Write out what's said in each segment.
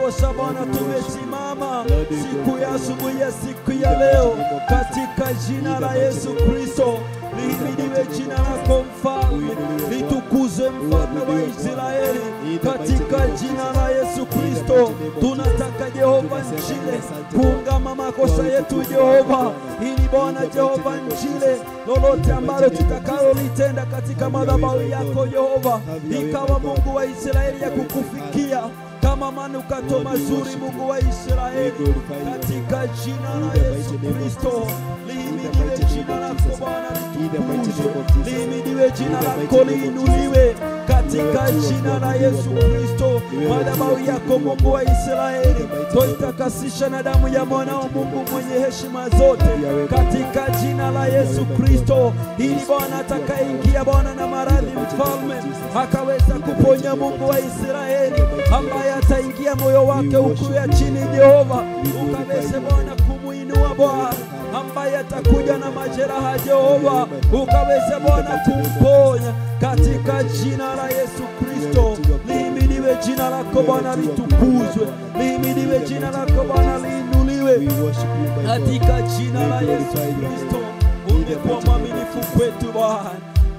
Ndiposa Bwana tumesimama siku ya asubuhi ya siku ya leo katika jina la Yesu Kristo. Lihimidiwe jina lako Mfalme, litukuzwe Mfalme wa Israeli, katika jina la Yesu Kristo. Tunataka Jehova Njile kuungama makosa yetu Jehova, ili Bwana Jehova Njile lolote ambalo tutakalolitenda katika madhabahu yako Jehova, ikawa Mungu wa Israeli ya kukufikia kama manukato mazuri, Mungu wa Israeli, katika jina la Yesu Kristo. Lihimidiwe jina lako Bwana, litukuzwe. Lihimidiwe jina lako, liinuliwe katika jina la Yesu Kristo. Madhabahu yako Mungu wa Israeli toitakasisha na damu ya mwanao Mungu mwenye heshima zote, katika jina la Yesu Kristo, ili Bwana atakayeingia Bwana na maradhi Mfalme akaweza kuponya, Mungu wa Israeli, ambaye ataingia moyo wake huku ya chini Jehova, ukaweze Bwana kumuinua Bwana, ambaye atakuja na majeraha Jehova, ukaweze Bwana kumponya katika jina la Yesu Kristo. Lihimidiwe jina lako Bwana, litukuzwe. Lihimidiwe jina lako Bwana, liinuliwe katika jina la Yesu Kristo. Umekuwa mwaminifu kwetu Bwana,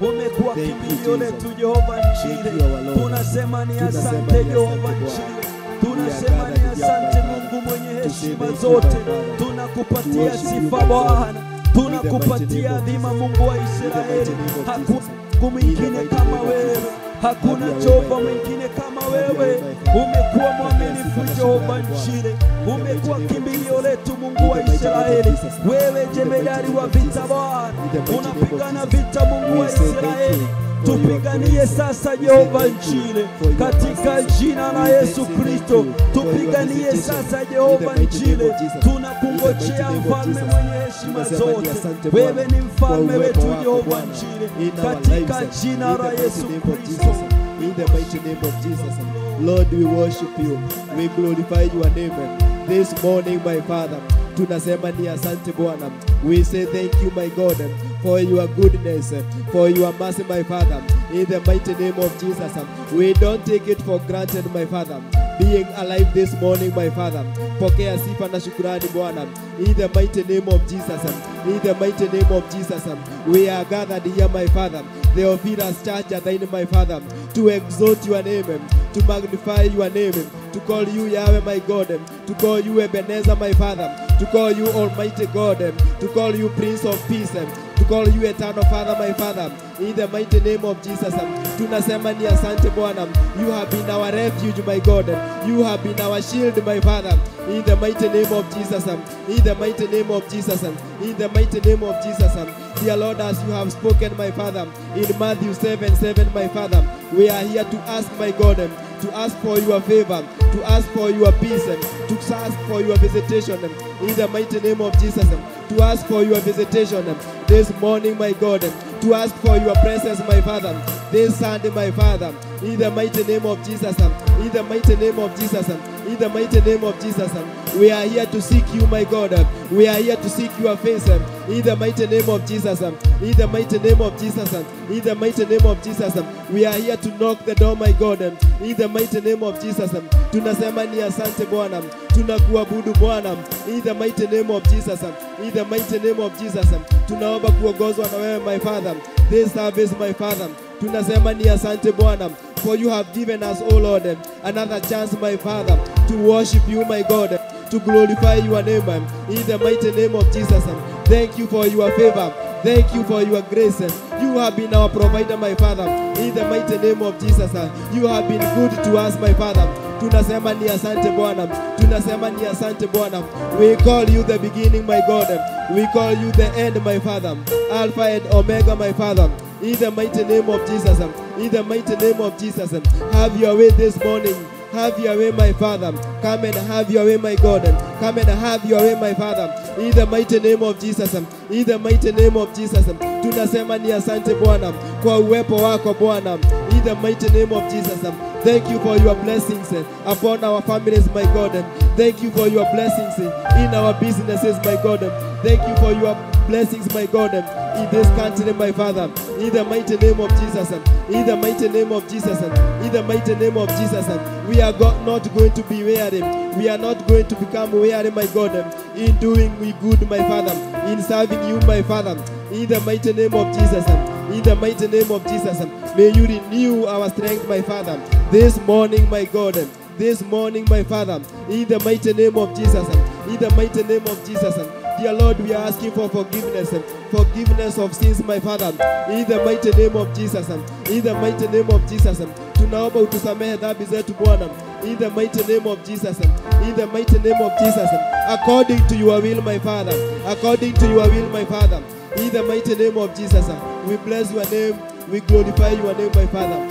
umekuwa kimbilio letu Jehova Njile. Tunasema ni asante Jehova Njile, tunasema ni asante Mungu mwenye heshima zote. Tunakupatia sifa Bwana, tunakupatia adhima Mungu wa Israeli. Hakuna Mungu mwingine kama wewe, hakuna Jehova mwingine kama wewe. Umekuwa mwaminifu Jehova Njile, umekuwa kimbilio letu Mungu wa Israeli. Wewe jemedari wa vita Bwana, unapigana vita Mungu wa Israeli. Tupiganie sasa Jehova Njile, katika jina la Yesu Kristo. Tupiganie sasa Jehova Njile, tunakungojea Mfalme mwenye heshima zote. Wewe ni mfalme wetu Jehova Njile, katika jina la Yesu Kristo. In the mighty name of Jesus, Lord, we worship you, we glorify your name this morning, my Father. Tunasema ni asante Bwana. We say thank you, my God, for your goodness, for your mercy, my Father. In the mighty name of Jesus, we don't take it for granted, my Father, being alive this morning, my Father. Pokea sifa na shukrani Bwana. In the mighty name of Jesus, in the mighty name of Jesus, we are gathered here, my Father, the Theophilus Church, my Father, to exalt your name, to magnify your name, to call you Yahweh, my God, to call you Ebenezer, my Father, to call you Almighty God, to call you Prince of Peace, to call you Eternal Father, my Father. In the mighty name of Jesus, tunasema ni asante Bwana. You have been our refuge, my God. You have been our shield, my Father. In the mighty name of Jesus, in the mighty name of Jesus, in the mighty name of Jesus. Dear Lord, as you have spoken, my Father, in Matthew 7:7, my Father, we are here to ask, my God, to ask for your favor, to ask for your peace, to ask for your visitation, in the mighty name of Jesus, to ask for your visitation this morning, my God, to ask for your presence, my Father, this Sunday, my Father, in the mighty name of Jesus, in the mighty name of Jesus, in the mighty name of Jesus. We are here to seek you, my God. We are here to seek your face, in the mighty name of Jesus, in the mighty name of Jesus, in the mighty name of Jesus. We are here to knock the door, my God, in the mighty name of Jesus. Tunasema ni asante Bwana, tunakuabudu Bwana, in the mighty name of Jesus, in the mighty name of Jesus. Tunaomba kuongozwa na wewe, my Father, this service, my Father. Tunasema ni asante Bwana, for you have given us, O Lord, another chance, my Father, to worship you, my God, to glorify your name, in the mighty name of Jesus. Thank you for your favor. Thank you for your grace. You have been our provider, my Father, in the mighty name of Jesus. You have been good to us, my Father. Tunasema ni asante Bwana. Tunasema ni asante Bwana. We call you the beginning, my God. We call you the end, my Father. Alpha and Omega, my Father. In the mighty name of Jesus. In the mighty name of Jesus. Have your way this morning. Have your way, my Father. Come and have your way, my God. Come and have your way, my Father. In the mighty name of Jesus. In the mighty name of Jesus. Tunasema ni asante Bwana kwa uwepo wako Bwana. In the mighty name of Jesus. Thank you for your blessings upon our families, my God. Thank you for your blessings in our businesses, my God. Thank you for your blessings, my God, in this country, my Father. In the mighty name of Jesus. In the mighty name of Jesus. In the mighty name of Jesus. We are not going to be weary. We are not going to become weary, my God, in doing we good, my Father, in serving you, my Father. In the mighty name of Jesus. In the mighty name of Jesus. May you renew our strength, my Father, this morning, my God. This morning, my Father, in the mighty name of Jesus. In the mighty name of Jesus. Dear Lord, we are asking for forgiveness, forgiveness of sins, my Father, in the mighty name of Jesus. In the mighty name of Jesus. Tunaomba utusamehe dhambi zetu Bwana, in the mighty name of Jesus. In the mighty name of Jesus. According to your will, my Father. According to your will, my Father. In the mighty name of Jesus. We bless your name. We glorify your name, my Father.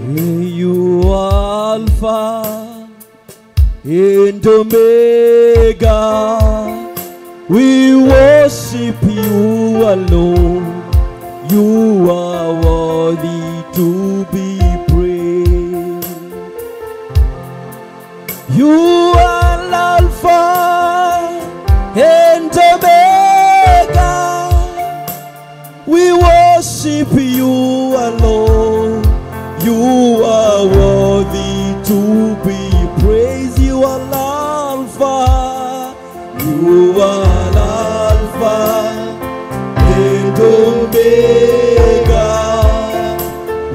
You are Alpha and Omega. We worship you alone. You are worthy to be praised. You are Alpha and Omega. We worship you alone. You are worthy to be praised. You are Alpha. You are Alpha and Omega.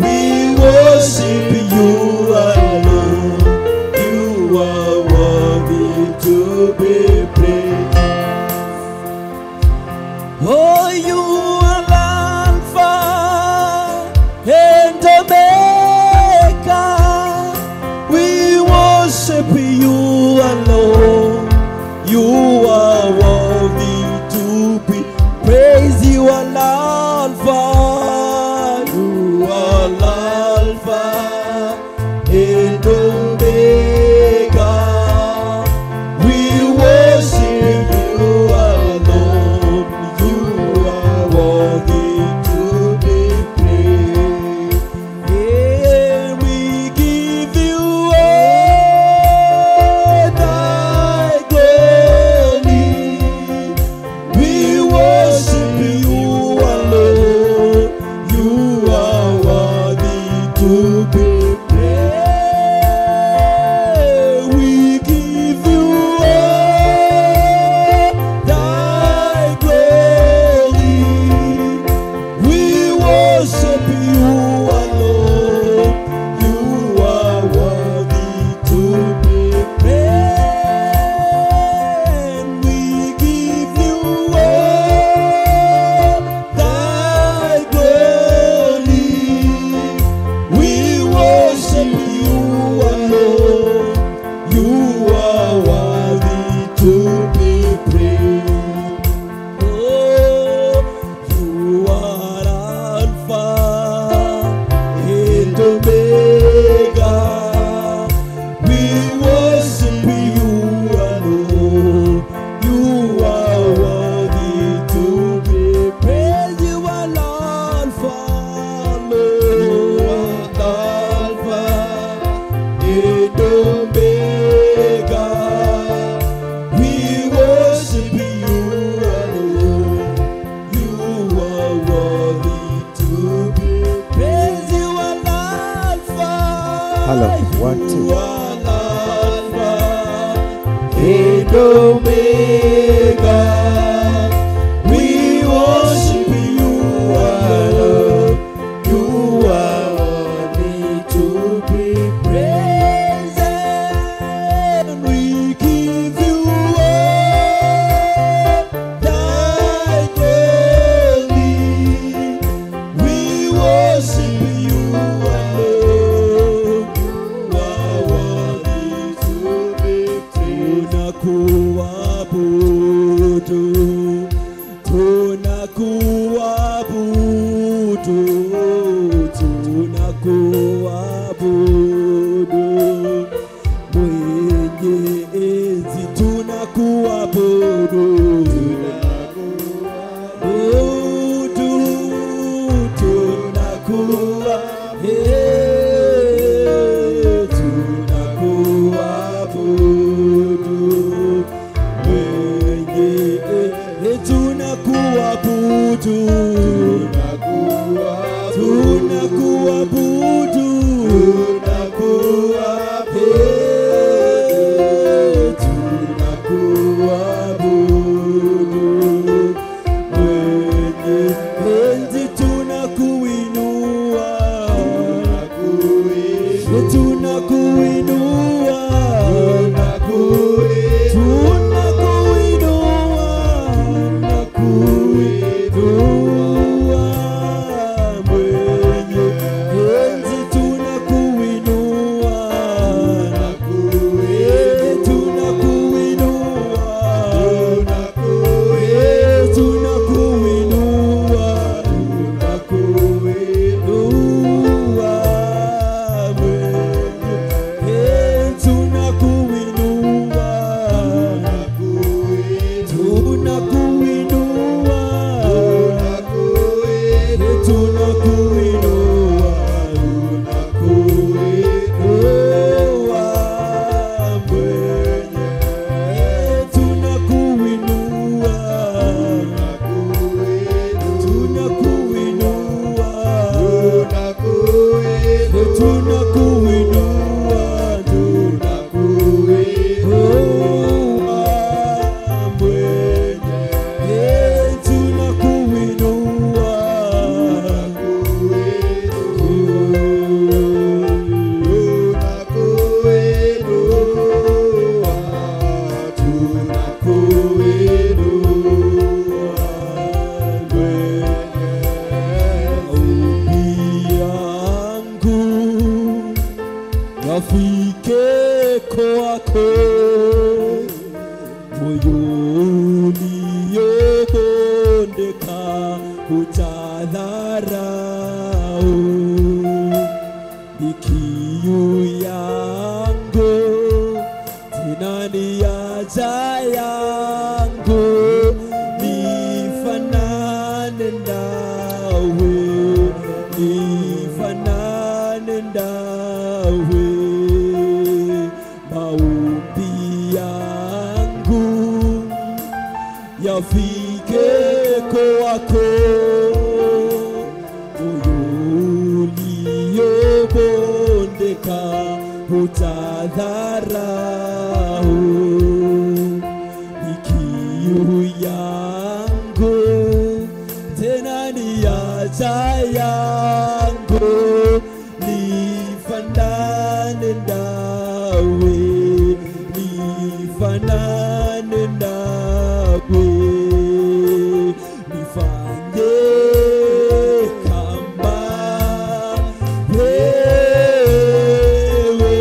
We worship you alone. You are worthy to be praised. Oh, you are Alpha and Omega. We worship you alone. You are worthy to be praised. You are Alpha. You are Alpha and Omega. We worship you alone. You are worthy to be praised. Yeah, we give you all thy glory. We worship you alone. You are worthy to be praised. We give you all thy glory. We worship you alone. You are worthy to be praised. We give you all thy glory. We worship you alone. You are worthy to be praised. Oh, you are Alpha and Omega. We worship you alone. You are worthy to be praised. You are Alpha, Lord. You are Alpha and Omega. We worship you alone. You are worthy to be praised. You are Alpha. Hello, 1, 2. You are Alpha and Omega. We worship you alone. You are worthy to be praised. And we give you all thy glory. We worship you alone. You are worthy to be praised. Tunakuabudu. kwako, moyo uliobondeka hutadharau. Ni kiu yangu tena ni haja yangu, nifanane nawe, nifanane nawe. Maombi yangu yafike kwako, moyo uliobondeka hutadharau. Ni kiu yangu tena ni haja yangu, nifanane nawe, nifanane nawe. Nifanye kama wewe,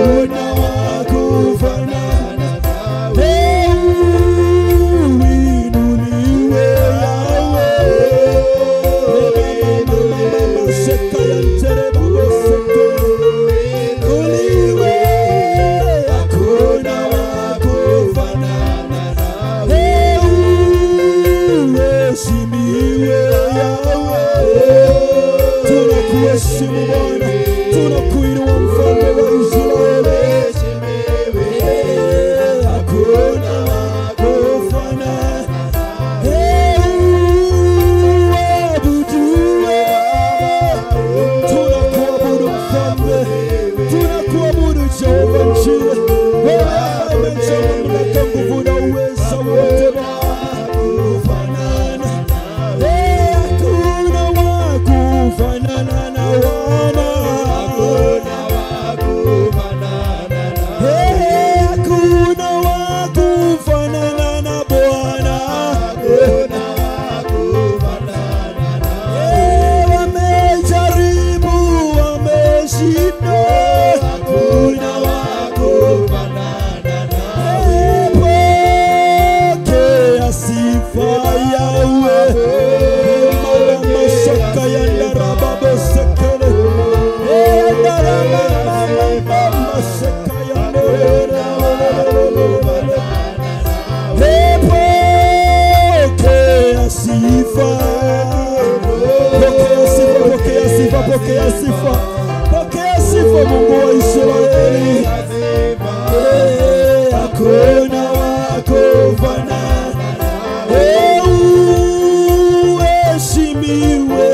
Hakuna wa kufanana nawe. Uinuliwe Yahweh. Uinuliwe, hakuna wa kufanana nawe. Uheshimiwe Yahweh. Tunakuheshimu Bwana, tunakuinua mfalme wa Israeli. Hakuna wa kufanana uabudiwe. Tunakuabudu mfalme, tunakuabudu Jehova Njire. Wewe ambaye umejaa mamlaka, nguvu na uweza wote Bwana. Hakuna wa kufanana na Bwana. Hakuna wa kufanana nawe. Hakuna wa kufanana na Bwana. Hakuna wa kufanana nawe. Wamejaribu, wameshindwa. Hakuna wa kufanana nawe. Pokea sifa Yahweh. Mama ya ndarababo sekele. Ndarama seka ya ndarababo. Pokea sifa. Pokea sifa, pokea sifa, pokea sifa. Pokea sifa Mungu wa Israeli. Hakuna wa kufanana nawe. Uheshimiwe.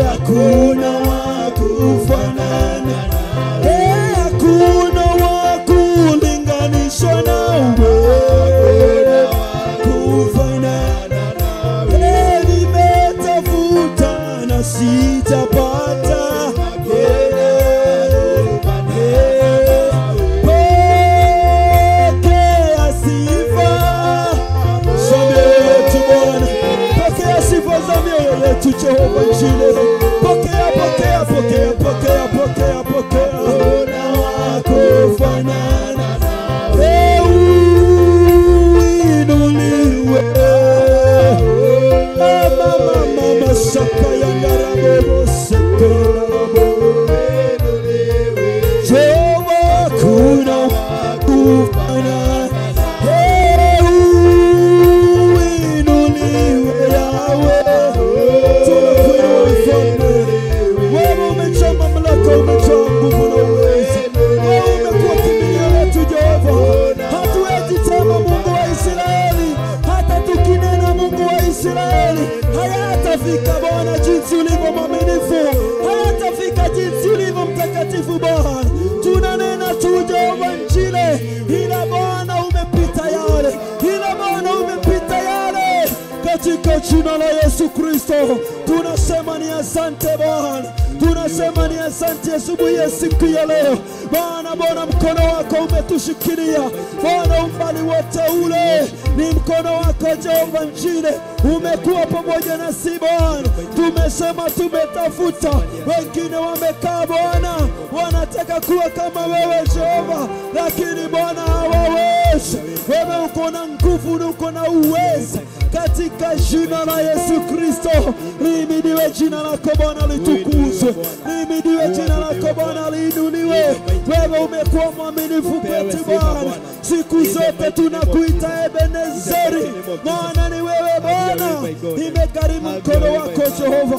Hakuna wa kufanana nawe. Hakuna wa kulinganishwa nawe. Kufanana nawe. Nimetafuta na sijapata. Pokea sifa za mioyo yetu Bwana. Pokea sifa za mioyo yetu Jehova Njire. Pokea, pokea, pokea, pokea, pokea, pokea. Hakuna wa kufanana nawe. Uinuliwe. Mama, mama, saka ya ndarabo sekelabo. Jehova, hakuna wa kufanana. Uinuliwe Yahweh. Tunakuinua mfalme. Wewe umejaa mamlaka, umejaa nguvu na uweza. Wewe umekuwa kimbilio letu Jehova. Hatuwezi tena Mungu wa Israeli, hata tukinena Mungu wa Israeli hayatafika Bwana jinsi ulivyo mwaminifu, hayatafika jinsi ulivyo mtakatifu Bwana. Tunanena tu Jehova Njire, ila Bwana umepita yale, ila Bwana umepita yale. Katika jina la Yesu Kristo tunasema ni asante Bwana, tunasema ni asante asubuhi ya siku ya leo Bwana. Bwana, mkono wako umetushikilia Bwana, umbali wote ule ni mkono wako Jehova Njire, umekuwa pamoja nasi Bwana. Tumesema tumetafuta, wengine wamekaa Bwana, wanataka kuwa kama wewe Jehova, lakini Bwana hawawezi. Wewe uko na nguvu na uko na uweza. Katika jina la Yesu Kristo, lihimidiwe jina lako Bwana, litukuzwe. Lihimidiwe jina lako Bwana, liinuliwe. Wewe umekuwa mwaminifu kwetu Bwana, siku zote tunakuita Ebenezeri, maana ni wewe Bwana. Imegharimu mkono wako Jehova.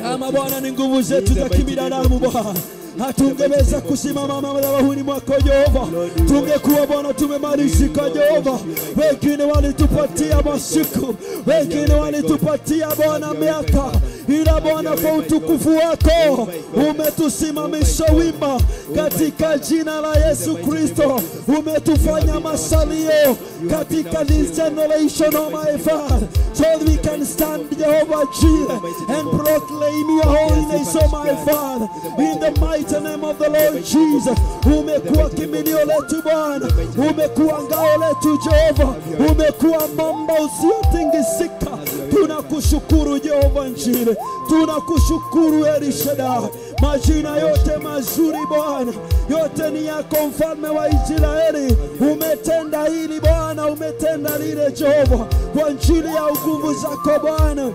Kama Bwana ni nguvu zetu za kibinadamu Bwana, hatungeweza kusimama madhabahuni mwako Jehova. Tungekuwa Bwana tumemalizika Jehova. Wengine walitupatia masiku, wengine walitupatia Bwana miaka, ila Bwana kwa utukufu wako umetusimamisha wima. Katika jina la Yesu Kristo umetufanya masalio katika this generation, oh my Father, so that we can stand Jehovah Jireh and proclaim your holiness, oh my Father, in the mighty mighty name of the Lord Jesus. Umekuwa kimbilio letu Bwana, umekuwa ngao letu Jehova, umekuwa mwamba usiotingisika. Tunakushukuru Jehova Njile, tunakushukuru El Shaddai. Majina yote mazuri Bwana, yote ni yako mfalme wa Israeli. Umetenda hili Bwana, umetenda lile Jehova, kwa ajili ya nguvu zako Bwana.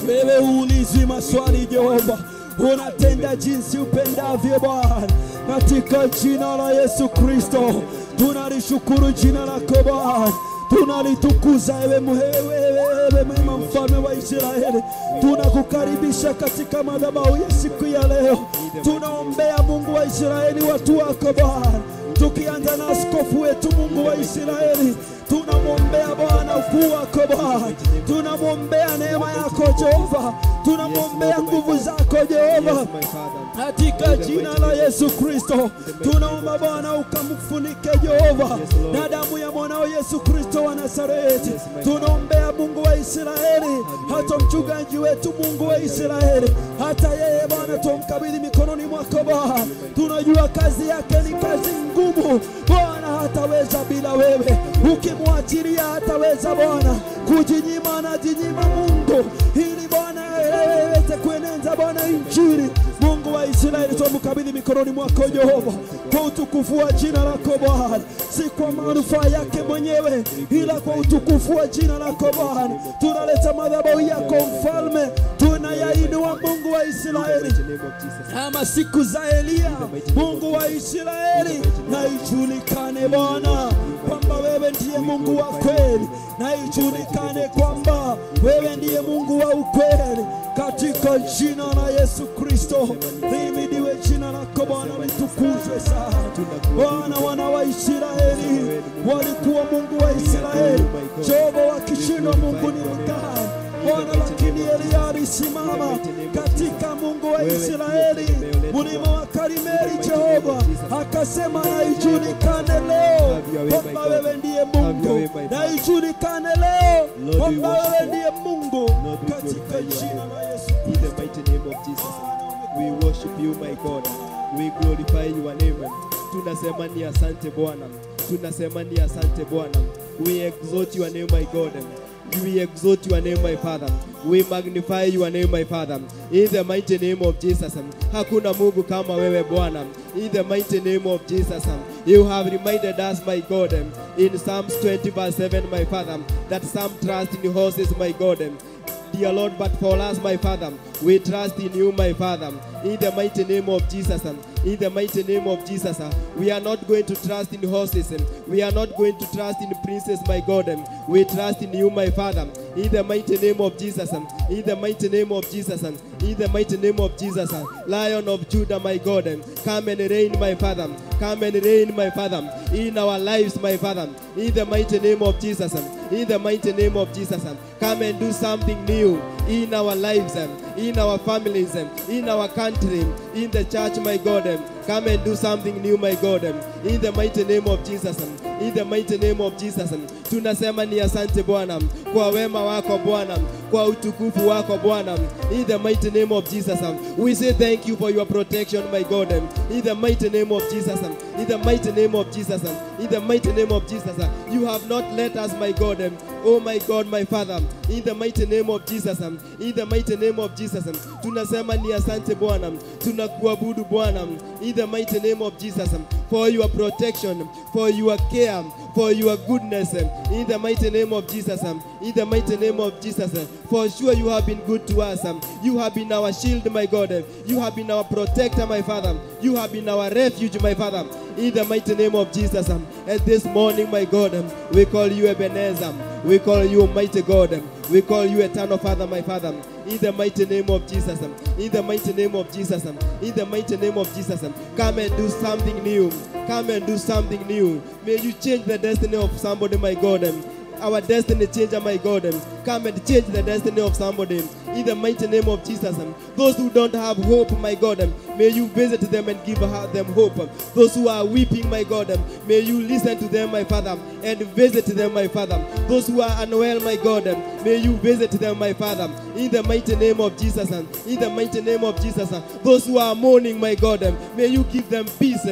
Wewe uulizi maswali Jehova, unatenda jinsi upendavyo Bwana. Katika jina la Yesu Kristo tunalishukuru jina lako Bwana, tunalitukuza ewe mwema mfalme wa Israeli. Tunakukaribisha katika madhabahu ya siku ya leo. Tunaombea Mungu wa Israeli watu wako Bwana, tukianza na askofu wetu Mungu wa Israeli. Tunamwombea Bwana ukuu wako Bwana, tunamwombea neema yako Jehova, tunamwombea nguvu zako Jehova. Katika jina la Yesu Kristo tunaomba Bwana ukamfunike Jehova na damu ya mwanao Yesu Kristo wa Nazareti. Tunaombea Mungu wa Israeli hata mchungaji wetu Mungu wa Israeli, hata yeye Bwana tumkabidhi mikononi mwako Bwana. Tunajua kazi yake ni kazi ngumu Bwana, hataweza bila wewe. Ukimwachilia hataweza Bwana, kujinyima na jinyima Mungu, ili Bwana aweze kueneza Bwana injili. Mungu wa Israeli tumkabidhi mikononi mwako Jehova, kwa utukufu wa jina lako Bwana, si kwa manufaa yake mwenyewe, ila kwa utukufu wa jina lako Bwana. Tunaleta madhabahu yako mfalme, tunayainua Mungu wa Israeli kama siku za Elia. Mungu wa Israeli, na ijulikane Bwana kwamba wewe ndiye Mungu wa kweli, na ijulikane kwamba wewe ndiye Mungu wa ukweli. Katika jina la Yesu Kristo, lihimidiwe jina lako Bwana, litukuzwe sana Bwana. Wana wa Israeli walikuwa Mungu wa Israeli, Jehova wakishindwa Mungu ni mkali Bwana, lakini Elia alisimama katika Mungu wa Israeli mlima wa Karmeli Jehova, akasema na ijulikane leo kwamba wewe ndiye Mungu, na ijulikane leo kwamba wewe ndiye Mungu. Katika jina la Yesu, in the mighty name of Jesus, we worship you my God, we glorify your name. Tunasema ni asante Bwana, tunasema ni asante Bwana. We exalt your name my God, we exalt your name my Father, we magnify your name my Father, in the mighty name of Jesus. Hakuna Mungu kama wewe Bwana, in the mighty name of Jesus. You have reminded us my God in Psalms 20 verse 7 my Father, that some trust in horses my God, dear Lord, but for us my Father, we trust in you my Father, in the mighty name of Jesus. In the mighty name of Jesus, we are not going to trust in horses, we are not going to trust in princes my God, we trust in you my Father, in the mighty name of Jesus. In the mighty name of Jesus, in the mighty name of Jesus. Lion of Judah my God, come and reign my Father, come and reign my Father, in our lives my Father, in the mighty name of Jesus. In the mighty name of Jesus, come and do something new in our lives, in our families, in our country, in the church my God. Come and do something new my God, in the mighty name of Jesus. In the mighty name of Jesus. Tunasema ni asante Bwana kwa wema wako Bwana, kwa utukufu wako Bwana, in the mighty name of Jesus. We say thank you for your protection my God, in the mighty name of Jesus. In the mighty name of Jesus. In the mighty name of Jesus. You have not let us my God, oh my God my Father, in the mighty name of Jesus. In the mighty name of Jesus. Tunasema ni asante Bwana, tunakuabudu Bwana, in the mighty name of Jesus, for your protection, for your care, for your goodness, in the mighty name of Jesus. In the mighty name of Jesus. For sure you have been good to us. You have been our shield my God, you have been our protector my Father, you have been our refuge my Father, in the mighty name of Jesus. And this morning my God, we call you Ebenezer, we call you mighty God, we call you eternal Father my Father, in the mighty name of Jesus. In the mighty name of Jesus. In the mighty name of Jesus. Come and do something new. Come and do something new. May you change the destiny of somebody my God. our destiny changer, my God. Come and change the destiny of somebody in the mighty name of Jesus. Those who don't have hope, my God, may you visit them and give them hope. Those who are weeping, my God, may you listen to them, my Father, and visit them, my Father. Those who are unwell, my God, may you visit them, my Father, in the mighty name of Jesus. In the mighty name of Jesus. Those who are mourning, my God, may you give them peace.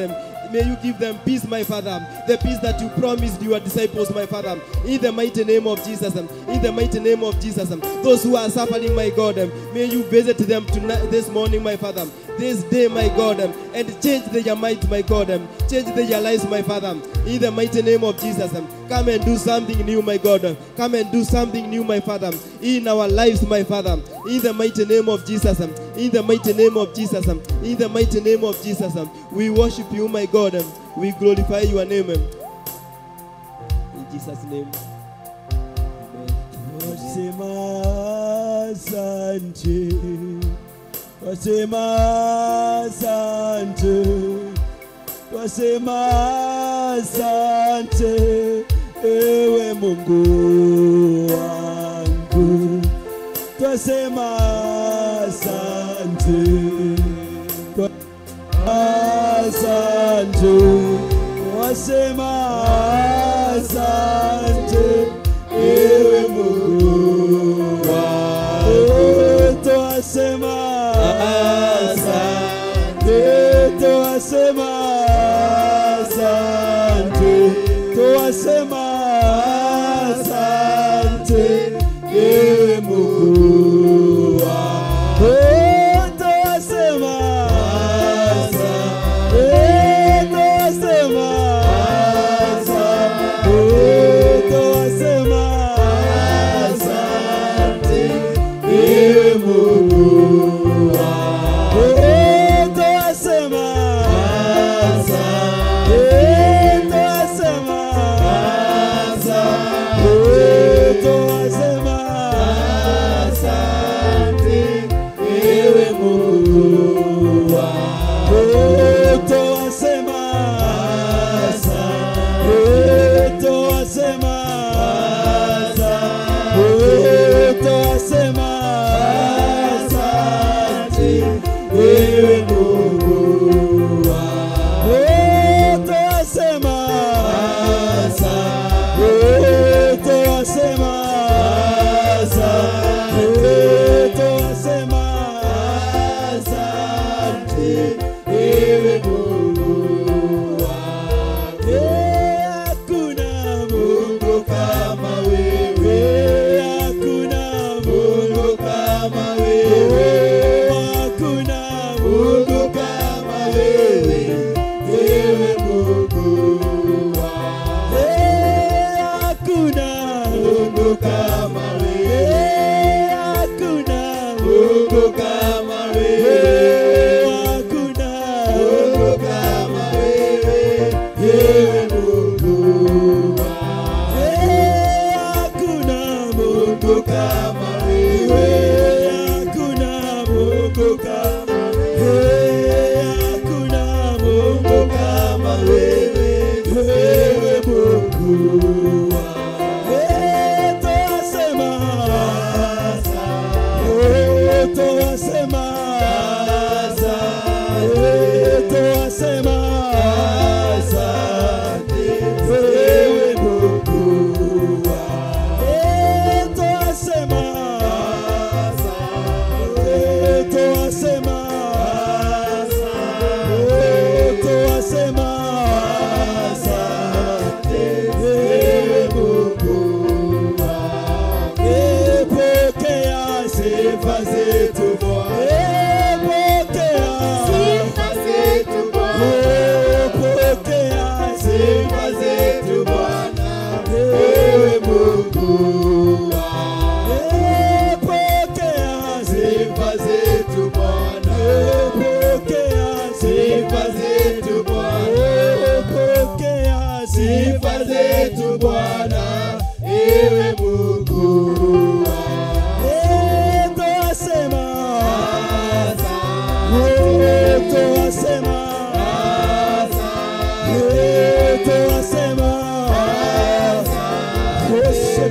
May you give them peace, my Father, the peace that you promised your disciples, my Father, in the mighty name of Jesus, in the mighty name of Jesus. Those who are suffering, my God, may you visit them tonight, this morning, my Father, this day, my God, and change their mind, my God, change their lives, my Father, in the mighty name of Jesus. Come and do something new, my God. Come and do something new, my Father, in our lives, my Father, in the mighty name of Jesus, in the mighty name of Jesus, in the mighty name of Jesus. We worship you, my God. We glorify your name. In Jesus' name. Amen. Twasema asante, ewe Mungu wangu. Twasema asante, asante, twasema asante, ewe Mungu wangu. Twasema asante, twasema asante, twasema asante, ewe Mungu wangu. Twasema asante, twasema asante, twasema asante, ewe Mungu wangu. Twasema asante, twasema asante, twasema asante, ewe Mungu wangu. Twasema asante, twasema asante, twasema asante, ewe Mungu wangu. Twasema asante, twasema asante, twasema asante, ewe Mungu wangu. Hakuna Mungu kama wewe, hakuna Mungu kama wewe, hakuna Mungu kama wewe, ewe Mungu wangu. Hakuna Mungu kama wewe, hakuna Mungu kama wewe, hakuna Mungu kama wewe, ewe Mungu wangu. Hakuna Mungu kama wewe, hakuna Mungu kama wewe, hakuna Mungu kama wewe, ewe Mungu wangu. Twasema asante, twasema asante, twasema asante, ewe Mungu wangu. Twasema asante, twasema asante, twasema asante, ewe Mungu wangu. Pokea sifa zetu Bwana, pokea Sifa zetu Bwana, pokea sifa zetu Bwana, ewe Mungu wangu. Pokea sifa zetu Bwana, pokea sifa zetu Bwana, pokea sifa zetu Bwana, ewe Mungu wangu. Twasema asante, twasema asante, twasema asante.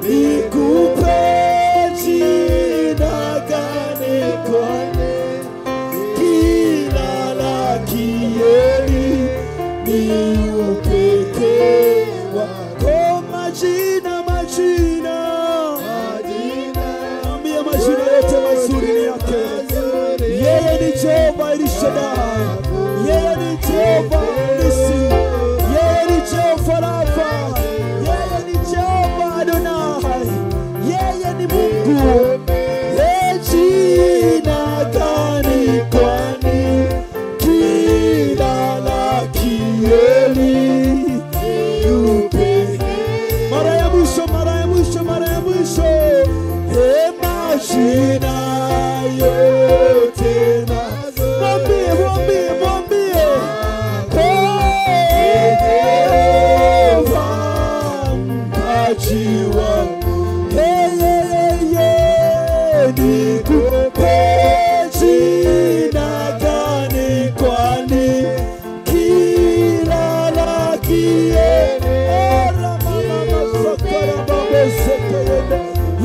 Nikupe Ni upekee wako. Majina, majina, ambia majina yote mazuri ni yake. Yeye ni Jehova El Shaddai, yeye ni Jehova Nisi, yeye ni Jehova Rafa, yeye ni Jehova Adonai, yeye ni Mungu. Jina gani kwani kila la kieli yupe. Mara ya mwisho, mara ya mwisho, mara ya mwisho. Majina yote mwambie, mwambie, mwambie Jehova mpaji wangu. Nikupe jina gani kwani kila la kieli.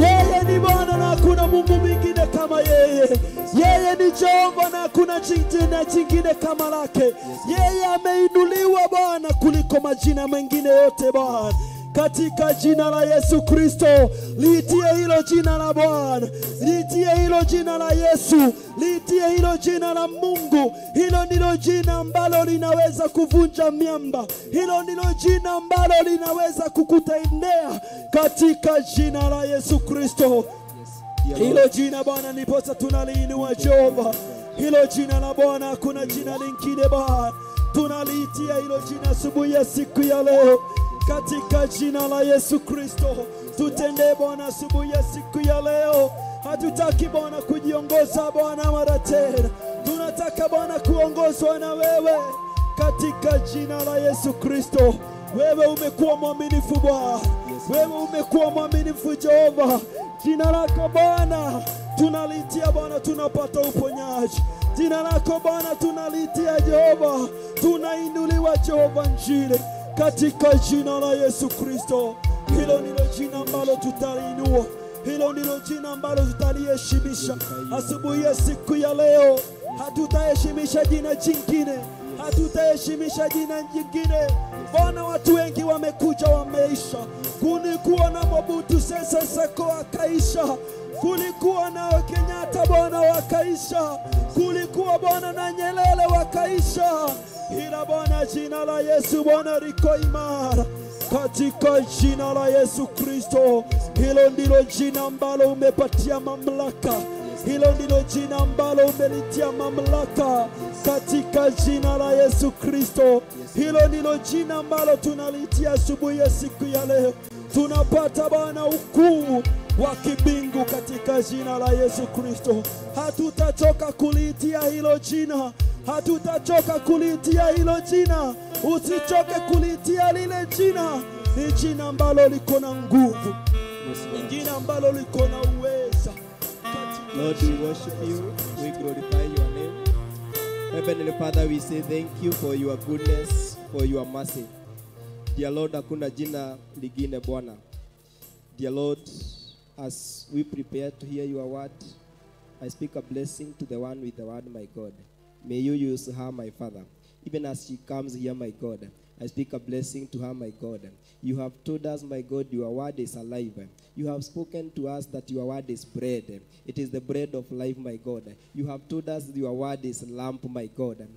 Yeye ni Bwana na hakuna Mungu mwingine kama yeye. Yeye ni Jehova na hakuna jina jingine kama lake. Yeye ameinuliwa Bwana kuliko majina mengine yote Bwana. Katika jina la Yesu Kristo, liitie hilo jina la Bwana, liitie hilo jina la Yesu, liitie hilo jina la Mungu. Hilo ndilo jina ambalo linaweza kuvunja miamba, hilo ndilo jina ambalo linaweza kukutendea. Katika jina la Yesu Kristo, hilo jina Bwana ndiposa tunaliinua Jehova. Hilo jina la Bwana, hakuna jina lingine Bwana. Tunaliitia hilo jina asubuhi ya siku ya leo. Katika jina la Yesu Kristo, tutende Bwana asubuhi ya siku ya leo. Hatutaki Bwana kujiongoza Bwana mara tena, tunataka Bwana kuongozwa na wewe. Katika jina la Yesu Kristo, wewe umekuwa mwaminifu Bwana, wewe umekuwa mwaminifu Jehova. Jina lako Bwana tunalitia Bwana, tunapata uponyaji. Jina lako Bwana tunalitia Jehova, tunainuliwa Jehova njire. Katika jina la Yesu Kristo, hilo ndilo jina ambalo tutaliinua, hilo ndilo jina ambalo tutaliheshimisha asubuhi ya siku ya leo. Hatutaheshimisha jina jingine, hatutaheshimisha jina jingine Bwana. Watu wengi wamekuja wameisha. Kulikuwa na Mobutu Sese Seko akaisha, kulikuwa na Kenyatta Bwana wakaisha, kulikuwa Bwana na Nyerere wakaisha. Ila Bwana jina la Yesu Bwana liko imara. Katika jina la Yesu Kristo, hilo ndilo jina ambalo umepatia mamlaka, hilo ndilo jina ambalo umelitia mamlaka. Katika jina la Yesu Kristo, hilo ndilo jina ambalo tunalitia asubuhi ya siku ya leo. Tunapata Bwana ukuu wa kibingu katika jina la Yesu Kristo. Hatutachoka kulitia hilo jina, hatutachoka kulitia hilo jina. Usichoke kulitia lile jina. Ni jina ambalo liko na nguvu, ni jina ambalo liko na uweza. Lord, we worship you, we glorify your name. Heavenly Father, we say thank you for your goodness, for your mercy. Dear Lord, hakuna jina lingine Bwana. Dear Lord, as we prepare to hear your word, I speak a blessing to the one with the word, my God. May you use her, my Father. Even as she comes here, my God, I speak a blessing to her, my God. You have told us, my God, your word is alive. You have spoken to us that your word is bread. It is the bread of life, my God. You have told us your word is lamp, my God.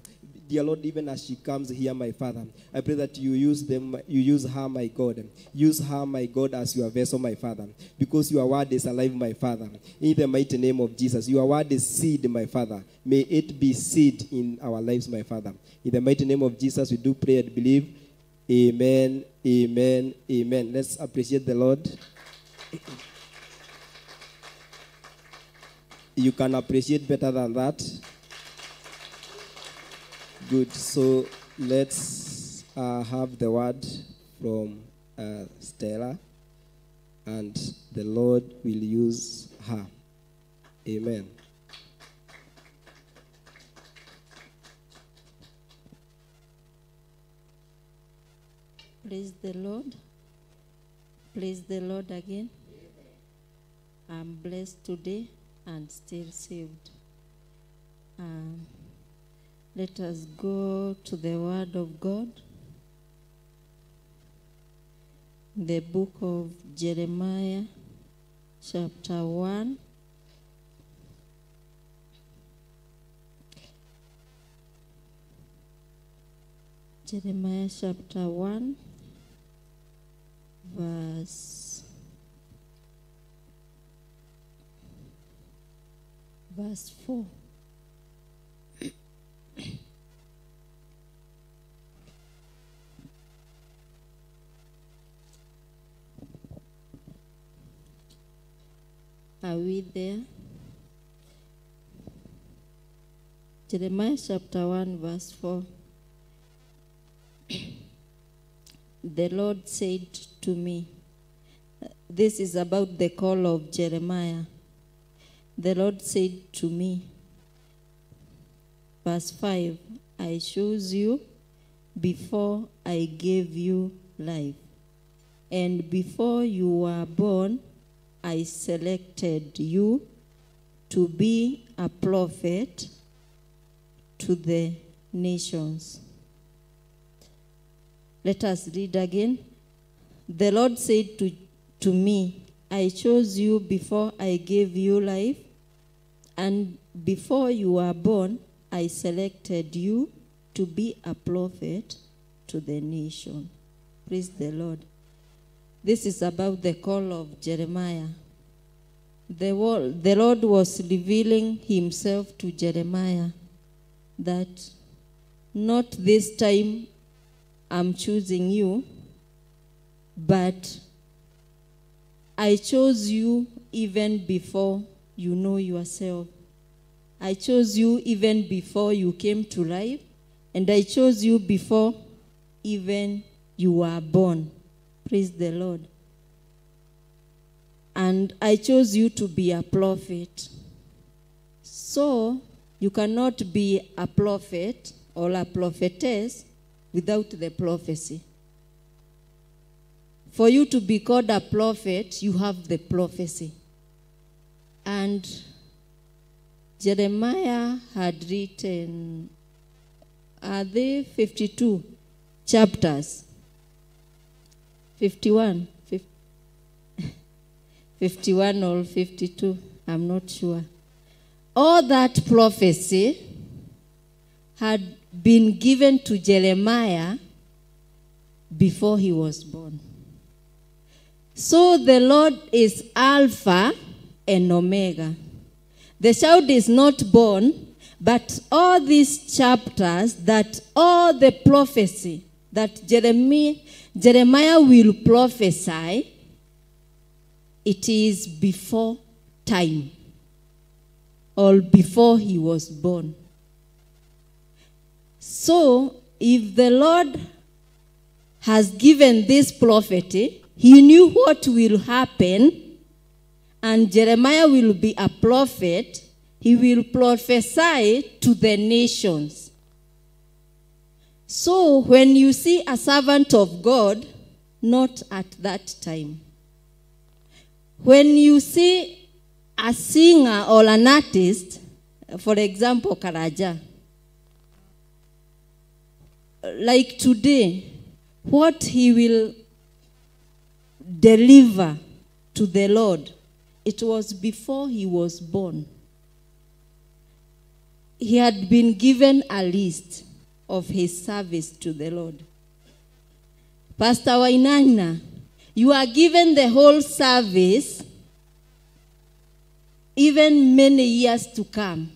Dear Lord, even as she comes here, my Father, I pray that you use them, you use her, my God. Use her, my God, as your vessel, my Father, because your word is alive, my Father. In the mighty name of Jesus, your word is seed, my Father. May it be seed in our lives, my Father. In the mighty name of Jesus, we do pray and believe. Amen, amen, amen. Let's appreciate the Lord. You can appreciate better than that. Good. So let's have the word from Stella, and the Lord will use her. Amen. Praise the Lord. Praise the Lord again. I'm blessed today and still saved. Let us go to the Word of God. The book of Jeremiah, chapter 1. Jeremiah chapter 1, verse 4. Are we there? Jeremiah chapter 1, verse 4. The Lord said to me, this is about the call of Jeremiah. The Lord said to me, verse 5, I chose you before I gave you life, and before you were born, I selected you to be a prophet to the nations. Let us read again. The Lord said to me, I chose you before I gave you life, and before you were born, I selected you to be a prophet to the nation. Praise the Lord. This is about the call of Jeremiah. The Lord was revealing himself to Jeremiah that not this time I'm choosing you, but I chose you even before you know yourself. I chose you even before you came to life, and I chose you before even you were born. Praise the Lord. And I chose you to be a prophet. So you cannot be a prophet or a prophetess without the prophecy. For you to be called a prophet, you have the prophecy. And Jeremiah had written, are they 52 chapters? 51, 51 or 52, I'm not sure. All that prophecy had been given to Jeremiah before he was born. So the Lord is Alpha and Omega. The child is not born, but all these chapters, that all the prophecy that Jeremiah will prophesy, it is before time or before he was born. So, if the Lord has given this prophecy, he knew what will happen, and Jeremiah will be a prophet. He will prophesy to the nations. So, when you see a servant of God, not at that time. When you see a singer or an artist, for example, Karaja, like today, what he will deliver to the Lord, it was before he was born. He had been given a list of his service to the Lord. Pastor Wainaina, you are given the whole service, even many years to come,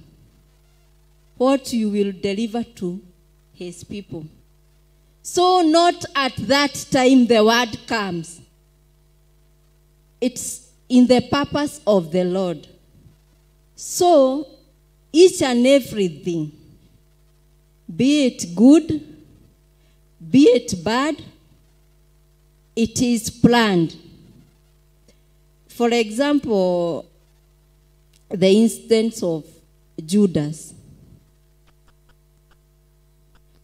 what you will deliver to his people. So not at that time the word comes. It's in the purpose of the Lord. So each and everything, be it good, be it bad, it is planned. For example, the instance of Judas.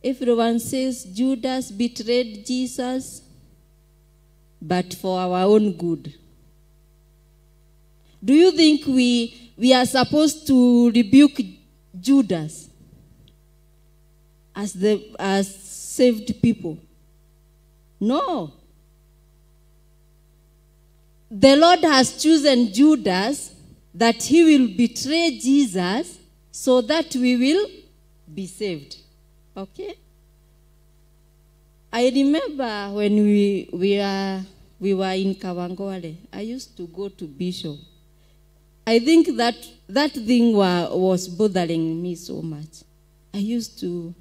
Everyone says Judas betrayed Jesus, but for our own good. Do you think we are supposed to rebuke Judas as saved people? No. The Lord has chosen Judas that he will betray Jesus so that we will be saved. Okay? I remember when we were in Kawangware, I used to go to Bishop. I think that thing was bothering me so much. I used to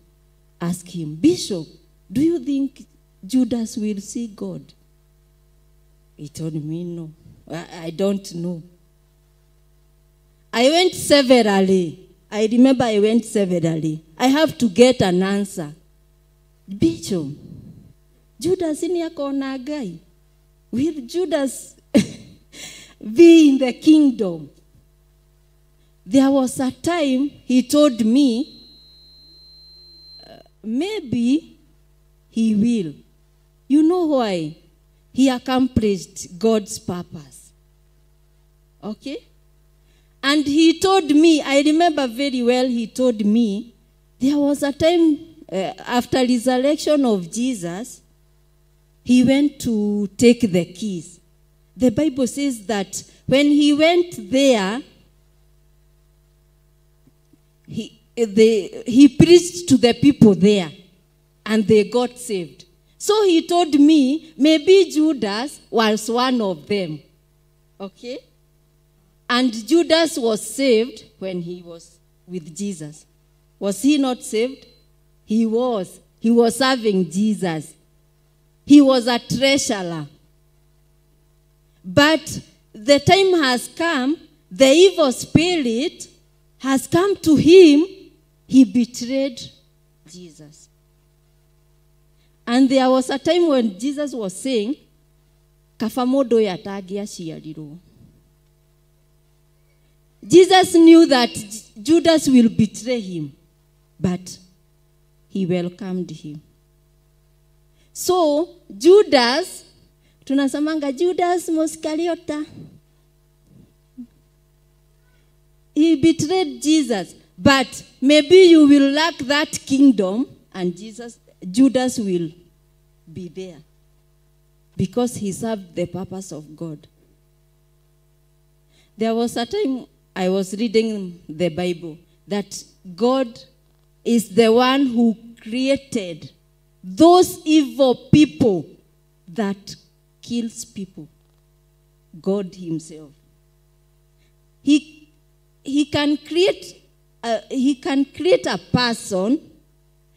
ask him, Bishop, do you think Judas will see God? He told me, no, I don't know. I went severally. I remember I went severally. I have to get an answer. Bishop, Judas ni akona Ngai. Will Judas be in the kingdom? There was a time he told me, maybe he will. You know why? He accomplished God's purpose. Okay? And he told me, I remember very well, he told me, there was a time after resurrection of Jesus, he went to take the keys. The Bible says that when he went there, he preached to the people there, and they got saved. So he told me, maybe Judas was one of them. Okay? And Judas was saved when he was with Jesus. Was he not saved? He was. He was serving Jesus. He was a treasurer. But the time has come, the evil spirit has come to him. He betrayed Jesus. And there was a time when Jesus was saying, Kaba mũndũ ũyũ atangĩaciarirwo. Jesus knew that Judas will betray him, but he welcomed him. So, Judas, tunasemanga Judas Moskaliota. He betrayed Jesus, but maybe you will lack that kingdom and Judas will be there because he served the purpose of God. There was a time I was reading the Bible that God is the one who created those evil people that kills people. God himself. He can create a person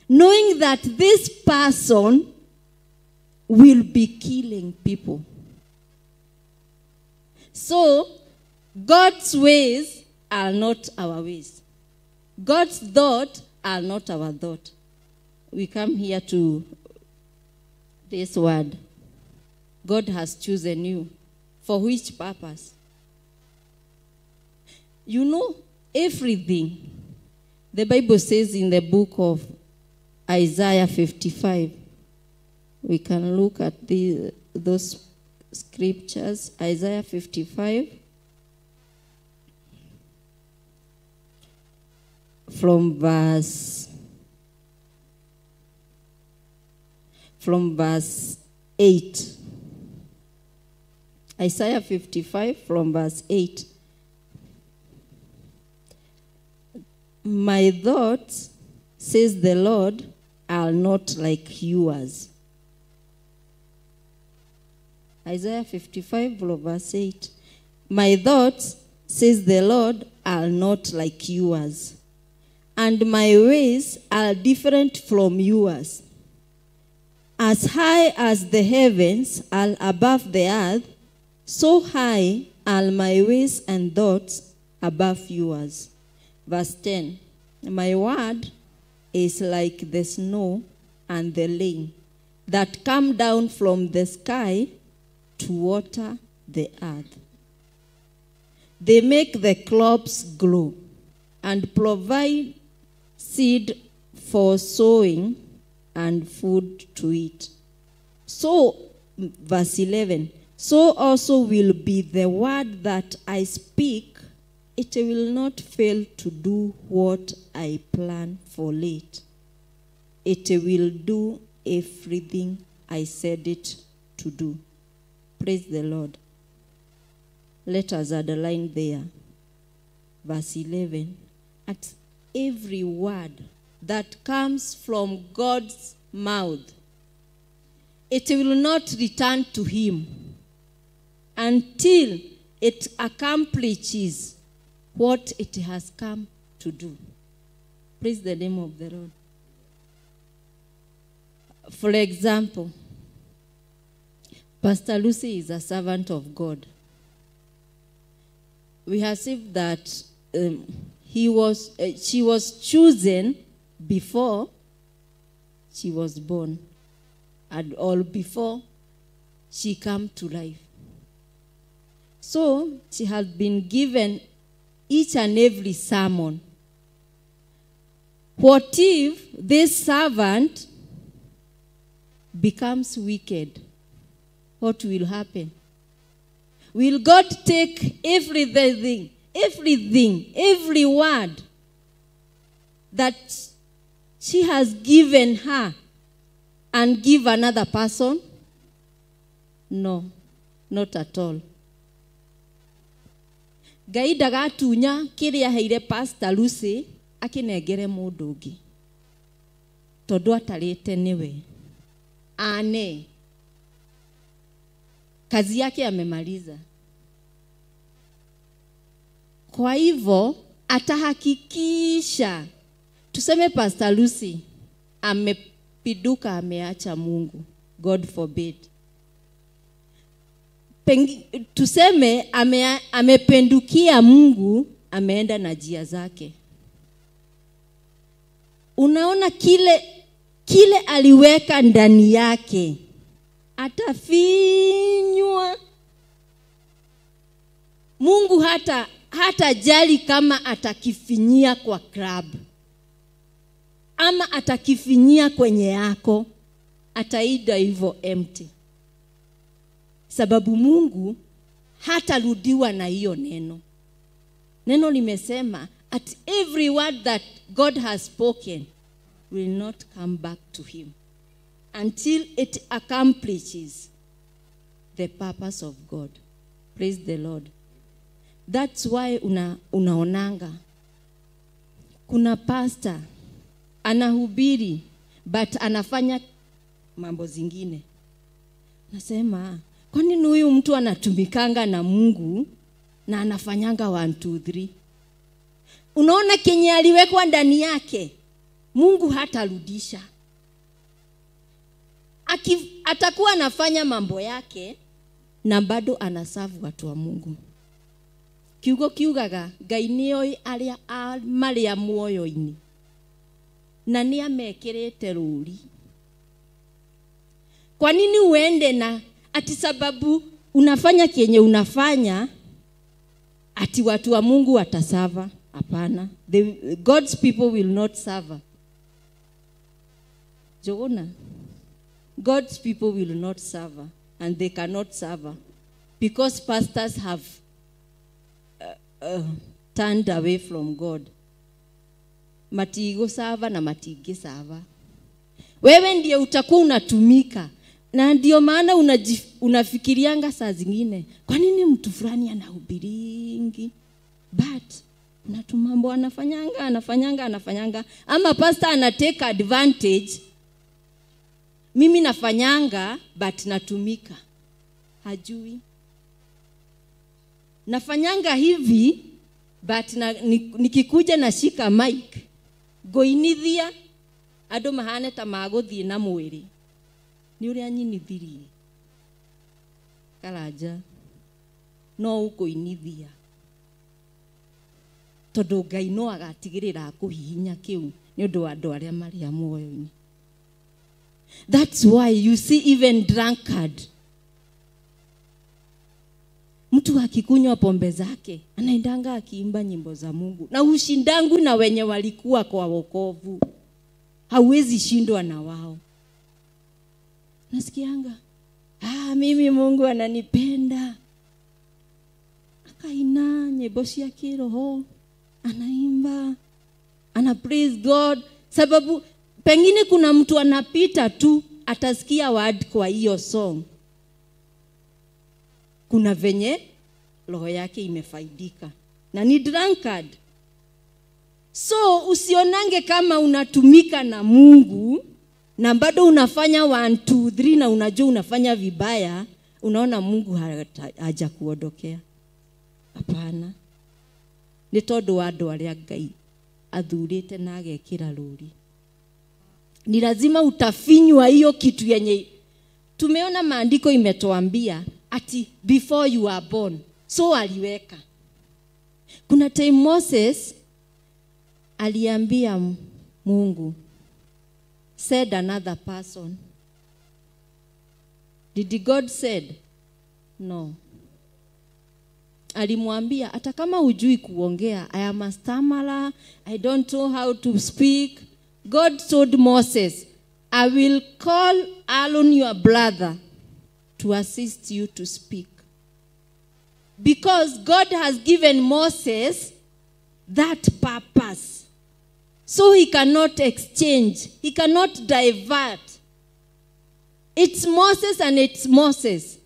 knowing that this person will be killing people. So, God's ways are not our ways. God's thoughts are not our thought. We come here to this word. God has chosen you. For which purpose? You know, everything. The Bible says in the book of Isaiah 55. We can look at those scriptures. Isaiah 55. From verse 8. Isaiah 55 from verse 8. My thoughts, says the Lord, are not like yours. Isaiah 55 verse 8. My thoughts, says the Lord, are not like yours, and my ways are different from yours. As high as the heavens are above the earth, so high are my ways and thoughts above yours. Verse 10, my word is like the snow and the rain that come down from the sky to water the earth. They make the crops grow and provide seed for sowing and food to eat. So, verse 11, so also will be the word that I speak. It will not fail to do what I plan for it. It will do everything I said it to do. Praise the Lord. Let us underline there. Verse 11. At every word that comes from God's mouth, it will not return to him until it accomplishes what it has come to do. Praise the name of the Lord. For example, Pastor Lucy is a servant of God. We have seen that she was chosen before she was born, and all before she came to life. So she has been given each and every sermon. What if this servant becomes wicked? What will happen? Will God take everything, every word that she has given her and give another person? No, not at all. Ngai ndagatunya kiria aheire Pastor Lucy akinengere mundu ungi tondu atarite niwe ane kazi yake amemaliza. Kwa hivyo atahakikisha, tuseme Pastor Lucy amepiduka, ameacha Mungu, God forbid. Tuseme amependukia Mungu, ameenda na njia zake. Unaona kile aliweka ndani yake atafinywa. Mungu hata jali kama atakifinyia kwa club ama atakifinyia kwenye yako, ataida hivyo empty. Sababu Mungu hatarudiwa na hiyo neno. Neno limesema at every word that God has spoken will not come back to him until it accomplishes the purpose of God. Praise the Lord. That's why unaonanga kuna pastor anahubiri but anafanya mambo zingine. Nasema, kwa nini huyu mtu anatumikanga na Mungu na anafanyanga 1 2 3? Unaona kenye aliwekwa ndani yake, Mungu hatarudisha. Atakuwa anafanya mambo yake na bado anasavu watu wa Mungu. Kiugo kiugaga Ngai nĩoĩ arĩa marĩa muoyo-inĩ na nĩamekĩrĩte rũri. Kwa nini uende na ati sababu unafanya kenye unafanya ati watu wa Mungu watasava? Hapana. God's people will not suffer. Jogona. God's people will not suffer, and they cannot suffer because pastors have turned away from God. Matigo sava na matige sava. Wewe ndiye utakuwa unatumika, na ndio maana unafikirianga saa zingine, kwa nini mtu fulani anahubiringi? But na tumambo anafanyanga, ama pastor anatake advantage. Mimi nafanyanga but natumika. Hajui. Nafanyanga hivi but nikikuja nashika mic goinithia andu mahane ta maguthie na mwiri ni uria nyinithirie Karanja no ukuinithia tondu Ngai no agatigirira akuhihinya kiu ni undu wa andu aria maria muoyo-ini. That's why you see even drunkard, mtu akikunywa pombe zake anaendanga akiimba nyimbo za Mungu, na ushindangu na wenye walikuwa kwa wokovu hauwezi shindwa na wao. Nasikianga, mimi Mungu ananipenda, akaina nyimbo cia kiroho, anaimba, ana praise God, sababu pengine kuna mtu anapita tu atasikia word kwa hiyo song. Kuna venye roho yake imefaidika. Na ni drunkard. So usionange kama unatumika na Mungu na bado unafanya 1 2 3 na unajua unafanya vibaya, unaona Mungu hajakuondokea. Hapana. Ni tondu wa andu aria Ngai athurite na agekira ruri. Ni lazima utafinywa hiyo kitu yenye tumeona maandiko imetuambia ati before you are born. So aliweka. Kuna time Moses aliambia Mungu, said another person. Did God said? No. Alimwambia hata kama hujui kuongea, I am a stammerer, I don't know how to speak. God told Moses, I will call Aaron your brother to assist you to speak. Because God has given Moses that purpose. So he cannot exchange. He cannot divert. It's Moses and it's Moses.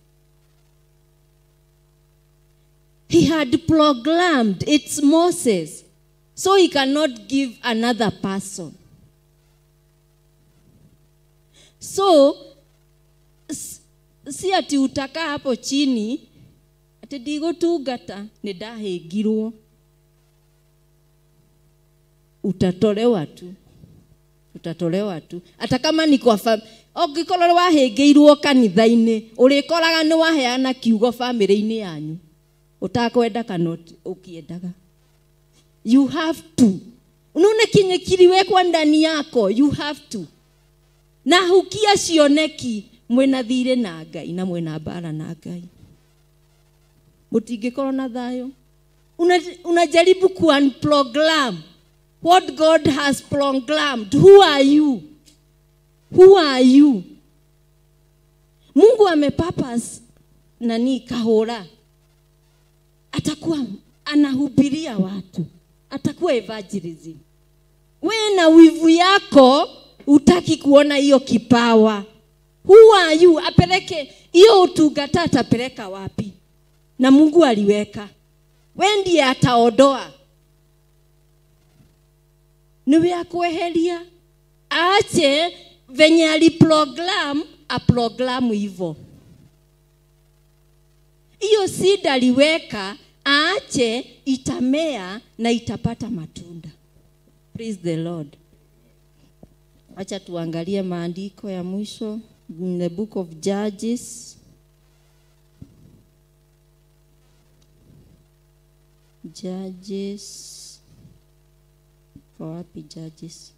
He had proclaimed it's Moses. So he cannot give another person. So, si ati utakaa hapo chini, ati ndigũtungata, nĩndahĩngirwo. Utatolewa tu. Utatolewa tu. Hata kama ni kwa ũngĩkorwo wahĩngĩirwo kanitha-inĩ, ũrĩkoraga nĩ waheana kiugo family-inĩ yanyu. Ũtakwenda kana ũkĩendaga. You have to. Unaona kinye kiliwekwa ndani yako, you have to. Na hukia cioneki mwena thire na Ngai na mwena mbara na Ngai. Mutingĩkorwo na thayũ. Unajaribu ku-unprogram what God has programmed. Who are you? Who are you? Mungu amepurpose nani kahora. Atakuwa anahubiria watu. Atakuwa evangelism. We na wivu yako utaki kuona hiyo kipawa. Who are you? Apeleke hiyo utungata, atapeleka wapi? Na Mungu aliweka. We ndiye ataondoa. Niwe akweheria. Aache venye aliprogram, aprogramu hivyo. Hiyo seed aliweka, aache itamea na itapata matunda. Praise the Lord. Acha tuangalie maandiko ya mwisho in the book of Judges. Judges. Kwa wapi Judges?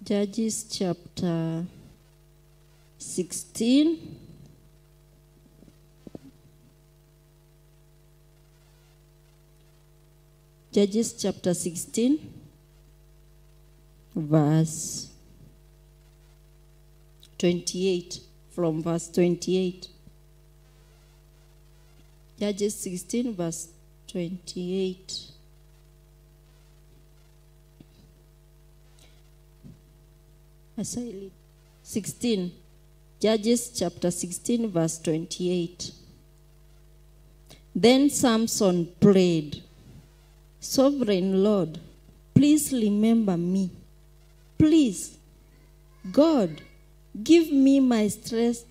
Judges chapter 16. Judges chapter 16, verse 28, from verse 28. Judges 16, verse 28. As I read. 16. Judges chapter 16, verse 28. Then Samson prayed, Sovereign Lord, please remember me. Please, God, give me my strength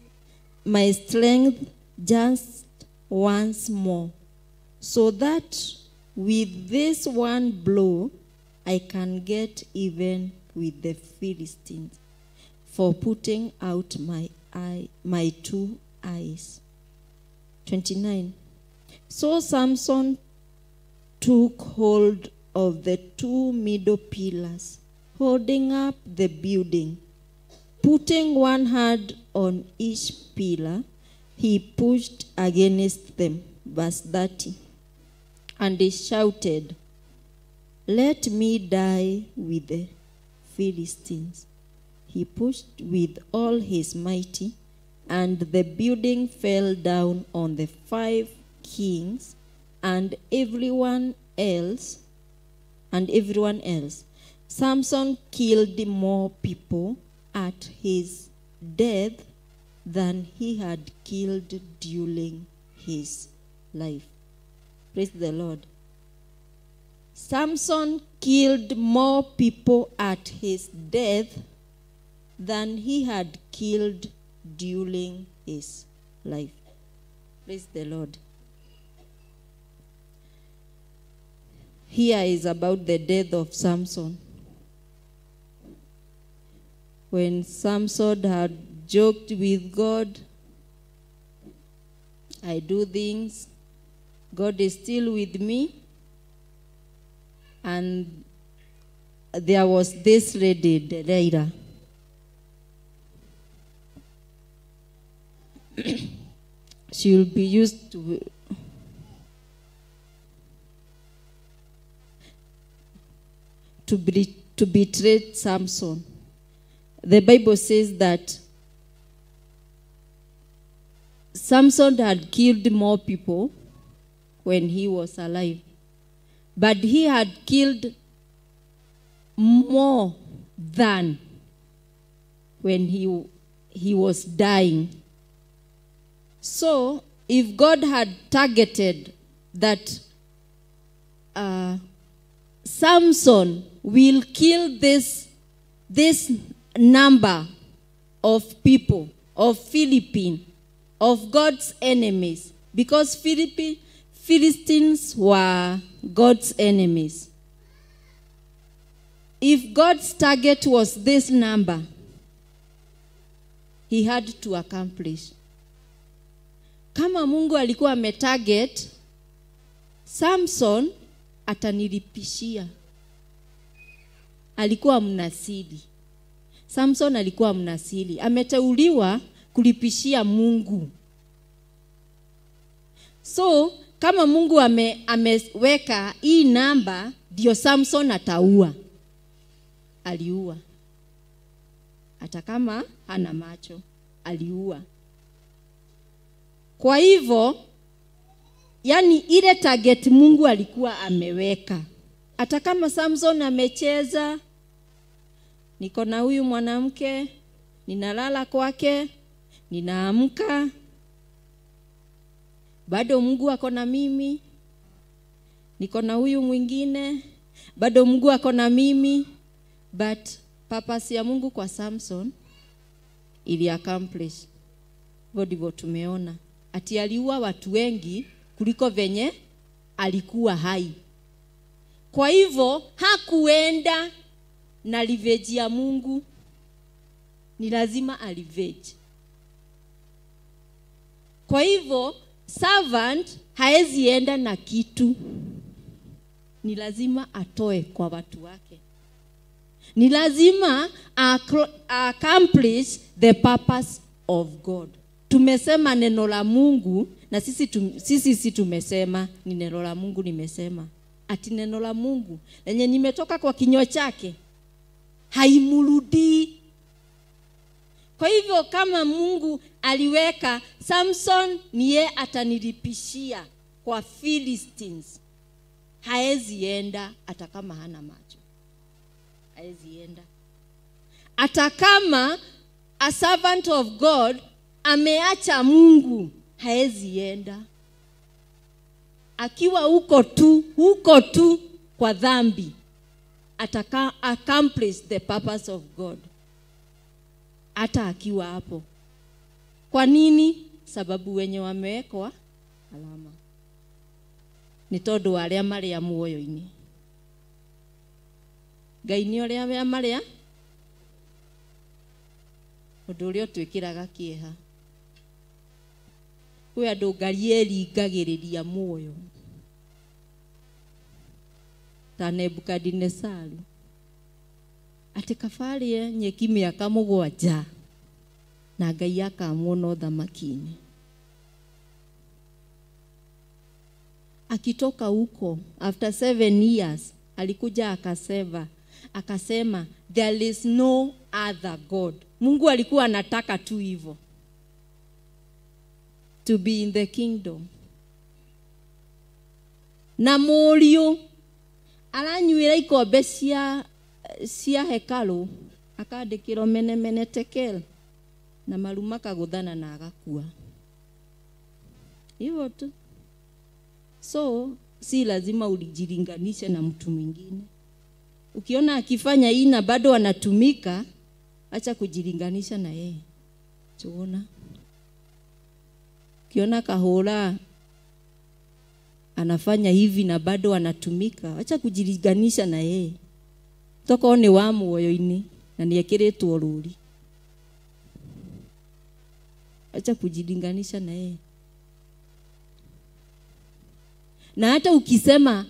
just once more, so that with this one blow I can get even with the Philistines for putting out my two eyes. 29. So Samson took hold of the two middle pillars, holding up the building. Putting one hand on each pillar, he pushed against them. Verse 30. And he shouted, "Let me die with the Philistines." He pushed with all his might, and the building fell down on the 5 kings and everyone else. Samson killed more people at his death than he had killed during his life. Praise the Lord. Samson killed more people at his death than he had killed during his life. Praise the Lord. Here is about the death of Samson. When Samson had joked with God, I do things, God is still with me. And there was this lady, Delilah. She will be used to betray Samson. The Bible says that Samson had killed more people when he was alive, but he had killed more than when he was dying. So if God had targeted that Samson will kill this number of people, of Philippines, of God's enemies, because Philistines were God's enemies. If God's target was this number, he had to accomplish. Kama Mungu alikuwa ametarget Samson atanilipishia. Alikuwa mnasiri. Samson alikuwa mnasiri. Ameteuliwa kulipishia Mungu. So kama Mungu ameweka hii namba ndio Samson ataua. Aliua. Hata kama hana macho, aliua. Kwa hivyo, yani ile target Mungu alikuwa ameweka. Hata kama Samson amecheza, niko na huyu mwanamke, ninalala kwake, ninaamka, bado Mungu ako na mimi. Niko na huyu mwingine, bado Mungu ako na mimi. But purpose ya Mungu kwa Samson ili accomplish. Hivyo ndivyo tumeona. Ati aliua watu wengi kuliko venye alikuwa hai. Kwa hivyo hakuenda na revenge ya Mungu. Ni lazima alivenge. Kwa hivyo servant haezi enda na kitu. Ni lazima atoe kwa watu wake. Ni lazima accomplish the purpose of God. Tumesema neno la Mungu na sisi tumesema ni neno la Mungu nimesema. Ati neno la Mungu lenye nimetoka kwa kinywa chake haimurudii. Kwa hivyo kama Mungu aliweka Samson niye atanilipishia kwa Philistines, haezi enda hata kama hana macho. Haezi enda. Hata kama a servant of God ameacha Mungu, haezi enda. Akiwa huko tu kwa dhambi, ataka accomplish the purpose of God. Hata akiwa hapo. Kwa nini? Sababu wenye wamewekwa alama. Ni tondu aria maria muoyo-ini. Ngai ni uria maria undu uria utwikiraga kieha. Kwi andu Ngai eringagiriria muoyo ta Nebukadinesaru, ati kabarie nyeki miaka 7 na Ngai akamuona uthamaki-ini. Akitoka huko after 7 years alikuja akasema, Akasema there is no other God. Mungu alikuwa anataka tu hivyo, to be in the kingdom. Na mũriũ aranyuĩra ikombe cia hekalu, akandĩkĩrwo mene mene tekel, na maru makagũthana na agakua. Hivyo tu. So si lazima ulijilinganishe na mtu mwingine. Ukiona akifanya hii na bado anatumika, acha kujilinganisha na yeye. Tuona. Ukiona Kahora anafanya hivi na bado anatumika, acha kujilinganisha na yeye. Toko ni wa muoyo-ini na niekiritwo ruri. Acha kujilinganisha na yeye. Na hata ukisema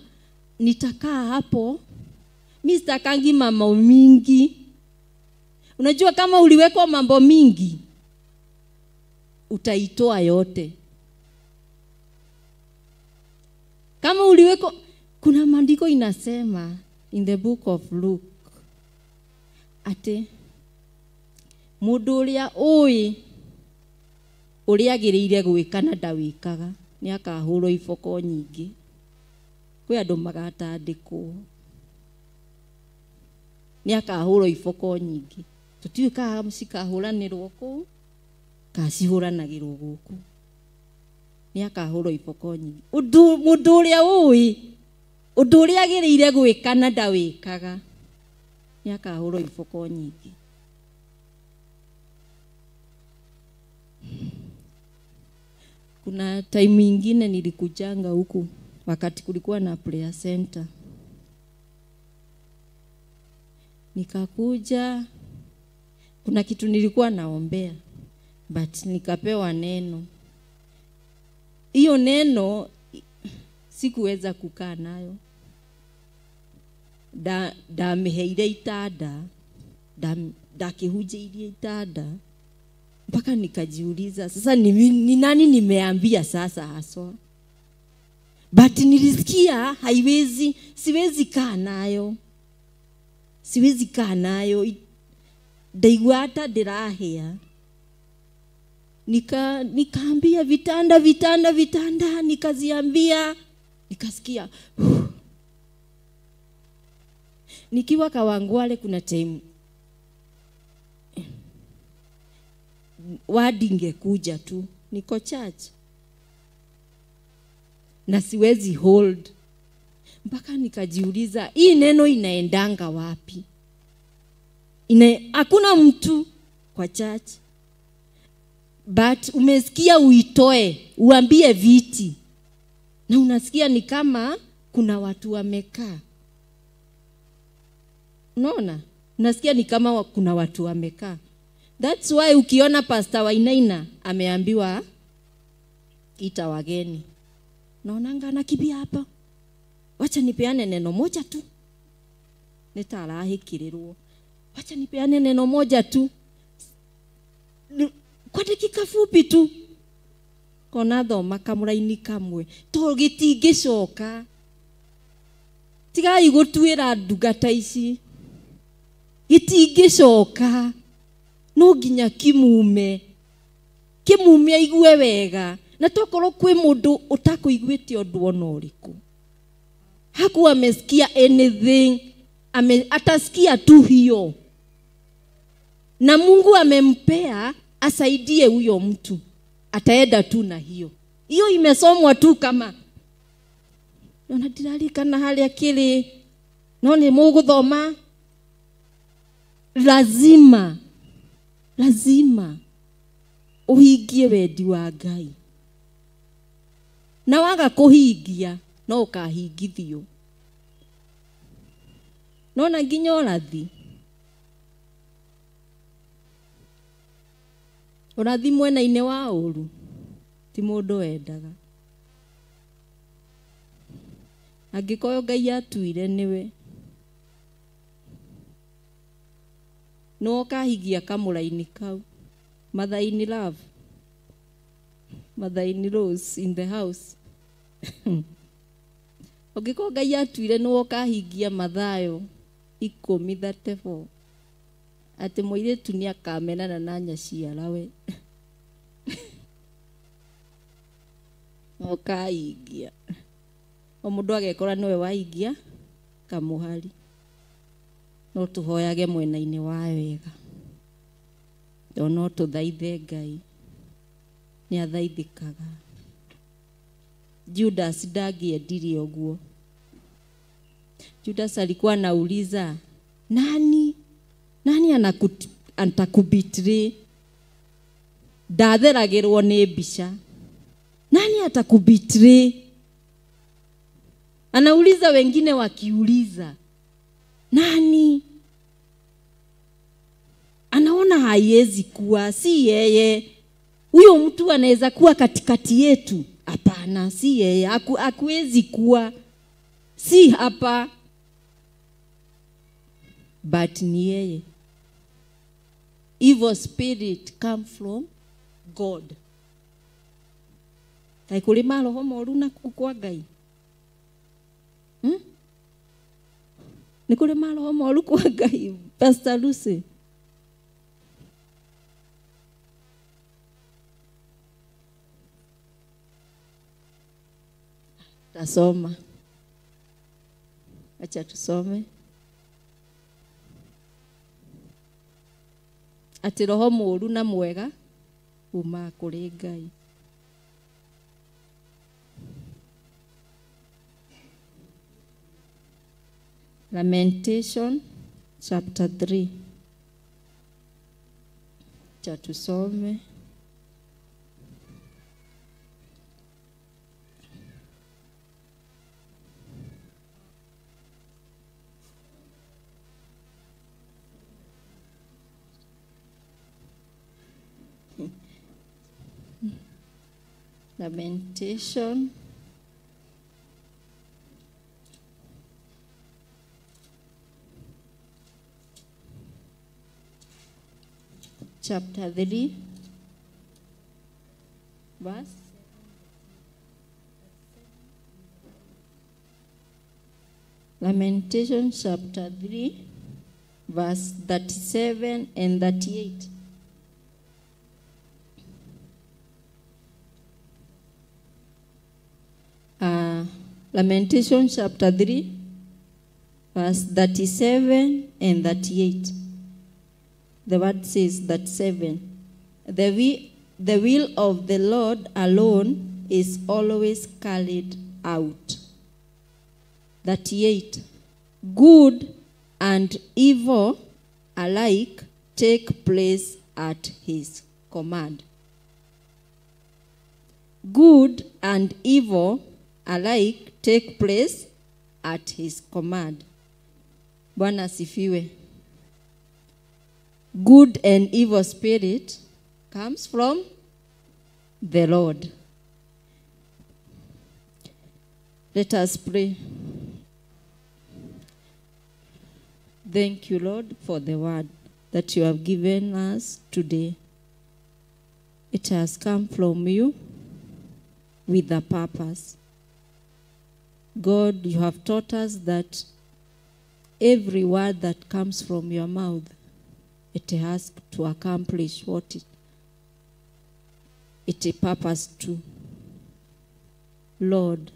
nitakaa hapo, mimi sitakangi mambo mingi. Unajua kama uliwekwa mambo mingi, utaitoa yote. Kama uliwekwa, kuna maandiko inasema in the book of Luke ate mundu uria ui uria agiriire gwika na ndawikaga ni akahurwo iboko nyingi. Kwi andu magatandikwo, ni akahurwo iboko nyingi. Tutiui kana cikahuranirwo kuu kana cihuranagirwo guku. Ni akahurwo iboko nyingi. Mundu uria ui undu uria agiriire gwika na ndawikaga ni akahurwo iboko nyingi. Kuna time ingine nilikujanga huku wakati kulikuwa na prayer center. Nikakuja, kuna kitu nilikuwa naombea, but nikapewa neno. Hiyo neno sikuweza kukaa nayo. Ndameheire itanda, ndakihunjĩirie itanda. Mpaka nikajiuliza sasa ni nani nimeambia sasa haswa. But nilisikia haiwezi, siwezi kaa nayo. Siwezi kaa nayo. Ndaigua hata ndirahĩa. Nikaambia vitanda vitanda vitanda, nikaziambia, nikasikia. Nikiwa Kawangware kuna time wadi ingekuja tu, niko church na siwezi hold. Mpaka nikajiuliza hii neno inaendanga wapi? Hakuna mtu kwa church, but umesikia uitoe, uambie viti, na unasikia ni kama kuna watu wamekaa. Unaona? Unasikia ni kama kuna watu wamekaa. That's why ukiona Pastor Wainaina ameambiwa ita wageni, naonanga anakimbia hapa. Wacha nipeane neno moja tu. Nitarahikirirwo. Wacha nipeane neno moja tu. Kwa dakika fupi tu. Kona thoma kamuraini kamwe. To gitingicoka. Tigai gutuira ndungata ici. Gitingicoka. No nginya kimume. Kimume aigue wega. Na tokorwo kwi mundu utakuiguite undu ona uriku. Hakuwa amesikia anything, atasikia tu hiyo. Na Mungu amempea asaidie huyo mtu. Ataenda tu na hiyo. Hiyo imesomwa tu kama nona ndirarikana hali akili. No ni muguthoma. Lazima lazima uhingie wendi wa Ngai. Na waga kuhingia no ukahingithio. Nona nginya ũrathi. Ũrathi mwena-inĩ wa ũru ti mũndũ wendaga. Angĩkorwo Ngai atuire nĩwe, no ũkahingia kamũraini kau. Mother in love, mother in rose in the house. Ũngĩkorwo Ngai atuire nĩwe ũkahingia Mathayo 10:34 atĩ mũirĩtu nĩ akamenana na nyaciarawe. Ũkaingia o mũndũ agekora nĩwe waingia kamũhari. No tũhoyage mwena-inĩ wa wega, to no tũthaithe Ngai, nĩ athaithĩkaga. Judas ndangĩendirie ũguo. Judas alikuwa anauliza nani atakubetray? Ndatheragĩrwo nĩ mbica. Nani atakubetray? Anauliza wengine wakiuliza nani? Anaona haiwezi kuwa, si yeye. Huyo mtu anaweza kuwa katikati yetu. Hapana, si yeye. Hakuwezi kuwa, si hapa, but ni yeye. Evil spirit come from God. Kaĩ kũrĩ maroho moru na kũu kwa Ngai? Nĩ kũrĩ maroho moru kwa Ngai, Pastor Lucy? Tasoma. Acha tusome. Atĩ roho mũũru na mwega umaga kũrĩ Ngai. Lamentation chapter 3. Acha tusome. Lamentation chapter 3 verse Lamentation chapter 3 verse 37 and 38. Lamentation chapter 3, verse 37 and 38. The word says 37. The will of the Lord alone is always carried out. 38. Good and evil alike take place at his command. Good and evil alike take place at his command. Bwana asifiwe. Good and evil spirit comes from the Lord. Let us pray. Thank you, Lord, for the word that you have given us today. It has come from you with a purpose. God, you have taught us that every word that comes from your mouth, it has to accomplish what it purposed to. Lord,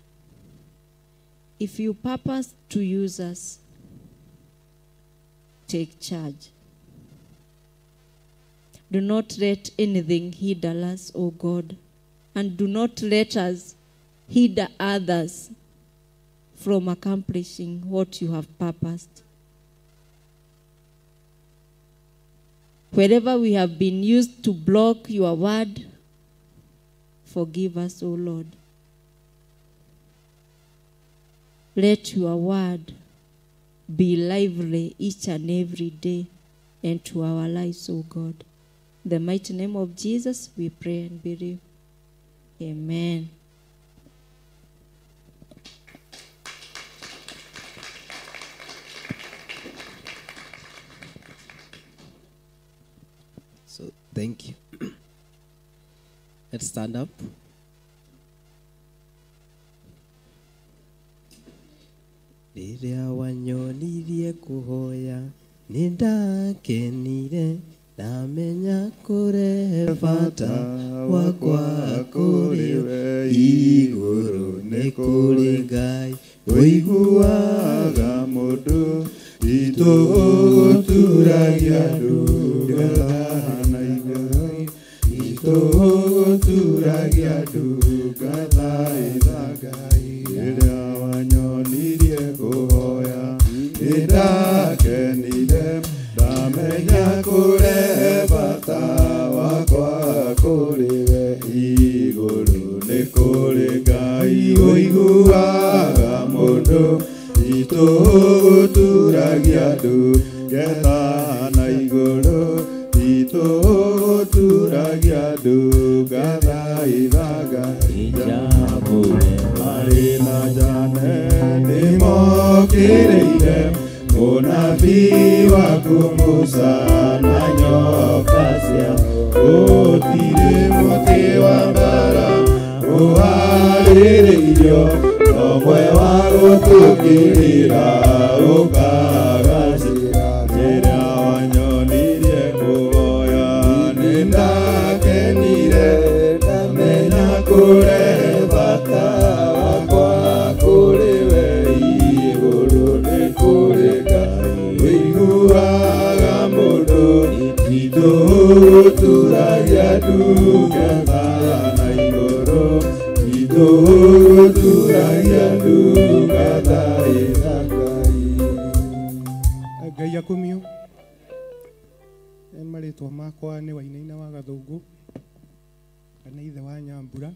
if you purpose to use us, take charge. Do not let anything hinder us, O God, and do not let us hinder others from accomplishing what you have purposed. Wherever we have been used to block your word, forgive us, O Lord. Let your word be lively each and every day and to our lives, O God. In the mighty name of Jesus, we pray and believe. Amen. So, thank you. Let's stand up. Rĩrĩa wanyonirie kũhoya nĩndakenire ndamenya kũrehe bata wakwa kũrĩ we igũrũ nĩ kũrĩ Ngai ũiguaga mũndũ itũgũturagia ndungata na igũrũ itũgũturagia ndungata ĩtha Ngai rĩrĩa wanyonirie kũhoya nĩndakenire ndamenya kũrehe bata wakwa kũrĩ we igũrũ nĩ kũrĩ Ngai ũiguaga mũndũ itũgũturagia ndungata na igũrũ itũgũturagia ndungata ĩtha Ngai njamũre marĩ na Jane nĩmokĩrĩire mũnabii waku Musa na nyoka ciao gũtirĩ mũtĩ wa mbara ũharĩrĩirio nomwe wa gũtũkĩrĩra ũkagacĩra rĩrĩa wanyonirie kũhoya nĩndakenire ndamenya kũrehe bata wakwa kũrĩ we igũrũ nĩ kũrĩ Ngai ũiguaga mũndũ itũgũturagia ndungata na igũrũ itũgũturagia ndungata ĩtha Ngai. Ngai akumio. Marĩtwa makwa nĩ Wainaina wa Gathũngũ kana ithe wa Nyambura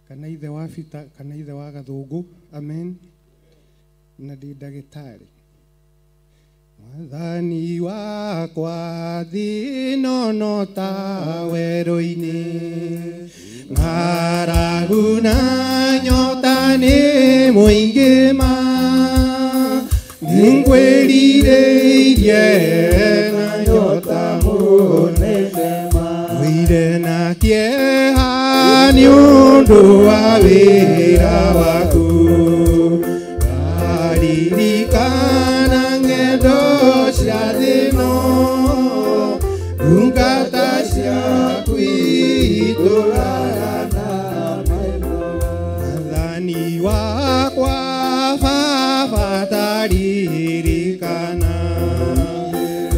kana ithe wa Bita kana ithe wa Gathũngũ. Amen. Na ndĩ ndagĩtarĩ. Mwathani wakwa thĩ no ta werũ-inĩ ng'aragu na nyota nĩ mũingĩ ma nĩngwĩrirĩirie na nyota mũnene ma ndũire na kĩeha nĩ ũndũ wa wĩra waku ndaririkana ng'endo cia thĩ-ĩno ndungata ciaku itũraga na maitho. Mwathani wakwa baba ndaririkana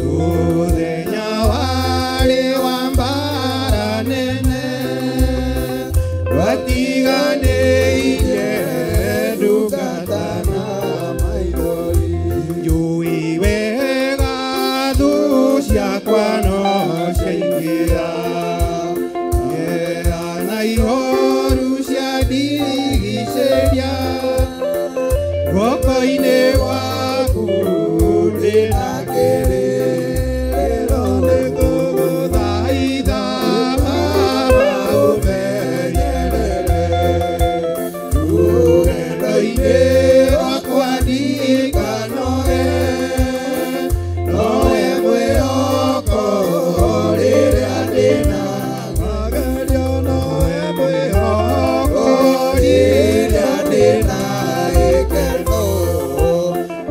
mũthenya warĩ wa mbara nene watiganĩirie ndungata na maithori njũĩ wega thũ ciakwa no ciaingĩra kĩeha na ihoru ciandigicĩria guoko-inĩ gwaku ndĩna kĩrĩrĩro nĩngũgũthaitha Baba ũmenyerere rũgendo-inĩ rwakwa ndikanoge nowe mwĩhoko rĩrĩa ndĩna magerio nowe mwĩhoko rĩrĩa ndĩna gĩkeno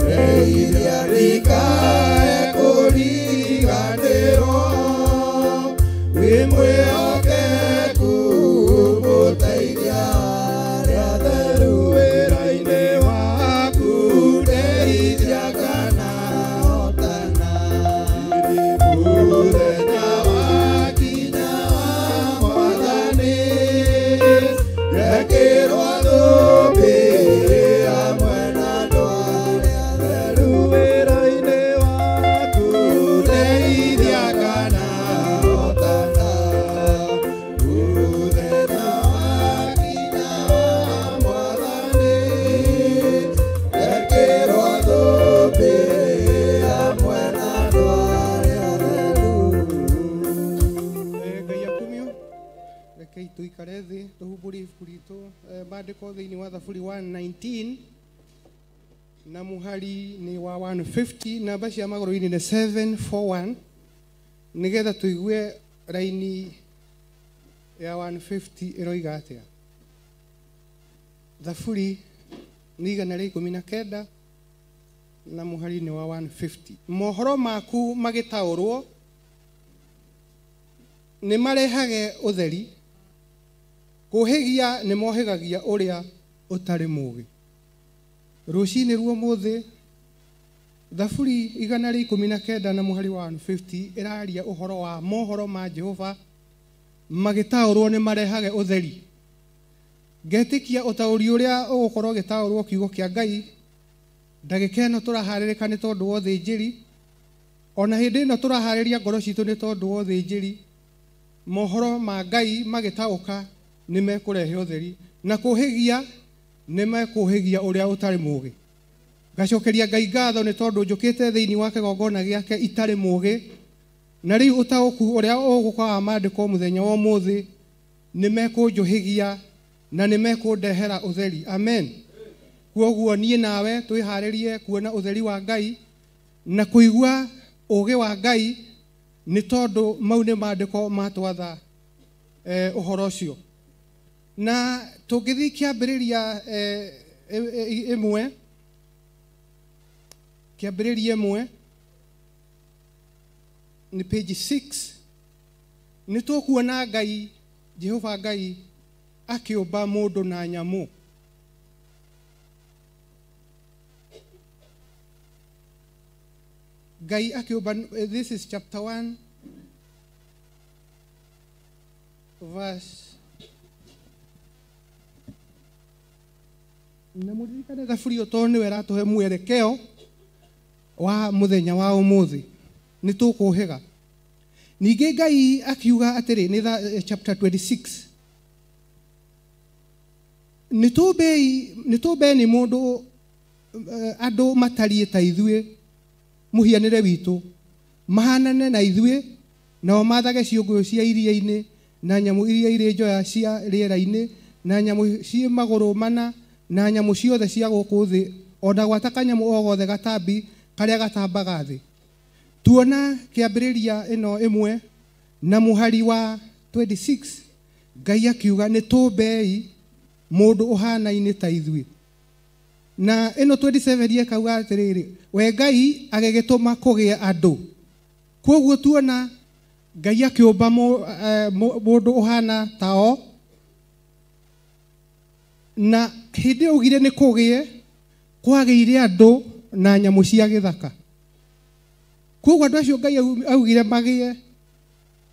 ndeithia ndikae kũriganĩrwo wĩ mwĩhokeku mũteithia arĩa atheru wĩra-inĩ waku ndeithia kana hotana mũthenya wakinya wa Mwathani ngekĩrwo thũmbĩ hamwe na andũ arĩa atheru wĩra-inĩ waku ndeithia kana hotana mũthenya wakinya wa Mwathani ngekĩrwo thũmbĩ hamwe na andũ arĩa atheru. Ngai akumio. Rekei tuikare thĩ tũhumbũrie ibuku ritũ maandĩko thĩinĩ wa Thaburi 119 na mũhari nĩ wa 150 namba cia magũrũ-inĩ nĩ 741 nĩgetha tũigue raini ya 150 ĩroiga atĩa. Thaburi Nĩ 119 na mũhari-inĩ wa 150. Mohoro maku magĩtaũrwo nĩ marehage ũtheri, kũhĩgia nĩ mohĩgagia ũrĩa ũtarĩ mũũgĩ. Rũcinĩ ruo mũthĩ Thaburi 119 na mũhari wa 150 ĩraria ũhoro wa mohoro ma Jehova magĩtaũrwo nĩ marehage ũtheri. Ngetĩkia ũtaũri ũrĩa ũgũkorwo ũgĩtaũrwo kiugo kĩa Ngai ndagĩka ĩno tũraharĩrĩka nĩ tondũ wa ũthĩnjĩri, ona hĩndĩ ĩno tũraharĩria ngoro citũ nĩ tondũ wa ũthĩnjĩri. Mohoro ma Ngai magĩtaũka nĩ mekũrehe ũtheri, na kũhĩgia nĩ mekũhĩgia ũrĩa ũtarĩ mũũgĩ. Ngacokeria Ngai ngatho nĩ tondũ njũkĩte thĩinĩ wa kĩgongona gĩake itarĩ mũũgĩ, na rĩu ũtaũku ũrĩa ũgũka wa maandĩko mũthenya wa ũmũthĩ nĩ mekũnjũhĩgia na nĩ mekũndehera ũtheri. Amen. Kwoguo niĩ nawe twĩharĩrie kuona ũtheri wa Ngai na kũigua ũũgĩ wa Ngai, nĩ tondũ mau nĩ maandĩko matwatha ũhoro ũcio. Na tũngĩthiĩ kĩambĩrĩria ĩmwe, kĩambĩrĩria ĩmwe nĩ page 6, nĩ tũkuona Ngai, Jehova Ngai akĩũmba mũndũ na nyamũ. Ngai akĩũmba, this is chapter 1 verse, na mũririkane Thaburi ĩyo tondũ nĩwe ĩratũhe mwerekeo wa mũthenya wa ũmũthĩ, nĩ tũkũhĩga. Ningĩ Ngai akiuga atĩrĩ, nĩ chapter 26, nĩ tũmbeni mũndũ andũ matariĩ ta ithuĩ, mũhianĩre witũ, mahanane na ithuĩ, nao mathage ciũngũyũ cia iria-inĩ na nyamũ iria irĩ njoya cia rĩera-inĩ na nyamũ ciĩ magũrũ mana na nyamũ ciothe cia gũkũ thĩ, ona gwata kanyamũ o gothe gatambi karĩa gatambaga thĩ. Tuona kĩambĩrĩria ĩno ĩmwe na mũhari wa 26, Ngai akiuga nĩ tũmbei mũndũ ũhanaine ta ithuĩ. Na ĩno 27 ĩkauga atĩrĩrĩ, we Ngai agĩgĩtũma kũgĩe andũ. Kwoguo tuona Ngai akĩũmba mũndũ ũhana tao, na hĩndĩ augire nĩ kũgĩe, kwagĩire andũ na nyamũ cia gĩthaka. Kwoguo andũ acio Ngai augire magĩe,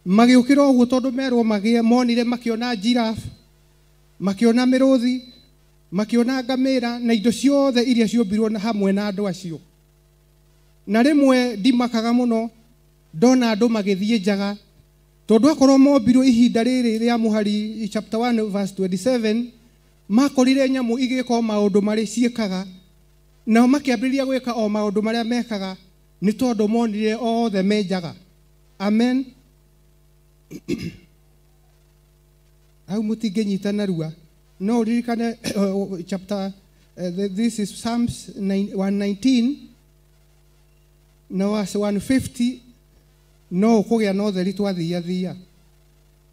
magĩũkĩra ũguo tondũ merwo magĩe, monire makĩona giraffe, makĩona mĩrũthi, makĩona ngamĩra na indo ciothe iria ciũmbirwo hamwe na andũ acio. Na rĩmwe ndimakaga mũno ndona andũ magĩthiĩ njaga, tondũ akorwo mombirwo ihinda rĩrĩ rĩa mũhari chapter 1 verse 27, makorire nyamũ igĩka o maũndũ marĩa ciĩkaga, nao makĩambĩrĩria gwĩka o maũndũ marĩa mekaga, nĩ tondũ monire othe me njaga. Amen. Hau mũtingĩnyita narua, no ũririkane chapter this is Psalms 119 na verse 150, no ũkũgĩa na ũtheri twathiathia.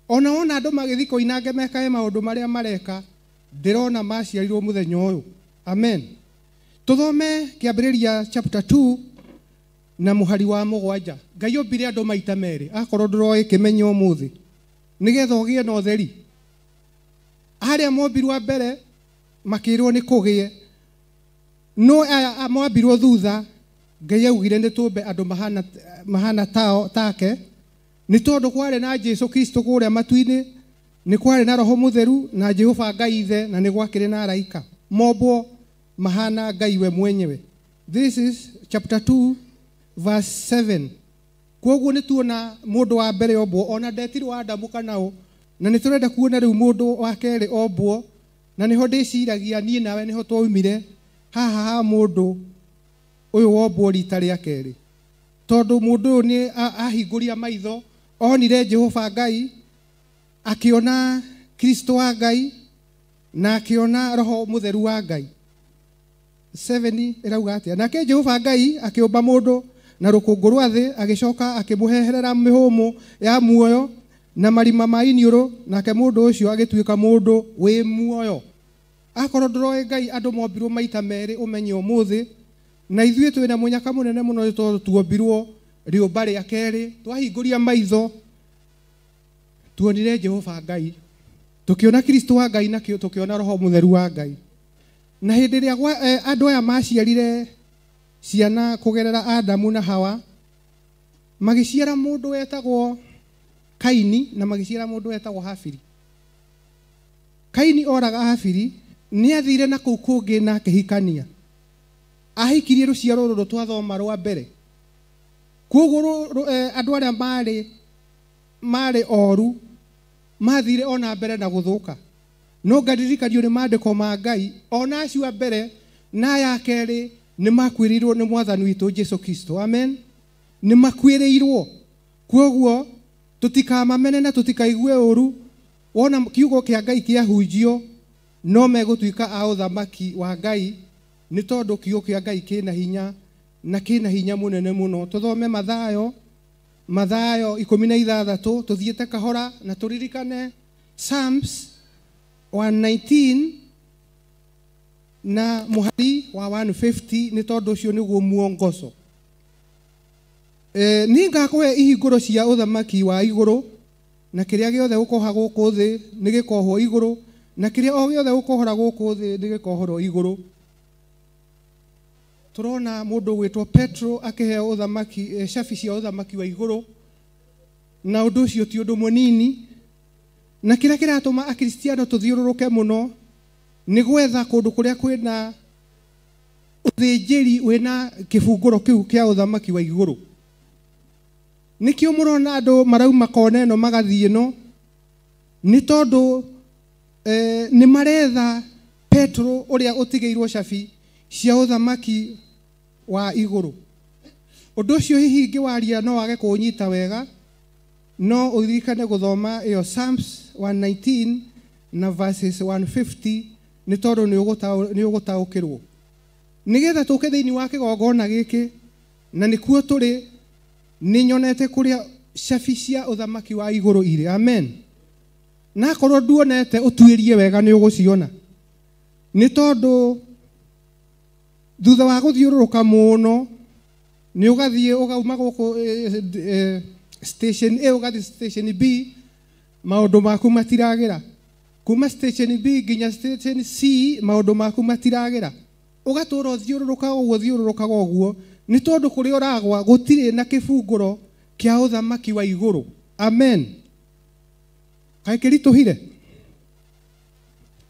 Ona wona andũ magĩthiĩ koinange mekage maũndũ marĩa mareka, ndĩrona maciarirwo mũthenya ũyũ. Amen. Tũthome kĩambĩrĩria chapter 2 na mũhari wa 7. Ngai ombire andũ maita merĩ, akorwo ndũroĩ kĩmenye ũmũthĩ, nĩgetha ũgĩe na ũtheri. Arĩa mombirwo mbere makĩrwo nĩ kũgĩe, no aya mombirwo thutha Ngai augire nĩ tũmbe andũ mahana take, nĩ tondũ kwarĩ na Jesu Kristo kũrĩa matu-inĩ, nĩ kwarĩ na Roho Mũtheru na Jehova Ngai Ithe, na nĩ gwakĩrĩ na araika mombwo mahana Ngai we mwenyewe. This is chapter 2 verse 7. Kwoguo nĩ tuona mũndũ wa mbere ombwo, ona ndetirwo Adamu kana ũ, na nĩ tũrenda kuona rĩu mũndũ wa kerĩ ombwo, na nĩho ndĩciragia niĩ nawe nĩho twaumire haha ha mũndũ ũyũ wombwo rita rĩa kerĩ, tondũ mũndũ ũyũ nĩ ahingũria maitho, onire Jehova Ngai, akĩona Kristo wa Ngai, na akĩona Roho Mũtheru wa Ngai. 7 ĩrauga atĩa? Nake Jehova Ngai akĩũmba mũndũ na rũkũngũ rwa thĩ, agĩcoka akĩmũheherera mĩhũmũ ya muoyo na marima ma iniũrũ, nake mũndũ ũcio agĩtuĩka mũndũ wĩ muoyo. Akorwo ndũroĩ Ngai andũ mombirwo maita merĩ ũmenye ũmũthĩ, na ithuĩ twĩna mũnyaka mũnene mũno nĩ tondũ tuombirwo rĩũmba rĩa kerĩ, twahingũria maitho tuonire Jehova Ngai, tukiona Kristo wa Ngai na tukiona Roho Mũtheru wa Ngai. Na hĩndĩ ĩrĩa andũ aya maciarire ciana kũgerera Adamu na Hawa, magĩciara mũndũ wetagwo Kaini na magĩciara mũndũ wetagwo Habili. Kaini oraga Habili, nĩ athire na kũu kũngĩ na akĩhikania. Ahikirie rũciaro rũrũ twathoma rwa mbere. Koguo andũ arĩa marĩ oru mathire ona mbere na gũthũka. No ngaririkanio nĩ maandĩko ma Ngai, ona acio a mbere na aya a kerĩ nĩ makuĩrĩirwo nĩ Mwathani witũ Jesu Kristo. Amen. Nĩ makuĩrĩirwo. Koguo tũtikamamene na tũtikaigue ũru. Wona kiugo kĩa Ngai kĩahunjio no megũtuĩka a ũthamaki wa Ngai, nĩ tondũ kiugo kĩa Ngai kĩna hinya na kĩna hinya mũnene mũno. Tũthome Mathayo 16, tũthiĩte kahora na tũririkane Psalms 119 na mũhari wa 150, nĩ tondũ ũcio nĩguo muongoco. Nĩ ngakũhe ihingũro cia ũthamaki wa igũrũ, na kĩrĩa gĩothe ũkoha gũkũ thĩ nĩ gĩkohwo igũrũ, na kĩrĩa o gĩothe ũkohora gũkũ thĩ nĩ gĩkohorwo igũrũ. Tũrona mũndũ gwĩtwo Petro akĩheo ũthamaki, cabi cia ũthamaki wa igũrũ, na ũndũ ũcio ti ũndũ mũnini. Na kĩrĩa kĩratũma akristiano tũthiũrũrũke mũno nĩ gwetha kũndũ kũrĩa kwĩna ũthĩnjĩri wĩna kĩbungũro kĩu kĩa ũthamaki wa igũrũ. Nĩkĩo mũrona andũ marauma kona ĩno magathiĩ ĩno, nĩ tondũ nĩ maretha Petro ũrĩa ũtigĩirwo cabi cia ũthamaki wa igũrũ. Ũndũ ũcio hihi ingĩwaria no wage kũũnyita wega, no ũririkane gũthoma ĩyo Psalms 119 na verses 150, nĩ tondũ nĩ ũgũtaũkĩrwo. Nĩgetha tũke thĩinĩ wa kĩgongona gĩkĩ, na nĩkuo tũrĩ, nĩ nyonete kũrĩa cabi cia ũthamaki wa igũrũ irĩ. Amen. Na akorwo nduonete ũtuĩrie wega nĩ ũgũciona, nĩ tondũ thutha wa gũthiũrũrũka mũno nĩ ũgathiĩ ũgauma gũkũ station A ũgathiĩ station B, maũndũ maku matiragĩra. Kuma station B nginya station C maũndũ maku matiragĩra. Ũgatũra ũthiũrũrũkaga ũguo ũthiũrũrũkaga ũguo, nĩ tondũ kũrĩa ũragwa gũtirĩ na kĩbungũro kĩa ũthamaki wa igũrũ. Amen. Kaĩ kĩritũhire?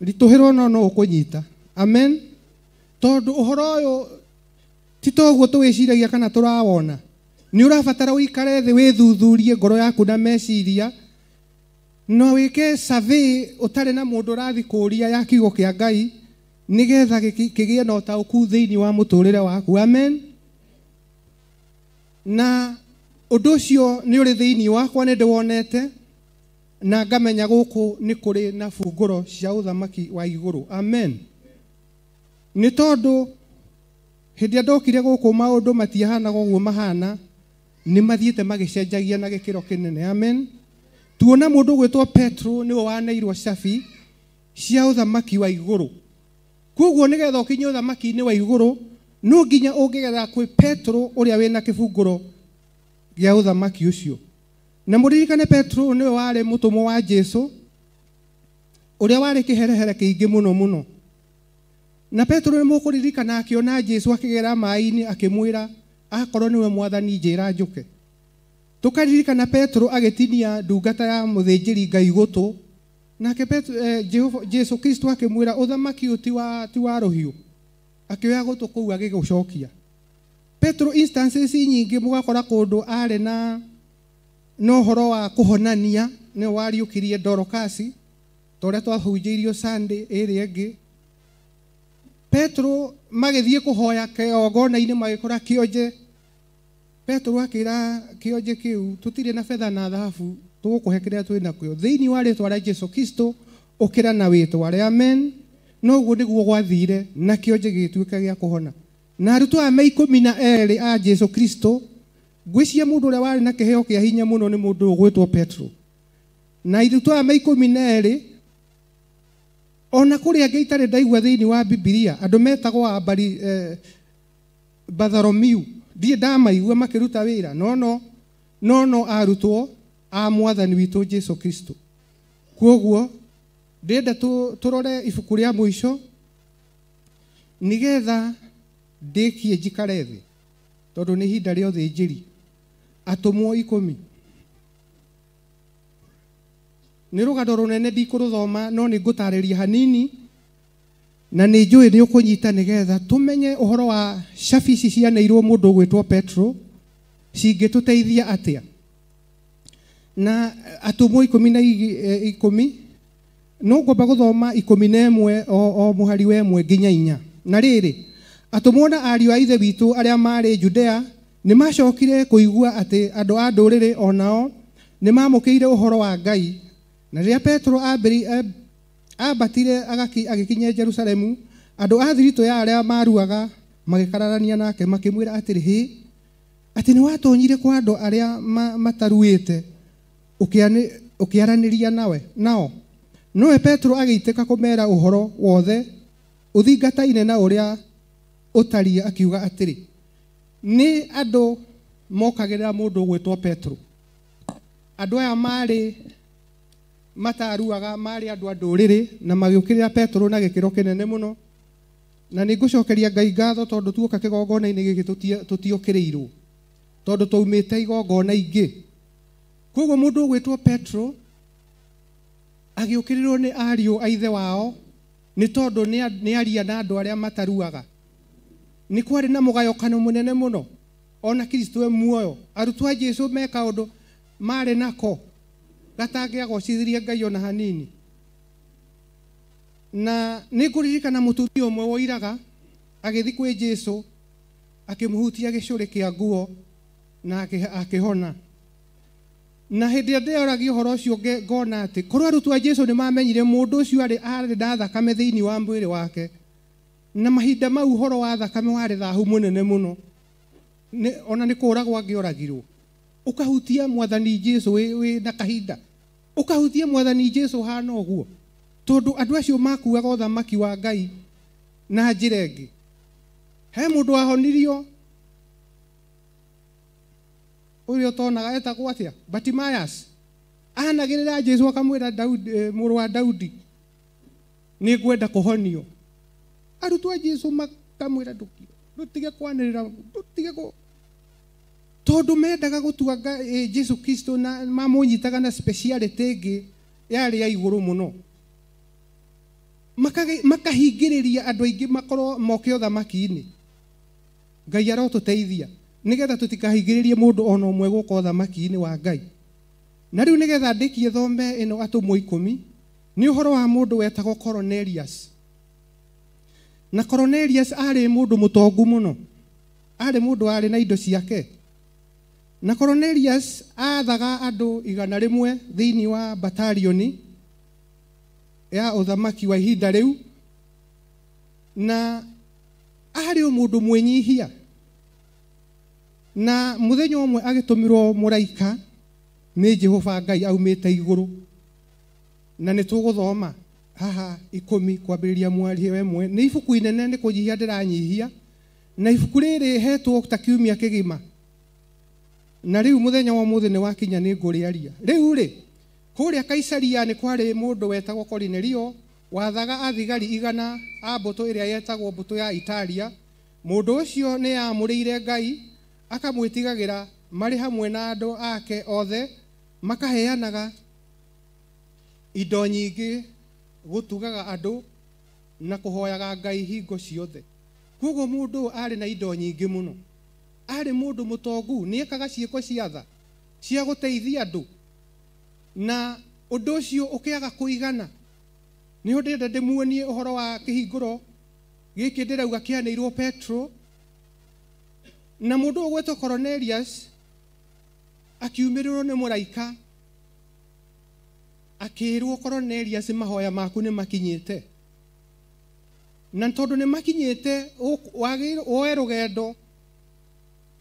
Ritũhĩrwo no ũkũnyita. Amen. Tondũ ũhoro ũyũ ti toguo tũwĩciragia kana tũrawona. Nĩ ũrabatara ũikare thĩ wĩthuthurie ngoro yaku na meciria, no wĩke survey ũtarĩ na mũndũ ũrathiĩ kũũria ya kiugo kĩa Ngai, nĩgetha kĩgĩe na ũtaũku thĩinĩ wa mũtũrĩre waku. Amen. Na ũndũ ũcio nĩ ũrĩ thĩinĩ wakwa, nĩ ndĩwonete na ngamenya gũkũ nĩ kũrĩ na bungũro cia ũthamaki wa igũrũ. Amen. Nĩ tondũ hĩndĩ ĩrĩa ndokire gũkũ maũndũ matiahanaga ũguo mahana, nĩ mathiĩte magĩcenjagia na gĩkĩro kĩnene. Amen. Tuona mũndũ ũgwĩtwo Petro nĩwe waneirwo cabi cia ũthamaki wa igũrũ. Koguo nĩgetha ũkinye ũthamaki-inĩ wa igũrũ no nginya ũngĩgerera kwĩ Petro ũrĩa wĩna kĩbungũro gĩa ũthamaki ũcio. Na mũririkane Petro nĩwe warĩ mũtũmwo wa Jesu ũrĩa warĩ kĩherehere kĩingĩ mũno mũno. Na Petro nĩ mũkũririkana akĩona Jesu akĩgera maĩ-inĩ akĩmwĩra akorwo nĩwe Mwathani njĩra njũke. Tũkaririkana Petro agĩtinia ndungata ya mũthĩnjĩri Ngai gũtũ, nake Jesu Kristo akĩmwĩra ũthamaki ũyũ ti wa rũhiũ, akĩoya gũtũ kũu agĩgũcokia. Petro instances nyingĩ mũgakora kũndũ arĩ na ũhoro wa kũhonania, nĩwe wariũkirie Dorokasi ta ũrĩa twahunjĩirio Sunday ĩrĩa ĩngĩ. Petro magĩthiĩ kũhoya kĩgongona-inĩ magĩkora kĩonje. Petro akĩra kĩonje kĩu, tũtirĩ na betha na thahabu, tũgũkũhe kĩrĩa twĩ nakĩo. Thĩinĩ wa rĩtwa rĩa Jesu Kristo ũkĩra na wĩtware. Amen. No ũguo nĩguo gwathire na kĩonje gĩgĩtuĩka gĩa kũhona. Na arutwo aya me 12 a Jesu Kristo, ngwĩciria mũndũ ũrĩa warĩ na kĩheo kĩa hinya mũno nĩ mũndũ ũgwĩtwo Petro. Na arutwo aya me 12 Ona kũrĩ angĩ itarĩ ndaigua thĩinĩ wa Bibilia andũ metagwo a Bartholomew ndiĩ ndamaigua makĩruta wĩra no arutwo a mwathani witũ Jesu Kristo. Kwoguo ndĩrenda tũrore ibuku rĩa mũico nigetha ndĩkie njikare thĩ tondũ nĩ ihinda rĩa ũthĩnjĩri. Atũmwo 10 nĩ rũgano rũnene ndikũrũthoma no nĩ ngũtarĩria hanini na nĩ njũĩ nĩ ũkũnyita nĩgetha tũmenye ũhoro wa cabi ici cianeirwo mũndũ ũgwĩtwo Petro cingĩtũteithia atĩa. Na atũmwo 10 no ngwamba gũthoma 11 o mũhari wa 1 nginya 4. Na rĩrĩ, atũmwo na ariũ a ithe witũ arĩa marĩ Judea nĩ macokire kũigua atĩ andũ a ndũrĩrĩ o nao nĩ mamũkĩire ũhoro wa Ngai. Na rĩrĩa Petro ambatire agĩkinya Jerusalemu, andũ a thiritũ ya arĩa maruaga magĩkararania nake makĩmwĩra atĩrĩ, hĩ, atĩ nĩ watonyire kwa andũ arĩa mataruĩte ũkĩaranĩria nao. Nowe Petro agĩitĩka kũmera ũhoro wothe ũthingataine na ũrĩa ũtariĩ akiuga atĩrĩ, nĩ andũ mokagĩrĩra mũndũ ũgwĩtwo Petro. Andũ aya marĩ mataruaga marĩ andũ a ndũrĩrĩ na magĩũkĩrĩra Petro na gĩkĩro kĩnene mũno. Na nĩ ngũcokeria Ngai ngatho tondũ tuoka kĩgongona-inĩ gĩkĩ tũtiokĩrĩirwo tondũ twaumĩte igongona ingĩ. Koguo mũndũ ũgwĩtwo Petro agĩũkĩrĩrwo nĩ ariũ a ithe wao nĩ tondũ nĩ aria na andũ arĩa mataruaga. Nĩ kwarĩ na mũgayũkano mũnene mũno ona Kristo e muoyo. Arutwo a Jesu me kaũndũ marĩ nako gatangĩagocithirie Ngai ona hanini. Na nĩ ngũririkana mũtumia ũmwe woiraga agĩthiĩ kwĩ Jesu akĩmũhutia gĩcũrĩ kĩa nguo na akĩhona. Na hĩndĩ ĩrĩa ndĩroragia ũhoro ũcio ngona atĩ korwo arutwo a Jesu nĩ mamenyire mũndũ ũcio arĩ na thakame thĩinĩ wa mwĩrĩ wake, na mahinda mau ũhoro wa thakame warĩ thahu mũnene mũno, ona nĩ kũragwo angĩoragirwo. Ũkahutia mwathani Jesu wĩ na kahinda, ũkahutia mwathani Jesu hana ũguo, tondũ andũ acio makuaga ũthamaki wa Ngai na njĩra ĩngĩ. He mũndũ wahonirio ũrĩa ũtonaga etagwo atĩa, Bartimaeus. Anagĩrĩra Jesu akamwĩra, Daudi, mũrũ wa Daudi, nĩ ngwenda kũhonio. Arutwo a Jesu makamwĩra, ndũtige kwanĩrĩra, ndũtige tondũ mendaga gũtua Jesu Kristo na mamũnyitaga na speciality ĩngĩ yarĩ ya igũrũ mũno. Makahingĩrĩria andũ aingĩ makorwo moke ũthamaki-inĩ. Ngai arotũteithia nĩgetha tũtikahingĩrĩrie mũndũ ona ũmwe gũka ũthamaki-inĩ wa Ngai. Na rĩu nĩgetha ndĩkie thome ĩno atũmwo 10 nĩ ũhoro wa mũndũ wetagwo Cornelius. Na Cornelius arĩ mũndũ mũtongu mũno, arĩ mũndũ warĩ na indo ciake. Na Cornelius aathaga andũ 100 thĩinĩ wa batalioni ya ũthamaki wa ihinda rĩu, na arĩ o mũndũ mwĩnyihia. Na mũthenya ũmwe agĩtũmĩrwo mũraika nĩ Jehova Ngai aumĩte igũrũ. Na nĩ tũgũthoma haha 10 kwambĩrĩria mweri wa 1. Nĩ ibuku inene, nĩ kũnyihia ndĩranyihia, na ibuku rĩrĩ hetwo ta kiumia kĩgima. Na rĩu mũthenya wa ũmũthĩ nĩ wakinya nĩ ngũrĩaria. Rĩu rĩ, kũrĩa Kaisaria nĩ kwarĩ mũndũ wetagwo Korinelio wathaga athigari 100 a mbũtũ ĩrĩa yetagwo mbũtũ ya Italia. Mũndũ ũcio nĩ aamũrĩire Ngai akamwĩtigagĩra marĩ hamwe na andũ ake othe, makaheanaga indo nyingĩ gũtugaga andũ na kũhoyaga Ngai hingo ciothe. Koguo mũndũ arĩ na indo nyingĩ mũno, arĩ mũndũ mũtongu, nĩ ekaga ciĩko cia tha cia gũteithia andũ, na ũndũ ũcio ũkĩaga kũigana. Nĩho ndĩrenda ndĩmuonie ũhoro wa kĩhingũro gĩkĩ ndĩrauga kĩanĩirwo Petro. Na mũndũ ũgwĩtwo Cornelius akiumĩrĩrwo nĩ mũraika akĩrwo, Cornelius, mahoya maku nĩ makinyĩte, na tondũ nĩ makinyĩte woe rũgendo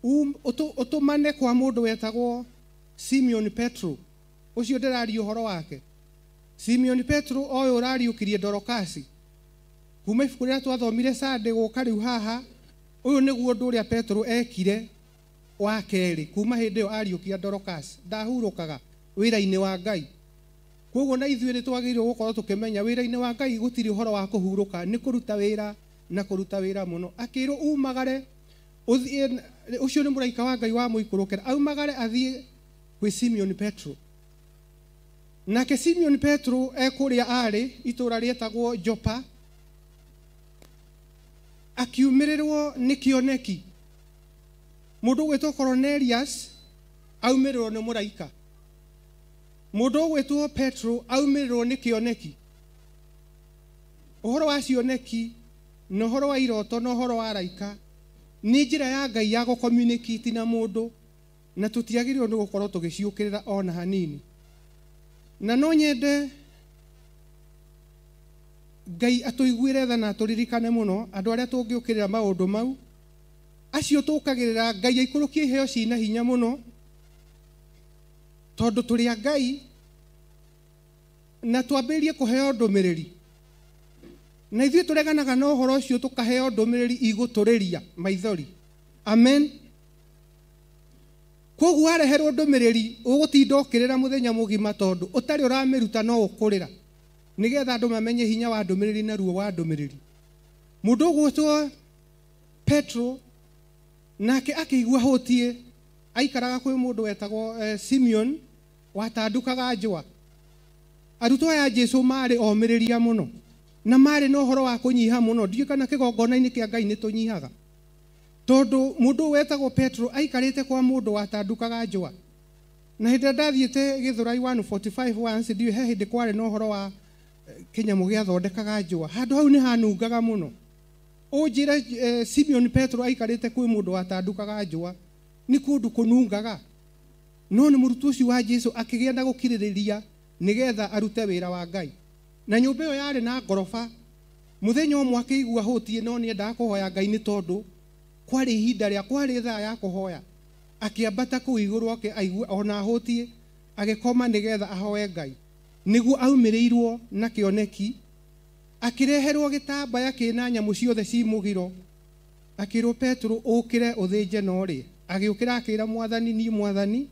ũtũmane kwa mũndũ wetagwo Simeon Petro, ũcio ndĩraria ũhoro wake. Simeon Petro ũyũ ũrariũkirie Dorokasi kuma ibuku rĩrĩa twathomire Sunday gũka rĩu haha, ũyũ nĩguo ũndũ ũrĩa Petro ekire wa kerĩ kuma hĩndĩ ĩyo ariũkia Dorokasi. Ndahurũkaga wĩra-inĩ wa Ngai. Koguo na ithuĩ nĩ twagĩrĩirwo gũkorwo tũkĩmenya wĩra-inĩ wa Ngai gũtirĩ ũhoro wa kũhurũka, nĩ kũruta wĩra na kũruta wĩra mũno. Akĩrwo umagare ũthiĩ, ũcio nĩ mũraika wa Ngai wamũikũrũkĩra, aumagare athiĩ kwĩ Simeon Petro. Nake Simeon Petro ekũrĩa arĩ itũũra rĩetagwo Jopa, akiumĩrĩrwo nĩ kĩoneki. Mũndũ ũgwĩtwo Cornelius aumĩrĩrwo nĩ mũraika. Mũndũ ũgwĩtwo Petro aumĩrĩrwo nĩ kĩoneki. Ũhoro wa cioneki na ũhoro wa iroto na ũhoro wa araika nĩ njĩra ya Ngai ya gũcommunicate na mũndũ, na tũtiagĩrĩirwo nĩ gũkorwo tũgĩciũkĩrĩra ona hanini. Na no nyende Ngai atũiguĩre tha na atũririkane mũno andũ arĩa tũngĩũkĩrĩra maũndũ mau, acio tũkagĩrĩra Ngai aikũrũkie iheo cina hinya mũno, tondũ tũrĩ a Ngai na twambĩrĩrie kũheo ndũmĩrĩri. Na ithuĩ tũreganaga na ũhoro ũcio tũkaheo ndũmĩrĩri igũtũrĩria maithori. Amen. Koguo wareherwo ndũmĩrĩri ũgũtinda ũkĩrĩra mũthenya mũgima tondũ ũtarĩ ũramĩruta no ũkũrĩra, nĩgetha andũ mamenye hinya wa ndũmĩrĩri na ruo wa ndũmĩrĩri. Mũndũ ũgwĩtwo Petro nake akĩigua hũtiĩ, aikaraga kwĩ mũndũ wetagwo Simeon watandukaga njũa. Arutwo aya Jesu marĩ omĩrĩria mũno na marĩ na ũhoro wa kũnyiha mũno. Ndiũĩ kana kĩgongona-inĩ kĩa Ngai nĩ tũnyihaga, tondũ mũndũ wetagwo Petro aikarĩte kwa mũndũ watandukaga njũa. Na hĩndĩ ĩrĩa ndathiĩte Gĩthũrai 145 once, ndiũĩ he hĩndĩ kwarĩ na ũhoro wa kĩnyamũ gĩathondekaga njũa. Handũ hau nĩ hanungaga mũno. Ũnjĩre Simeon Petro aikarĩte kwĩ mũndũ watandukaga njũa, nĩ kũndũ kũnungaga. No nĩ mũrutwo ũcio wa Jesu akĩgĩa na gũkirĩrĩria nĩgetha arute wĩra wa Ngai. Na nyũmba ĩyo yarĩ na ngoroba. Mũthenya ũmwe akĩigua hũtiĩ, no nĩendaga kũhoya Ngai nĩ tondũ kwarĩ ihinda rĩa kwarĩ thaa ya kũhoya. Akĩambata kũu igũrũ ake aigua ona hũtiĩ, agĩkoma nĩgetha ahoe Ngai. Nĩguo aumĩrĩirwo na kĩoneki, akĩreherwo gĩtambaya kĩna nyamũ ciothe ci mũgiro. Akĩrwo Petro ũkĩre ũthĩnje na ũrĩe. Agĩũkĩra akĩra Mwathani, niĩ Mwathani,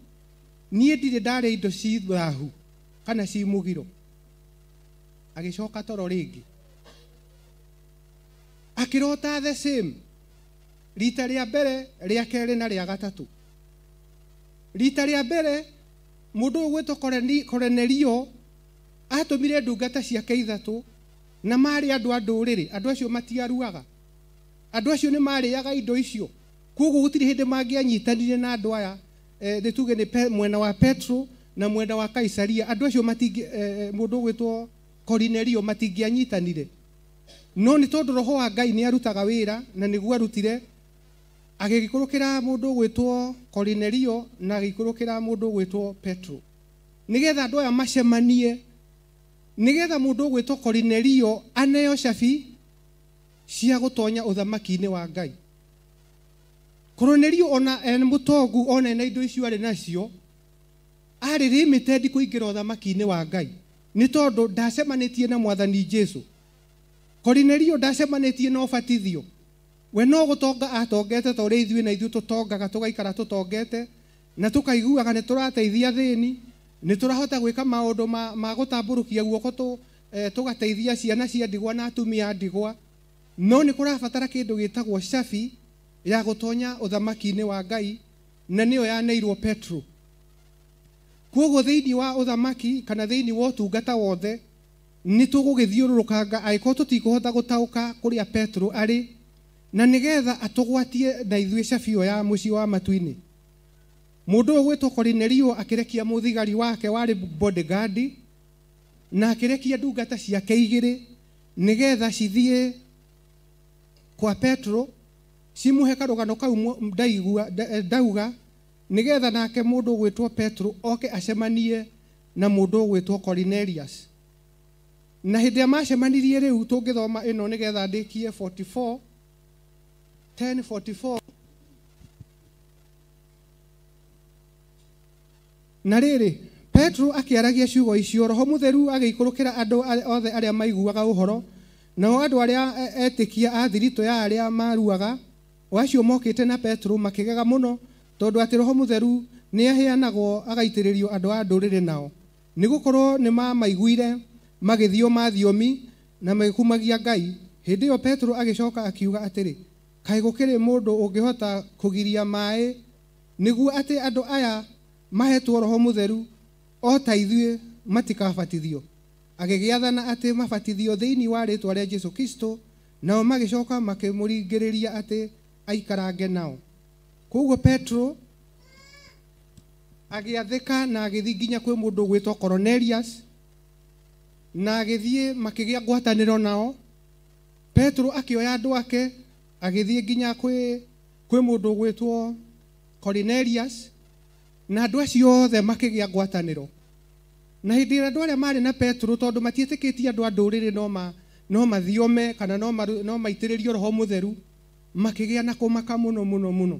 niĩ ndirĩ ndarĩa indo ci thahu kana ci mũgiro. Agĩcoka toro rĩngĩ. Akĩrota the same rita rĩa mbere, rĩa kerĩ na rĩa gatatũ. Rita rĩa mbere mũndũ ũyũ ũgwĩtwo Kornelio atũmire ndungata ciake ithatũ, na marĩ andũ a ndũrĩrĩ. Andũ acio matiaruaga, andũ acio nĩ marĩaga indo icio, koguo gũtirĩ hĩndĩ mangĩanyitanire na andũ aya. Nĩ tuge nĩ mwena wa Petro na mwena wa Kaisaria, andũ acio matingĩ, mũndũ ũgwĩtwo Kornelio matingĩanyitanire. No nĩ tondũ roho wa Ngai nĩ arutaga wĩra, na nĩguo arutire, agĩgĩikũrũkĩra mũndũ ũgwĩtwo Kornelio na agĩikũrũkĩra mũndũ ũgwĩtwo Petro, nĩgetha andũ aya macemanie, nĩgetha mũndũ ũgwĩtwo Kornelio aneo cabi cia gũtonya ũthamaki-inĩ wa Ngai. Kornelio ona en mũtongu, ona ena indo icio arĩ nacio, arĩ limited kũingĩra ũthamaki-inĩ wa Ngai nĩ tondũ ndacemanĩtie na Mwathani Jesu. Kornelio ndacemanĩtie na ũbatithio. We no gũtonga atongete ta ũrĩa ithuĩ na ithuĩ tũtongaga, tũgaikara tũtongete na tũkaiguaga nĩ tũrateithia thĩni, nĩ tũrahota gwĩka maũndũ ma gũtambũrũkia guoko, tũgateithia ciana cia ndigwa na atumia a ndigwa. No nĩ kũrabatara kĩndũ gĩtagwo cabi ya gũtonya ũthamaki-inĩ wa Ngai, na nĩyo yaneirwo Petro. Koguo thĩinĩ wa ũthamaki kana thĩinĩ wa ũtungata wothe nĩ tũgũgĩthiũrũrũkanga angĩkorwo tũtikũhota gũtaũka kũrĩa Petro arĩ, na nĩgetha atũgwatie na ithuĩ cabi ĩyo ya mũciĩ wa matu-inĩ. Mũndũ ũyũ ũgwĩtwo Kornelio akĩrekia mũthigari wake warĩ bodyguard, na akĩrekia ndungata ciake igĩrĩ nĩgetha cithiĩ kwa Petro cimũhe karũgano kau ndauga, nĩgetha nake mũndũ ũgwĩtwo Petro oke acemanie na mũndũ ũgwĩtwo Cornelius. Na hĩndĩ ĩrĩa macemanirie rĩu tũngĩthoma ĩno nĩgetha ndĩkie 44 10:44. Na rĩrĩ Petro akĩaragia ciugo icio, Roho Mũtheru agĩikũrũkĩra andũ othe arĩa maiguaga ũhoro. Nao andũ arĩa etĩkia a thiritũ ya arĩa maruaga, o acio mokĩte na Petro, makĩgega mũno tondũ atĩ Roho Mũtheru nĩaheanagwo agaitĩrĩrio andũ a ndũrĩrĩ nao. Nĩgũkorwo nĩmamaiguire magĩthioma thiomi na magĩkumagia Ngai. Hĩndĩ ĩyo Petro agĩcoka akiuga atĩrĩ, kaĩ gũkĩrĩ mũndũ ũngĩhota kũgiria maĩ nĩguo atĩ andũ aya mahetwo Roho Mũtheru o ta ithuĩ matikabatithio? Agĩgĩathana atĩ mabatithio thĩinĩ wa rĩĩtwa rĩa Jesũ Kristo, nao magĩcoka makĩmũringĩrĩria atĩ aikarange nao. Koguo Petro agĩathĩka na agĩthiĩ nginya kwĩ mũndũ ũgwĩtwo Cornelius, na agĩthiĩ makĩgĩa ngwatanĩro nao. Petro akĩoya andũ ake agĩthiĩ nginya kwĩ mũndũ ũgwĩtwo Cornelius, na andũ acio othe makĩgĩa ngwatanĩro. Na hĩndĩ ĩrĩa andũ arĩa marĩ na Petro, tondũ matiĩtĩkĩtie andũ a ndũrĩrĩ no mathiome kana no maitĩrĩrio Roho Mũtheru, makĩgĩa na kũmaka mũno mũno mũno.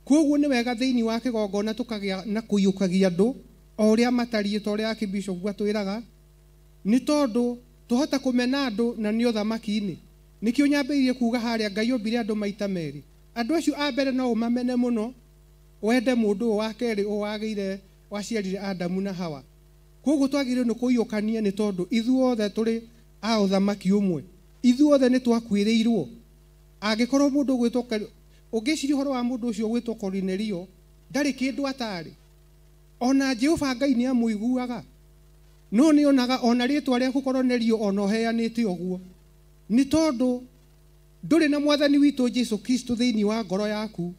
Koguo nĩ wega thĩinĩ wa kĩgongona tũkagĩa na kũiyũkagia andũ o ũrĩa matariĩ, ta ũrĩa Archbishop atwĩraga, nĩ tondũ tũhota kũmena andũ na nĩ ũthamaki-inĩ. Nĩkĩo nyambĩrĩirie kuga harĩa Ngai ombire andũ maita merĩ. Andũ acio a mbere no ũmamene mũno, wende mũndũ ũyũ wa kerĩ ũyũ wagĩire waciarire Adamu na Hawa. Koguo twagĩrĩirwo nĩ kũiyũkania, nĩ tondũ ithuothe tũrĩ a ũthamaki ũmwe, ithuothe nĩ twakuĩrĩirwo. Angĩkorwo mũndũ ũgwĩtwo, ũngĩciria ũhoro wa mũndũ ũcio ũgwĩtwo Kornelio, ndarĩ kĩndũ atarĩ. Ona Jehova Ngai nĩ amũiguaga, no nĩ onaga ona rĩtwa rĩaku Kornelio ona ũheanĩte ũguo, nĩ tondũ ndũrĩ na mwathani witũ Jesũ Kristo thĩinĩ wa ngoro yaku.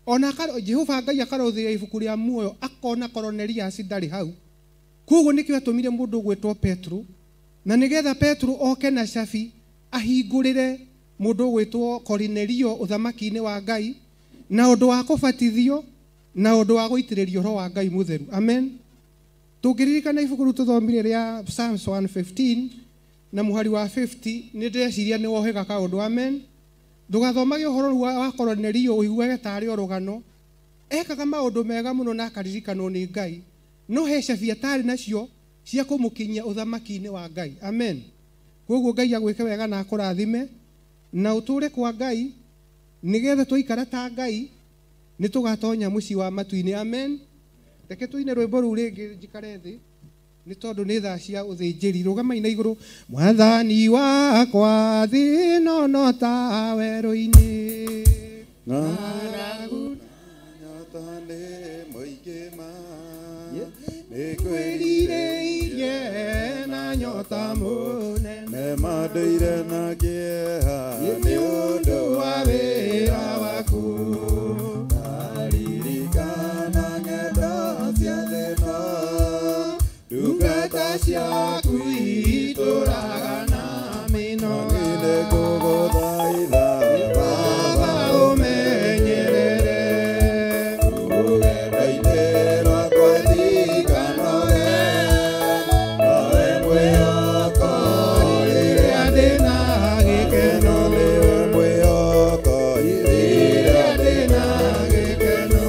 Ona Jehova Ngai akarũthĩria ibuku rĩa muoyo akona Cornelius ndarĩ hau. Koguo nĩkĩo atũmire mũndũ ũgwĩtwo Petro, na nĩgetha Petro oke na cabi ahingũrĩre mũndũ ũgwĩtwo Kornelio ũthamaki-inĩ wa Ngai, na ũndũ wa kũbatithio na ũndũ wa gũitĩrĩrio Roho wa Ngai Mũtheru. Amen. Tũngĩririkana ibuku rĩu tũthomire rĩa Psalms 115 na mũhari wa 50, nĩ ndĩreciria nĩ wohĩga kaũndũ. Amen. Ndũgathomage ũhoro rĩu wa Kornelio ũiguage tarĩ o rũgano. Ekaga maũndũ mega mũno na akaririkanwo nĩ Ngai, no he cabi atarĩ nacio cia kũmũkinyia ũthamaki-inĩ wa Ngai. Amen. Koguo Ngai agwĩke wega na akũrathime na ũtũũre kwa Ngai, nĩgetha twaikara ta Ngai nĩ tũgatonya mũciĩ wa matu-inĩ. Amen. Reke tũine rwĩmbo rũu rĩngĩ njikare thĩ, nĩ tondũ nĩ thaa cia ũthĩnjĩri. Rũgamai na igũrũ. Mwathani wakwa thĩ ĩno no ta werũ-inĩ, ng'aragu nyota nĩ mũingĩ ma, nĩkwĩrirĩirie na nyota mũnene, nĩmandeire na kĩeha nĩ ũndũ wa wĩra waku. Ndaririkana ng'endo cia thĩ ĩno, ndungata ciaku itũraga na mĩnoga. Nĩngũgũthaitha Baba ũmenyerere rũgendo-inĩ rwakwa ndikanoge, nowe mwĩhoko rĩrĩa ndĩna gĩkeno, nĩwe mwĩhoko rĩrĩa ndĩna gĩkeno,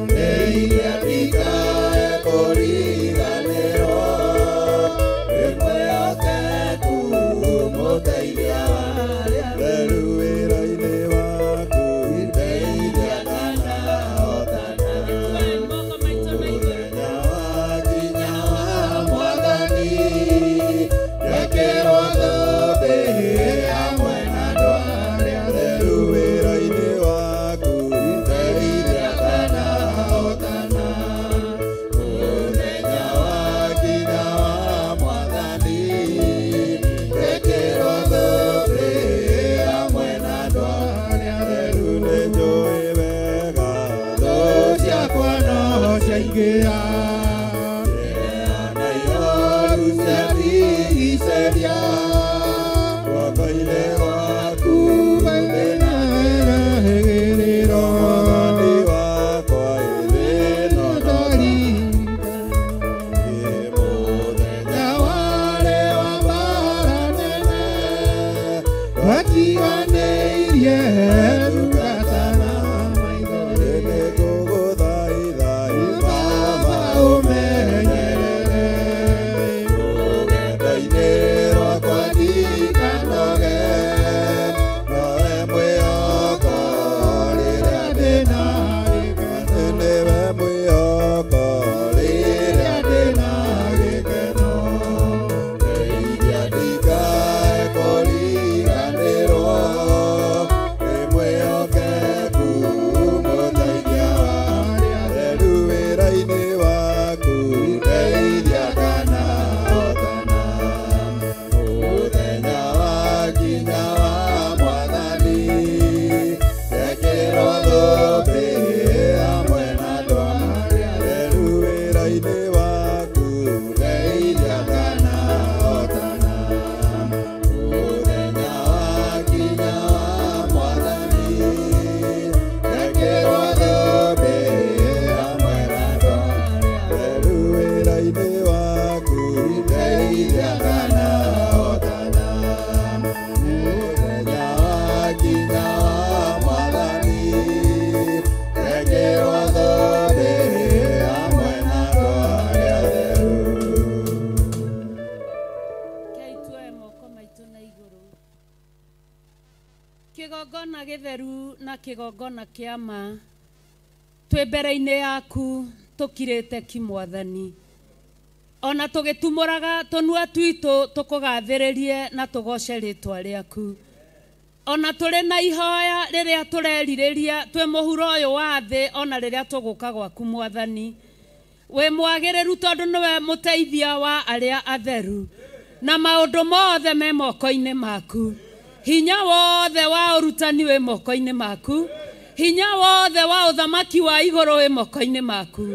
ndeithia ndikae kũriganĩrwo, wĩ mwĩhokeku mũteithia theru wĩra-inĩ waku, ndeithia ndanahotana mũthenya wakinya wa mwathani, ngekĩrwo thũmbĩ hamwe na andũ arĩa atheru wĩra-inĩ waku, ndeithia ndanahotana mũthenya wakinya wa mwathani, ngekĩrwo thũmbĩ hamwe na andũ arĩa atheru. Nĩnjũĩ wega thũ ciakwa no ciaingĩha, na ihoru ciandigicĩria, guoko-inĩ gwaku ndĩna wĩrĩgĩrĩro. Mwathani wakwa ĩthĩ ĩno no ĩ mũthenya warĩ wa mbaara nene, watiganĩirie ndungata na maitho. Nĩngũgũthaitha Baba ũmenye Kĩgongona gĩtheru na kĩgongona kĩa ma twĩ mbere-inĩ yaku tũkirĩte ki mwathani ona tũgĩtumũraga tũnua twitũ tũkũgathĩrĩrie na tũgoce rĩtwa rĩaku ona tũrĩ na ihoya rĩrĩa tũrerirĩria twĩ mũhuro ũyũ wa thĩ ona rĩrĩa tũgũka gwaku mwathani wĩ mwagĩrĩru tondũ nĩwe mũteithia wa arĩa atheru na maũndũ mothe me moko-inĩ maku hinya wothe wa ũrutani wĩ moko-inĩ maku hinya wothe wa ũthamaki wa igũrũ wĩ moko-inĩ maku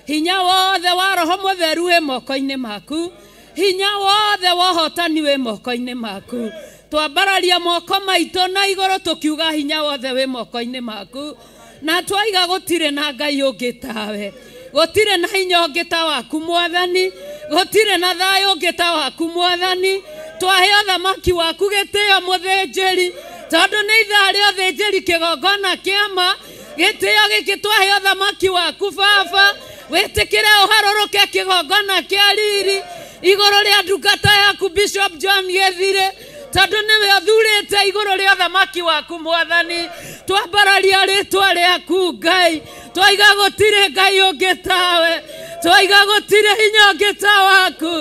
hinya wothe wa roho mũtheru wĩ moko-inĩ maku hinya wothe wa ũhotani wĩ moko-inĩ maku twambararia moko maitũ na igũrũ tũkiuga hinya wothe wĩ moko-inĩ maku na twaiga gũtirĩ na Ngai ũngĩ tawe gũtirĩ na hinya ũngĩ ta waku mwathani gũtirĩ na thayũ ũngĩ ta waku mwathani twahe ũthamaki waku gĩtĩo mũthĩnjĩri tondũ nĩ ithaa rĩa ũthĩnjĩri kĩgongona kĩa ma gĩtĩo gĩkĩ twahe ũthamaki waku baba wĩtĩkĩre ũharũrũke kĩgongona kĩa riri igũrũ rĩa ndungata yaku Bishop John Gĩthire tondũ nĩwe ũthurĩte igũrũ rĩa ũthamaki waku mwathani twambararia rĩtwa rĩaku Ngai twaiga gũtirĩ Ngai ũngĩ tawe twaiga gũtirĩ hinya ũngĩ ta waku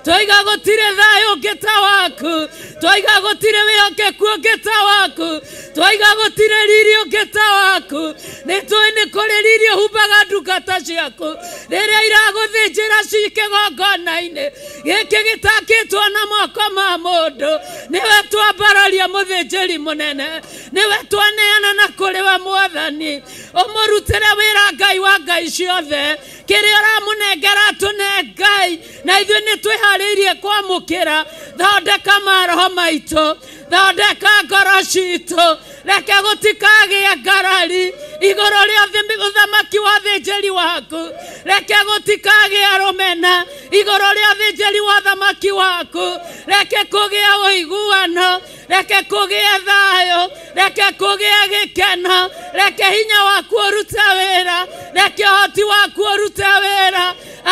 twaiga gũtirĩ thayũ ũngĩ ta waku twaiga gũtirĩ wĩhokeku ũngĩ ta waku twaiga gũtirĩ riri ũngĩ ta waku nĩ tũĩ nĩ kũrĩ riri ũhumbaga ndungata ciaku rĩrĩa iragũthĩnjĩra ci kĩgongona-inĩ gĩkĩ gĩtakĩtwo na moko ma mũndũ nĩwe twambararia mũthĩnjĩri mũnene nĩwe twaneana na kũrĩ we mwathani ũmũrutĩre wĩra Ngai wa Ngai ciothe kĩrĩa ũramũnengera tũne Ngai na ithuĩ nĩ twĩharĩirie kwamũkĩra thondeka maroho maitũ thondeka ngoro citũ reke gũtikagĩe ngarari igũrũ rĩa ũthamaki wa thĩnjĩri waku reke gũtikagĩe rũmena igũrũ rĩa thĩnjĩri wa ũthamaki waku reke kũgĩe ũiguano reke kũgĩe thayũ reke kũgĩe gĩkeno reke hinya waku ũrute wĩra reke ũhoti waku ũrute wĩra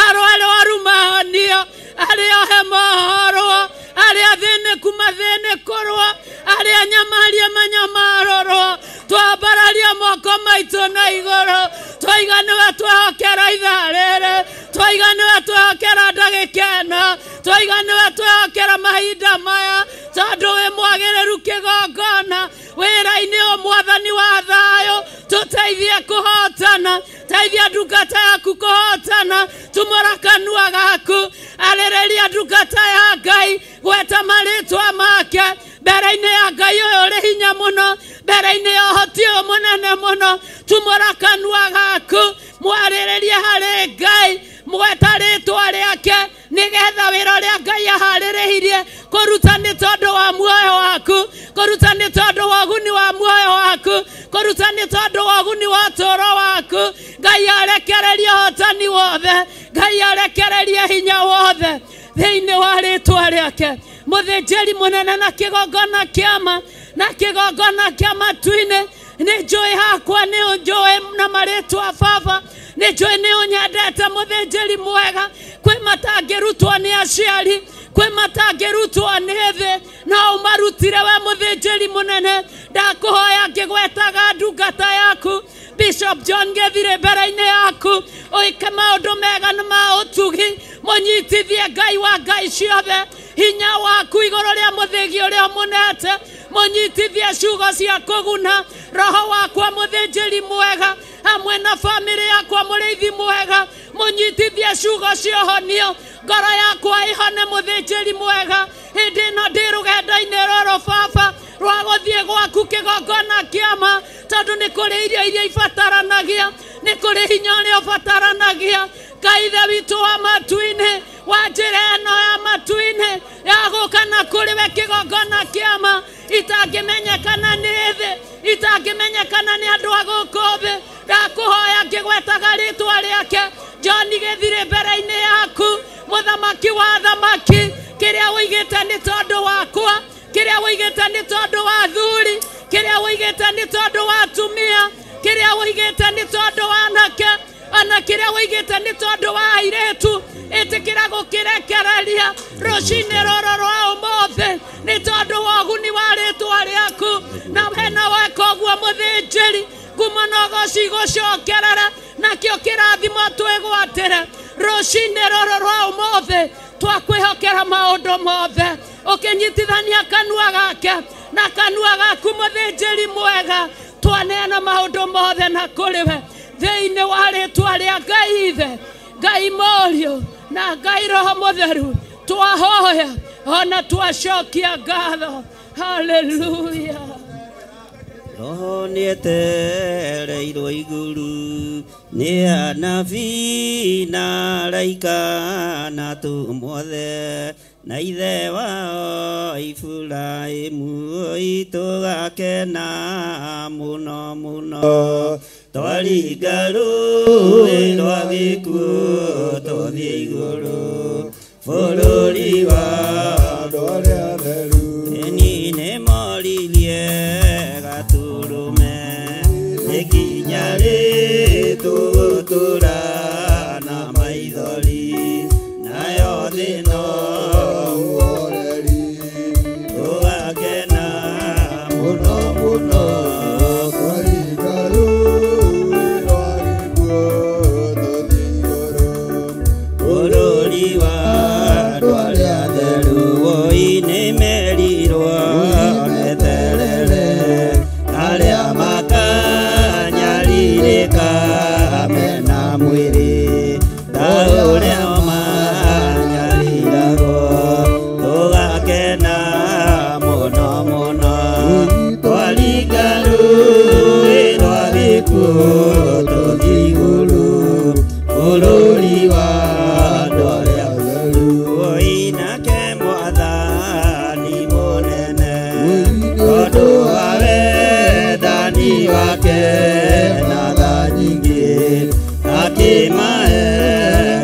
arwaru mahonio arĩa ohe mohorwo arĩa athĩnĩku mathĩnĩkũrwo arĩa nyamarie manyamarorwo twambararia moko maitũ na igũrũ twaiga nĩwe twehokera ithaa rĩrĩ twaiga nĩwe twehokera ndagĩka ĩno twaiga nĩwe twehokera mahinda maya tondũ wĩ mwagĩrĩru kĩgongona wĩra-inĩ ũyũ mwathani wa thayũ tũteithie kũhotana teithia ndungata yaku kũhotana tumũra kanua gaku arĩrĩria ndungata ya Ngai gweta marĩtwa make mbere-inĩ ya Ngai ũyũ ũrĩ hinya mũno mbere-inĩ ya ũhoti ũyũ mũnene mũno tumũra kanua gaku mwarĩrĩrie harĩ Ngai mweta rĩtwa rĩake nĩgetha wĩra ũrĩa Ngai aharĩrĩirie kũruta nĩ tondũ wa muoyo waku kũruta nĩ tondũ wa ũguni wa muoyo waku kũruta nĩ tondũ wa ũguni wa ũtũũro waku Ngai arekererie ũhotani wothe Ngai arekererie hinya wothe thĩinĩ wa rĩtwa rĩake mũthĩnjĩri mũnene na kĩgongona kĩa ma na kĩgongona kĩa matu-inĩ nĩ njũĩ hakwa nĩ ũnjũĩ na marĩtwa baba nĩ njũĩ nĩ ũnyendete mũthĩnjĩri mwega kwĩ matangĩrutwo nĩ aciari kwĩ matangĩrutwo nĩ thĩ no ũmarutire we mũthĩnjĩri mũnene ndakũhoya ngĩgwetaga ndungata yaku Bishop John Gĩthire mbere-inĩ yaku ũike maũndũ mega na ma ũtugi mũnyitithie Ngai wa Ngai ciothe hinya waku igũrũ rĩa mũthĩgi ũrĩa ũmũnete mũnyitithie ciugo cia kũguna roho wakwa mũthĩnjĩri mwega hamwe na bamĩrĩ yakwa mũrĩithi mwega mũnyitithie ciugo cia ũhonio ngoro yakwa ĩhone mũthĩnjĩri mwega hĩndĩ ĩno ndĩ rũgendo-inĩ rũrũ baba rwa gũthiĩ gwaku kĩgongona kĩa ma tondũ nĩ kũrĩ irio iria ibataranagia nĩ kũrĩ hinya ũrĩa ũbataranagia Ngai ithe witũ wa matu-inĩ wa njĩra ĩno ya matu-inĩ ya gũka na kũrĩ we kĩgongona kĩa ma itangĩmenyekana nĩ thĩ itangĩmenyekana nĩ andũ a gũkũ thĩ ndakũhoya ngĩgwetaga rĩtwa rĩake John Gĩthire mbere-inĩ yaku mũthamaki wa thamaki kĩrĩa ũigĩte nĩ tondũ wakwa kĩrĩa ũigĩte nĩ tondũ wa athuri kĩrĩa ũigĩte nĩ tondũ wa atumia kĩrĩa ũigĩte nĩ tondũ wa anake ona kĩrĩa ũigĩte nĩ tondũ wa airĩtu ĩtĩkĩra gũkĩrekereria rũcinĩ rũrũ rwa ũmũthĩ nĩ tondũ wa ũguni wa rĩtwa rĩaku na wena na ũgoci igũcokerere nakĩo kĩrathimo twĩgwatĩre rũcinĩ rũrũ rwa ũmũthĩ twakwĩhokera maũndũ mothe ũkĩnyitithania kanua gake na kanua gaku mũthĩnjĩri mwega twaneana maũndũ mothe na kũrĩ we thĩinĩ wa rĩtwa rĩa Ngai Ithe Ngai Mũriũ na Ngai Roho Mũtheru twahoya ona twacokia ngatho. Haleluya. Roho nĩetereirwo igũrũ nĩ anabii na araika na atũmwo othe na ithe wao Iburahĩmu tũgakena mũno mũno twaringa rũĩ rwa gĩkuũ tũthiĩ igũrũ bũrũri wa andũ arĩa atheru. Ĩni nĩmoririe gatũrũme nĩ nginya rĩ tũgũtũra na maithori nayo thĩ no ũhoreri tũgakena mũno mũno twaringa rũĩ rwa gĩkuũ tũthiĩ igũrũ bũrũri wa andũ arĩa atheru. Woi nĩmerirwo meterere arĩa makanyarirĩka mena mwĩrĩ ta ũrĩa manyariragwo tũgakena mũno mũno twaringa rũĩ rwa gĩkuũ tũthiĩ igũrũ bũrũri wa andũ arĩa atheru. Oi nake Mwathani mũnene tondũ wa wendani wake na tha nyingĩ akĩmahe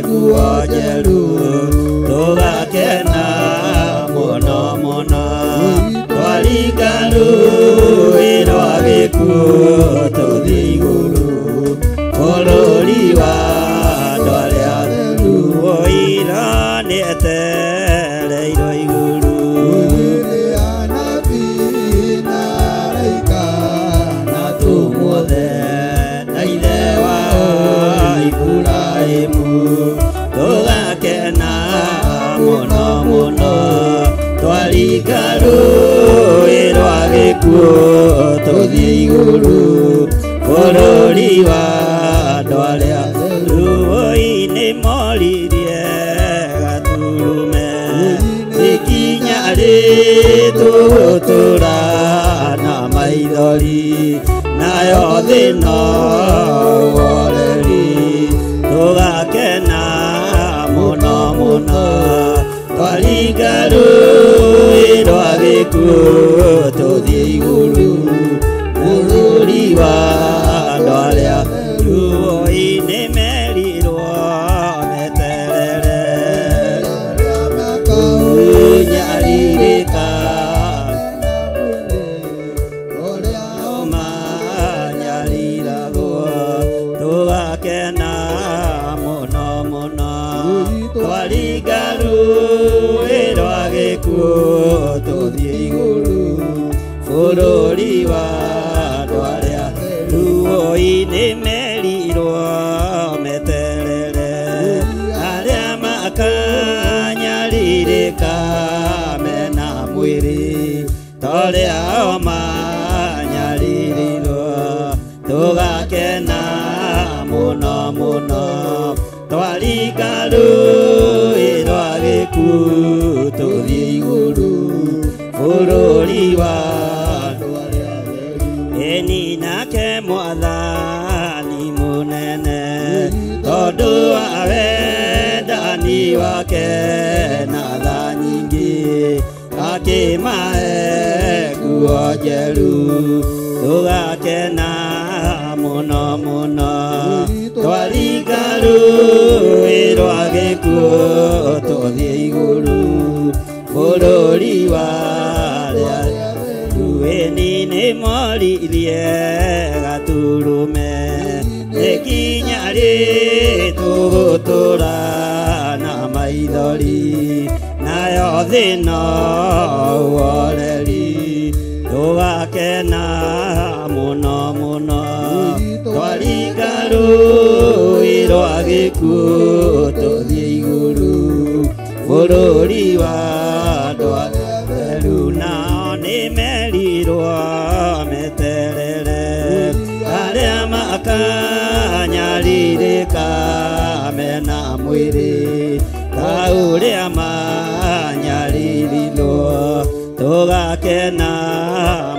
nguo njerũ tũgakena mũno mũno twaringa rũĩ rwa gĩkuũ tũthiĩ igũrũ bũrũri wa andũ arĩa atheru. Oi nĩetereirwo igũrũ nĩ anabii na araika na atũmwo othe na ithe wao Iburahĩmu tũgakena mũno mũno twaringa rũĩ rwa gĩkuũ tũthiĩ igũrũ bũrũri wa andũ arĩa atheru. Oi nĩmoririe gatũrũme nĩ nginya rĩ tũgũtũra na maithori nayo thĩ no ũhoreri tũgakena mũno mũno twaringa rũĩ rwa gĩkuũ tũthiĩ igũrũ bũrũri wa andũ arĩa atheru. Oi nĩmerirwo meterere nyarirĩka manyariragwo tũgakena mũno mũno twaringa rũĩ rwa gĩkuũ tũthiĩ igũrũ bũrũri wa andũ arĩa atheru. Oi nĩmerirwo meterere arĩa makanyarirĩka mena mwĩrĩ ta ũrĩa o manyaririrwo tũgakena mũno mũno twaringa rũĩ rwa gĩkuũ tũthiĩ igũrũ bũrũri wa andũ arĩa atheru. Ĩni nake Mwathani mũnene tondũ wa wendani wake na tha nyingĩ akĩmahe nguo njerũ tũgakena mũno mũno twaringa rũĩ rwa gĩkuũ tũthiĩ igũrũ bũrũri wa arĩa atheru. Ĩni nĩmoririe gatũrũme nĩ nginya rĩ tũgũtũra na maithori nayo thĩ no ũhoreri tũgakena mũno mũno rwa gĩkuũ tũthiĩ igũrũ bũrũri wa andũ arĩa atheru nao nĩmerirwo meterere arĩa makanyarirĩka mena mwĩrĩ ta ũrĩa manyaririrwo tũgakena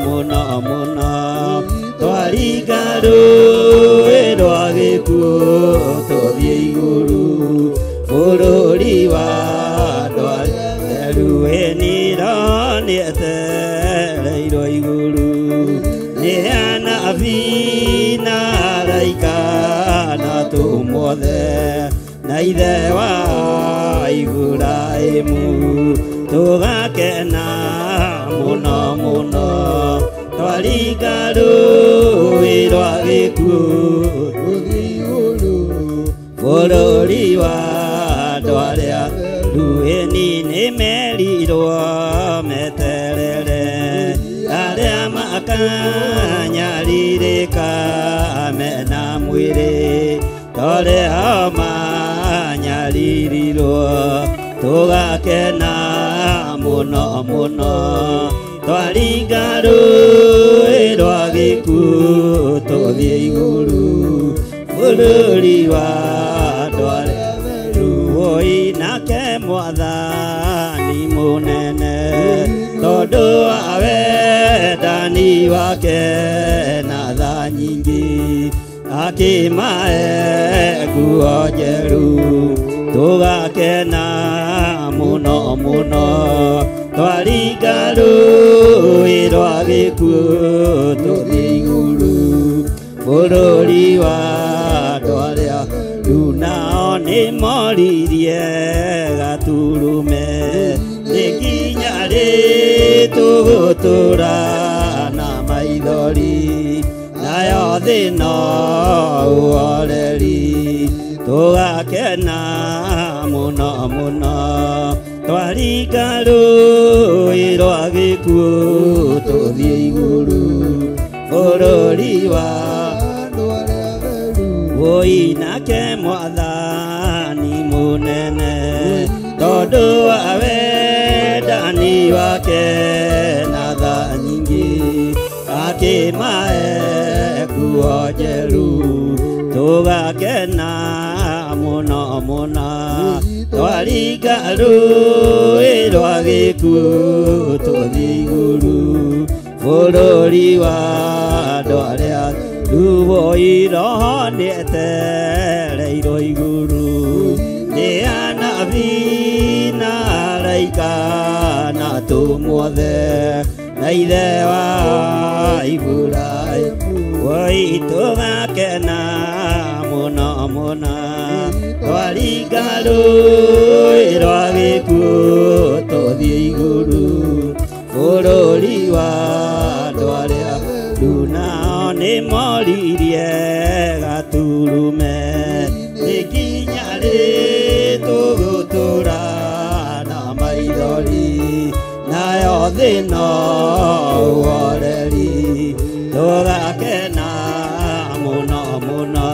mũno mũno twaringa rũĩ rwa gĩkuũ tũthiĩ igũrũ bũrũri wa andũ arĩa atheru ĩniro nĩetereirwo igũrũ nĩ anabii na araika na atũmwo othe na ithe wa Iburahĩmu tũgakena mũno mũno twaringa rũĩ rwa gĩkuũ tũthiĩ igũrũ bũrũri wa andũ arĩa atheru ĩni nĩmerirwo meterere arĩa makanyarirĩka mena mwĩrĩ torĩa manyaririrwo tũgakena mũno mũno twaringa rũĩ rwa gĩkuũ tũthiĩ igũrũ bũrũri wa andũ arĩa atheru oi nake mwathani mũnene tondũ wa wendani wake na tha nyingĩ akĩmahe nguo njerũ tũgakena mũno mũno twaringa rũĩ rwa gĩkuũ tũthiĩ igũrũ bũrũri wa andũ arĩa atheru nao nĩmoririe gaturume nĩ nginya rĩ tũgũtũra na maithori nayo thĩ no ũhoreri tũgakena mũno mũno twaringa rũĩ rwa gĩkuũ tũthiĩ igũrũ bũrũri wa andũ arĩa atheru woi nake mwathani mũnene tondũ wa wendani wake na tha nyingĩ akĩmahe nguo njerũ tũgakena mũno mũno twaringa rũĩ rwa gĩkuũ tũthiĩ igũrũ bũrũri wa andũ arĩa atheru woi roho nĩetereirwo igũrũ nĩ anabii na araika na atũmwo othe na ithe wa Iburahĩmu woi tũgakena mũno mũno twaringa rũĩ rwa gĩkuũ tũthiĩ igũrũ bũrũri wa andũ arĩa atheru nao nĩmoririe gaturume nĩ nginya rĩ tũgũtũra na maithori nayo thĩ no ũhoreri tũgakena mũno mũno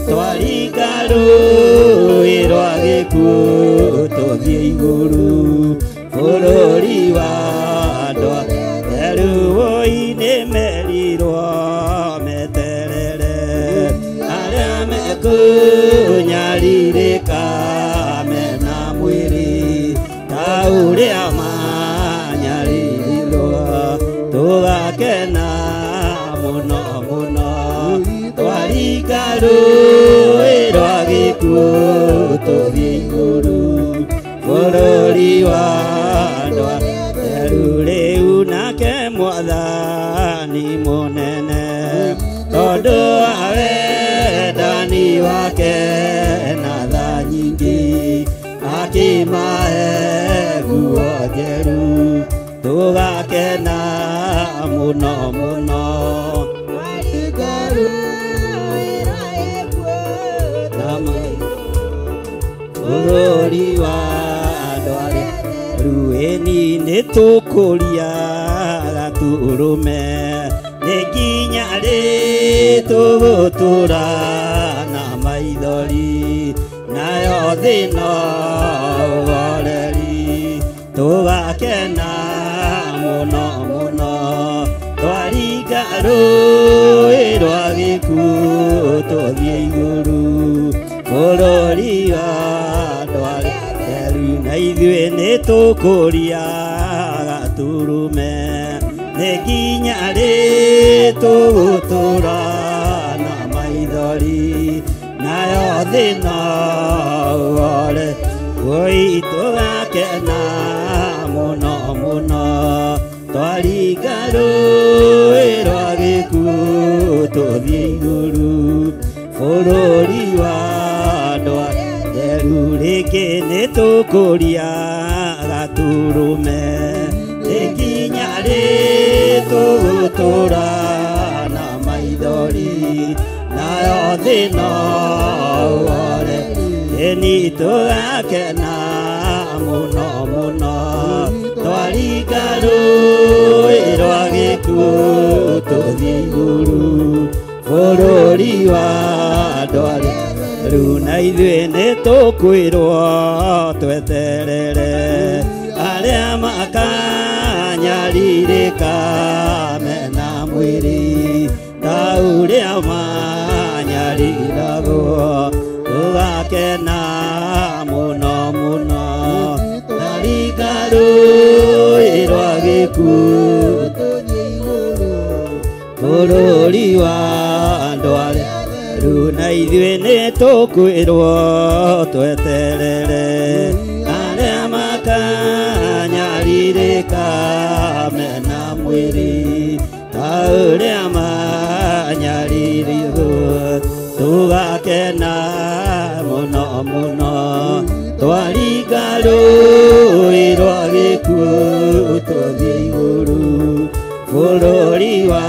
twaringa rũĩ rwa gĩkuũ tũthiĩ igũrũ bũrũri wa andũ arĩa atheru woi nĩmerirwo meterere arĩa mekũnyarirĩka mena mwĩrĩ ta ũrĩa manyaririrwo tũgakena mũno mũno twaringa rũĩ rwa gĩkuũ tũthiĩ igũrũ bũrũri wa andũ arĩa atheru rĩu nake mwathani mũnene tondũ wa wendani wake na tha nyingĩ akĩmahe nguo njerũ tũgakena mũno mũno twaringa rũĩ rwa gĩkuũ bũrũri wa andũ arĩa atheru ĩni nĩtũkũria gaturume nĩ nginya rĩ tũgũtũra na maithori nayo thĩ no ũhoreri tũgakena mũno mũno twaringa rũĩ rwa gĩkuũ tũthiĩ igũrũ bũrũri wa andũ arĩa atheru na ithuĩ nĩ tũkũria gaturume nĩ nginya rĩ tũgũtũra na maithori nayo thĩ no ũhoreri woi tũgakena mũno mũno twaringa rũĩ rwa gĩkuũ tũthiĩ igũrũ bũrũri wa andũ arĩa atheru rĩngĩ nĩ tũkũria gaturume nĩ nginya rĩ tũgũtũra na maithori nayo thĩ no ũhoreri ĩni tũgakena mũno mũno twaringa rũĩ rwa gĩkuũ tũthiĩ igũrũ bũrũri wa andũ arĩa atheru na ithuĩ nĩ tũkwĩrwo tweterere arĩa makanyarirĩka mena mwĩrĩ ta ũrĩa manyariragwo tũgakena mũno mũno twaringa rũĩ rwa gĩkuũ bũrũri wa andũ arĩa atheru na ithuĩ nĩ tũkwĩrwo tweterere arĩa makanyarirĩka mena mwĩrĩ ta ũrĩa manyaririrwo tũgakena mũno mũno twaringa rũĩ rwa gĩkuũ tũthiĩ igũrũ bũrũri wa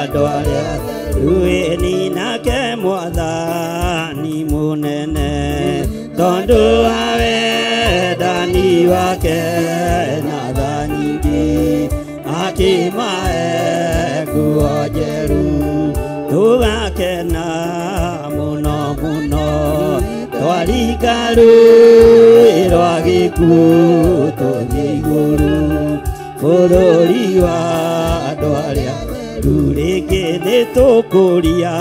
andũ arĩa atheru ĩni nake mwathani mũnene tondũ wa wendani wake na tha nyingĩ akĩmahe nguo njerũ tũgakena mũno mũno twaringa rũĩ rwa gĩkuũ tũthiĩ igũrũ bũrũri wa andũ arĩa atheru rĩngĩ nĩ tũkũria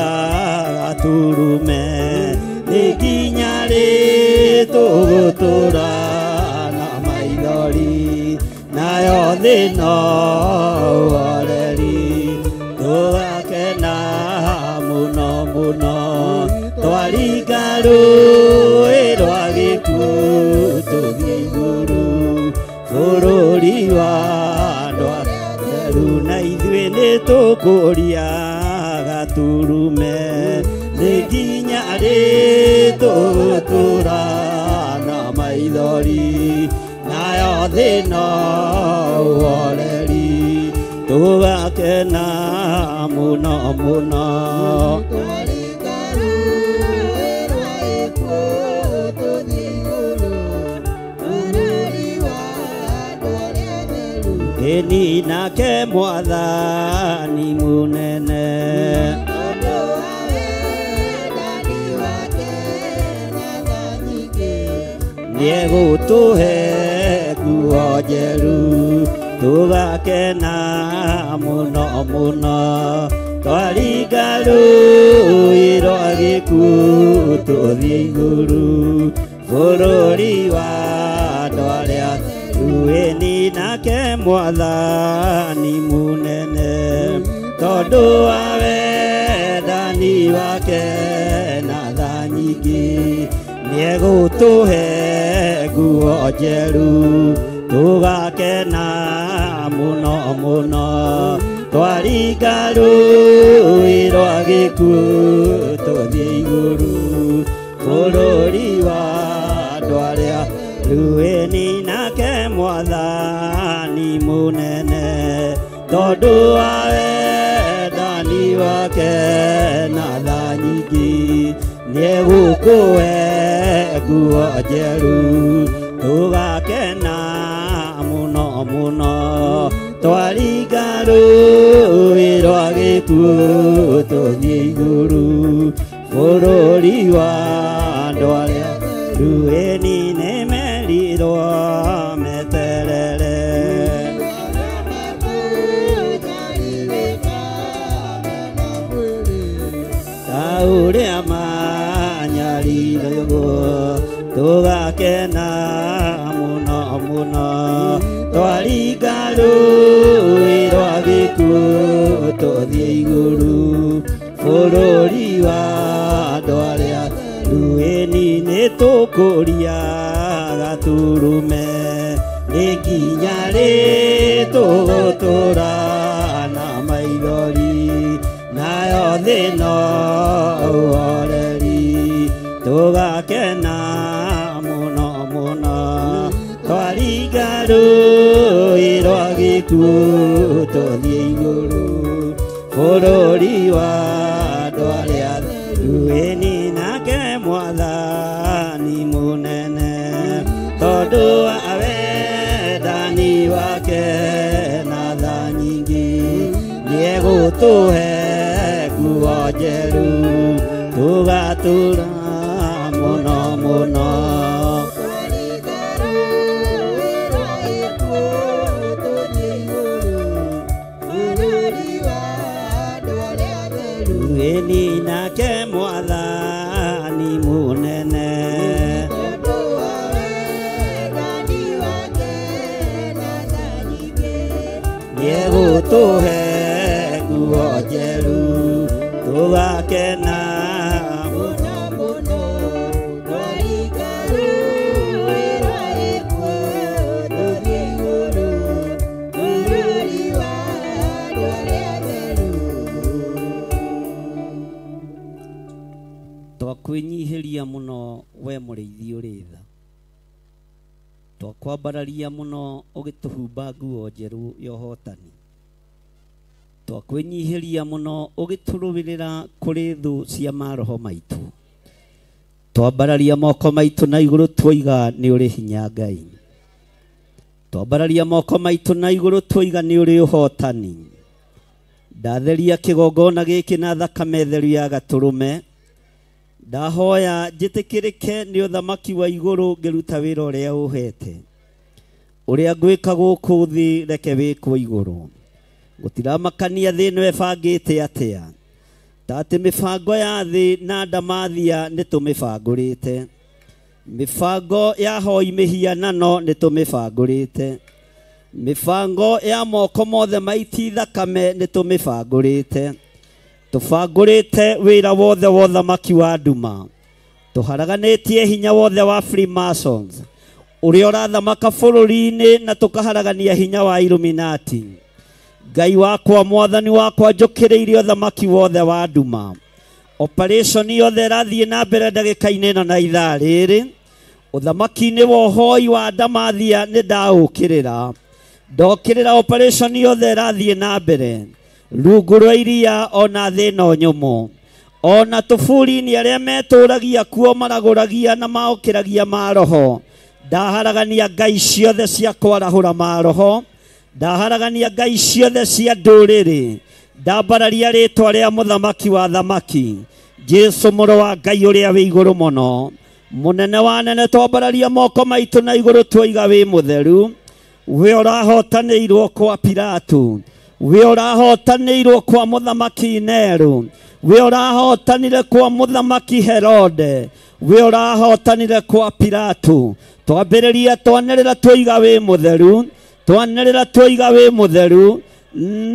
gaturume nĩ nginya rĩ tũgũtũra na maithori nayo thĩ no ũhoreri tũgakena mũno mũno twaringa rũĩ rwa gĩkuũ tũthiĩ igũrũ bũrũri wa andũ arĩa atheru na ithuĩ nĩ tũkũria gaturume nĩ nginya rĩ tũgũtũra na maithori nayo thĩ no ũhoreri tũgakena mũno mũno Twaringa rũĩ rwa gĩkuũ tũthiĩ igũrũ bũrũri wa andũ arĩa atheru ĩni nake mwathani mũnene tondũ wa wendani wake na tha nyingĩ nĩegũtũhe nguo njerũ tũgakena mũno mũno twaringa rũĩ rwa gĩkuũ tũthiĩ igũrũ bũrũri wa andũ arĩa atheru ĩni nake mwathani mũnene tondũ wa wendani wake na tha nyingĩ nĩegũtũhe nguo njerũ tũgakena mũno mũno twaringa rũĩ rwa gĩkuũ tũthiĩ igũrũ bũrũri wa andũ arĩa atheru ĩni nake mwathani mũnene tondũ wa wendani wake na tha nyingĩ nĩegũkũhe nguo njerũ tũgakena mũno mũno twaringa rũĩ rwa gĩkuũ tũthiĩ igũrũ. Bũrũri wa andũ arĩa ruĩni nĩ merirwo meterere. Ta ũrĩa manyariragwo tũgakena mũno mũno twaringa rũĩ rwa gĩkuũ tũthiĩ igũrũ bũrũri wa andũ arĩa ruĩni nĩ tũkũria gaturume nĩ nginya rĩ tũgũtũra na maithori nayo thĩ no ũhoreri tũgakena mũno mũno twaringa rũĩ rwa gĩkuũ tũthiĩ igũrũ bũrũri wa andũ arĩa ruĩni nake mwathani mũnene tondũ wa wendani wake na tha nyingĩ nĩegũtũhe nguo njerũ tũgatũra mũno mũno. Ruĩni nake mwathani mũnene nĩegũtũhe nguo njerũ tũgakena mũno mũno twaringa rũĩ rwa gĩkuũ tũthiĩ igũrũ bũrũri wa andũ arĩa atheru. Twakwĩnyihĩria mũno we mũrĩithi ũrĩ tha, twakwambararia mũno ũgĩtũhumba nguo njerũ ya ũhotani, twakwĩnyihĩria mũno ũgĩtũrũĩrĩra kũrĩ thũ cia maroho maitũ, twambararia moko maitũ na igũrũ twoiga nĩ ũrĩ hinya Ngai, twambararia moko maitũ na igũrũ twoiga nĩ ũrĩ ũhotani. Ndatheria kĩgongona gĩkĩ na thakame theru ya gatũrũme, ndahoya njĩtĩkĩrĩke nĩ ũthamaki wa igũrũ ngĩruta wĩra ũrĩa ũhete, ũrĩa ngwĩka gũkũ thĩ reke wĩkwo igũrũ. Gũtiramakania thĩ ĩno ĩbangĩte atĩa, ta atĩ mĩbango ya thĩ na ndamathia nĩ tũmĩbangũrĩte, mĩbango ya hoi mĩhianano nĩ tũmĩbangũrĩte, mĩbango ya moko mothe maiti thakame nĩ tũmĩbangũrĩte, tũbangũrĩte wĩra wothe wa ũthamaki wa nduma, tũharaganĩtie hinya wothe wa Freemasons ũrĩa ũrathamaka bũrũri-inĩ na tũkaharagania hinya wa Illuminati. Ngai wakwa mwathani wakwa njũkĩrĩirie ũthamaki wothe wa nduma, operation yothe ĩrathiĩ na mbere ndagĩka-inĩ ĩno na ithaa rĩrĩ, ũthamaki-inĩ wa ũhoi wa ndamathia nĩ ndaũkĩrĩra, ndokĩrĩra operation yothe ĩrathiĩ na mbere rungu rwa iria ona thĩ ĩno nyũmũ, ona tũburi-inĩ arĩa metũragia kuo maragũragia na maokĩragia maroho, ndaharagania ngai ciothe cia kwarahũra maroho, ndaharagania ngai ciothe cia ndũrĩrĩ, ndambararia rĩtwa rĩa mũthamaki wa thamaki Jesũ mũrũ wa Ngai ũrĩa wĩ igũrũ mũno, mũnene wa nene. Twambararia moko maitũ na igũrũ twoiga wĩ mũtheru, we ũrahotanĩirwo kwa Pilato, we ũrahotanĩirwo kwa mũthamaki Nero, we ũrahotanire kwa mũthamaki Herode, we ũrahotanire kwa Pilato. Twambĩrĩria twanĩrĩra twoiga wĩ mũtheru, twanĩrĩra twoiga wĩ mũtheru,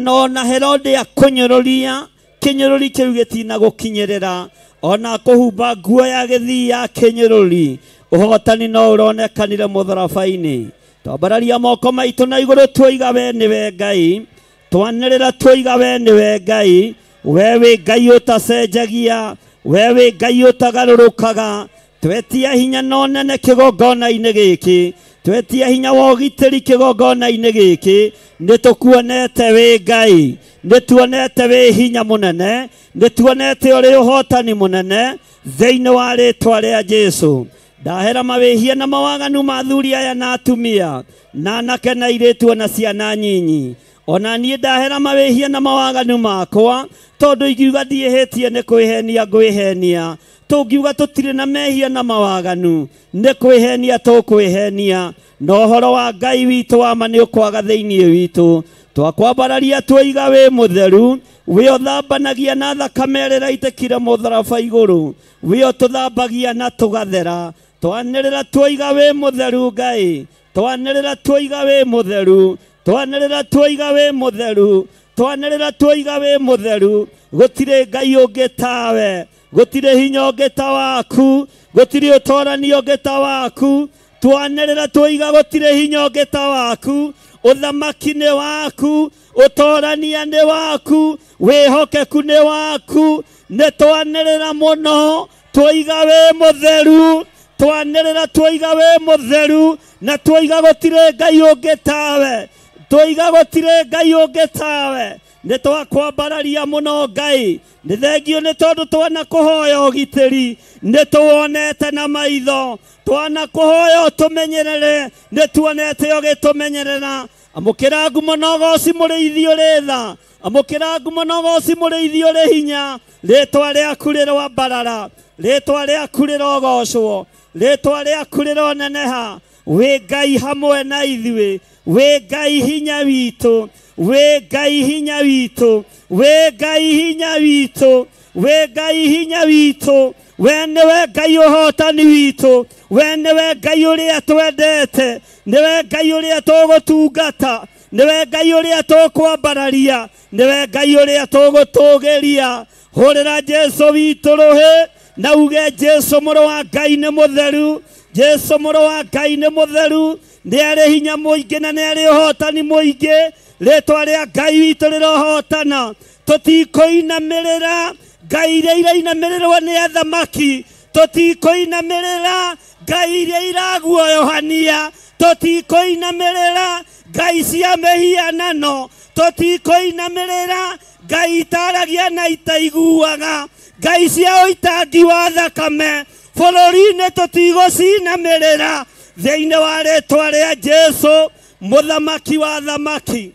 no na Herode akũnyũrũria kĩnyũrũri kĩu gĩtina gũkinyĩrĩra, ona kũhumba nguo ya gĩthii ya kĩnyũrũri, ũhotani no ũronekanire mũtharaba-inĩ. Twambararia moko maitũ na igũrũ twoiga we nĩwe Ngai, twanĩrĩra twoiga we nĩwe Ngai, we wĩ Ngai ũtacenjagia, we wĩ Ngai ũtagarũrũkaga. Twetia hinya no nene kĩgongona-inĩ gĩkĩ, twetia hinya wa ũgitĩri kĩgongona-inĩ gĩkĩ, nĩ tũkuonete wĩ Ngai, nĩ tuonete wĩ hinya mũnene, nĩ tuonete ũrĩ ũhotani mũnene thĩinĩ wa rĩtwa rĩa Jesũ. Ndahera mawĩhia na mawaganu ma athuri aya na atumia na anake na airĩtu ona ciana nyinyi, Ona niĩ ndahera mawĩhia na mawaganu makwa, tondũ ingiuga ndiĩhĩtie nĩ kwĩhenia ngwĩhenia. Tũngiuga tũtirĩ na mehia na mawaganu, nĩ kwĩhenia tũkwĩhenia. Na ũhoro wa Ngai witũ wa ma nĩ ũkwaga thĩinĩ witũ. Twakwambararia twaiga wĩ mũtheru, wĩ ũthambanagia na thakame ĩrĩa ĩraitĩkire mũtharaba igũrũ, wĩ ũtũthambagia na tũgathera. Twanĩrĩra twaiga wĩ mũtheru Ngai, twanĩrĩra twaiga wĩ mũtheru, twanĩrĩra twaiga wĩ mũtheru, twanĩrĩra twaiga wĩ mũtheru. Gũtirĩ Ngai ũngĩ tawe, gũtirĩ hinya ũngĩ ta waku, gũtirĩ ũtorani ũngĩ ta waku. Twanĩrĩra twaiga gũtirĩ hinya ũngĩ ta waku, ũthamaki nĩ waku, ũtorania nĩ waku, wĩhokeku nĩ waku. Nĩ twanĩrĩra mũno twaiga wĩ mũtheru, twanĩrĩra twaiga wĩ mũtheru, na twaiga gũtirĩ Ngai ũngĩ tawe, twaiga gũtirĩ Ngai ũngĩ tawe. Nĩ twakwambararia mũno Ngai, nĩ thengio nĩ tondũ twanakũhoya ũgitĩri, nĩ tũwonete na maitho, twanakũhoya ũtũmenyerere, nĩ tuonete ũgĩtũmenyerera. Amũkĩra ngumo na ũgoci mũrĩithi ũrĩ tha, amũkĩra ngumo na ũgoci mũrĩithi ũrĩ hinya. Rĩtwa rĩaku rĩroambarara, rĩtwa rĩaku rĩrogocwo, rĩtwa rĩaku rĩroneneha. Wĩ Ngai hamwe na ithuĩ, wĩ Ngai hinya witũ, wĩ Ngai hinya witũ, wĩ Ngai hinya witũ, wĩ Ngai hinya witũ. We nĩwe Ngai ũhotani witũ, we nĩwe Ngai ũrĩa twendete, nĩwe Ngai ũrĩa tũgũtungata, nĩwe Ngai ũrĩa tũkwambararia, nĩwe Ngai ũrĩa tũgũtũgĩria. Hũrĩra Jesũ witũ rũhĩ na uge Jesũ mũrũ wa Ngai nĩ mũtheru, Jesũ mũrũ wa Ngai nĩ mũtheru, nĩ arĩ hinya mũingĩ na nĩ arĩ ũhotani mũingĩ. Rĩtwa rĩa Ngai witũ rĩrohotana. Tũtikũinamĩrĩra ngai iria irainamĩrĩrwo nĩ athamaki, tũtikũinamĩrĩra ngai iria iraguoyohania, tũtikũinamĩrĩra ngai cia mĩhianano, tũtikũinamĩrĩra ngai itaragia na itaiguaga, ngai cia ũitangi wa thakame bũrũri-inĩ tũtigũcinamĩrĩra. Thĩinĩ wa rĩtwa rĩa Jesũ mũthamaki wa thamaki.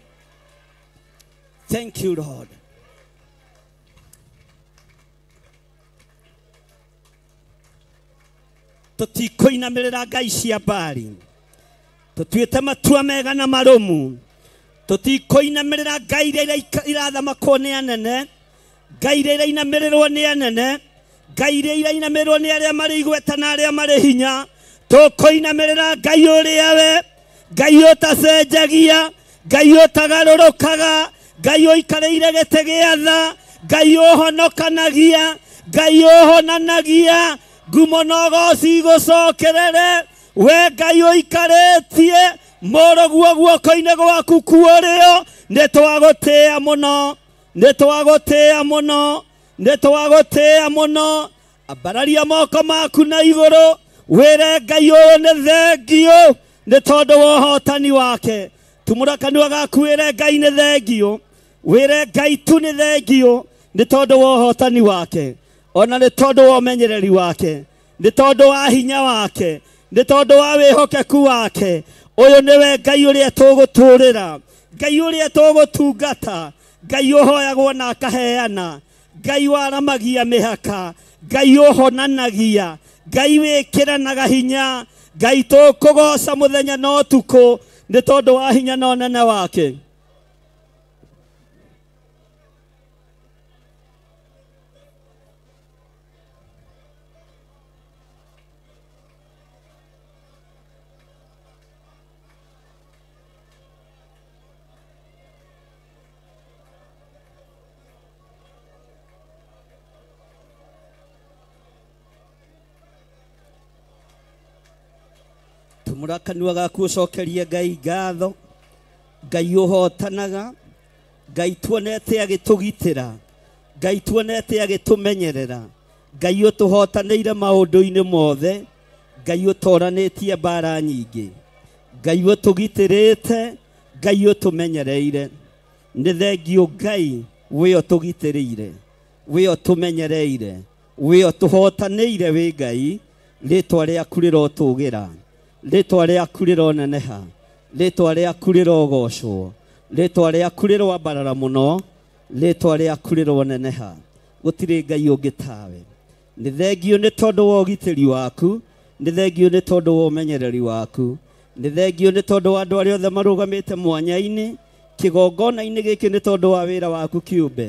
Thank you Lord. Tũtikũinamĩrĩra ngai cia Baali, tũtuĩte matua mega na marũmu. Tũtikũinamĩrĩra ngai iria irathamakwo nĩ anene, ngai iria irainamĩrĩrwo nĩ anene, ngai iria irainamĩrĩrwo nĩ arĩa marĩ igweta na arĩa marĩ hinya. Tũkũinamĩrĩra Ngai ũrĩa we, Ngai ũtacenjagia, Ngai ũtagarũrũkaga, Ngai ũikarĩire gĩtĩ gĩa tha, Ngai ũhonokanagia, Ngai ũhonanagia. Ngumo na ũgoci igũcokerere we Ngai ũikarĩtie mũrũguo guoko-inĩ gwaku kuũrĩo. Nĩ twagũtĩĩa mũno, nĩ twagũtĩĩa mũno, nĩ twagũtĩĩa mũno. Ambararia moko maku na igũrũ wĩre Ngai ũyũ nĩ thengio nĩ tondũ wa ũhotani wake. Tumũra kanua gaku wĩre Ngai nĩ thengio, wĩre Ngai tu nĩ thengio nĩ tondũ wa ũhotani wake, ona nĩ tondũ wa ũmenyereri wake, nĩ tondũ wa hinya wake, nĩ tondũ wa wĩhokeku wake. Ũyũ nĩwe Ngai ũrĩa tũgũtũũrĩra, Ngai ũrĩa tũgũtungata, Ngai ũhoyagwo na akaheana, Ngai waramagia mĩhaka, Ngai ũhonanagia, Ngai wĩkĩranaga hinya, Ngai tũkũgoca mũthenya na ũtukũ nĩ tondũ wa hinya na ũnene wake. Tumũra kanua gaku ũcokerie Ngai ngatho. Ngai ũhotanaga, Ngai tuonete agĩtũgitĩra, Ngai tuonete agĩtũmenyerera, Ngai ũtũhotanĩire maũndũ-inĩ mothe, Ngai ũtoranĩtie mbara nyingĩ, Ngai ũtũgitĩrĩte, Ngai ũtũmenyereire. Nĩ thengio Ngai wĩ ũtũgitĩrĩire, wĩ ũtũmenyereire, wĩ ũtũhotanĩire wĩ Ngai. Rĩtwa rĩaku rĩrotũgĩra, rĩtwa rĩaku rĩroneneha, rĩtwa rĩaku rĩrogocwo, Rĩtwa rĩaku rĩroambarara mũno, rĩtwa rĩaku rĩroneneha. Gũtirĩ Ngai ũngĩ tawe. Nĩ thengio nĩ tondũ wa ũgitĩri waku, nĩ thengio nĩ tondũ wa ũmenyereri waku, nĩ thengio nĩ tondũ wa andũ arĩa othe marũgamĩte mwanya-inĩ kĩgongona-inĩ gĩkĩ nĩ tondũ wa wĩra waku kĩũmbe.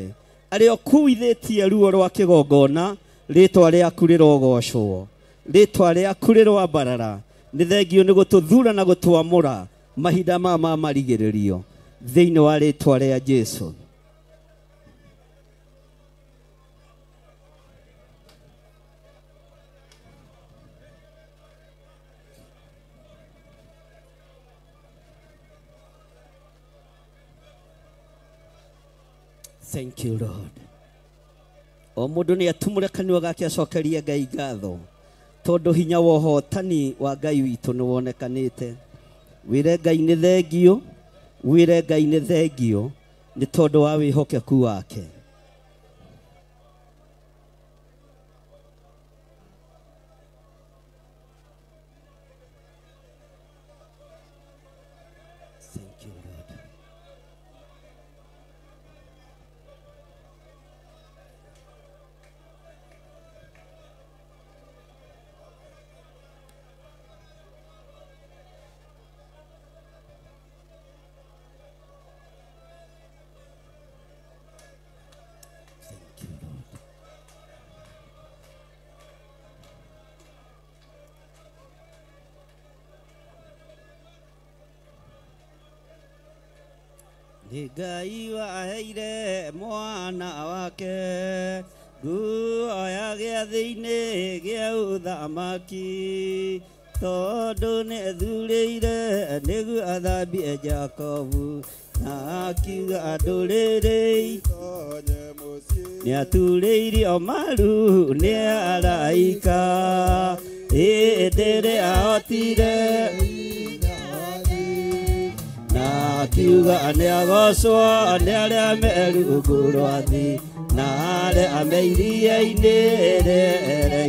Arĩa ũkuithĩtie ruo rwa kĩgongona, rĩtwa rĩaku rĩrogocwo, rĩtwa rĩaku rĩroambarara. Nĩ thengio nĩ gũtũthura na gũtwamũra mahinda maya ma marigĩrĩrio thĩinĩ wa rĩtwa rĩa Jesu. Thank you, Lord. O mũndũ nĩ atumũre kanua gake acokerie Ngai ngatho, tondũ hinya wa ũhotani wa Ngai witũ nĩ wonekanĩte. Wĩre Ngai nĩ thengio, wĩre Ngai nĩ thengio nĩ tondũ wa wĩhokeku wake. Thank you, Lord. Nĩ Ngai waheire mwana wake nguo ya gĩathĩ-inĩ gĩa ũthamaki, tondũ nĩethurĩire nĩguo athambie Jakobu, na akiuga ndũrĩrĩ nĩaturĩirio maru nĩ araika, hĩndĩ ĩrĩa ahotire akiuga nĩagocwo nĩ arĩa me rungu rwa thĩ na arĩa me iria-inĩ rĩrĩ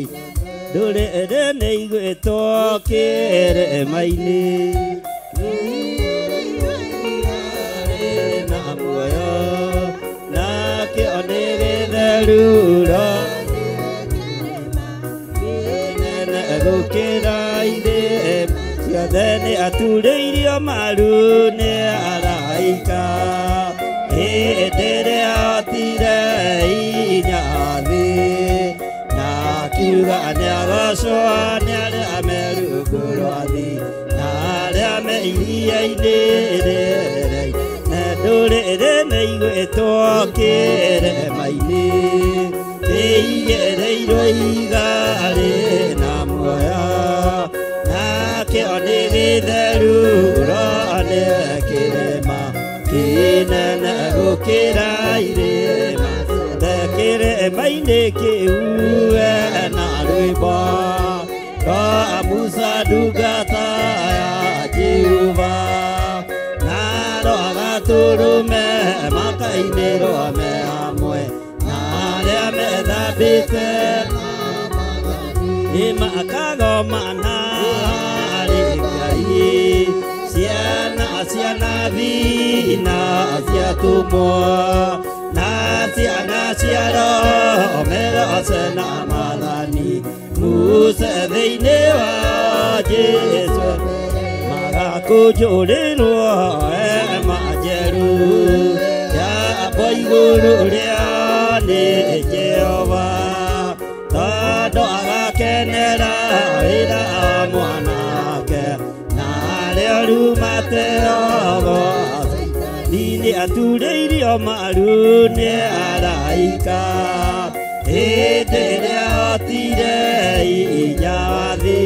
ndũrĩrĩ nĩ igwĩtwo kĩrĩma-inĩ na muoyo nakĩo nĩ gĩtheru kĩnene gũkĩra irĩma ciothe nĩ aturĩirio maru nĩ araika, hĩndĩ ĩrĩa ahotire hinya thĩ, na akiuga nĩagocwo nĩ arĩa me rungu rwa thĩ na arĩa me iria-inĩ rĩrĩ na ndũrĩrĩ nĩ igwĩtwo kĩrĩma-inĩ ĩigĩrĩirwo ihiga rĩna muoyo nakĩo nĩ gĩtheru nĩ kĩrĩma kĩnene gũkĩra irĩma ciothe kĩrĩma-inĩ kĩu na rwĩmbo rwa Musa ndungata ya Jehova, na rwa Gatũrũme makainĩrwo me hamwe na arĩa methambĩte nĩmakagomana harĩ Ngai, ciana cia nabii na cia atũmwo na ciana cia Roho megoce na maathani Musa thĩinĩ wa Jesũ magakũnjũrĩrwo hema njerũ yakwo igũrũ rĩa nĩ Jehova, tondũ agakenera wĩra wa mwanake na arĩa rumate ogo nĩ aturĩirio maru nĩ araika, hĩndĩ ĩrĩa ahotire hinya wa thĩ,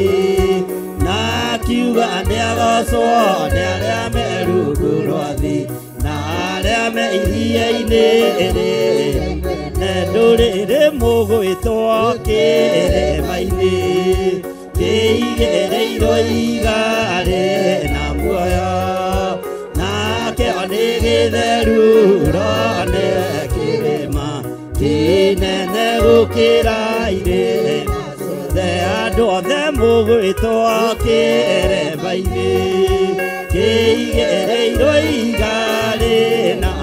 na akiuga nĩagocwo nĩ arĩa me rungu rwa thĩ na arĩa me iria-inĩ rĩ na ndũrĩrĩ mũgwĩtwo kĩrĩma-inĩ kĩigĩrĩirwo ihiga rĩna muoyo nakĩo nĩ gĩtheru nĩ kĩrĩma kĩnene gũkĩra irĩma ciothe andũ othe mũgwĩtwo kĩrĩma-inĩ kĩigĩrĩirwo ihiga.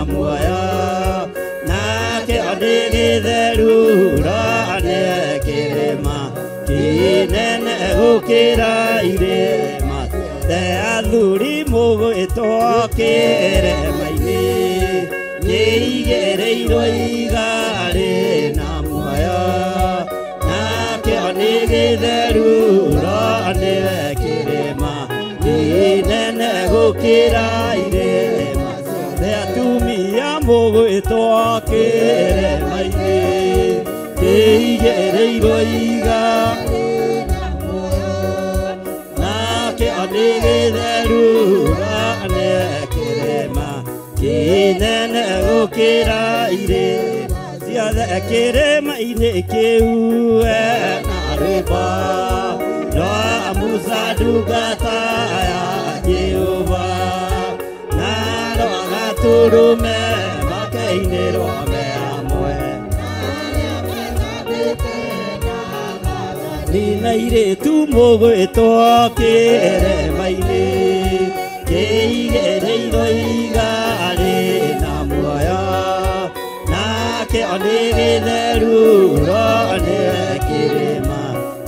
muoyo nakĩo nĩ gĩtheru nĩ kĩrĩma kĩnene gũkĩra irĩma ciothe athuri mũgwĩtwo kĩrĩma-inĩ kĩigĩrĩirwo iga rĩna muoyo nakĩo nĩ gĩtheru nĩ kĩrĩma kĩnene gũkĩra irĩma ciothe atumia mũgwĩtwo kĩrĩma-inĩ kĩigĩrĩirwo iga nakĩo nĩ gĩtheru nĩ kĩrĩma kĩnene gũkĩra irĩma ciothe kĩrĩma-inĩ kĩu na rwĩmbo rwa Musa ndungata ya Jehova na rwa Gatũrũme makainĩrwo me hamwe nina airĩtu mũgwĩtwo kĩrĩma-inĩ kĩigĩrĩirwo iga rĩna muoyo nakĩo nĩ gĩtheru nĩ kĩrĩma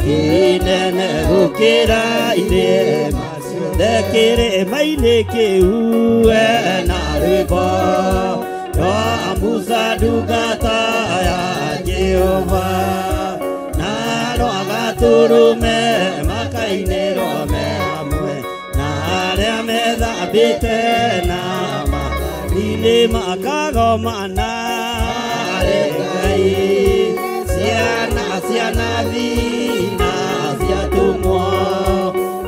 kĩnene gũkĩra irĩma ciothe kĩrĩma-inĩ kĩu na rwĩmbo rwa Musa ndungata ya Jehova na rwa Gatũrũme makainĩrwo me hamwe na arĩa methambĩte na mathani makagomana harĩ Ngai ciana cia nabii na cia atũmwo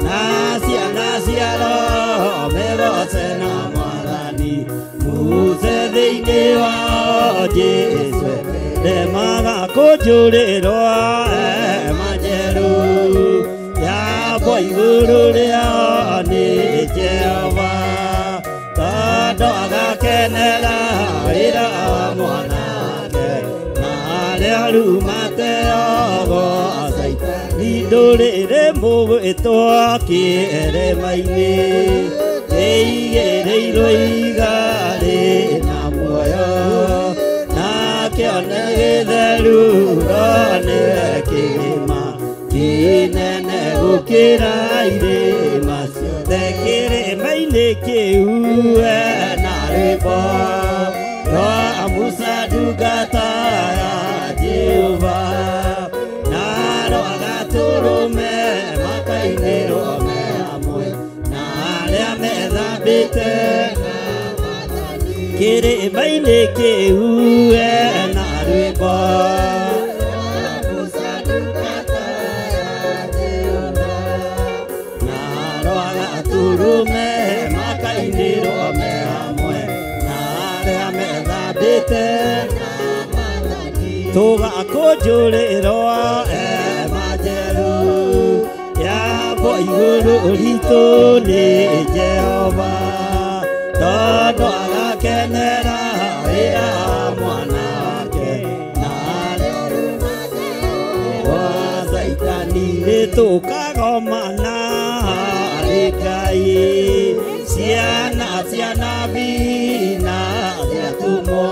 na ciana cia Roho megoce na Mwathani muze thĩinĩ wa Jesũ remaga kũnjũrĩrwo hema njerũ yambwo igũrũ rĩao nĩ Jehova tondũ agakenera wĩra wa mwanake na arĩa arumateo Caitani ndũrĩrĩ mũgwĩtwo kĩrĩma-inĩ kĩigĩrĩirwo iga rĩna muoyo nakĩo nĩ gĩtheru nĩ kĩrĩma kĩnene gũkĩra irĩma ciothe kĩrĩma-inĩ kĩu na rwĩmbo rwa Musa ndungata ya Jehova na rwa Gatũrũme makainĩrwo me hamwe na arĩa methambĩte kĩrĩma-inĩ kĩu na rwĩmbo na rwa Gatũrũme makainĩrwo me hamwe na arĩa methambĩte tũgakũnjũrĩrwo hema njerũ yambwo igũrũ ritũ nĩ Jehova tondũ agakenera wĩra wa mwana wake na wa Caitani nĩ tũkagomana harĩ Ngai ciana cia nabii na cia atũmwo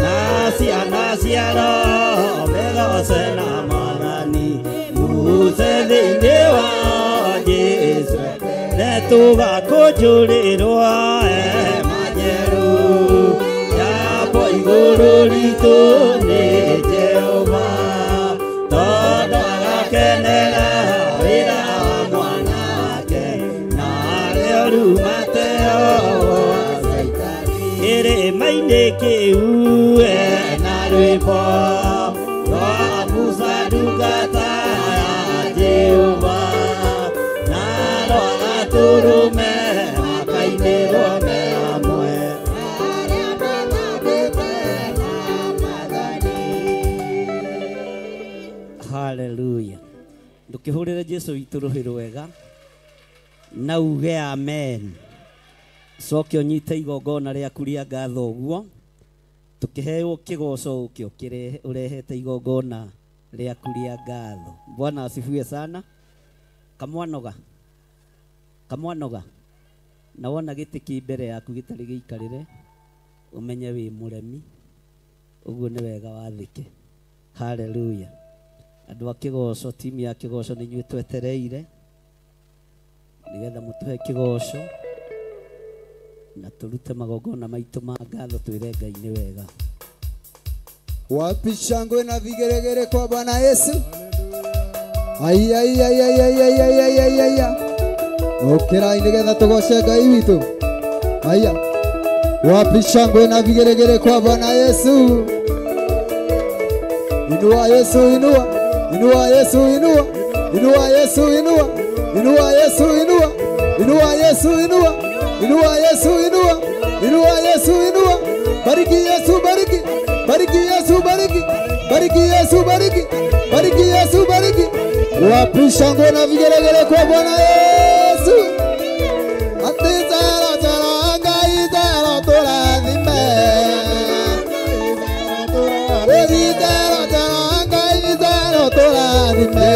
na ciana cia Roho megoce na Mwathani muze thĩinĩ wa Jesũ nĩ tũgakũnjũrĩrwo hema njerũ yambwo igũrũ ritũ nĩ Jehova tondũ agakenera wĩra wa mwana wake na arĩa arumateo kĩrĩma-inĩ kĩu na rwĩmbo rwa Musa ndungata ya Jehova na rwa Gatũrũme makainĩrwo me hamwe Haleluya. Ndũkĩhũrĩre Jesũ witũ rũhĩ rwega na uge amen. Coke ũnyite igongona rĩaku rĩa ngatho ũguo tũkĩheo kĩgoco ũkĩ ũrehete igongona rĩaku rĩa ngatho. Bwana asifiwe sana. Kamwanoga kamwanoga na wona gĩtĩ kĩ mbere yaku gĩtarĩ gĩikarĩre Umenye wĩ mũremi. Ũguo nĩ wega wathĩke. Hallelujah. Andũ a kĩgoco, timu ya kĩgoco nĩ inyuĩ twetereire nĩgetha mũtũhe kĩgoco na tũrute magongona maitũ ma ngatho twĩre Ngai nĩ wega. Wapi shangwe na vigeregere kwa Bwana Yesu? Ai ai ai ai ai ai ai ai ai ai. Okerai nĩgetha tũgoce Ngai witũ. Haya. Wapi shangwe na vigeregere kwa Bwana Yesu? Inua Yesu, inua. Inua Yesu, inua. Inua Yesu, inua. Inua Yesu, inua. Inua Yesu, inua. Inua Yesu, inua. Inua Yesu, inua. Bariki Yesu, bariki. Bariki Yesu, bariki. Bariki Yesu, bariki. Bariki Yesu, bariki. Wapi shangwe na vigelegele kwa Bwana Yesu? Ati zero zero ngai zero turathime. Ati zero zero ngai zero turathime.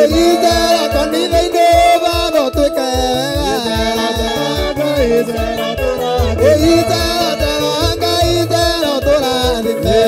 Ati zero kanitha-inĩ baba ũtuĩke wega. Ati zero zero ngai zero turathime.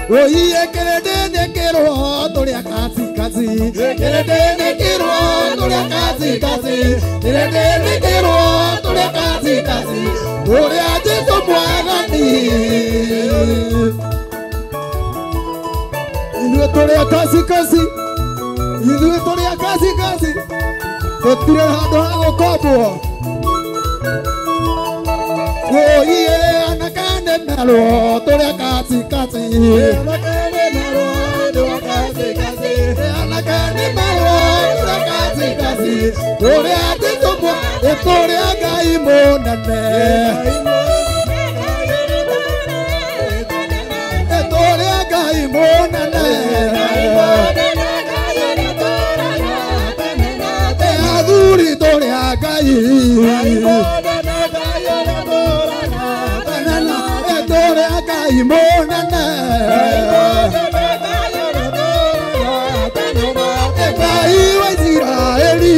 Oiye kĩrĩndĩ kĩrwo tũrĩa katikati kĩrĩndĩ kĩrwo tũrĩa katikati kĩrĩndĩ kĩrwo tũrĩa katikati tũrĩa Jesũ mwathani ithuĩ tũrĩa katikati ithuĩ tũrĩa katikati tũtirĩ handũ ha gũkombwo oiye anakane merwo tũrĩa katikati anakane merwo tũrĩa katikati anakane merwo tũrĩa katikati tũrĩa Jesũ mwathani tũrĩa Ngai mũnene tũrĩa Ngai mũnene athuri tũrĩa Ngai tũrĩa Ngai mũnene Ngai wa Isiraeli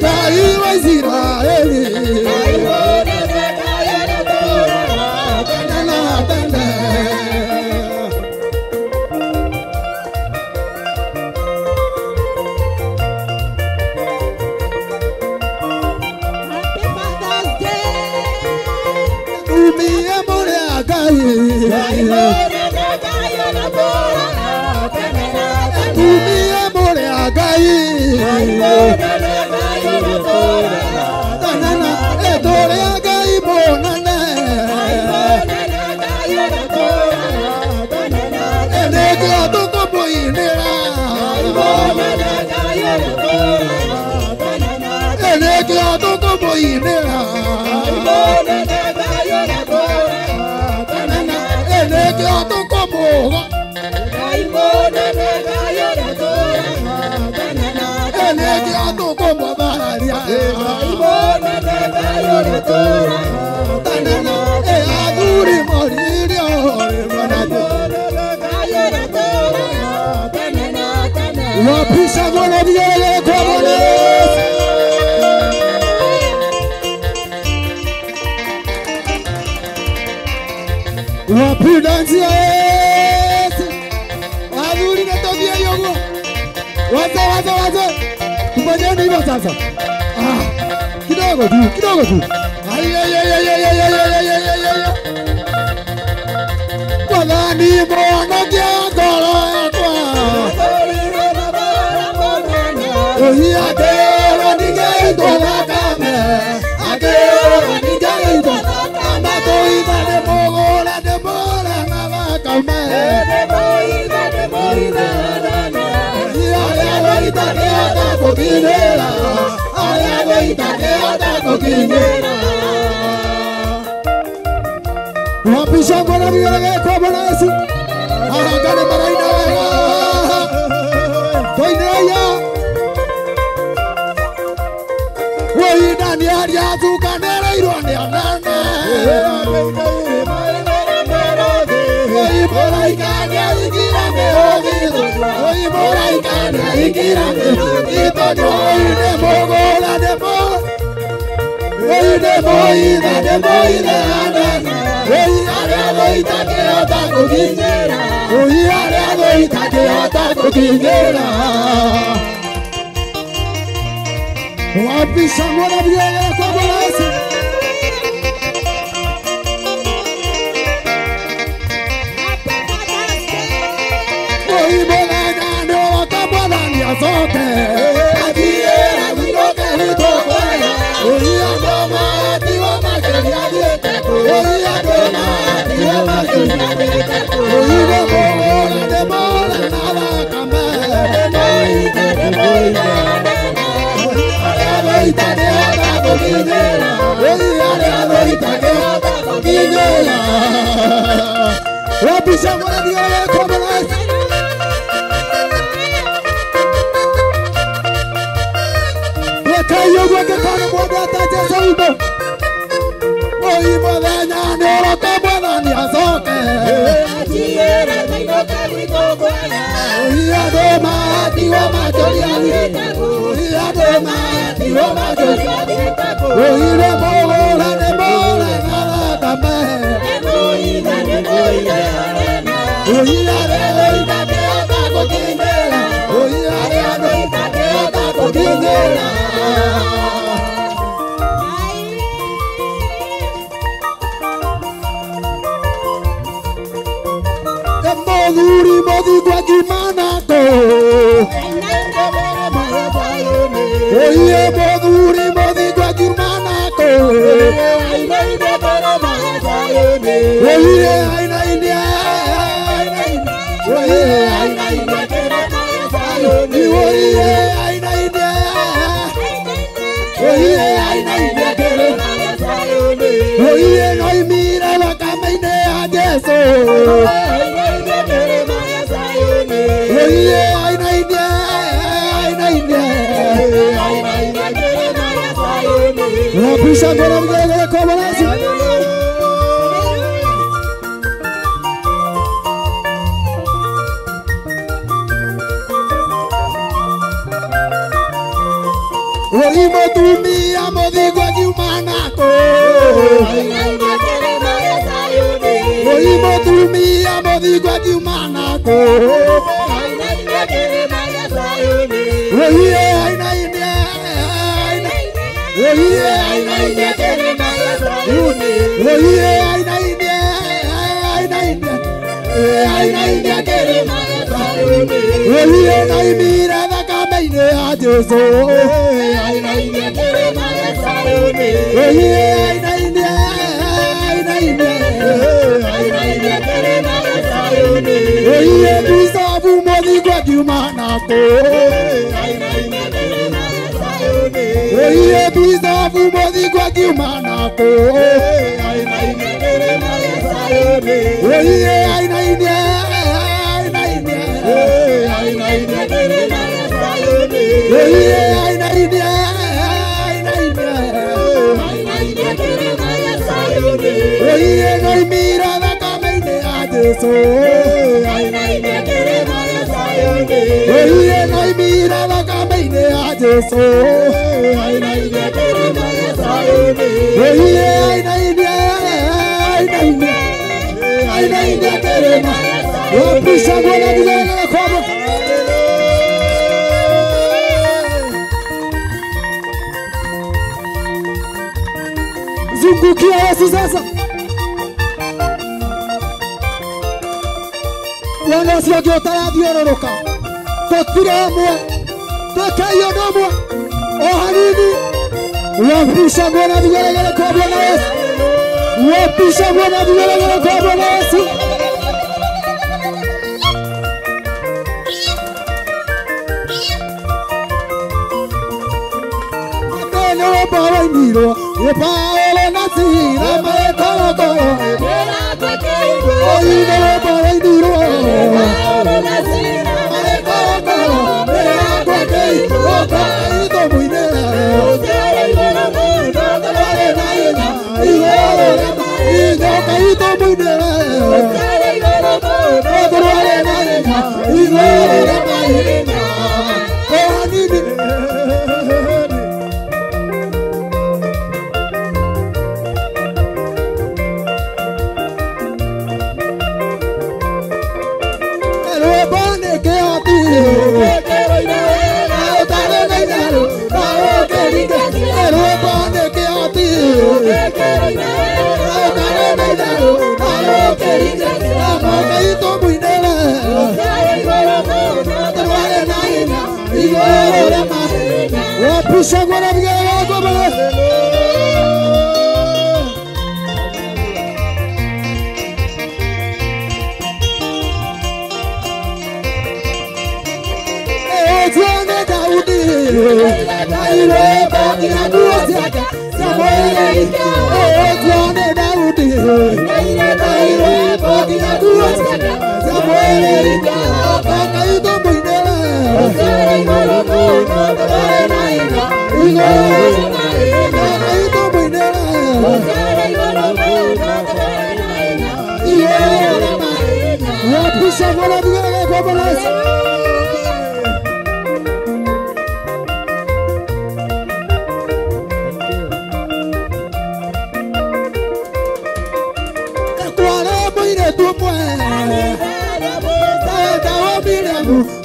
Ngai wa Isiraeli Tumie mũrĩa Ngai tũrĩa Ngai mũnene nĩkĩo tũkũmũinĩra nĩkĩo tũkũmũinĩra nĩkĩo tũkũmũga nĩkĩo tũkũmũthararia athuri moririo wapisha mwana vigelegele kwa Bwana. Wapi dansi Yesu athuri na tobia yogo waze waze waze tufanyeni hivyo sasa. Ah, kidogo tu kidogo tu. Mwathani mwonokia ngoro yakwa Ohi akĩrwo ningĩitwo thakame akĩrwo ningĩitwo amatũitha nĩ mũgũra nĩ mũra na thakame arĩa gũita kĩhota gũkinyĩra arĩa gũita kĩhota gũkinyĩra Wapisha mwana vigelegele kwa Bwana Yesu. Ahangane maraina wega. Toinĩrĩia. Woi Danieli atukanĩrĩirwo nĩ anene. Woi mũraika nĩaingĩra mĩhũgithũ. Woi mũraika nĩaingĩra mĩhũgithũ. Woi nĩ mũgũra nĩ mũgũra. Woi nĩ mũitha nĩ mũitha anene. Oi arĩa gũita kĩhota gũkinyĩra Oi arĩa gũita kĩhota gũkinyĩra Wapisha mwana vigelegele kwa Bwana Yesu. Oi mũthenya nĩũroka Mwathani acoke athiĩra gwĩtũke gwitũ Oi andũ matigwo makĩria thiĩte kũ Oi andũ matigwo makĩria thiĩte kũ Oi nĩ mũgũra nĩ mũra na thakame nĩ mũitha arĩa gũita kĩhota gũkinyĩra Oi arĩa gũita kĩhota gũkinyĩra Wapisha mwana vigelegele kwa Bwana Yesu. Wekayo gwake mwendete Jesũ witũ. Oi mũthenya nĩũroka Mwathani acoke Oi andũ matigwo makĩũria Oi andũ matigwo makĩũria Oi nĩ mũgũra nĩ mũra na thakame Zungukia Yesu sasa. Wana ũcio ũngĩ ũtarathiũrũrũka tũtirĩ amwe twĩkei ũndũ ũmwe o hanini. Wapisha Bwana vigelegele kwa Bwana Yesu. Wapisha Bwana vigelegele kwa Bwana Yesu. Paolo Nazira Maekologo Oine Paolo Nazira Maekologo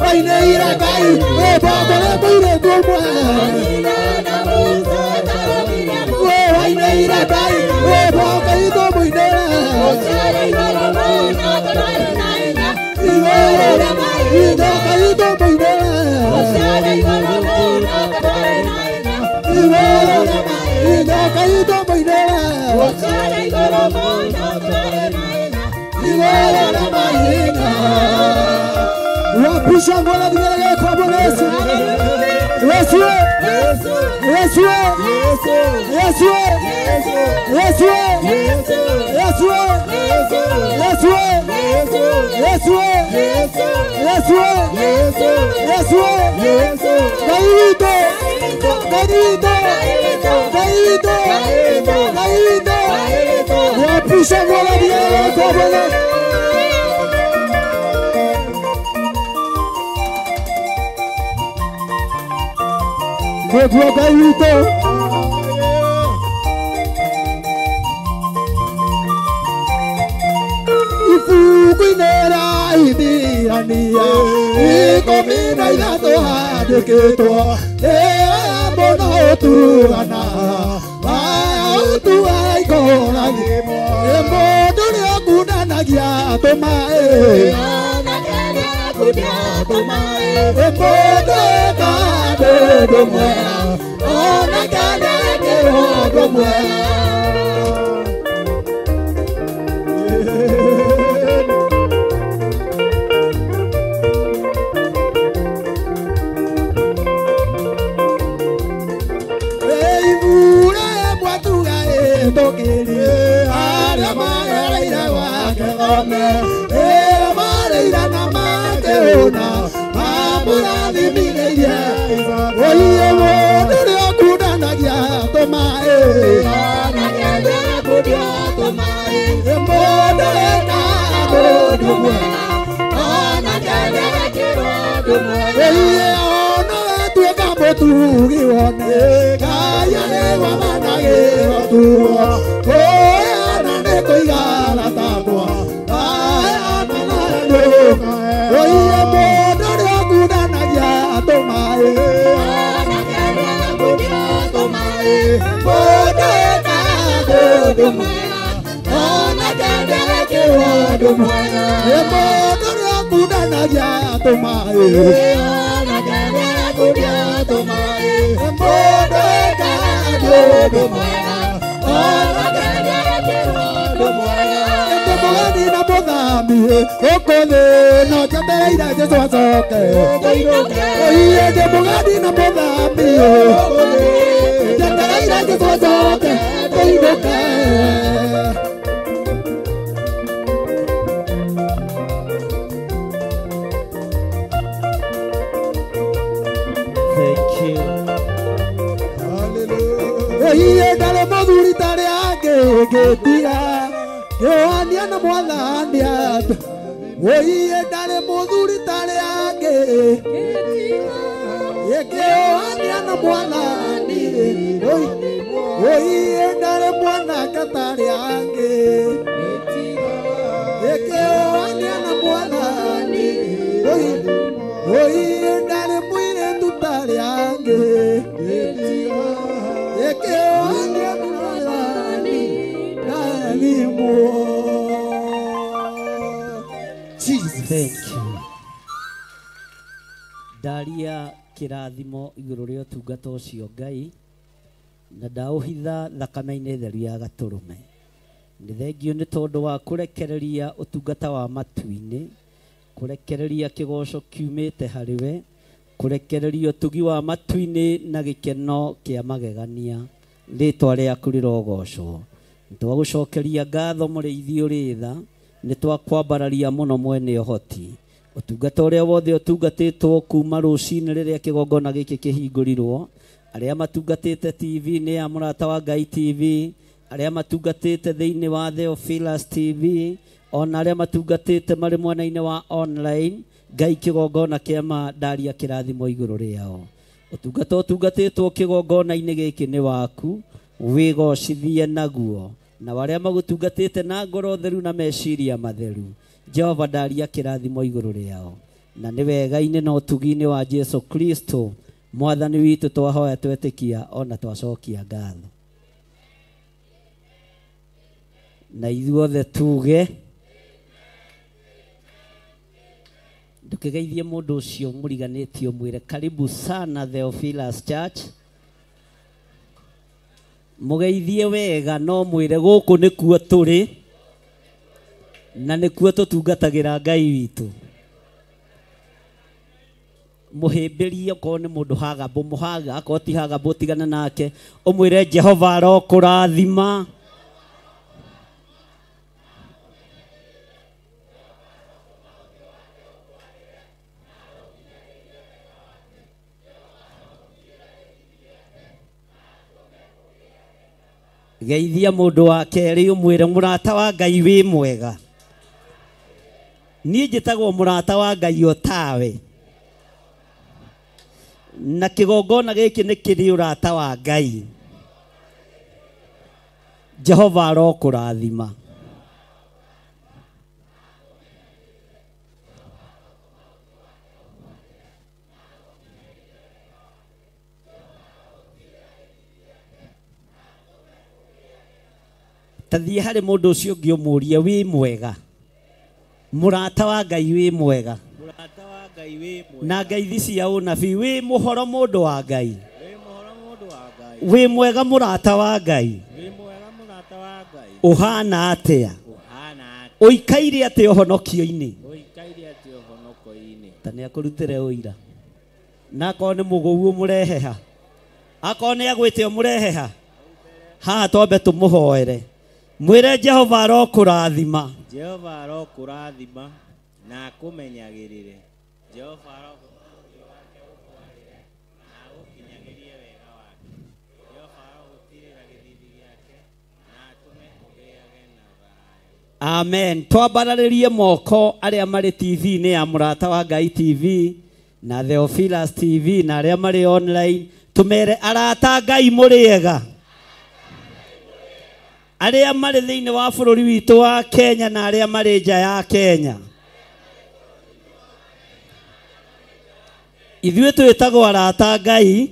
Waineira Ngai wĩbogore mũirĩtu ũmwe Waineira Ngai wĩboke itũ mũinĩre Inyoka itũ mũinĩre Inyoka itũ mũinĩre Wapisha ngona vigelegele kwa Bwana Yesu. Yesu. Yesu. Yesu. Yesu. Yesu. Yesu. Yesu. Yesu. Yesu. Gaito. Gaito. Gaito. Gaito. Wapisha ngona vigelegele kwa Bwana. Nĩguo Ngai witũ ibuku-inĩ rĩa Ahibirania 13 handĩkĩtwo nĩ mũno ũtugana ũtuga ikũrani nĩ mũndũ nĩokundanagia tũmaĩ mũndũ eka ũndũ mwega ona kana ekĩrwo ũndũ mwega. Ibure mwatuga ĩtũkĩrie arĩa magereire gwake thome ĩrĩa marĩire na makĩhũna mamũrathimithĩirie oiye mũndũ nĩokundanagia tũmaĩ mũndũ eka ũndũ mwega oiye ona wetuĩka mũtugi wone Ngai arĩgwamanagĩrwo tuo kũheana nĩ kũigana takwa aheana na ndũkae oiye mũndũ nĩokundanagia tũmaĩ mũndũ eka ũndũ mwega ona kana ekĩrwo ũndũ mwega mũndũ nĩokundanagia tũmaĩ mũndũ eka ũndũ mwega ona kana ekĩrwo ũndũ mwega. Ndĩ mũgeni na mũthami gũkũ thĩ no njetereire Jesũ acoke oiye ndĩ mũgeni na mũthami njetereire Jesũ acoke tũinũke. Thank you. Oiye ndarĩ mũthuri tarĩ angĩ ngĩtiga ngĩohania na mwathani oiye ndarĩ mũthuri tarĩ angĩ ngĩohania na mwathani oiye ndarĩ mwanake tarĩ angĩ ngĩohania na mwathani oiye ndarĩ mũirĩtu tarĩ angĩ ngĩohania na mwathani Thank you. Ndaria kĩrathimo igũrũ rĩa ũtungata ũcio Ngai na ndaũhitha thakame-inĩ theru ya gatũrũme. Nĩ thengio nĩ tondũ wa kũrekereria ũtungata wa matu-inĩ, kũrekereria kĩgoco kiumĩte harĩ we, kũrekereria ũtugi wa matu-inĩ na gĩkeno kĩa magegania. Rĩtwa rĩaku rĩrogocwo. Nĩtwagũcokeria ngatho mũrĩithi ũrĩ tha, nĩtwakwambararia mũno mwene ũhoti. Ũtungata ũrĩa wothe ũtungatĩtwo kuma rũcinĩ rĩrĩa kĩgongona gĩkĩ kĩhingũrirwo, arĩa matungatĩte TV-inĩ ya Mũrata wa Ngai TV, arĩa matungatĩte thĩinĩ wa Theophilus TV, ona arĩa matungatĩte marĩ mwena-inĩ wa online, Ngai kĩgongona kĩama ndaria kĩrathimo igũrũ rĩao. Ũtungata ũtungatĩtwo kĩgongona-inĩ gĩkĩ nĩ waku, wĩgocithie naguo na arĩa magũtungatĩte na ngoro theru na meciria matheru. Jehova ndaria kĩrathimo igũrũ rĩao. Na nĩ wega-inĩ na ũtugi-inĩ wa Jesu Kristo mwathani witũ twahoya twetĩkia ona twacokia ngatho. Na ithuothe tuge ndũkĩgeithie mũndũ ũcio mũriganĩtie ũmwĩre karibu sana Theophilus Church. Mũgeithie wega no mwĩre gũkũ nĩkuo tũrĩ na nĩkuo tũtungatagĩra Ngai witũ. Mũhĩmbĩrie okorwo nĩ mũndũ hagambũ mũhaga, akorwo ti hagambũ tigana nake, ũmwĩre Jehova arokũrathima. Geithia mũndũ wa kerĩ ũmwĩre mũrata wa Ngai wĩ mwega. Niĩ njĩtagwo mũrata wa Ngai o tawe. Na kĩgongona gĩkĩ nĩ kĩrĩ ũrata wa Ngai. Jehova arokũrathima. Ta thiĩ harĩ mũndũ ũcio ũngĩ ũmũrie wĩ mwega. Mũrata wa Ngai wĩ mwega. Na ngeithi cia ũnabii wĩ mũhoro mũndũ wa Ngai. Wĩ mwega mũrata wa Ngai. Ũhana atĩa? Ũikaire atĩa ũhonokio-inĩ? Ta nĩ akũrutĩre ũira. Na akorwo nĩ mũgũu ũmũrehe ha. Akorwo nĩ agwĩte ũmũrehe ha. Haha twambe tũmũhoere. Mwĩre Jehova arokũrathima. Jehova arokũrathima na akũmenyagĩrĩre. Jehova arogũtũma wake ũkwarĩre na agũkinyagĩrie wega wake. Jehova arogũtiirĩra gĩthiithi gĩake na atũme ũgĩage na thayũ. Amen. Twambararĩrie moko arĩa marĩ TV-inĩ ya Mũrata wa Ngai TV na Theophilus TV na arĩa marĩ online, tũmere arata Ngai mũrĩega. Arĩa marĩ thĩinĩ wa bũrũri witũ wa Kenya na arĩa marĩ nja ya Kenya. Ithuĩ twĩtagwo arata Ngai,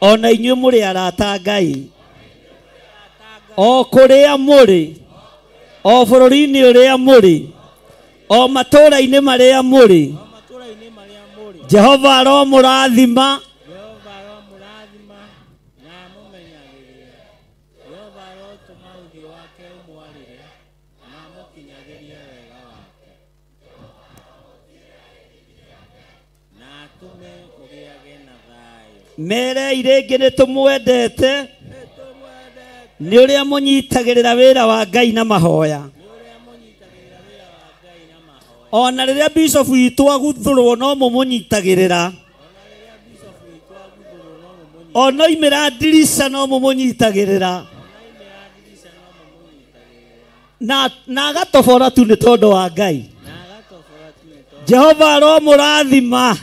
ona inyuĩ mũrĩ arata Ngai. O kũrĩa mũrĩ, o bũrũri-inĩ ũrĩa mũrĩ, o matũũra-inĩ marĩa mũrĩ, Jehova aromũrathima. Jehova aromũrathima na amũmenyagĩrĩre. Jehova arotũma ũthiũ wake ũmwarĩre na amũkinyagĩrie wega wake. Na atũme ũgĩage na thayũ. Merei rĩngĩ nĩ tũmwendete nĩ ũrĩa mũnyitagĩrĩra wĩra wa Ngai na mahoya. Ona rĩrĩa bishop witũ aguthũrwo no mũmũnyitagĩrĩra. Ona oimĩra ndirica no mũmũnyitagĩrĩra. Na agatobora tu nĩ tondũ wa Ngai. Jehova aromũrathima.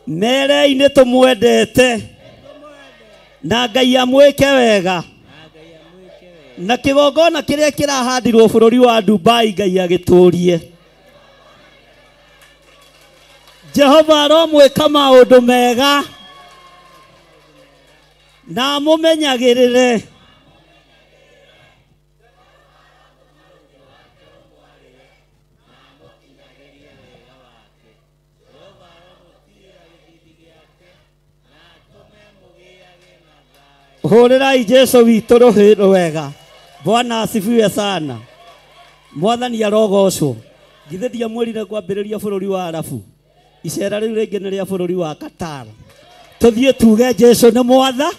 Merei nĩ tũmwendete na Ngai amwĩke wega. Na kĩgongona kĩrĩa kĩrahandirwo bũrũri wa Dubai Ngai agĩtũrie. Jehova aromwĩka maũndũ mega na amũmenyagĩrĩre. Hũrĩrai Jesu witũ rũhĩ rwega. Bwana asifiwe sana. Mwathani arogocwo. Githĩ ndiamwĩrire kwambĩrĩria bũrũri wa Arabu. Icera rĩu rĩngĩ nĩ rĩa bũrũri wa Qatar. Tũthiĩ tuge Jesu nĩ mwatha.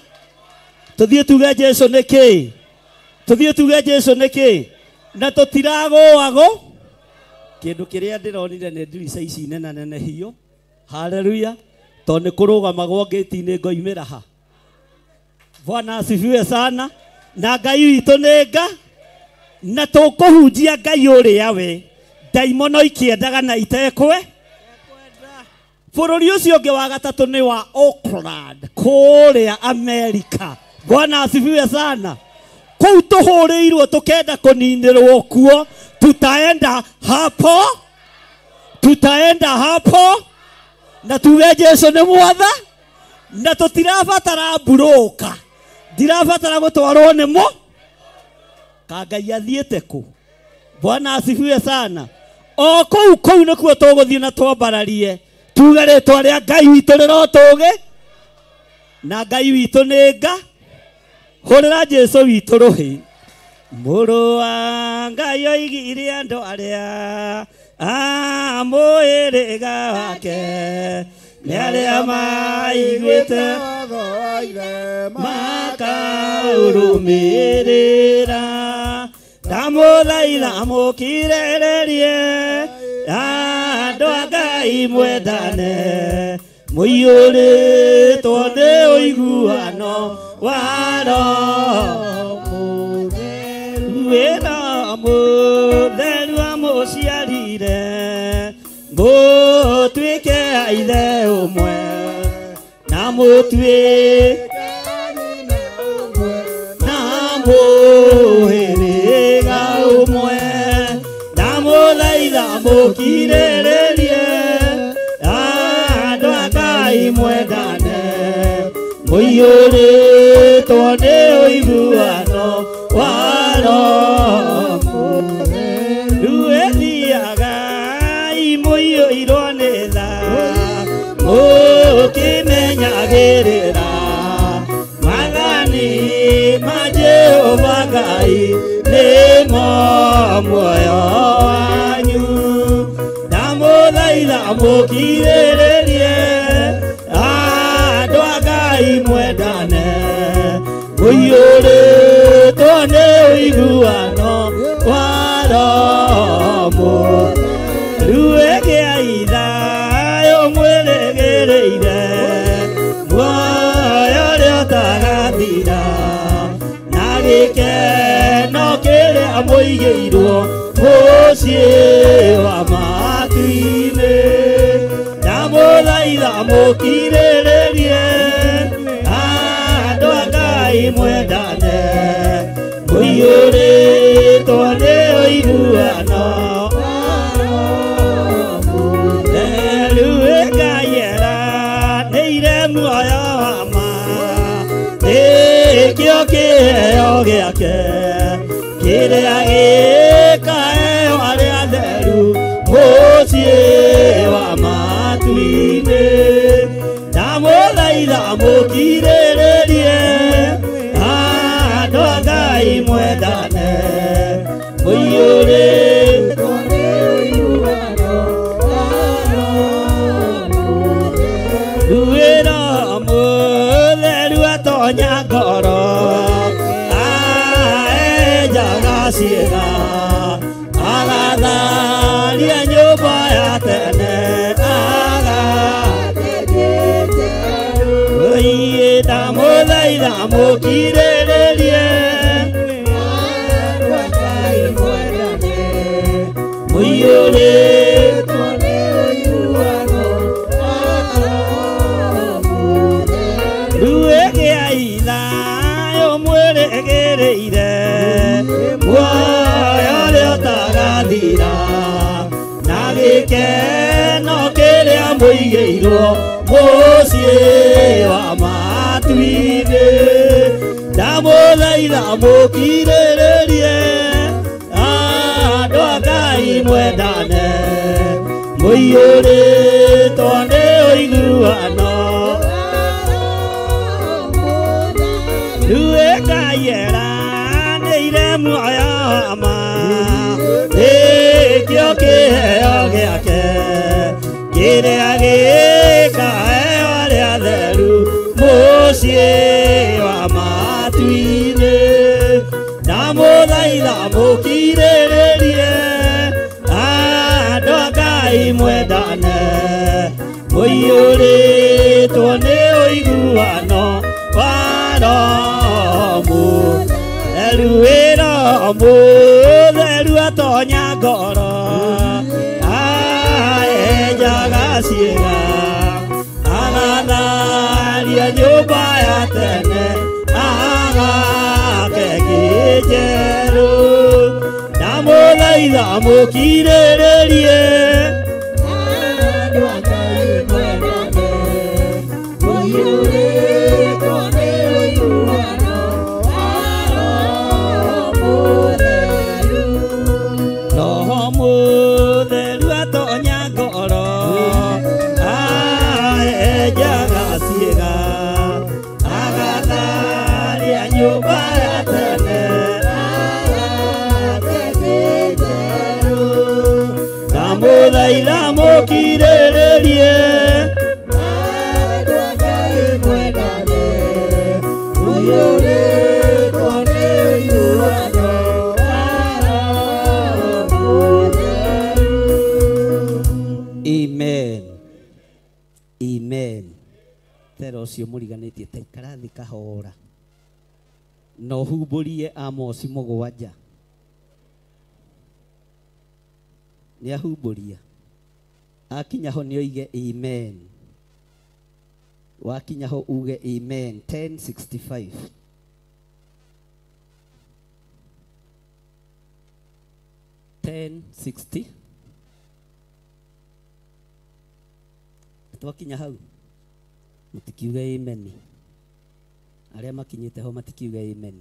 Tũthiĩ tuge Jesu nĩ kĩĩ. Tũthiĩ tuge Jesu nĩ kĩĩ. Na tũtiragũagwo. Kĩndũ kĩrĩa ndĩronire nĩ ndirica ici nene nene hiyo. Haleluya. Tondũ nĩ kũrũgamagwo ngĩti-inĩ ngoimĩra ha. Bwana asifiwe sana. Na Ngai witũ nĩ nga na tũkũhunjia Ngai ũrĩa we. Ndaimono ikĩendaga na itekwe. Bũrũri ũcio ũngĩ wa gatatũ nĩ wa Oakland kũrĩa Amerika. Bwana asifiwe sana. Kũu tũhũrĩirwo tũkenda kũninĩrwo kuo, tutaenda hapo, tutaenda hapo na tuge Jesu nĩ mwatha, na tũtirabatara mburũka, ndirabatara gũtwarwo nĩ mo ka Ngai athiĩte kũ. Bwana asifiwe sana. O kũu kũu nĩkuo tũgũthiĩ na twambararie tuge rĩtwa rĩa Ngai witũ rĩrotũge, na Ngai witũ nĩ nga. Hũrĩra Jesu witũ rũhĩ. Mũrũ wa Ngai oigire andũ arĩa a mũhĩrĩga wake nĩ arĩa maiguĩte makaũrũmĩrĩra. Ndamũthaitha mũkirĩrĩrie andũ a Ngai mwendane, mũiyũrĩtwo nĩ ũiguano wa Roho Mũtheru. Wĩra mũtheru amũciarire mũtuĩke a ithe ũmwe, na mũtuĩke na mũhĩrĩga ũmwe. Ndamũthaitha mũkirĩrĩrie andũ a Ngai mwendane, mũiyũrĩtwo nĩ ũiguano wa Roho Mũtheru. Ĩthiaga mũiyũirwo nĩ tha, mũkĩmenyagĩrĩra maathani ma Jehova Ngai nĩmo muoyo wanyu. Ndamũthaitha mũkirĩrĩrie andũ a Ngai mwendane, mũiyũrĩtwo nĩ ũiguano wa Roho Mũtheru. Ĩgĩai thayũ mwĩrĩgĩrĩire muoyo ũrĩa ũtagathira, na gĩkeno kĩrĩa mũigĩirwo mũciĩ wa matu-inĩ. Ndamũthaitha mũkirĩrĩrie andũ a Ngai mwendane, mũiyũrĩtwo nĩ ũiguano wa Roho Mũtheru. Ngai eranĩire muoyo wa ma, nĩkĩo kĩheo gĩake kĩrĩa gĩkaheo arĩa atheru mũciĩ wa matu-inĩ. Ndamũthaitha mũkirĩrĩrie andũ a Ngai mwendane, mũiyũrĩtwo nĩ ũiguano wa Roho Mũtheru. Roho Mũtheru atonya ngoro, aenjaga ciĩga, agatharia nyũmba ya tene, ndamũthaitha mũkirĩrĩrie andũ a Ngai mwendane, mũiyũrĩtwo nĩ ũiguano wa Roho Mũtheru. Ĩgĩai thayũ mwĩrĩgĩrĩire muoyo ũrĩa ũtagathira, na gĩkeno kĩrĩa mũigĩirwo mũciĩ wa matu-inĩ. Ndamũthaitha mũkirĩrĩrie andũ a Ngai mwendane, mũiyũrĩtwo nĩ ũiguano. Rĩu Ngai eranĩire muoyo wa ma, nĩkĩo kĩheo gĩake kĩrĩa gĩkaheo arĩa atheru mũciĩ wa matu-inĩ. Ndamũthaitha mũkirĩrĩrie andũ a Ngai mwendane, mũiyũrĩtwo nĩ ũiguano wa Roho Mũtheru. Mũtheru wĩra mũtheru atonya ngoro aenjaga ciĩga agatharia nyũmba ya tene agake kĩnjerũ ndamũthaitha mũkirĩrĩrie Roho mũtheru atonya ngoro aenjaga ciĩga agatharia nyũmba ya tene ndamũthaitha mũkirĩrĩrie Amen. Amen. Tera ũcio mũriganĩtie ta ikara thĩ kahora na ũhumbũrie Amosi 7. Nĩ ahumbũria akinya ho nĩ oige amen. Wakinya ho uge amen. 1065. 1060. Twakinya hau mutikiuge amen. Arĩa makinyĩte ho matikiuge amen.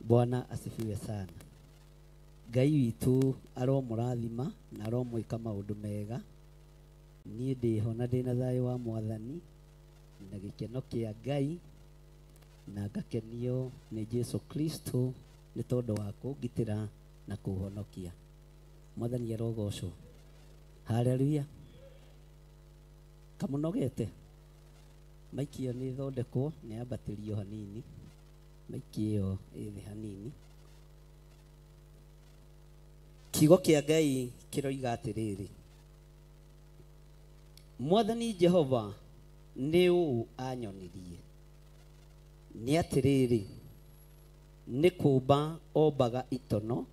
Bwana asifiwe sana. Ngai witũ aromũrathima na aromwĩka maũndũ mega. Niĩ ndĩho na ndĩna thayũ wa Mwathani na gĩkeno kĩa Ngai na ngakenio nĩ Jesu Kristo nĩ tondũ wa kũngitĩra na kũhonokia. Mwathani arogocwo. Haleluya. Kamũnogete maiki ĩyo nĩ ĩthondekwo nĩ yambatĩrio hanini, maiki ĩyo ĩthĩ hanini. Kiugo kĩa Ngai kĩroiga atĩrĩrĩ, Mwathani Jehova nĩ ũũ anyonirie, nĩ atĩrĩrĩ, nĩ kũmba ombaga itono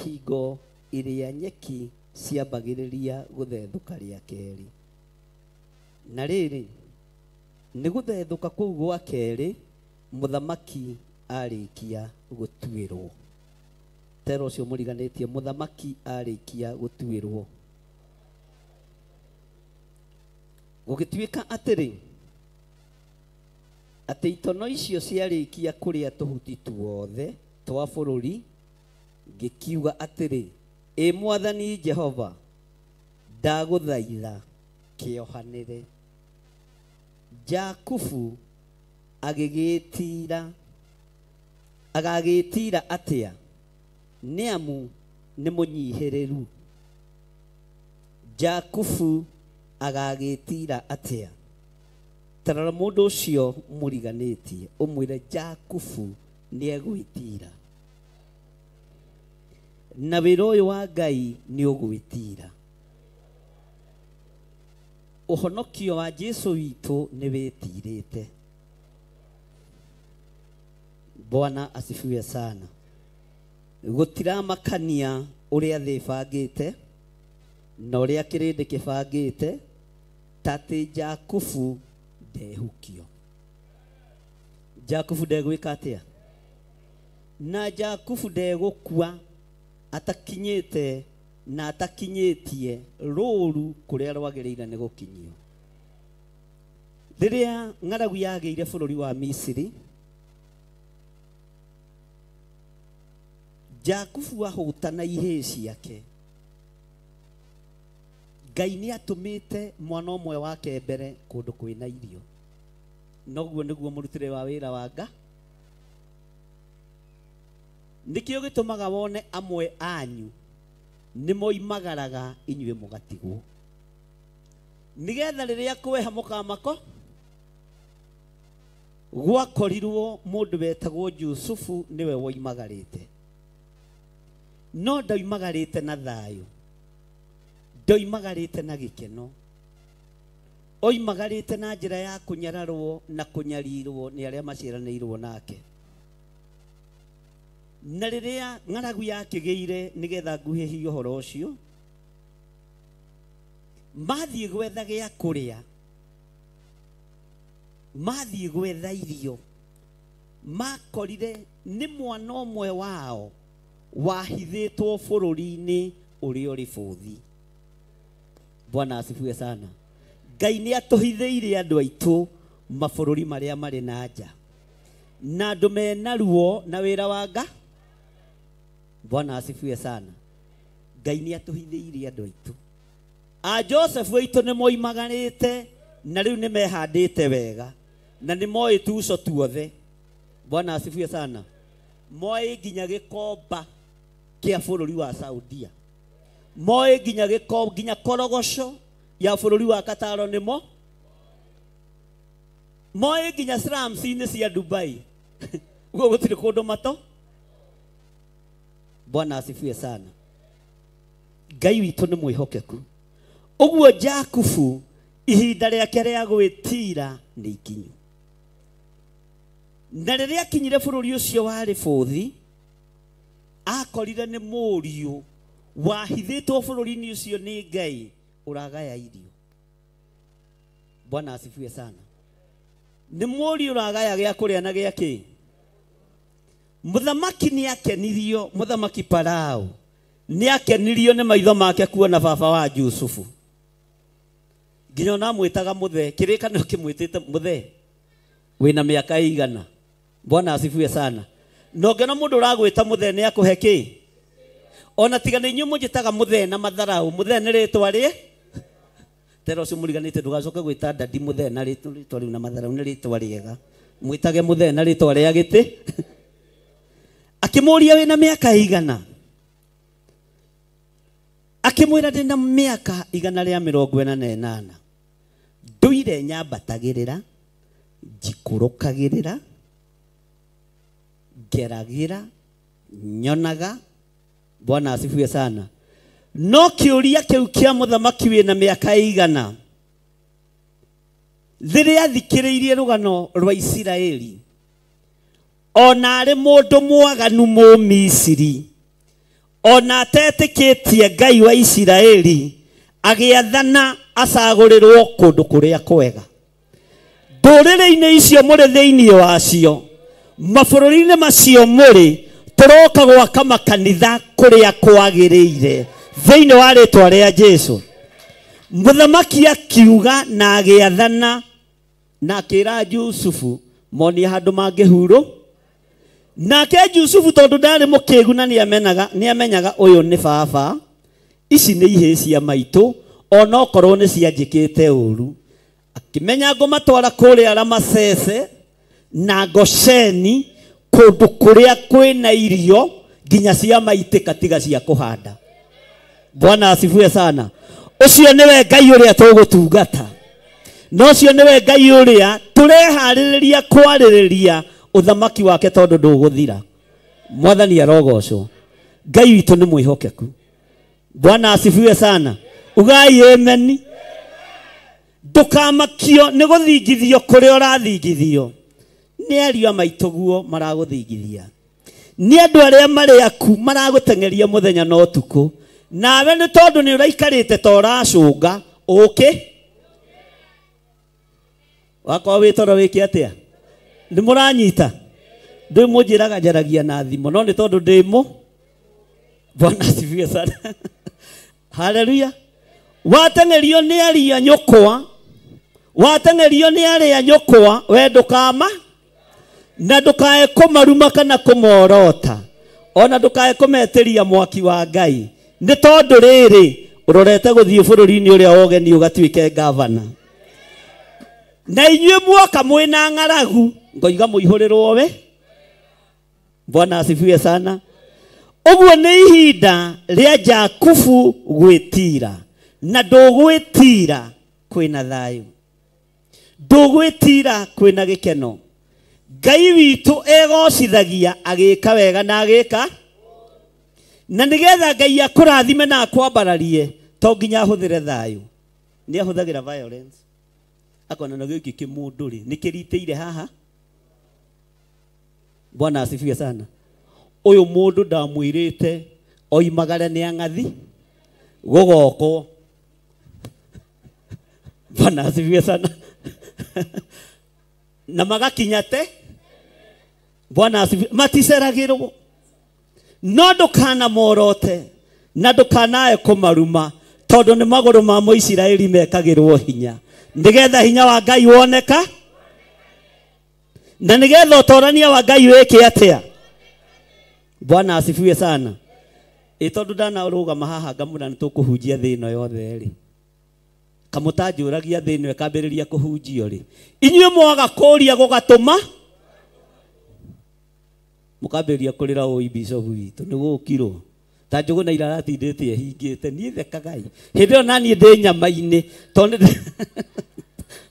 hingo ĩrĩa nyeki ciambagĩrĩria gũthethũka rĩa kerĩ. Na rĩrĩ, nĩ gũthethũka kũu gwa kerĩ mũthamaki arĩkia gũtuĩrwo. Tera ũcio mũriganĩtie, mũthamaki arĩkia gũtuĩrwo. Gũgĩtuĩka atĩrĩ, atĩ itono icio ciarĩkia kũrĩa tũhuti tuothe twa bũrũri, ngĩkiuga atĩrĩ, ĩ Mwathani Jehova, ndagũthaitha kĩohanĩre. Jakubu agĩgĩtira agagĩtira atĩa? Nĩ amu nĩ mũnyihĩrĩru. Jakubu agagĩtira atĩa? Tarora mũndũ ũcio mũriganĩtie ũmwĩre Jakubu nĩ egwĩtira, na wĩra ũyũ wa Ngai nĩ ũgwĩtira. Ũhonokio wa Jesu witũ nĩ wĩtirĩte. Bwana asifiwe sana. Gũtiramakania ũrĩa thĩ ĩbangĩte na ũrĩa kĩrĩndĩ kĩbangĩte, tatĩ Jakubu ndehukio. Jakubu ndegwĩka atĩa? Na Jakubu ndegũkua atakinyĩte na atakinyĩtie rũru kũrĩa rwagĩrĩire nĩ gũkinyio. Rĩrĩa ng'aragu yagĩire bũrũri wa Misiri, Jakubu ahũtana ihĩĩ ciake. Ngai nĩ atũmĩte mwana ũmwe wake mbere kũndũ kwĩna irio. Noguo nĩguo mũrutĩre wa wĩra wa Nga. Nĩkĩo gĩtũmaga wone amwe anyu nĩ moimagaraga inyuĩ mũgatigwo, nĩgetha rĩrĩa kweha mũkamako. Gwakorirwo mũndũ wetagwo Jusufu nĩwe woimagarĩte, no ndoimagarĩte na thayũ, ndoimagarĩte na gĩkeno, oimagarĩte na njĩra ya kũnyararwo na kũnyarirwo nĩ arĩa maciaranĩirwo nake. Na rĩrĩa ng'aragu yakĩgĩire nĩgetha nguhĩhie ũhoro ũcio, mathiĩ gwetha gĩa kũrĩa, mathiĩ gwetha irio, makorire nĩ mwana ũmwe wao wahithĩtwo bũrũri-inĩ ũrĩa ũrĩ bũthi. Bwana asifiwe sana. Ngai nĩ atũhithĩire andũ aitũ mabũrũri marĩa marĩ na nja, na andũ mena ruo na wĩra wa nga. Bwana asifiwe sana. Ngai nĩ atũhithĩire andũ aitũ. A Joseph aitũ nĩ moimaganĩte na rĩu nĩ mehandĩte wega na nĩ moĩ tuco tuothe. Bwana asifiwe sana. Moĩ nginya gĩkomba kĩa bũrũri wa Saudia, moĩ nginya gĩkomba nginya korogoco ya bũrũri wa Kataro nĩmo moĩ nginya slums-inĩ cia Dubai. Ũguo gũtirĩ kũndũ mato. Bwana asifiwe sana. Ngai witũ nĩ mwĩhokeku. Ũguo Jakubu ihinda rĩake rĩa gwĩtira nĩ ikinyu. Na rĩrĩa akinyire bũrũri ũcio warĩ bũthi, akorire nĩ mũriũ wahithĩtwo bũrũri-inĩ ũcio nĩ Ngai ũragaya irio. Bwana asifiwe sana. Nĩ mũriũ ũragaya gĩa kũrĩa na gĩa kĩ. Mũthamaki nĩ akenirio, mũthamaki Farao nĩ akenirio nĩ maitho make kuona baba wa Jusufu. Nginya ona amwĩtaga mũthee, kĩrĩkanĩro kĩmwĩtĩte mũthee wĩna mĩaka igana. Bwana asifiwe sana. Na ũngĩona mũndũ ũragwĩta mũthee nĩ akũhe kĩ? Ona tiga nĩ inyuĩ mũnjĩtaga mũthee na matharau, mũthee nĩ rĩtwa rĩ tera ũcio mũriganĩte ndũgacoke gwĩta dadi mũthee na rĩtwa rĩu na matharau nĩ rĩtwa rĩega. Mwĩtage mũthee na rĩtwa rĩa gĩtĩ. Akĩmũria wĩna mĩaka igana, akĩmwĩra ndĩna mĩaka 148. Ndũire nyambatagĩrĩra, njikũrũkagĩrĩra, ngeragĩra, nyonaga. Bwana asifiwe sana. No kĩũria kĩu kĩa mũthamaki wĩna mĩaka igana, rĩrĩa athikĩrĩirie rũgano rwa Isiraeli, ona arĩ mũndũ mwaganu Mũmisiri, ona atetĩkĩtie Ngai wa Isiraeli, agĩathana acagũrĩrwo kũndũ kũrĩa kwega. Ndũrĩrĩ-inĩ icio mũrĩ thĩinĩ wacio, mabũrũri-inĩ macio mũrĩ, tũroka gwaka makanitha kũrĩa kwagĩrĩire thĩinĩ wa rĩtwa rĩa Jesu. Mũthamaki akiuga na agĩathana na akĩra Jusufu monie handũ mangĩhurũ. Nake Jusufu tondũ ndarĩ mũkĩgu na nĩamenyaga ũyũ nĩ baba, ici nĩ ihĩĩ cia maitũ, onokorwo nĩ cianjĩkĩte ũru. Akĩmenya ngũmatwara kũrĩa Ramasese na Gosheni, kũndũ kũrĩa kwĩna irio nginya cia maitĩka tiga cia kũhanda. Bwana asifiwe sana. Ũcio nĩwe Ngai ũrĩa tũgũtungata, na ũcio nĩwe Ngai ũrĩa tũreharĩrĩria kwarĩrĩria ũthamaki wake tondũ ndũgũthira. Mwathani arogocwo. Ngai witũ nĩ mwĩhokeku. Bwana asifiwe sana. Ugai amen. Ndũkamakio nĩ gũthingithio kũrĩa ũrathingithio. Nĩ ariũ a maitũguo maragũthingithia, nĩ andũ arĩa marĩ aku maragũteng'eria mũthenya na ũtukũ, nawe nĩ tondũ nĩ ũraikarĩte ta ũracũnga ũkĩ wakorwo wĩ toro wĩke atĩa? Nĩ mũranyita? Ndĩ mũnjĩraga njaragia na thimũ, no nĩ tondũ ndĩ mũ. Bwana asifiwe sana. Haleluya. Wateng'erio nĩ aria nyũkwa, wateng'erio nĩ arĩa nyũkwa, we ndũkama na ndũkae kũmaruma kana kũmorota, ona ndũkae kũmetĩria mwaki wa Ngai, nĩ tondũ rĩrĩ ũrorete gũthiĩ bũrũri-inĩ ũrĩa wa ũgeni ũgatuĩke gavana. Na inyuĩ muoka mwĩna ng'aragu, ngoiga mũihũrĩrwo we. Bwana asifiwe sana. Ũguo nĩ ihinda rĩa Jakubu gwĩtira, na ndũgwĩtira kwĩna thayũ, ndũgwĩtira kwĩna gĩkeno. Ngai witũ egocithagia agĩka wega na agĩka, na nĩgetha Ngai akũrathime na akwambararie to nginya ahũthĩre thayũ. Nĩ ahũthagĩra violence. Akona na gĩkĩ kĩmũndũ rĩ nĩ kĩritĩire haha. Bwana asifiwe sana. Ũyũ mũndũ ndamwĩrĩte oimagare nĩ ang'athi gũgokwo. Bwana asifiwe sana. Na magakinya te. Bwana asifiwe. Maticeragĩrwo. No ndũkana morote na ndũkanae kũmaruma tondũ nĩ magũrũ ma Mũisiraeli mekagĩrwo hinya nĩgetha hinya wa Ngai woneka na nĩgetha ũtorania wa Ngai wĩke atĩa. Bwana asifiwe sana. Ĩ tondũ ndanarũgama haha ngamũra nĩ tũkũhunjia thĩ ĩno yothe rĩ, kamũtanjũragia thĩ ĩno ĩkambĩrĩria kũhunjio rĩ, inyuĩ mwaga kũria gũgatũma mũkambĩrĩria kũrĩra ũi bishop witũ nĩ gũkirwo ta Njũgũna iraratindĩte ĩhingĩte niĩ thekagai hĩndĩ ĩyo naniĩ ndĩ nyama-inĩ tondũ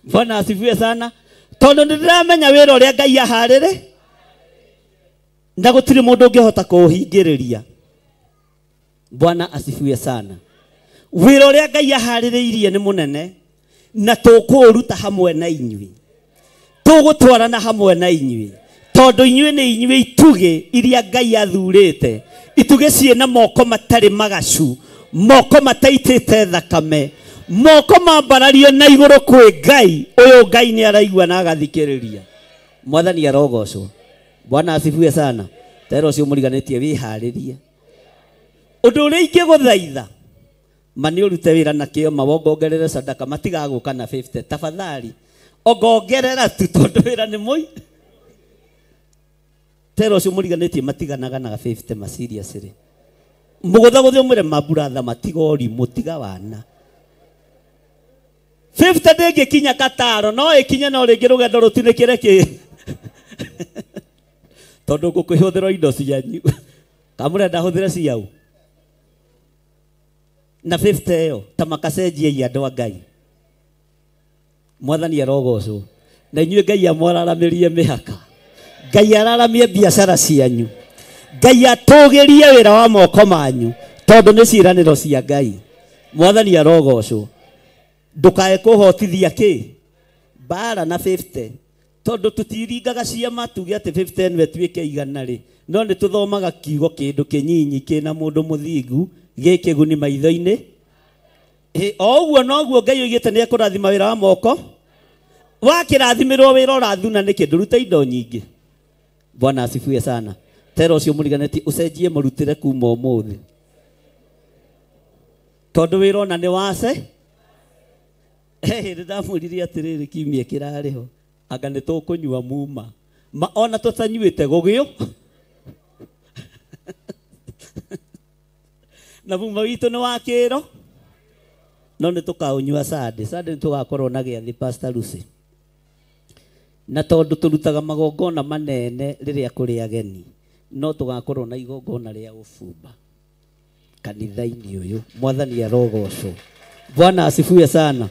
Bwana asifiwe sana tondũ nĩndĩramenya wĩra ũrĩa Ngai aharĩrĩ na gũtirĩ mũndũ ũngĩhota kũũhingĩrĩria. Bwana asifiwe sana. Wĩra ũrĩa Ngai aharĩrĩirie nĩ mũnene na tũkũũruta hamwe na inyuĩ, tũgũtwarana hamwe na inyuĩ tondũ inyuĩ nĩ inyuĩ itugĩ iria Ngai athurĩte, itugĩ ciĩna moko matarĩ magacu, moko mataitĩte thakame, moko mambarario na igũrũ kwĩ Ngai. Ũyũ Ngai nĩ araigua na agathikĩrĩria. Mwathani arogocwo. Bwana asifiwe sana. Tero ũcio mũriganĩtie wĩharĩrie. Ũndũ ũrĩa ingĩgũthaitha ma nĩ ũrute wĩra na kĩo ma wongongerere sadaka matigagũka na 50 tafadhali ongongerera tu tondũ wĩra nĩ mũi. Tero ũcio mũriganĩtie matiganaga na 50 ma serious rĩ. Mũgũthagũthe ũmwĩre maburatha matiga ũrimũ tiga wana. 50 ndĩngĩkinya kataro no ĩkinye no rĩngĩ rũgendo rũtinĩkĩre kĩ tondũ ngũkĩhũthĩra indo cianyu kamũrenda hũthĩre ciau na 50 ĩyo ta makacenjia andũ a Ngai. Mwathani arogocwo. Na inyuĩ Ngai amwararamĩrie mĩhaka, Ngai araramie biacara cianyu, Ngai atũgĩrie wĩra wa moko manyu tondũ nĩ ciĩranĩro cia Ngai. Mwathani arogocwo. Ndũkae kũhotithia kĩ mbara na 50 tondũ tũtiringaga ciama tuge atĩ 50 nĩwe tuĩke igana rĩ, no nĩ tũthomaga kiugo kĩndũ kĩnyinyi kĩna mũndũ mũthingu gĩkĩguni maitho-inĩ. O ũguo noguo Ngai oigĩte nĩ ekũrathima wĩra wa moko. Wakĩrathimĩrwo wĩra ũrathuna nĩkĩ? Ndũrute indo nyingĩ. Bwana asifiwe sana. Tero ũcio mũriganĩtie ũcenjie mũrutĩre kuma ũmũthĩ tondũ wĩra ona nĩ wace. Hĩndĩ ndamwĩrire atĩrĩrĩ kiumia kĩrarĩho anga nĩ tũkũnyua muma ma ona tũtanyuĩte gũgĩũ na muma witũ nĩ wa kĩro no nĩ tũkaũnyua Sunday. Sunday nĩ tũgakorwo na gĩathĩ Pastor Lucy, na tondũ tũrutaga magongona manene rĩrĩa kũrĩ ageni no tũgakorwo na igongona rĩa ũbumba kanitha-inĩ ũyũ. Mwathani arogocwo. Bwana asifiwe sana.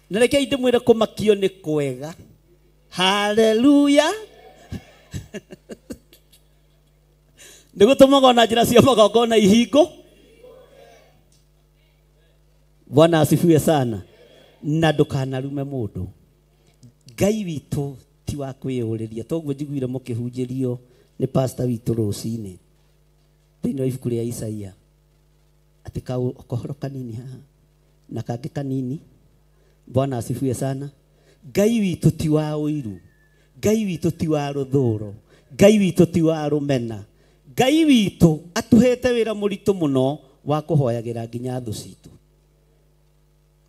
Na reke ndĩmwĩre kũmakio nĩ kwega. Haleluya. Nĩ gũtũmaga ona njĩra cia magongona ihingo. Bwana asifiwe sana. Na ndũkanarume mũndũ. Ngai witũ ti wa kwĩyũrĩria toguo njiguire mũkĩhunjĩrio nĩ pastor witũ rũcinĩ thĩinĩ wa ibuku rĩa Isaia atĩ kohoro kanini haha na kangĩ kanini. Bwana asifiwe sana. Ngai witũ ti wa ũiru, Ngai witũ ti wa rũthũro, Ngai witũ ti wa rũmena. Ngai witũ atũhete wĩra mũritũ mũno wa kũhoyagĩra nginya thũ citũ.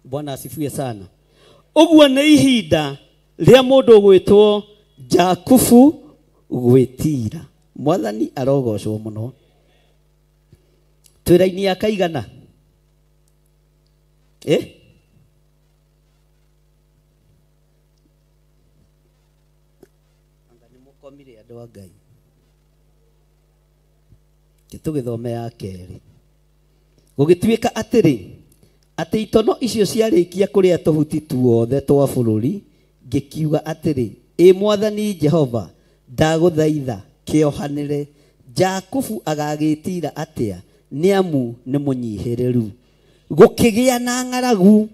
Bwana asifiwe sana. Ũguo nĩ ihinda rĩa mũndũ ũgwĩtwo Jakubu gwĩtira. Mwathani arogocwo mũno. Twĩra-inĩ ya kaigana anga nĩ mũkomire andũ a Ngai. Tũgĩthome ya kerĩ. Gũgĩtuĩka atĩrĩ atĩ itono icio ciarĩkia kũrĩa tũhuti tuothe twa bũrũri, ngĩkiuga atĩrĩ, ĩ Mwathani Jehova, ndagũthaitha kĩohanĩre. Jakubu agagĩtira atĩa? Nĩ amu nĩ mũnyihĩrĩru. Gũkĩgĩa na ng'aragu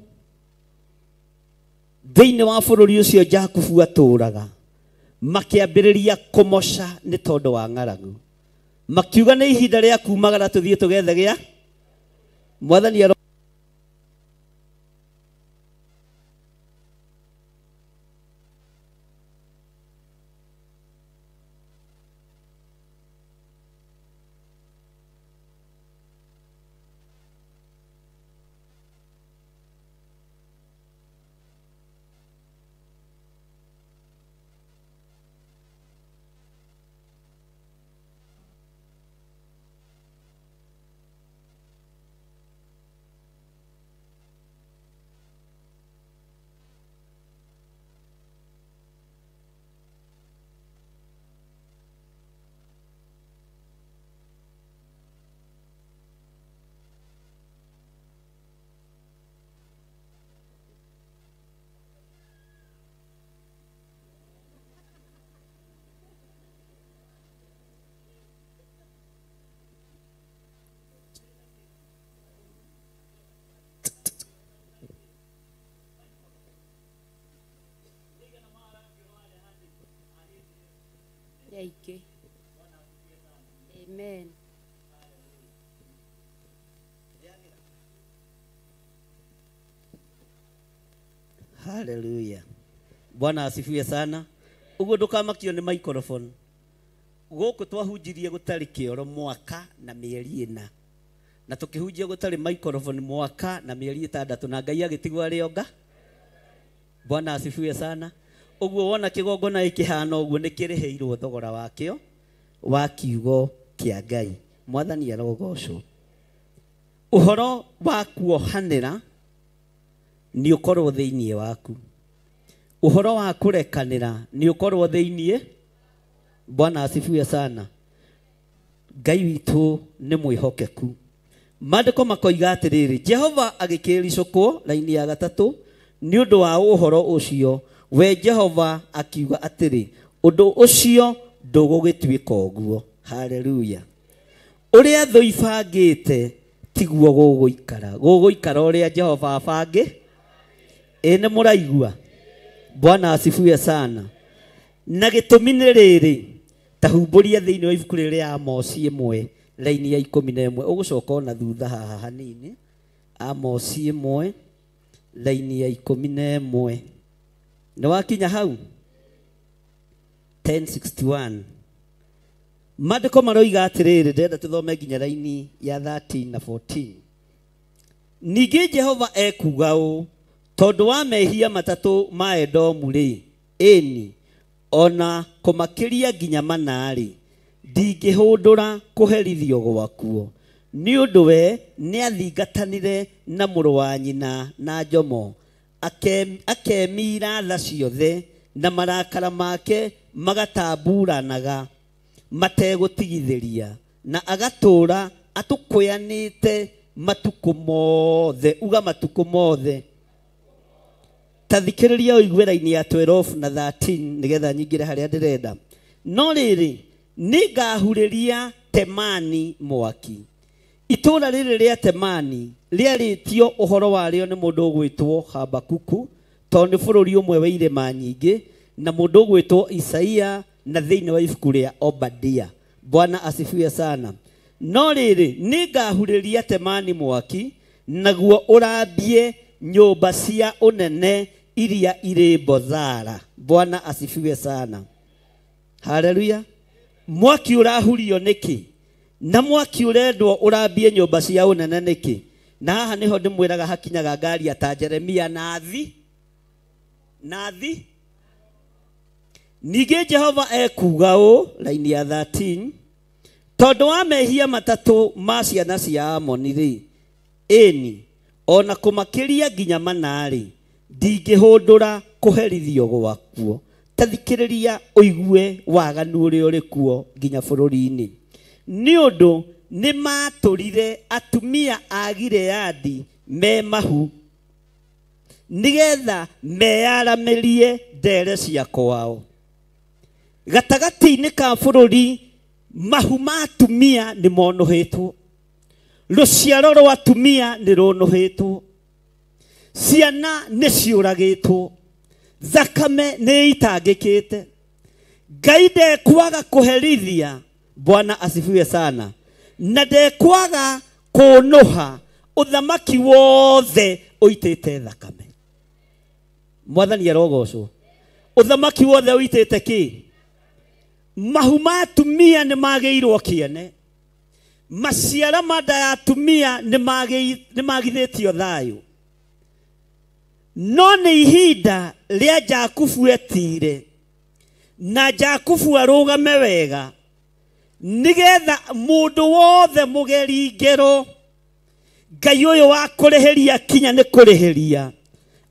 thĩinĩ wa bũrũri ũcio Jakubu atũũraga, makĩambĩrĩria kũmoca nĩ tondũ wa ng'aragu. Makiuga nĩ ihinda rĩa kumagara tũthiĩ tũgethe gĩa Mwathani aro Aingĩ. Amen. Haleluya. Bwana asifiwe sana. Uguo ndukamakio ni microphone. Guku twahunjirie gutari kioro mwaka na mieri ĩna. Na tukihunjia gutari microphone mwaka na mieri 6 na Ngai agitigwo arĩ onga. Bwana asifiwe sana. Uguo wona kigongona ikihana uguo nĩ kĩrĩhĩirwo thogora wakĩo wa kiugo kĩa Ngai. Mwathani arogocwo. Ũhoro wa kuohanĩra nĩ ũkorwo thĩinĩ waku. Ũhoro wa kũrekanĩra nĩ ũkorwo thĩinĩ. Bwana asifiwe sana. Ngai witũ nĩ mwĩhokeku. Maandĩko makoiga atĩrĩrĩ, Jehova agĩkĩricũkwo raini ya 3 nĩ ũndũ wa ũhoro ũcio. We Jehova akiuga atĩrĩ, ũndũ ũcio ndũgũgĩtuĩka ũguo. Haleluya. Ũrĩa thũ ibangĩte tiguo gũgũikara. Gũgũikara ũrĩa Jehova abangĩ. Ĩ nĩ mũraigua? Bwana asifiwe sana. Na gĩtũmi nĩ rĩrĩ, ta humbũria thĩinĩ wa ibuku rĩrĩa Amosi 1 raini ya 11. Ũgũcoka ona thutha haha hanini. Amosi 1 raini ya 11. Nĩ wakinya hau 1061. Maandĩko maroiga atĩrĩrĩ, ndĩrenda tũthome nginya raini ya 13 na 14. Ningĩ Jehova ekuuga ũũ, tondũ wa mehia matatũ ma Edomu rĩ, ĩni ona kũmakĩria nginya 4 rĩ, ndingĩhũndũra kũherithio gwakuo. Nĩ ũndũ we nĩathingatanire na mũrũ wa nyina na njomo, akemira tha ciothe na marakara make magatamburanaga mategũtigithĩria, na agatũra atũkũyanĩte matukũ mothe. Uga matukũ mothe. Ta thikĩrĩria ũigue raini ya 12 na 13 nĩgetha nyingĩre harĩa ndĩrenda. No rĩrĩ, nĩngahurĩria Temani mwaki. Itũũra rĩrĩ rĩa Temani rĩarĩtio ũhoro warĩo nĩ mũndũ ũgwĩtwo Habakuku, tondũ nĩ bũrũri ũmwe wa irĩma nyingĩ, na mũndũ ũgwĩtwo Isaia, na thĩinĩ wa ibuku rĩa Obadia. Bwana asifiwe sana. No rĩrĩ, nĩngahurĩria Temani mwaki, naguo ũrambie nyũmba cia ũnene iria irĩ Bozara. Bwana asifiwe sana. Haleluya. Mwaki ũrahurio nĩkĩ? Na mwaki ũrendwo ũrambie nyũmba cia ũnene nĩkĩ? Na haha nĩho ndĩmwĩraga hakinyaga ngari ta Jeremia na thi. Ningĩ Jehova ekuuga ũũ, raini ya 13, tondũ wa mehia matatũ ma ciana cia Amoni rĩ, ĩni ona kũmakĩria nginya 4 rĩ, ndingĩhũndũra kũherithio gwakuo. Ta thikĩrĩria ũigue waganu ũrĩa ũrĩ kuo nginya bũrũri-inĩ. Nĩ ũndũ nĩ matũrire atumia a Gileadi me mahu, nĩgetha meyaramĩrie ndere cia kwao. Gatagatĩ-inĩ ka bũrũri mahu ma atumia nĩ monũhĩtwo, rũciaro rwa atumia nĩ rũnũhĩtwo, ciana nĩ ciũragĩtwo, thakame nĩ itangĩkĩte. Ngai ndekwaga kũherithia. Bwana asifiwe sana. Na ndekwaga kũũnũha ũthamaki wothe ũitĩte thakame. Mwathani arogocwo. Ũthamaki wothe ũitĩte kĩ? Mahu ma atumia nĩ magĩirwo kĩene. Maciara ma nda ya atumia nĩ magithĩtio thayũ. No nĩ ihinda rĩa Jakubu etire na Jakubu arũgame wega nĩgetha mũndũ wothe mũgeri ngero Ngai ũyũ wa kũrĩhĩria kinya nĩ kũrĩhĩria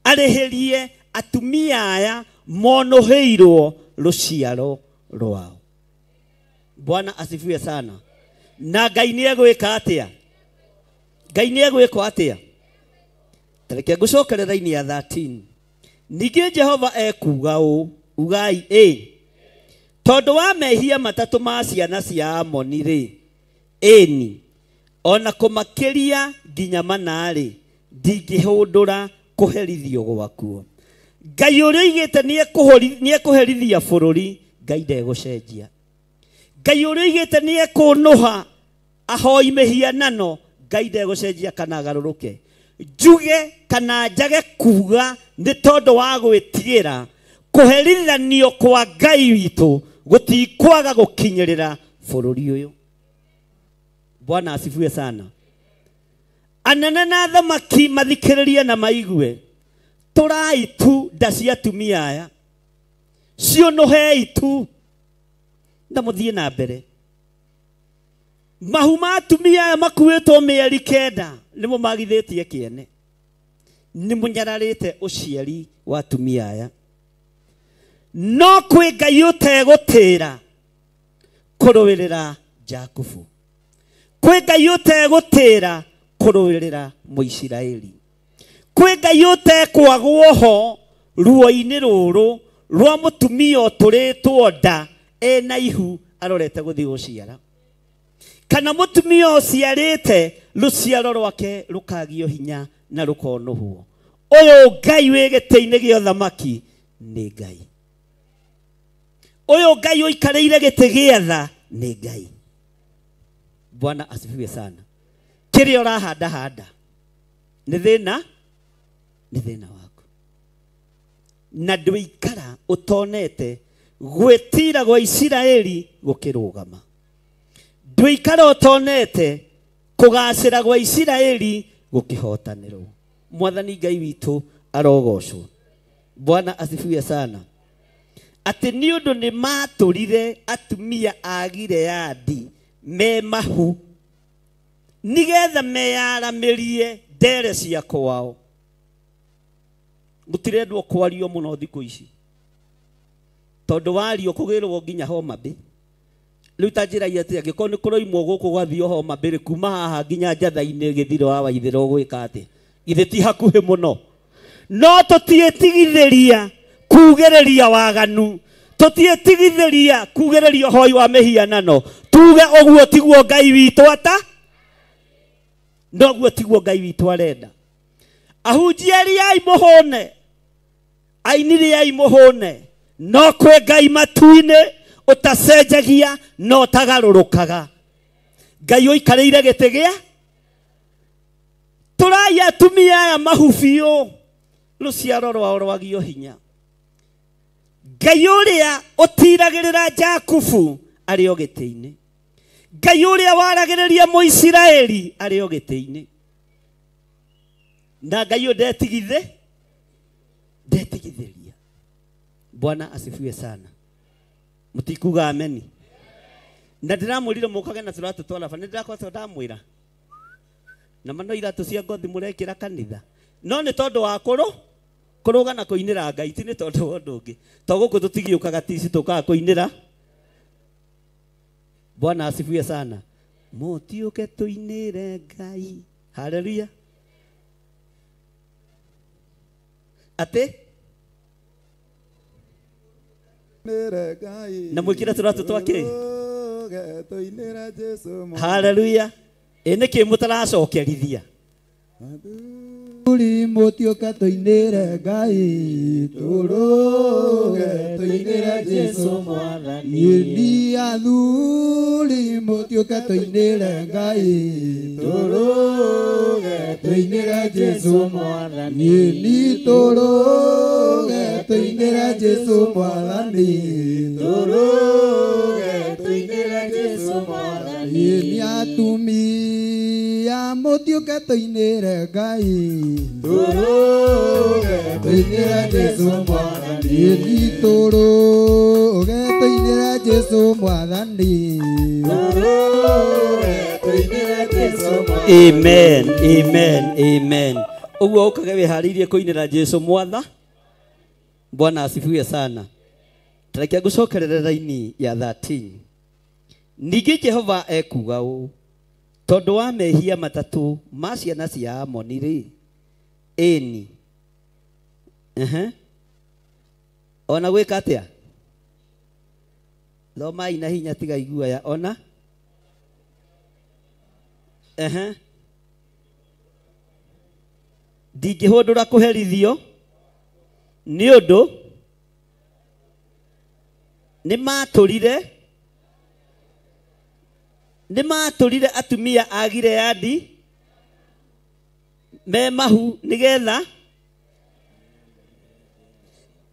arĩhĩrie atumia aya monũhĩirwo rũciaro rwao. Bwana asifiwe sana. Na Ngai nĩ egwĩka atĩa? Ngai nĩ egwĩka atĩa? Tareke ngũcokerera ini ya 13. Ningĩ Jehova ekuuga ũũ, ugai ĩ tondũ wa mehia matatũ ma ciana cia Amoni rĩ, ĩni ona kũmakĩria nginya mana rĩ, ndingĩhũndũra kũherithio gwakuo. Ngai ũrĩa oigĩte nĩ ekũherithia bũrũri, Ngai ndegũcenjia. Ngai ũrĩa oigĩte nĩ ekũnũha ahoi mĩhianano, Ngai ndegũcenjia kana agarũrũke. Njuge kana njage kuga nĩ tondũ wa gwĩtigĩra kũherithanio kwa Ngai witũ gũtikwaga gũkinyĩrĩra bũrũri ũyũ. Bwana asifiwe sana. Anene na athamaki mathikĩrĩrie na maigue. Tũrai tu nda cia atumia aya, ciũnũhei tu na mũthiĩ na mbere. Mahu ma atumia aya makuĩtwo mĩeri 9 nĩmo magithĩtie kĩene. Nĩ mũnyararĩte ũciari wa atumia aya. No kwĩ Ngai ũtegũtĩra kũrũĩrĩra Jakubu. Kwĩ Ngai ũtegũtĩra kũrũĩrĩra Mũisiraeli. Kwĩ Ngai ũtekwagwo ho ruo-inĩ rũrũ rwa mũtumia ũtũrĩtwo nda ena ihu arorete gũthiĩ gũciara, kana mũtumia ũciarĩte rũciaro rwake rũkagio hinya na rũkonũhwo. Ũyũ Ngai wĩ gĩtĩ-inĩ gĩa ũthamaki nĩ Ngai. Ũyũ Ngai ũikarĩire gĩtĩ gĩa tha nĩ Ngai. Bwana asifiwe sana. Kĩrĩa ũrahanda handa nĩ thĩna, nĩ thĩna waku. Na ndũikara ũtonete gwĩtira gwa Isiraeli gũkĩrũgama. Ndũikara ũtonete kũgacĩra gwa Isiraeli gũkĩhotanĩrwo. Mwathani Ngai witũ arogocwo. Bwana asifiwe sana. Atĩ nĩ ũndũ nĩ matũrire atumia a Gileadi me mahu nĩgetha meyaramĩrie ndere cia kwao. Gũtirendwo kwario mũno thikũ ici tondũ wario kũgĩrwo nginya Homa Bay. Rĩu ta njĩra atĩ angĩkorwo nĩ kũroimwo gũkũ gwathiĩ Homa Bay kuma haha nginya Njatha-inĩ gĩthiro wa Waithĩra ũgwĩka atĩa? Githĩ ti hakuhĩ mũno? No tũtiĩtigithĩria kugĩrĩria waganu, tũtiĩtigithĩria kugĩrĩria ũhoi wa mĩhianano. Tuge ũguo tiguo Ngai witũ ata, noguo tiguo Ngai witũ arenda. Ahunjia rĩai mũhũne, aini rĩai mũhũne, no kwĩ Ngai matu-inĩ ũtacenjagia no ũtagarũrũkaga. Ngai ũikarĩire gĩtĩ gĩa tũrai atumia aya mahu biũ, rũciaro rwao rwagio hinya. Ngai ũrĩa ũtiragĩrĩra Jakubu arĩ o gĩtĩ-inĩ. Ngai ũrĩa waragĩrĩria Mũisiraeli arĩ o gĩtĩ-inĩ. Na Ngai ũyũ ndetigithĩria. Bwana asifiwe sana. Mũtikuga ameni? Na ndĩramwĩrire mũkage na tũratũ twa raba, nĩ ndĩrakoretwo ndamwĩra na mano iratũ cia ngothi mũrekĩra kanitha, no nĩ tondũ wa kũrũga na kũinĩra Ngai, ti nĩ tondũ wa ũndũ ũngĩ. To gũkũ tũtigĩũkaga tici, tũkaga kũinĩra. Bwana asifiwe sana. Mũtiũke tũinĩre Ngai. Haleluya. Atĩ na mwĩkĩre tũratũ twa kĩ? Haleluya. Ĩ nĩkĩ mũtaracokerithia? Athuri mũtiũke tũinĩre Ngai tũrũge tũinĩre Jesũ mwathani. Ni athuri mũtiũke tũinĩre Ngai tũrũge tũinĩre Jesũ mwathani. Ni tũrũge tũinĩre Jesũ mwathani tũrũge tũinĩre Jesũ mwathani. Ni atumia mũtiũke tũinĩre Ngai tũrũge tũinĩre Jesũ mwathani. Ni tũrũge tũinĩre Jesũ mwathani tũrũge tũinĩre Jesũ mwathani. Amen, amen, amen. Ũguo ũkage wĩharĩirie kũinĩra Jesũ mwatha. Bwana asifiwe sana. Tareke ngũcokerere raini ya 13. Ningĩ Jehova ekuuga ũũ, tondũ wa mehia matatũ ma ciana cia Amoni rĩ, ĩni ona gwĩka atĩa? Thomai na hinya tiga iguaya ona ndingĩhũndũra kũherithio nĩ ũndũ nĩ matũrire atumia a Gileadi me mahu nĩgetha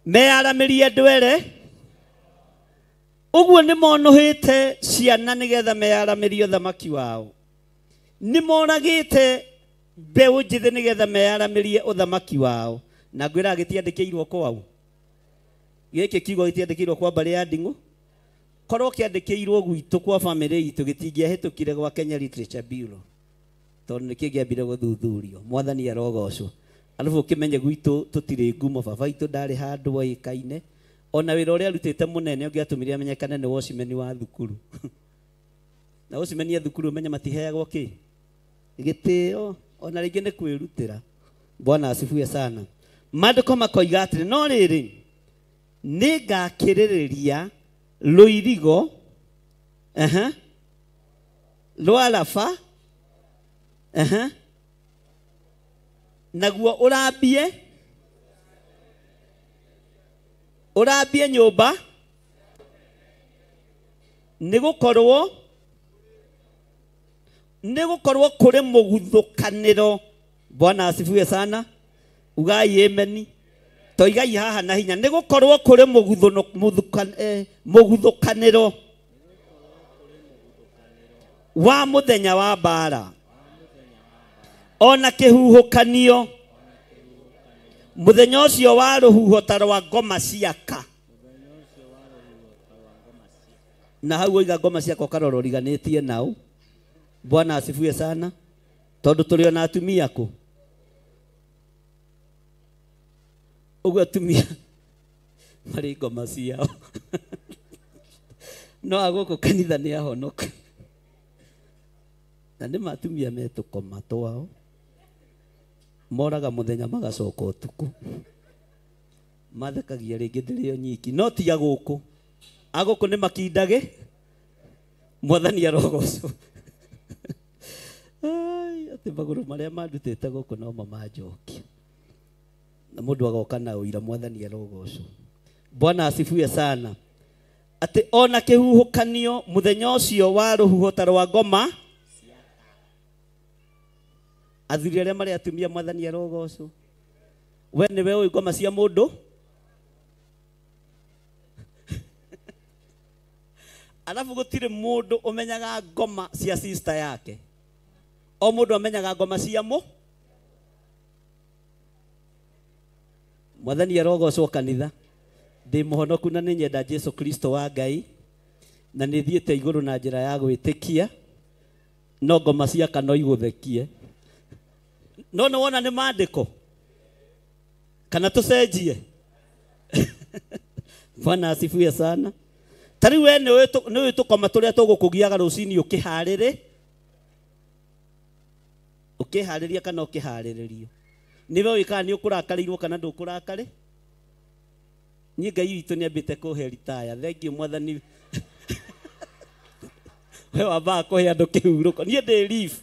meyaramĩrie ndwere. Ũguo nĩ monũhĩte ciana nĩgetha meyaramĩrie ũthamaki wao. Nĩ moragĩte mbeũ njĩthĩ nĩgetha meyaramĩrie ũthamaki wao. Na ngwĩra gĩtiandĩkĩirwo kwao. Gĩkĩ kiugo gĩtiandĩkĩirwo kwa mbarĩ ya Nding'ũ. Korwo kĩandĩkĩirwo gwitũ kwa bamĩrĩ itũ gĩtingĩahĩtũkire gwa Kenya Literature Bureau tondũ nĩ kĩngĩambire gũthuthurio. Mwathani arogocwo. Arabu ũkĩmenye gwitũ tũtirĩ ngumo, baba itũ ndarĩ handũ oĩkaine. Ona wĩra ũrĩa arutĩte mũnene ũngĩatũmire amenyekane nĩ watchman wa thukuru. Na watchman a thukuru ũmenye matiheagwo kĩ? Gĩtĩo. Ona rĩngĩ nĩ kwĩrutĩra. Bwana asifiwe sana. Maandĩko makoiga atĩrĩ, no rĩrĩ nĩngakĩrĩrĩria rũirigo rwa Rafa naguo ũrambie nyũmba nĩgũkorwo kũrĩ mũguthũkanĩro. Bwana asifiwe sana. Ugai ameni. Toigai haha na hinya. Nĩgũkorwo kũrĩ mũguthũkanĩro wa mũthenya wa mbara ona kĩhuhũkanio mũthenya ũcio wa rũhuho ta rwa ngoma ciaka. Na hau oiga ngoma ciaka ũkarora ũriganĩtie nao. Bwana asifiwe sana. Tondũ tũrĩ ona atumia kũ ũguo atumia marĩ ngoma ciao. No agũkũ kanitha nĩ ahonoka. Na nĩ matumia metũkoma twao moraga mũthenya magacoka ũtukũ mathekagia rĩngĩ ndĩrĩ o nyiki. No ti agũkũ, agũkũ nĩ makindage. Mwathani arogocwo. Atĩ magũrũ marĩa mandutĩte gũkũ no mamanjokia. Na mũndũ agoka na ũira. Mwathani arogocwo. Bwana asifiwe sana. Atĩ ona kĩhuhũkanio mũthenya ũcio wa rũhuho ta rwa ngoma. Athuri arĩa marĩ atumia mwathani arogocwo. We nĩwe ũĩ ngoma cia mũndũ. Arabu gũtirĩ mũndũ ũmenyaga ngoma cia sister yake. O mũndũ amenyaga ngoma cia mũ. Mwathani arogocwo kanitha. Ndĩ mũhonoku na nĩ nyenda Jesũ Kristo wa Ngai na nĩ thiĩte igũrũ na njĩra ya gwĩtĩkia. No ngoma ciaka no igũthekie. No nĩ wona nĩ maandĩko kana tũcenjie. Bwana asifiwe sana. Ta rĩu we nĩ ũĩ tũkoma tũrĩa tũgũkũgiaga rũcinĩ ũkĩharĩrĩ ũkĩharĩria kana ũkĩharĩrĩrio. Nĩwe ũĩ kana nĩ ũkũrakarĩirwo kana ndũkũrakarĩ. Niĩ Ngai witũ nĩ ambĩte kũhe ritaya. Thengiũ mwathani. We wambaga kũhe andũ kĩhurũko. Niĩ ndĩ leave.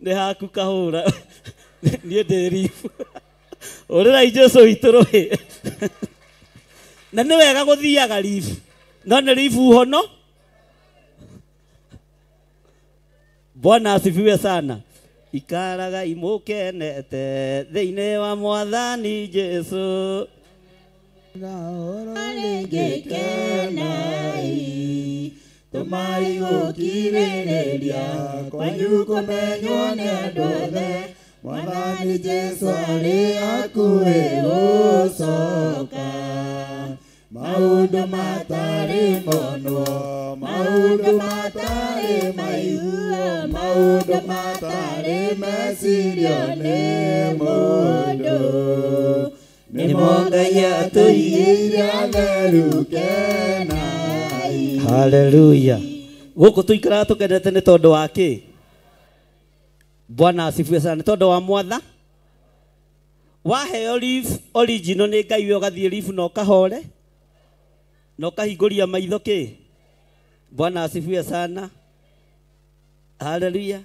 Nĩ haku kahũra. Niĩ ndĩ ribu. Ũrĩrai Jesũ witũ rũĩ. Na nĩ wega gũthiaga ribu. No nĩ ribu hono. Bwana asifiwe sana. Ikaraga imukenete thĩinĩ wa Mwathani Jesũ. Rĩngĩkenai tũmai gũkirĩrĩria kwanyu kũmenywo nĩ andũ othe Mwathani Jesũ arĩ hakuhĩ gũcoka. Maũndũ matarĩ monwo, maũndũ matarĩ maiguo, maũndũ matarĩ mecirio nĩ mũndũ. Nĩmo Ngai atũigĩire atheru kenai. Haleluya. Gũkũ tũikaraga tũkenete nĩ tondũ wa kĩ? Bwana asifiwe sana. Nĩ tondũ wa mwatha. Waheo leaf original nĩ Ngai we ũgathiĩ leaf na ũkahore na ũkahingũria maitho kĩ? Bwana asifiwe sana. Haleluya.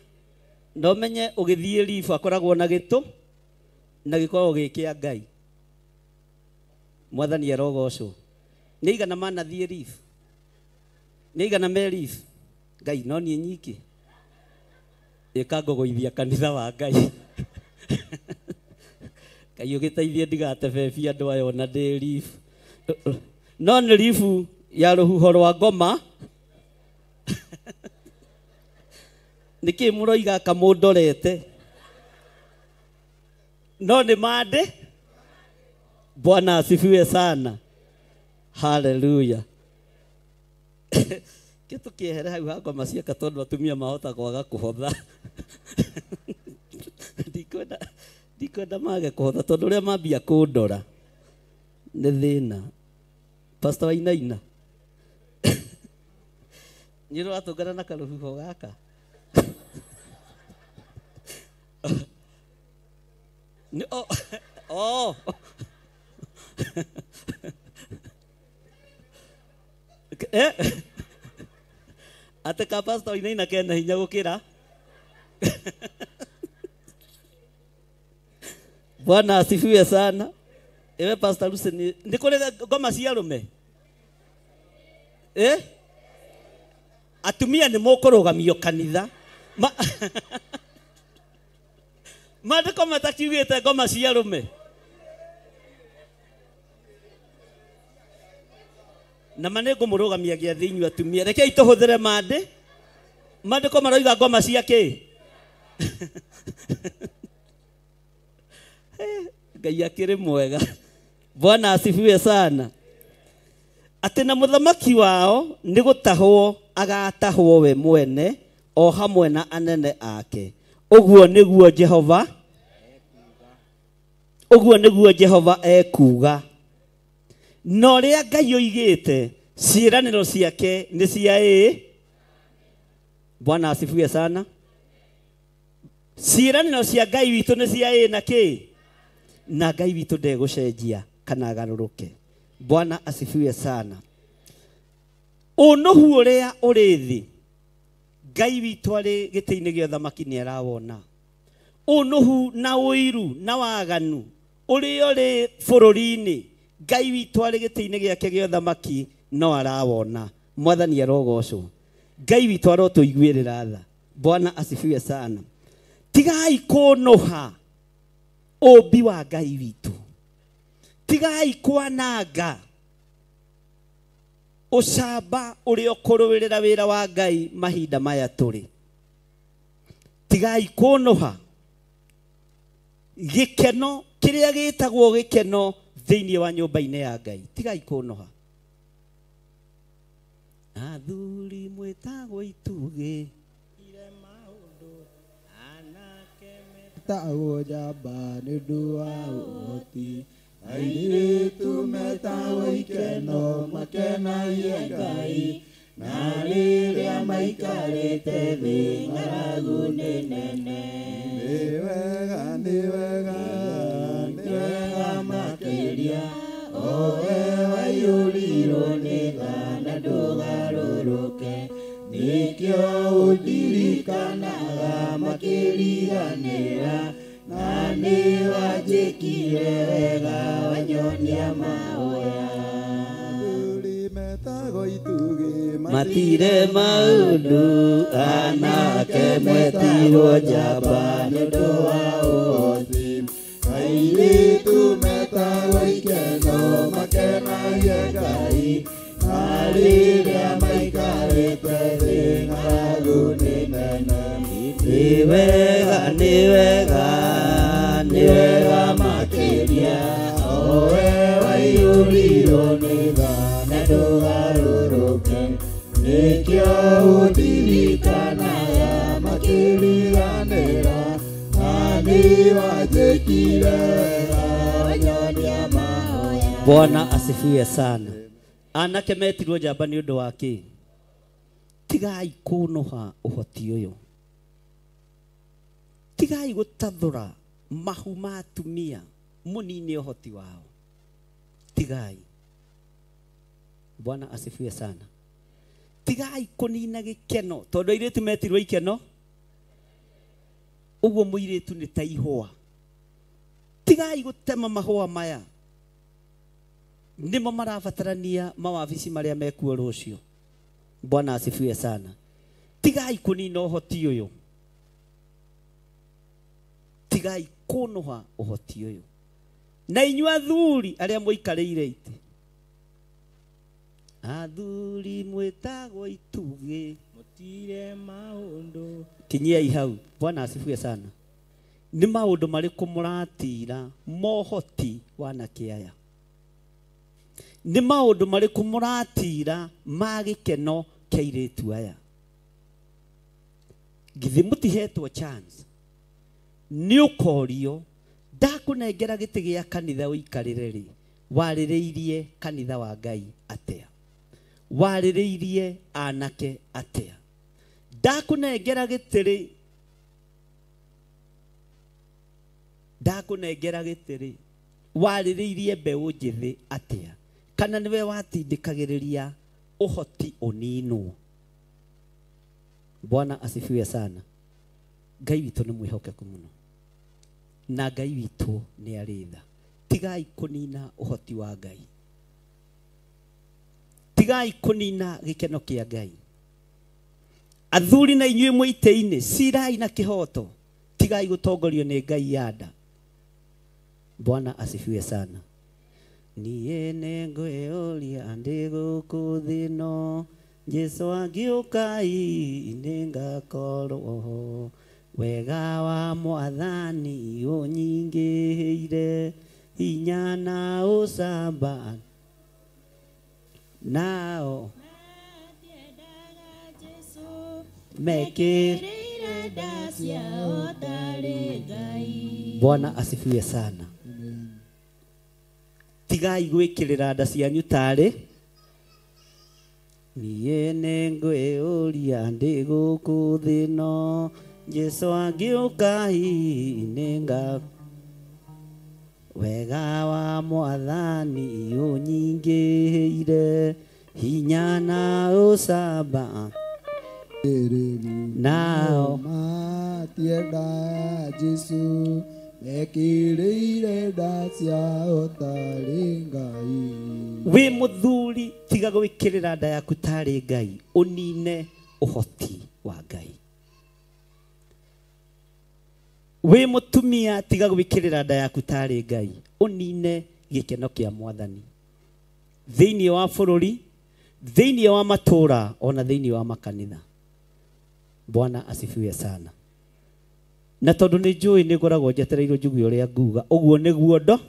No menye ũgĩthiĩ leaf akoragwo na gĩtũ na gĩkoragwo gĩ kĩa Ngai. Mwathani arogocwo. Nĩ igana manathiĩ leaf? Nĩ igana me leaf? Ngai no niĩ nyiki. Ĩkangũgũithia kanitha wa Ngai. Ngai ũgĩteithie ndigatebebie andũ aya ona ndĩ leaf. No nĩ leaf ya rũhuho rwa ngoma. Nĩkĩ mũroiga kamũndorete? No nĩ mandĩ. Bwana asifiwe sana. Haleluya. Kĩtũ kĩehere hau ha ngoma ciaka tondũ atumia mahota kwaga kũhotha. Ndikwenda mage kũhotha tondũ ũrĩa mambia kũndora nĩ thĩna. Pastor Wainaina. Nĩ ũratũngana na karũhuho gaka. Oh. Atĩ ka Pastor Wainaina kena hinya gũkĩra. Bwana asifiwe sana. Ewe Pastor Lucy nĩ kũrĩ ngoma cia arũme? Eh? Atumia nĩ mũkũrũgamio kanitha. Maandĩko matakiugĩte ngoma cia arũme. Na ma nĩngũmũrũgamia gĩathĩ inyuĩ atumia. Rekei tũhũthĩre mandĩ. Maandĩko maroiga ngoma cia kĩ? Ngai akĩrĩ mwega. Bwana asifiwe sana. Atĩ na mũthamaki wao nĩ gũtahwo agatahwo we mwene o hamwe na anene ake. Ũguo nĩguo Jehova, ũguo nĩguo Jehova ekuuga. Na ũrĩa Ngai oigĩte ciĩranĩro ciake nĩ cia ĩĩ. Bwana asifiwe sana. Ciĩranĩro cia Ngai witũ nĩ cia ĩĩ na kĩ? Na Ngai witũ ndegũcenjia kana agarũrũke. Bwana asifiwe sana. Ũnũhu ũrĩa ũrĩ thĩ Ngai witũ arĩ gĩtĩ-inĩ gĩa ũthamaki nĩ arawona. Ũnũhu na ũiru na waganu ũrĩa ũrĩ bũrũri-inĩ Ngai witũ arĩ gĩtĩ-inĩ gĩake gĩa ũthamaki no arawona. Mwathani arogocwo. Ngai witũ arotũiguĩrĩra tha. Bwana asifiwe sana. Tigai kũnũha ũmbi wa Ngai witũ. Tigai kwananga ũcamba ũrĩa ũkũrũĩrĩra wĩra wa Ngai mahinda maya tũrĩ. Tigai kũnũha gĩkeno kĩrĩa gĩtagwo gĩkeno thĩinĩ wa nyũmba-inĩ ya Ngai. Tigai kũnũha. Athuri mwĩtagwo itugĩ metagwo njamba nĩ ũndũ wa ũhoti, airĩtu metagwo ikeno makenagie Ngai, na rĩrĩa maikarĩte thĩ ng'aragu nĩ nene. Nĩ wega, nĩ wega, nĩ wega makĩria, o we waiyũrirwo nĩ tha na ndũgarũrũke, nĩkĩo ũndirikanaga. ũndirikanaga makĩriganĩra na nĩ wanjĩkire wega wanyonia mahoya matire maundu anake mwetirwo njamba nĩ ũndũ wa ũhoti airĩtu metagwo ikeno makenagie Ngai na rĩrĩa maikarĩte thĩ ng'aragu nĩ nene nĩ wega nĩ wega nĩ wega makĩria owe waiyũrirwo nĩ tha na ndũgarũrũke nĩkĩo ũndirikanaga makĩriganĩra na nĩ wanjĩkire wega wanyonia mahoya. Bwana asifiwe sana. Anake metirwo njamba nĩ ũndũ wa kĩ? Tigai kũnũha ũhoti ũyũ, tigai gũtathũra mahu ma atumia mũnine ũhoti wao, tigai. Bwana asifiwe sana. Tigai kũnina gĩkeno tondũ airĩtu metirwo ikeno ũguo mũirĩtu nĩ ta ihũa. Tigai gũtema mahũa maya nĩmo marabatarania mawabici marĩa mekuo rũciũ. Bwana asifiwe sana. Tigai kũnina ũhoti ũyũ, tigai kũnũha ũhoti ũyũ. Na inyuĩ athuri arĩa mũikarĩire itĩ, athuri mwĩtagwo itugĩ mũtire maũndũ, kinyiai hau. Bwana asifiwe sana. Nĩ maũndũ marĩkũ mũratira mohoti wanake aya? Nĩ maũndũ marĩkũ mũratira ma gĩkeno kĩa airĩtu aya? Githĩ mũtihetwo chance? Nĩ ũkorio ndakũnengera gĩtĩ gĩa kanitha ũikarĩre rĩ, warĩrĩirie kanitha wa Ngai atĩa? Warĩrĩirie anake atĩa? Ndakũnengera gĩtĩ rĩ, ndakũnengera gĩtĩ rĩ, warĩrĩirie mbeũ njĩthĩ atĩa? Kana nĩwe watindĩkagĩrĩria ũhoti ũninwo? Bwana asifiwe sana. Ngai witũ nĩ mwĩhokeku mũno na Ngai witũ nĩ arĩ tha. Tigai kũnina ũhoti wa Ngai, tigai kũnina gĩkeno kĩa Ngai. Athuri na inyuĩ mwĩ itĩ-inĩ, cirai na kĩhoto, tigai gũtongorio nĩ Ngai ya nda. Bwana asifiwe sana. Niĩ nĩngwĩyũria ndĩ gũkũ thĩ ĩno, Jesũ angĩũka nĩngakorwo ho. Wega wa Mwathani ũnyingĩhĩire, hinya na ũcamba nao mekĩrĩire nda ciao tarĩ Ngai. Bwana asifiwe sana. Tigai gwĩkĩrĩra nda cianyu tarĩ. Niĩ nĩngwĩyũria ndĩ gũkũ thĩ ĩno, Jesũ angĩũka nĩnga wega wa Mwathani ũnyingĩhĩire, hinya na ũcamba nao matienda Jesũ mekĩrĩire nda ciao tarĩ Ngai. Wĩ mũthuri tiga gwĩkĩrĩra nda yaku tarĩ Ngai, ũnine ũhoti wa Ngai. Wĩ mũtumia tiga gwĩkĩrĩra nda yaku tarĩ Ngai, ũnine gĩkeno kĩa Mwathani thĩinĩ wa bũrũri, thĩinĩ wa matũũra, ona thĩinĩ wa makanitha. Bwana asifiwe sana. Na tondũ nĩ njũĩ nĩ ngoragwo njetereirwo njugue ũrĩa nguga, ũguo nĩguo ndo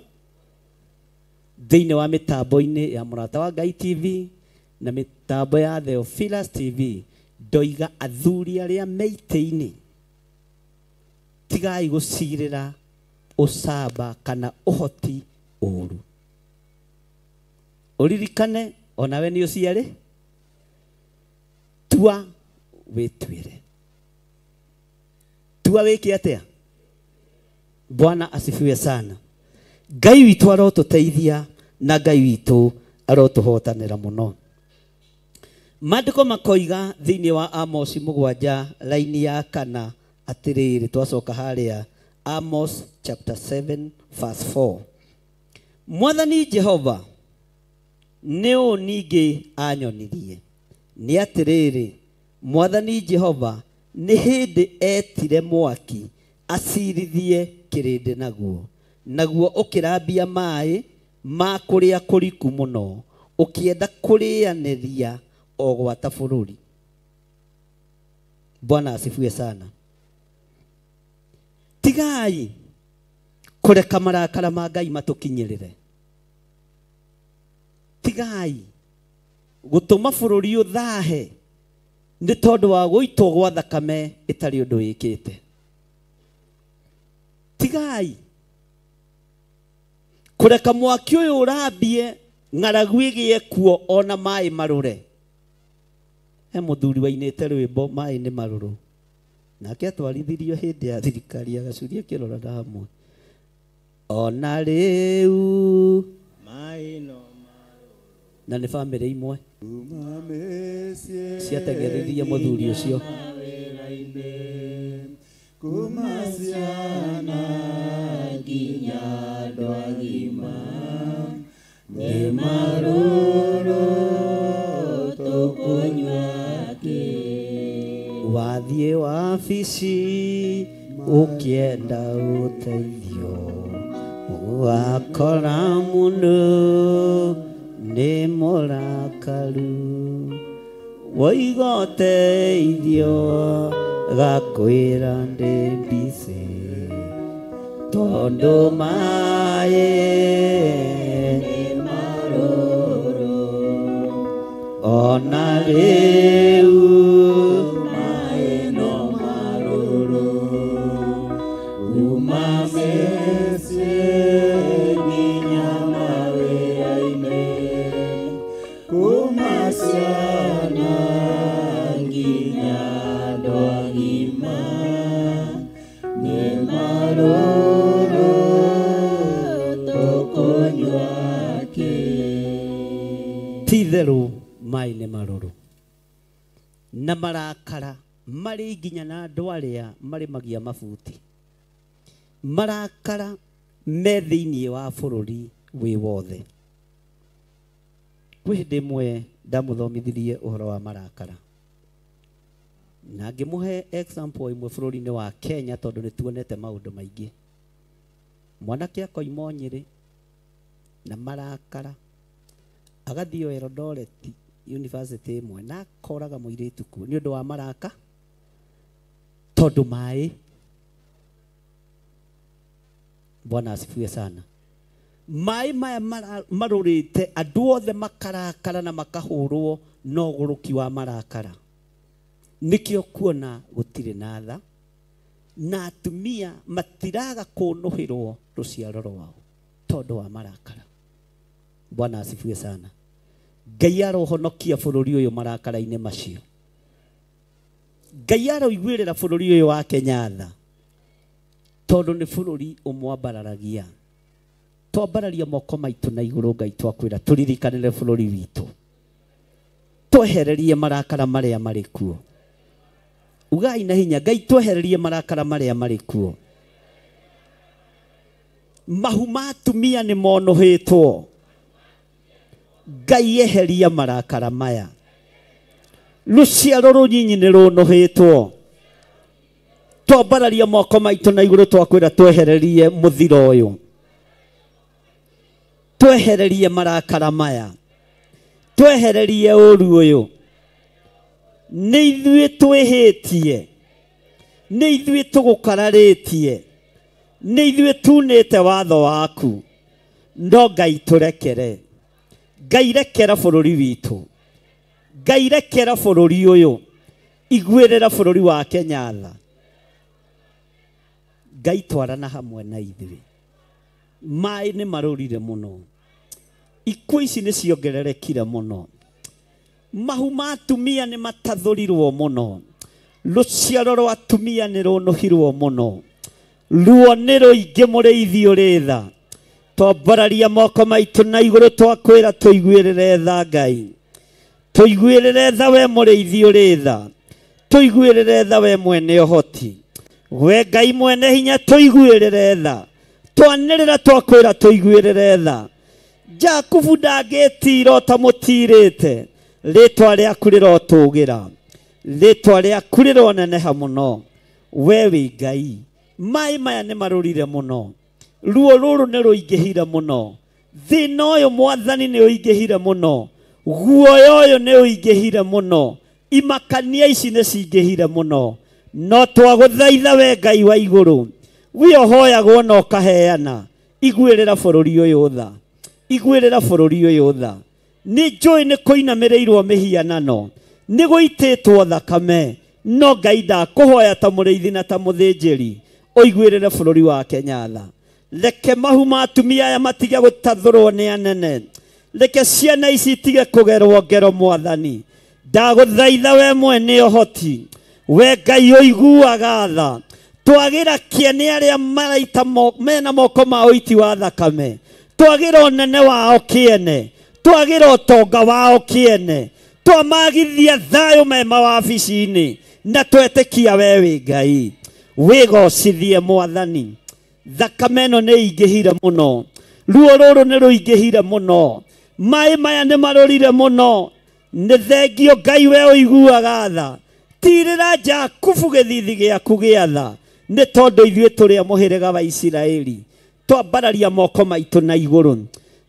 thĩinĩ wa mĩtambo-inĩ ya Mũrata wa Ngai TV na mĩtambo ya Theophilus TV, ndoiga athuri arĩa me itĩ-inĩ, tigai gũcirĩra ũcamba kana ũhoti ũru. Ũririkane onawe nĩ ũciarĩ, tua wĩtuĩre, tua wĩke atĩa. Bwana asifiwe sana. Ngai witũ arotũteithia na Ngai witũ arotũhotanĩra mũno. Maandĩko makoiga thĩinĩ wa Amos 7 laini ya 4 atĩrĩrĩ, twacoka harĩa Amos chapter 7 verse 4. Mwathani Jehova nĩ ũũ ningĩ anyonirie nĩ atĩrĩrĩ, Mwathani Jehova nĩ hĩndĩ etire mwaki acirithie kĩrĩndĩ naguo, naguo ũkĩrambia maĩ ma kũrĩa kũriku mũno, ũkĩenda kũrĩanĩria o gwata bũrũri. Bwana asifiwe sana. Tigai kũreka marakara ma Ngai matũkinyĩrĩre. Tigai gũtũma bũrũri ũthahe nĩ tondũ wa gũitwo gwa thakame ĩtarĩ ũndũ wĩkĩte. Tigai kũreka mwaki ũyũ ũrambie ng'aragu ĩgĩe kuo ona maĩ marũre. He mũthuri wainĩte rwĩmbo maĩ nĩ marũrũ, nake atwarithirio hĩndĩ ya thirikari ya Gacuri akĩrora hamwe. Ona rĩu maĩ no na nĩ bamĩrĩ imwe ciateng'eririe mũthuri ũcio. Kuma ciana nginya andũ agima nĩ marũrũ tũkũnyua kĩ. Wathiĩ wabici ũkĩenda ũteithio, wakora mũndũ nĩ mũrakaru, woiga ũteithio gakwĩra ndĩ busy, tondũ maĩ nĩ marũrũ. Ona rĩu maĩ no marũrũ, kuma mĩciĩ nginya mawĩra-inĩ, kuma ciana nginya andũ agima nĩ marũrũ tũkũnyua kĩ. Ti-itherũ maĩ nĩ marũrũ na marakara marĩ nginya na andũ arĩa marĩmagia mabuti. Marakara me thĩinĩ wa bũrũri wĩ wothe. Kwĩ hĩndĩ ĩmwe ndamũthomithirie ũhoro wa marakara na ngĩmũhe example ĩmwe bũrũri-inĩ wa Kenya, tondũ nĩ tuonete maũndũ maingĩ. Mwanake akoima o Nyĩrĩ na marakara agathiĩ o Eldoret University ĩmwe na akoraga mũirĩtu kuo nĩ ũndũ wa maraka, tondũ maĩ. Bwana asifiwe sana. Maĩ maya marũrĩte andũ othe makarakara na makahũrwo na ũgũrũki wa marakara. Nĩkĩo kuona gũtirĩ na tha, na atumia matiraga kũnũhĩrwo rũciaro rwao tondũ wa marakara. Bwana asifiwe sana. Ngai arohonokia bũrũri ũyũ marakara-inĩ macio. Ngai aroiguĩrĩra bũrũri ũyũ wa Kenya tha, tondũ nĩ bũrũri ũmwambararagia. Twambararia moko maitũ na igũrũ Ngai twakwĩra tũririkanĩre bũrũri witũ, twehererie marakara marĩa marĩ kuo. Ugai na hinya, Ngai twehererie marakara marĩa marĩ kuo. Mahu ma atumia nĩ monũhĩtwo. Ngai eheria marakara maya. Rũciaro rũnyinyi nĩ rũnũhĩtwo. Twambararia moko maitũ na igũrũ twakwĩra twehererie mũthiro ũyũ, twehererie marakara maya, twehererie ũru ũyũ. Nĩ ithuĩ twĩhĩtie, nĩ ithuĩ tũgũkararĩtie, nĩ ithuĩ tunĩte watho waku, no Ngai tũrekere. Ngai rekera bũrũri witũ, Ngai rekera bũrũri ũyũ, iguĩrĩra bũrũri wa Kenya tha. Ngai twarana hamwe na ithuĩ. Maĩ nĩ marũrire mũno, ikuũ ici nĩ ciongererekire mũno, mahu ma atumia nĩ matathũrirwo mũno, rũciaro rwa atumia nĩ rũnũhirwo mũno, ruo nĩ rũingĩ mũrĩithi ũrĩ tha. Twambararia moko maitũ na igũrũ twakwĩra tũiguĩrĩre tha Ngai, Tũiguĩrĩre tha we mũrĩithi ũrĩ tha. Tũiguĩrĩre tha we mwene ũhoti. We Ngai mwene hinya tũiguĩrĩre tha. Twanĩrĩra twakwĩra tũiguĩrĩre tha. Jakubu ndangĩtira ũtamũtirĩte. Rĩtwa rĩaku rĩrotũgĩra. Rĩtwa rĩaku rĩroneneha mũno. We wĩ Ngai. Maĩ maya nĩ marũrire mũno. Ruo rũrũ nĩ rũingĩhire mũno. Thĩna ũyũ mwathani nĩ ũingĩhire mũno. Guoya ũyũ nĩ ũingĩhire mũno. Imakania ici nĩ cingĩhire mũno. No twagũthaitha we Ngai wa igũrũ. We ũhoyagwo na ũkaheana. Iguĩrĩra bũrũri ũyũ tha. Iguĩrĩra bũrũri ũyũ tha. Nĩ njũĩ nĩ kũinamĩrĩirwo mĩhianano. Nĩ gũitĩtwo thakame. No Ngai ndakũhoya ta mũrĩithi na ta mũthĩnjĩri. Ũiguĩrĩre bũrũri wa Kenya tha. Reke mahu ma atumia aya matige gũtathũrwo nĩ anene. Reke ciana ici itige kũgerwo ngero mwathani. Ndagũthaitha we mwene ũhoti. We Ngai ũiguaga tha. Twagĩra kĩene arĩa maraita mena moko ma ũiti wa thakame. Twagĩra ũnene wao kĩene. Twagĩra ũtonga wao kĩene. Twamagithia thayũ me mawabici-inĩ. Na twetĩkia we wĩ Ngai. Wĩgocithie mwathani. Thakame ĩno nĩ ĩingĩhire mũno. Ruo rũrũ nĩ rũingĩhire mũno. Maĩ maya nĩ marũrire mũno. Nĩ thengio Ngai we ũiguaga tha. Tirĩra Jakubu gĩthithi gĩaku gĩa tha. Nĩ tondũ ithuĩ tũrĩ a mũhĩrĩga wa Isiraeli. Twambararia moko maitũ na igũrũ.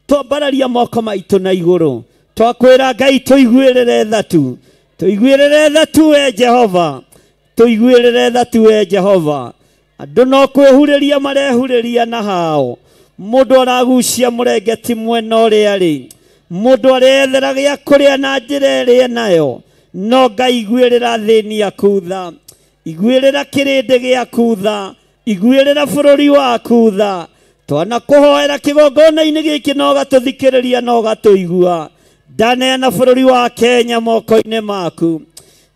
Twambararia moko maitũ na igũrũ. Twakwĩra Ngai tũiguĩrĩre tha tu. Tũiguĩrĩre tha tu we Jehova. Tũiguĩrĩre tha tu we Jehova. Andũ no kwĩhurĩria marehurĩria na hao. Mũndũ aragucia mũrengeti mwena ũrĩa arĩ. Mũndũ arethera gĩa kũrĩa na njĩra ĩrĩa nayo. No Ngai iguĩrĩra thĩni yaku tha. Iguĩrĩra kĩrĩndĩ gĩaku tha. Iguĩrĩra bũrũri waku tha. Twanakũhoera kĩgongona-inĩ gĩkĩ na ũgatũthikĩrĩria na ũgatũigua. Ndaneana bũrũri wa Kenya moko-inĩ maku.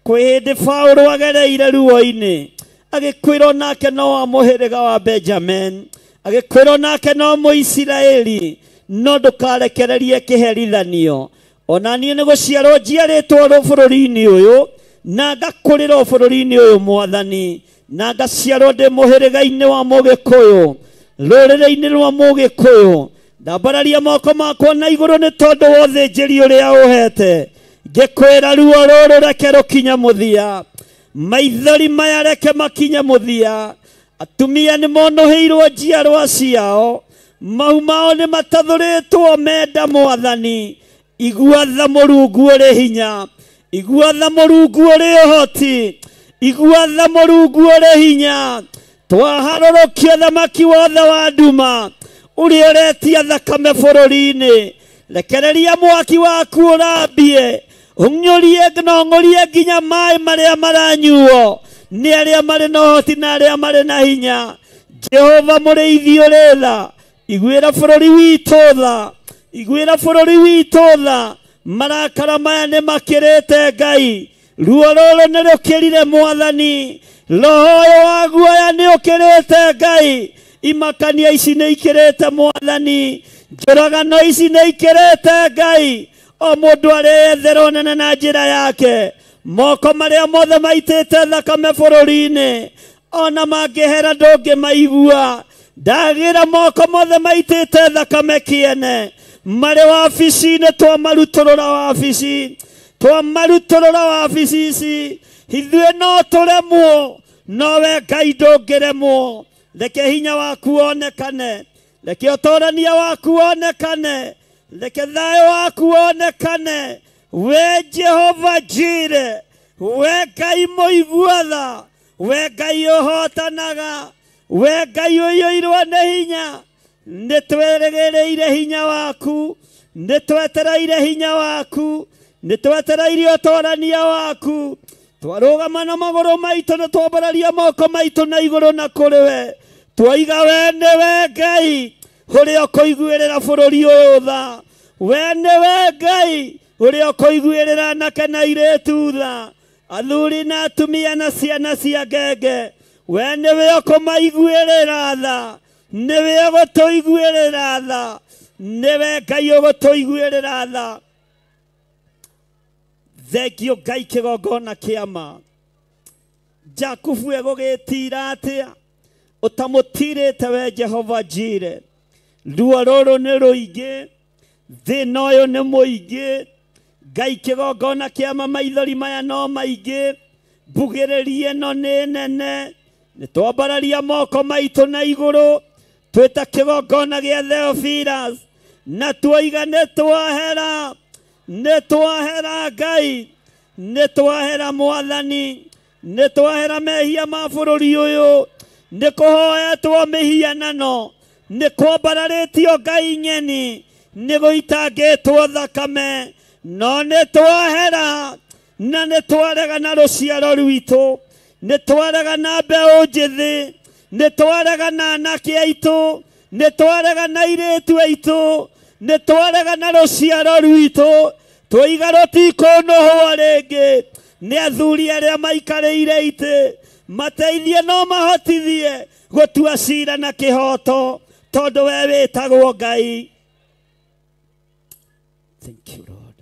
Kwĩ hĩndĩ Paũlũ agereire ruo-inĩ. Agĩkwĩrwo nake no wa mũhĩrĩga wa Benjamin. Agĩkwĩrwo nake no Mũisiraeli. No ndũkarekererie kĩherithanio. Ona niĩ nĩ gũciarwo njiarĩtwo bũrũri-inĩ ũyũ. Na ngakũrĩrwo bũrũri-inĩ ũyũ mwathani. Na ngaciarwo ndĩ mũhĩrĩga-inĩ wa Mũgĩkũyũ. Rũrĩrĩ-inĩ rwa Mũgĩkũyũ. Ndambararia moko makwa na igũrũ nĩ tondũ wa ũthĩnjĩri ũrĩa ũhete. Ngĩkwĩra ruo rũrũ reke rũkinye mũthia. Maithori maya reke makinye mũthia. Atumia nĩ monũhĩirwo njiarwa ciao. Mahu mao nĩ matathũrĩtwo menda mwathani. Igua tha Mũrungu ũrĩ hinya. Igua tha Mũrungu ũrĩ ũhoti. Igua tha Mũrungu ũrĩ hinya. Twaharũrũkia thamaki wothe wa nduma ũrĩa ũretia thakame bũrũri-inĩ. Rekereria mwaki waku ũrambie. Ũng'ũrie na ũng'ũrie nginya maĩ marĩa maranyuo nĩ arĩa marĩ na ũhoti na arĩa marĩ na hinya. Jehova mũrĩithi ũrĩ tha. Iguĩra bũrũri witũ tha. Iguĩra bũrũri witũ tha. Marakara maya nĩ makĩrĩte Ngai. Ruo rũrũ nĩ rũkĩrire mwathani. Roho ũyũ wa guoya nĩ ũkĩrĩte Ngai. Imakania ici nĩ ikĩrĩte mwathani. Njũragano ici nĩ ikĩrĩte Ngai. O mũndũ arĩethera ũnene na njĩra yake. Moko marĩa mothe maitĩte thakame bũrũri-inĩ. Ona mangĩhera ndũngĩmaigua. Ndagĩra moko mothe maitĩte thakame kĩene. Marĩ wabici-inĩ twamarutũrũra wabici. Twamarutũrũra wabici ici. Ithuĩ no tũremwo. No we Ngai ndũngĩremwo. Reke hinya waku wonekane. Reke ũtũrania waku wonekane. Reke thayũ waku wonekane. We Jehova Jire. We Ngai mũigua tha. We Ngai ũhotanaga. We Ngai ũiyũirwo nĩ hinya. Nĩ twĩrĩgĩrĩire hinya waku. Nĩ twetereire hinya waku. Nĩ twetereire ũtũrania waku. Twarũgama na magũrũ maitũ na twambararia moko maitũ na igũrũ na kũrĩ we. Twaiga we nĩwe Ngai ũrĩa ũkũiguĩrĩra bũrũri ũyũ tha. We nĩwe Ngai ũrĩa ũkũiguĩrĩra anake na airĩtu tha. Athuri na atumia na ciana cia ngenge. We nĩwe ũkũmaiguĩrĩra tha. Nĩwe ũgũtũiguĩrĩra tha. Nĩwe Ngai ũgũtũiguĩrĩra tha. Thengio Ngai kĩgongona kĩama. Jakubu egũgĩtira atĩa ũtamũtirĩte we Jehova Jire. Ruo rũrũ nĩ rũingĩ, thĩna ũyũ nĩ mũingĩ. Ngai kĩgongona kĩama maithori maya no maingĩ, mbugĩrĩria ĩno nĩ nene. Nĩ twambararia moko maitũ na igũrũ twĩta kĩgongona gĩa Theophilus, na tuoiga nĩ twahera, nĩ twahera Ngai, nĩ twahera Mwathani, nĩ twahera mehia ma bũrũri ũyũ, nĩ kũhoetwo mĩhianano, nĩ kwambararĩtio Ngai ng'eni, nĩ gũitangĩtwo thakame, no nĩ twahera na nĩ twaregana rũciaro rwitũ, nĩ twaregana mbeũ njĩthĩ, nĩ twaregana anake aitũ, nĩ twaregana airĩtu aitũ, nĩ twaregana rũciaro rwitũ. Twoiga rũtikũnũhwo rĩngĩ nĩ athuri arĩa maikarĩire itĩ, mateithie no mahotithie gũtua cira na kĩhoto, tondũ we wĩtagwo Ngai. Thank you Lord.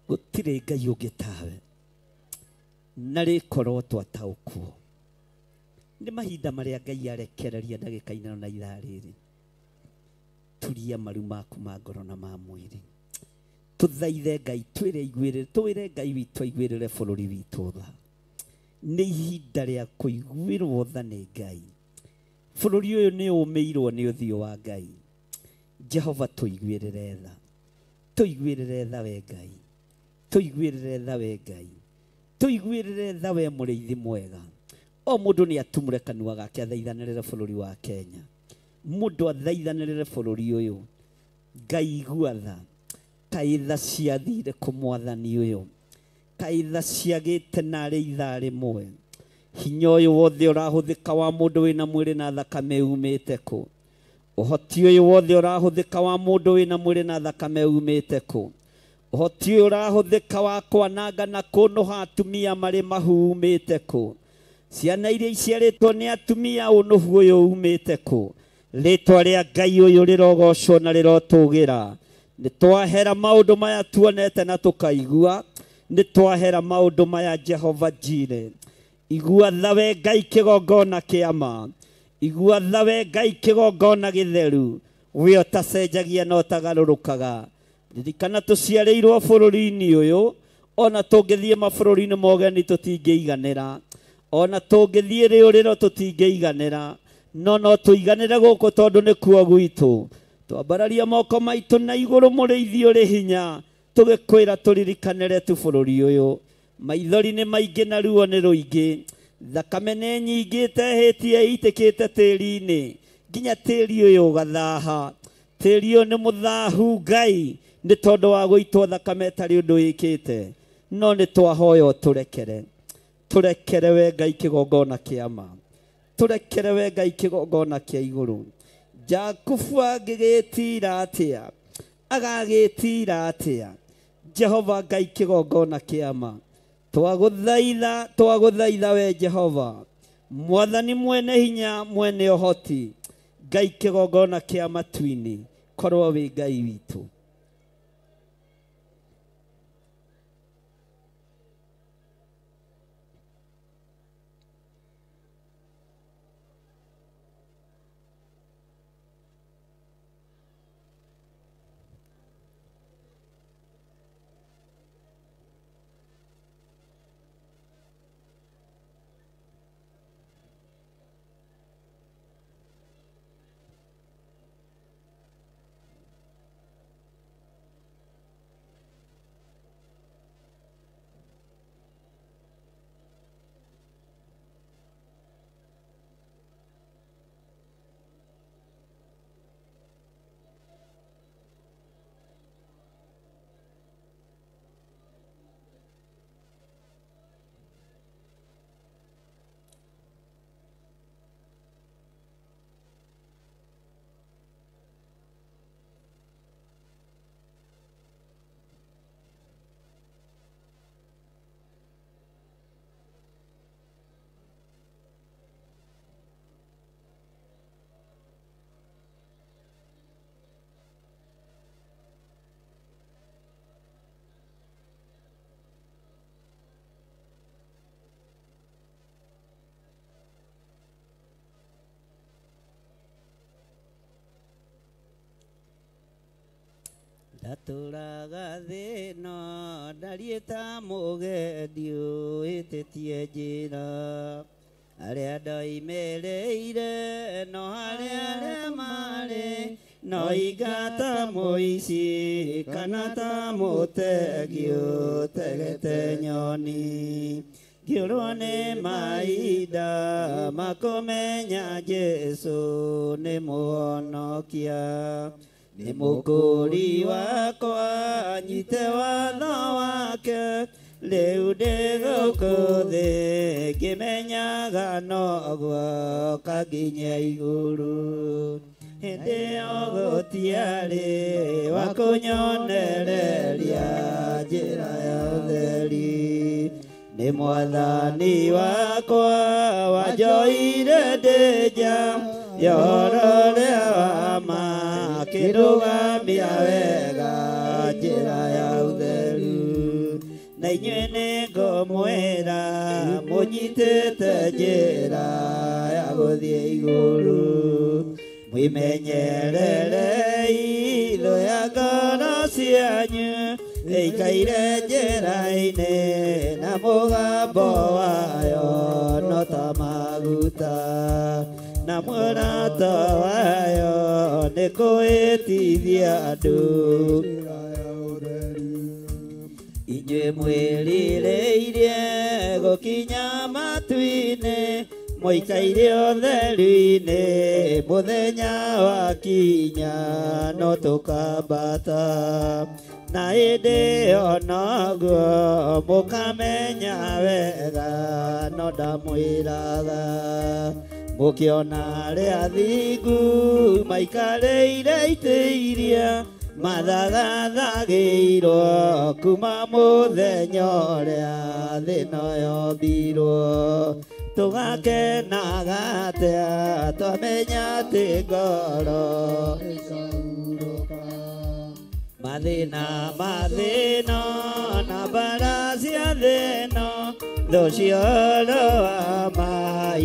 Gũtirĩ Ngai ũngĩ tawe, na rĩkorwo twataũkwo nĩ mahinda marĩa Ngai arekereria ndagĩka-inĩ na ithaa rĩrĩ. Turia maru maku ma ngoro na ma mwĩrĩ, tũthaithe Ngai, twĩre Ngai witũ aiguĩrĩre bũrũri witũ tha. Nĩ ihinda rĩa kũiguĩrwo tha nĩ Ngai. Bũrũri ũyũ nĩ ũmĩirwo nĩ ũthiũ wa Ngai. Jehova tũiguĩrĩre tha, tũiguĩrĩre tha we Ngai, tũiguĩrĩre tha we Ngai, tũiguĩrĩre tha we mũrĩithi mwega. O mũndũ nĩ atumũre kanua gake athaithanĩrĩre bũrũri wa Kenya, mũndũ athaithanĩrĩre bũrũri ũyũ. Ngai igua tha, kaĩ tha ciathire kũ Mwathani ũyũ, kaĩ tha ciagĩte narĩ ithaa rĩmwe. Hinya ũyũ wothe ũrahũthĩka wa mũndũ wĩna mwĩrĩ na thakame umĩte kũ? Ũhoti ũyũ wothe ũrahũthĩka wa mũndũ wĩna mwĩrĩ na thakame umĩte kũ? Ũhoti ũyũ ũrahũthĩka wa kwananga na kũnũha atumia marĩ mahu umĩte kũ? Ciana iria iciarĩtwo nĩ atumia ũnũhu ũyũ umĩte kũ? Rĩtwa rĩa Ngai ũyũ rĩrogocwo na rĩrotũgĩra. Nĩ twahera maũndũ maya tuonete na tũkaigua, nĩ twahera maũndũ maya Jehova Jire. Igua tha we Ngai kĩgongona kĩama, igua tha we Ngai kĩgongona gĩtheru, we ũtacenjagia na ũtagarũrũkaga. Ririkana tũciarĩirwo bũrũri-inĩ ũyũ, ona tũngĩthiĩ mabũrũri-inĩ mogeni tũtingĩiganĩra, ona tũngĩthiĩ rĩũrĩro tũtingĩiganĩra, no no tũiganĩre gũkũ tondũ nĩkuo gwitũ. Twambararia moko maitũ na igũrũ mũrĩithi ũrĩ hinya, tũgĩkwĩra tũririkanĩre tu bũrũri ũyũ. Maithori nĩ maingĩ na ruo nĩ rũingĩ, thakame nĩ nyingĩ ĩtehĩtie ĩitĩkĩte tĩri-inĩ, nginya tĩri ũyũ ũgathaha. Tĩri ũyũ nĩ mũthahu Ngai, nĩ tondũ wa gũitwo thakame ĩtarĩ ũndũ ĩkĩte. No nĩ twahoya ũtũrekere, tũrekere we Ngai kĩgongona kĩama, tũrekere we Ngai kĩgongona kĩa igũrũ. Jakubu angĩgĩtira atĩa, agagĩtira atĩa? Jehova Ngai kĩgongona kĩama, twagũthaitha, twagũthaitha we Jehova Mwathani mwene hinya mwene ũhoti. Ngai kĩgongona kĩa matu-inĩ, korwo wĩ Ngai witũ. Ndatũraga thĩna ndariĩ ta mũgendi ũhĩtĩtie njĩra arĩa ndoimĩrĩire no harĩa arĩa marĩ no ingata mũici kana ta mũtegi ũtegete nyoni ngĩũrwo nĩ mahinda makũmenya Jesũ nĩ mũhonokia nĩ mũkũri wakwa nyite watho wake rĩu ndĩ gũkũ thĩ ngĩmenyaga noguo nginya igũrũ hĩndĩ ĩyo gũtiarĩ wa kũnyonereria njĩra ya ũtheri nĩ mwathani wakwa wanjoire ndĩ nja ya ũhoro ũrĩa wa ma akĩrũgamia wega njĩra ya ũtheru na inyuĩ nĩngũmwĩra mũnyitĩte njĩra ya gũthiĩ igũrũ mwĩmenyererei thũ ya ngoro cianyu ĩikaire njĩra-inĩ na mũgambo wayo no ta maguta na muoroto wayo nĩ kwĩtithia andũ inyuĩ mwĩrirĩirie gũkinya matu-inĩ mũikaire ũtheru-inĩ mũthenya wakinya no tũkambata na hĩndĩ ĩyo noguo mũkamenya wega no ndamwĩraga mũkĩona arĩa athingu maikarĩire itĩ iria mathagathagĩirwo kuma mũthenya ũrĩa thĩ ĩno yombirwo tũgakenaga atĩa twamenya atĩ ngoro mathĩna mathĩna na mbara cia thĩna thũ cia ũhoro wa ma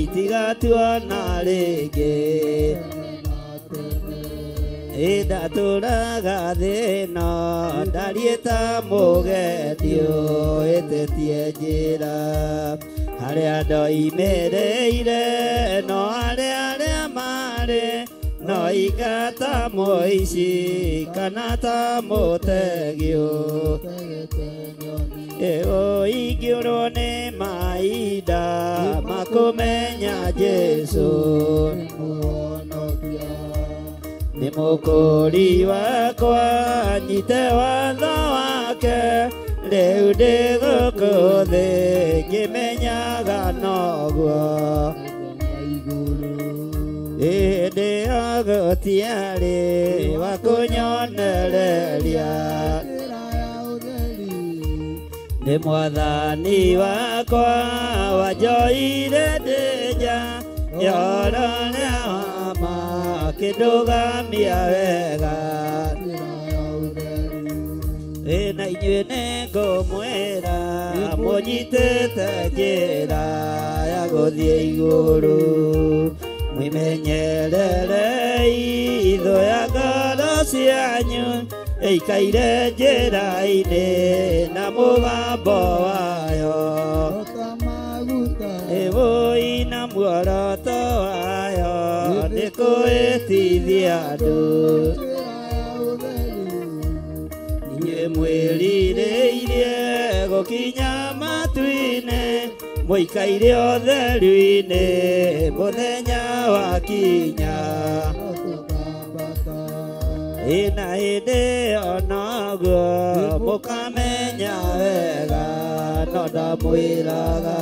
itigatuona rĩngĩ ndatũraga thĩna ndariĩ ta mũgendi ũhĩtĩtie njĩra harĩa ndoimĩrĩire no harĩa arĩa marĩ no ingata mũici kana ta mũtegi ĩũ ingĩũrwo nĩ mahinda makũmenya Jesũ nĩ mũkũri wakwa nyite watho wake rĩu ndĩ gũkũ thĩ ngĩmenyaga noguo hĩndĩ ĩyo gũtiarĩ wa kũnyonereria nĩ mwathani wakwa wanjoire ndĩ nja ya ũhoro ũrĩa wa ma akĩndũgamia wega na inyuĩ nĩngũmwĩra mũnyitĩte njĩra ya gũthiĩ igũrũ mwĩmenyererei thũ ya ngoro cianyu ĩikaire njĩra-inĩ na mũgambo wayo ĩwũi na muoroto wayo nĩ kwĩtithia andũ inyuĩ mwĩrirĩirie gũkinya matu-inĩ mũikaire ũtheru-inĩ mũthenya wakinya na hĩndĩ ĩyo noguo mũkamenya wega no ndamwĩraga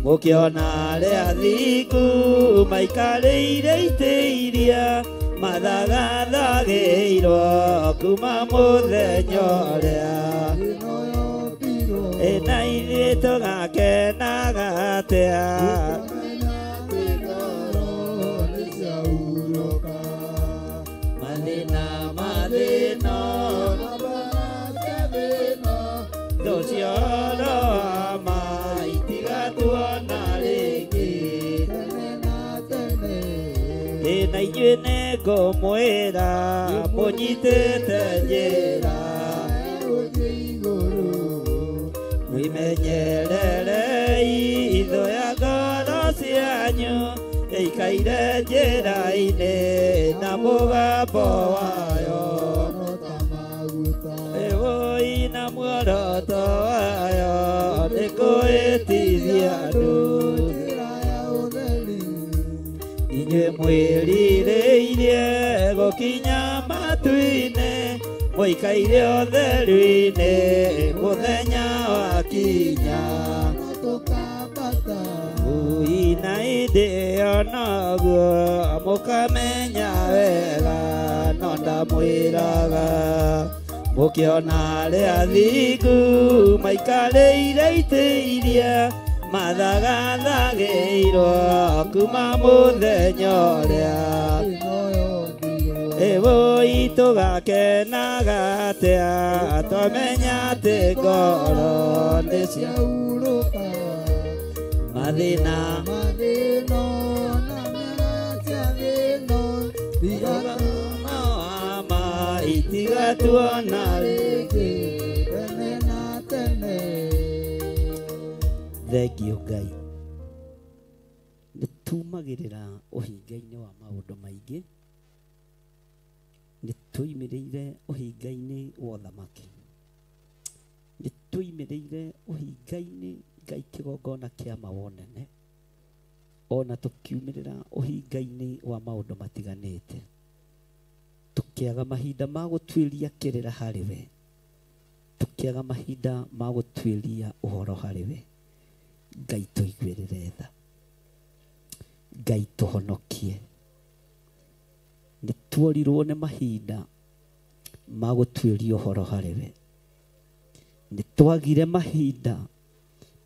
mũkĩona arĩa athingu maikarĩire itĩ iria mathagathagĩirwo kuma mũthenya ũrĩa na ithuĩ tũgakenaga atĩa mathĩna mathĩna thũ cia ũhoro wa ma itigatuona rĩngĩ na inyuĩ Inyuĩ nĩngũmwĩra mũnyitĩte njĩra mwimenyererei itho ya ngoro cianyu ĩikaire njĩra-inĩ na mũgambo wayo ĩwũi na muoroto wayo nĩ kwĩtithia andũ inyuĩ mwĩrirĩirie gũkinya matu-inĩ mũikaire ũtheru-inĩ mũthenya wakinya Ui na ĩndĩ ĩyo noguo mũkamenya wega no ndamwĩraga mũkĩona arĩa athingu maikarĩire itĩ iria mathagathagĩirwo kuma mũthenya ũrĩa ĩwũi tũgakenaga atĩa twamenya atĩ ngoro nĩ ciahurũka mathĩna itigatuona rĩngĩ tene na tene. Thengio Ngai. Nĩ tumagĩrĩra ũhinga-inĩ wa maũndũ maingĩ, nĩ tuimĩrĩire ũhinga-inĩ wa ũthamaki, nĩ tuimĩrĩire ũhinga-inĩ Ngai kĩgongona kĩa mawonene, ona tũkiumĩrĩra ũhinga-inĩ wa maũndũ matiganĩte, tũkĩaga mahinda ma gũtuĩria kĩrĩra harĩ we, tũkĩaga mahinda ma gũtuĩria ũhoro harĩ we. Ngai tũiguĩrĩre tha, Ngai tũhonokie. Nĩ tuorirwo nĩ mahinda ma gũtuĩria ũhoro harĩ we, nĩ twagire mahinda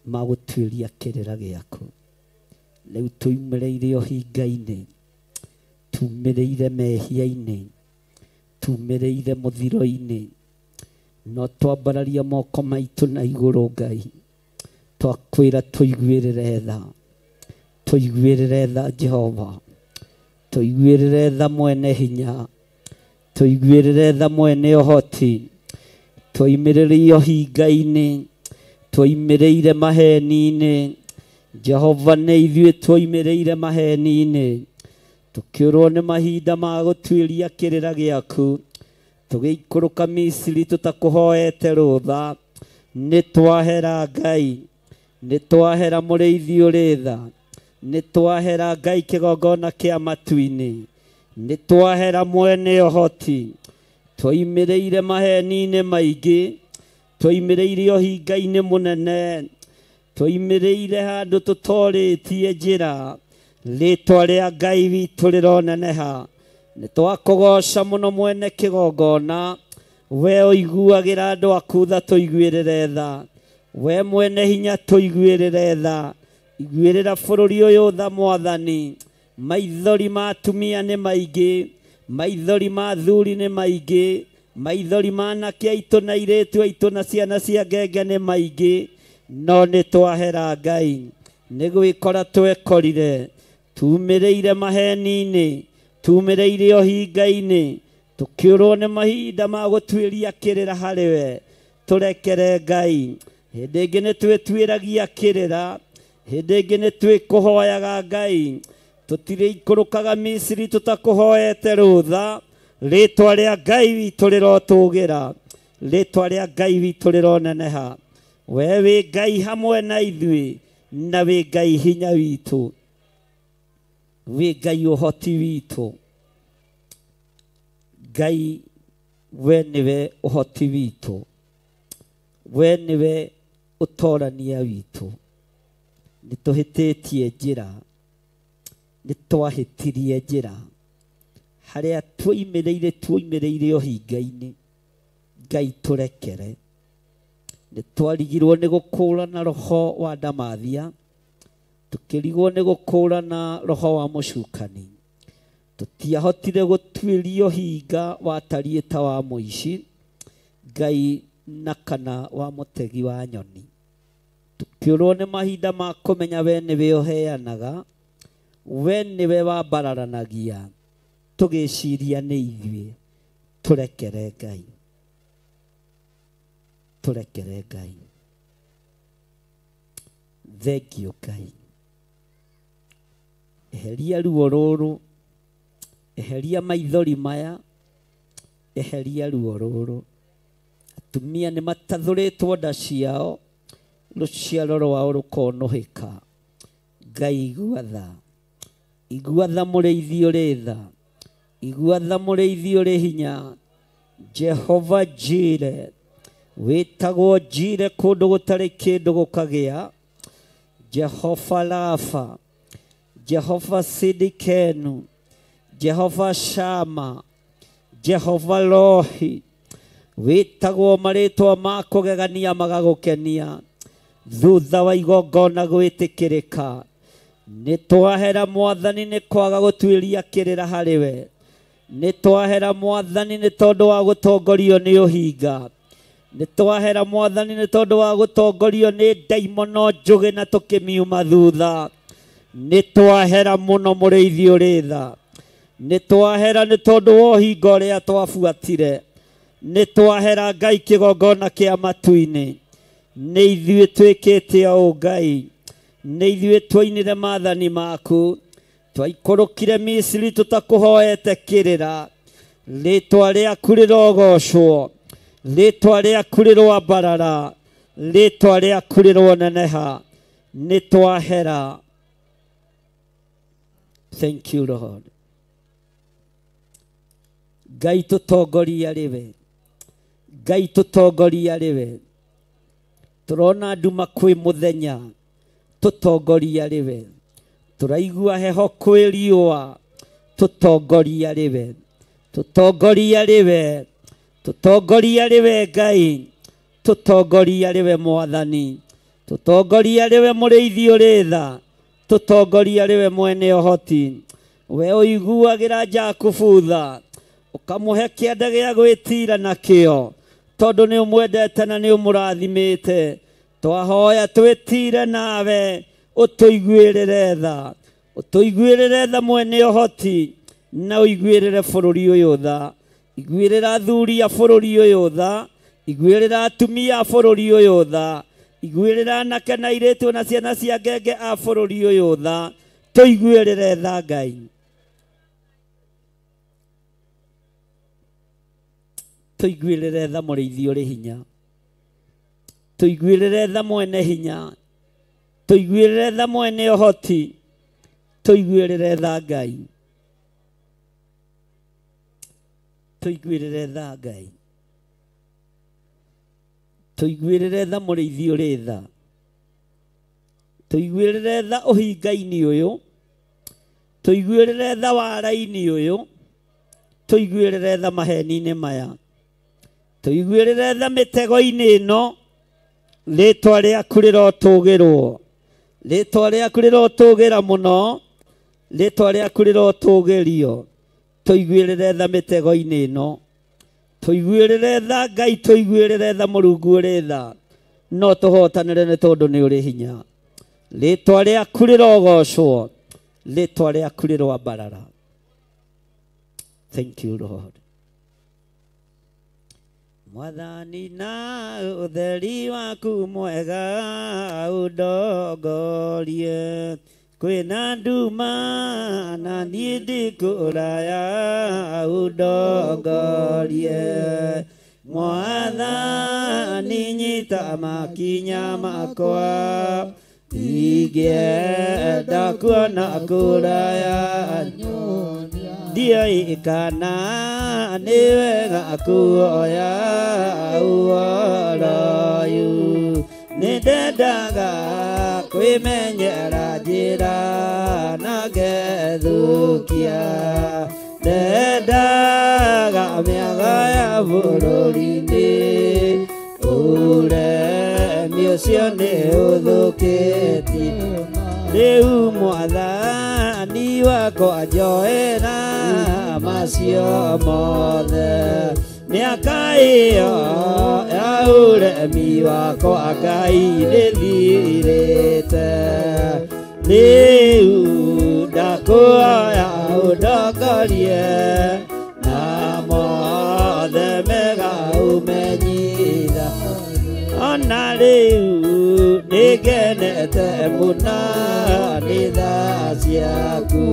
ma gũtuĩria kĩrĩra gĩaku. Rĩu tuumĩrĩire ũhinga-inĩ, tumĩrĩire mehia-inĩ, tumĩrĩire mũthiro-inĩ, no twambararia moko maitũ na igũrũ Ngai, twakwĩra tũiguĩrĩre tha, tũiguĩrĩre tha Jehova, tũiguĩrĩre tha mwene hinya, tũiguĩrĩre tha mwene ũhoti. Twoimĩrĩire ũhinga-inĩ, twoimĩrĩire maheni-inĩ. Jehova nĩ ithuĩ twoimĩrĩire maheni-inĩ, tũkĩũrwo nĩ mahinda ma gũtuĩria kĩrĩra gĩaku, tũgĩikũrũka Misiri tũtakũhoete rũtha. Nĩ twahera Ngai, nĩ twahera mũrĩithi ũrĩ tha, nĩ twahera Ngai kĩgongona kĩa matu-inĩ, nĩ twahera mwene ũhoti. Twoimĩrĩire maheni-inĩ maingĩ, twoimĩrĩire ũhinga-inĩ mũnene, twoimĩrĩire handũ tũtorĩtie njĩra. Rĩtwa rĩa Ngai witũ rĩroneneha. Nĩ twakũgoca mũno mwene kĩgongona, we ũiguagĩra andũ aku tha, tũiguĩrĩre tha. We mwene hinya tũiguĩrĩre tha. Iguĩrĩra bũrũri ũyũ tha Mwathani. Maithori ma atumia nĩ maingĩ, maithori ma athuri nĩ maingĩ, maithori ma anake aitũ na airĩtu aitũ na ciana cia ngenge nĩ maingĩ, no nĩ twahera Ngai. Nĩ gwĩkora twekorire, tumĩrĩire maheni-inĩ, tumĩrĩire ũhinga-inĩ, tũkĩũrwo nĩ mahinda ma gũtuĩria kĩrĩra harĩ we. Tũrekere Ngai. Hĩndĩ ĩngĩ nĩ twĩtuĩragia kĩrĩra, hĩndĩ ĩngĩ nĩ twĩkũhoyaga Ngai. Tũtirĩikũrũkaga Misiri tũtakũhoete rũtha. Rĩtwa rĩa Ngai witũ rĩrotũgĩra, rĩtwa rĩa Ngai witũ rĩroneneha. We wĩ Ngai hamwe na ithuĩ, na wĩ Ngai hinya witũ, wĩ Ngai ũhoti witũ. Ngai we nĩwe ũhoti witũ, we nĩwe ũtorania witũ. Nĩ tũhĩtĩtie njĩra, nĩ twahĩtirie njĩra, harĩa tuoimĩrĩire tuoimĩrĩire ũhinga-inĩ. Ngai tũrekere. Nĩ twarigirwo nĩ gũkũũrana roho wa ndamathia, tũkĩrigwo nĩ gũkũũrana roho wa mũcukani. Tũtiahotire gũtuĩria ũhinga watariĩ ta wa mũici Ngai na kana wa mũtegi wa nyoni. Tũkĩũrwo nĩ mahinda ma kũmenya we nĩwe ũheanaga, we nĩwe wambararanagia, Tũgĩciria nĩ ithuĩ. Tũrekere Ngai. Tũrekere Ngai. Thank you Ngai. Eheria ruo rũrũ. Eheria maithori maya. Eheria ruo rũrũ. Atumia nĩ matathũrĩtwo nda ciao. Rũciaro rwao rũkonohĩka. Ngai igua tha. Igua tha mũrĩithi ũrĩ tha. Igua tha mũrĩithi ũrĩ hinya. Jehova Jire. Wĩtagwo Jire kũndũ gũtarĩ kĩndũ gũkagĩa. Jehova Rafa. Jehova Sidikenu. Jehova Shama. Jehova Rohi. Wĩtagwo marĩtwa ma kũgegania magagũkenia. Thutha wa igongona gwĩtĩkĩrĩka. Nĩ twahera mwathani nĩ kwaga gũtuĩria kĩrĩra harĩ we. Nĩ twahera mwathani nĩ tondũ wa gũtongorio nĩ ũhinga. Nĩ twahera mwathani nĩ tondũ wa gũtongorio nĩ ndaimono njũgĩ na tũkĩmiuma thutha. Nĩ twahera mũno mũrĩithi ũrĩ tha. Nĩ twahera nĩ tondũ wa ũhinga ũrĩa twabuatire. Nĩ twahera Ngai kĩgongona kĩa matu-inĩ. Nĩ ithuĩ twĩkĩte ũũ Ngai. Nĩ ithuĩ twainire maathani maku. Twaikũrũkire Misiri tũtakũhoete kĩrĩra. Rĩtwa rĩaku rĩrogocwo. Rĩtwa rĩaku rĩroambarara. Rĩtwa rĩaku rĩroneneha. Nĩ twahera. Thank you Lord. Ngai tũtongoria rĩwe. Ngai tũtongoria rĩwe. Tũrona nduma kwĩ mũthenya. Tũtongoria rĩwe. Tũraigua heho kwĩ riũa. Tũtongoria rĩwe. Tũtongoria rĩwe. Tũtongoria rĩwe Ngai. Tũtongoria rĩwe mwathani. Tũtongoria rĩwe mũrĩithi ũrĩ tha. Tũtongoria rĩwe mwene ũhoti. We ũiguagĩra Jakubu tha. Ũkamũhe kĩanda gĩa gwĩtira nakĩo. Tondũ nĩ ũmwendete na nĩ ũmũrathimĩte. Twahoya twĩtire nawe. Ũtũiguĩrĩre tha. Ũtũiguĩrĩre tha mwene ũhoti. Na ũiguĩrĩre bũrũri ũyũ tha. Iguĩrĩra athuri a bũrũri ũyũ tha. Iguĩrĩra atumia a bũrũri ũyũ tha. Iguĩrĩra anake na airĩtu na ciana cia ngenge a bũrũri ũyũ tha. Tũiguĩrĩre tha Ngai. Tũiguĩrĩre tha mũrĩithi ũrĩ hinya. Tũiguĩrĩre tha mwene hinya. Tũiguĩrĩre tha mwene ũhoti. Tũiguĩrĩre tha Ngai. Tũiguĩrĩre tha Ngai. Tũiguĩrĩre tha mũrĩithi ũrĩ tha. Tũiguĩrĩre tha ũhinga-inĩ ũyũ. Tũiguĩrĩre tha wara-inĩ ũyũ. Tũiguĩrĩre tha maheni-inĩ maya. Tũiguĩrĩre tha mĩtego-inĩ ĩno. Rĩtwa rĩaku rĩrotũgĩrwo. Rĩtwa rĩaku rĩrotũgĩra mũno. Rĩtwa rĩaku rĩrotũgĩrio. Tũiguĩrĩre tha mĩtego-inĩ ĩno. Tũiguĩrĩre tha Ngai. Tũiguĩrĩre tha Mũrungu ũrĩ tha. No tũhotanĩre nĩ tondũ nĩ ũrĩ hinya. Rĩtwa rĩaku rĩrogocwo. Rĩtwa rĩaku rĩroambarara. Thank you Lord. Mwathani na ũtheri waku mwega ũndongorie. Kwĩna nduma na niĩ ndikũraya ũndongorie. Mwathani nyita makinya makwa. Ingĩenda kuona kũraya. Ndiũĩ kana nĩ wega kuoya ũhoro ũyũ. Nĩ ndendaga kwĩmenyera njĩra na ngethũkia. Ndendaga mĩaga ya bũrũri-inĩ. Ũremi ũcio nĩ ũthũkĩtie. Rĩu mwathani wakwa njoera macio mothe. Mĩaka ĩyo ya ũremi wakwa Ngai nĩthirĩte. Rĩu ndakũhoya ũndongorie. ũndongorie na mothe mega ũmenyitha ona rĩu nĩngenete mũno nĩ tha ciaku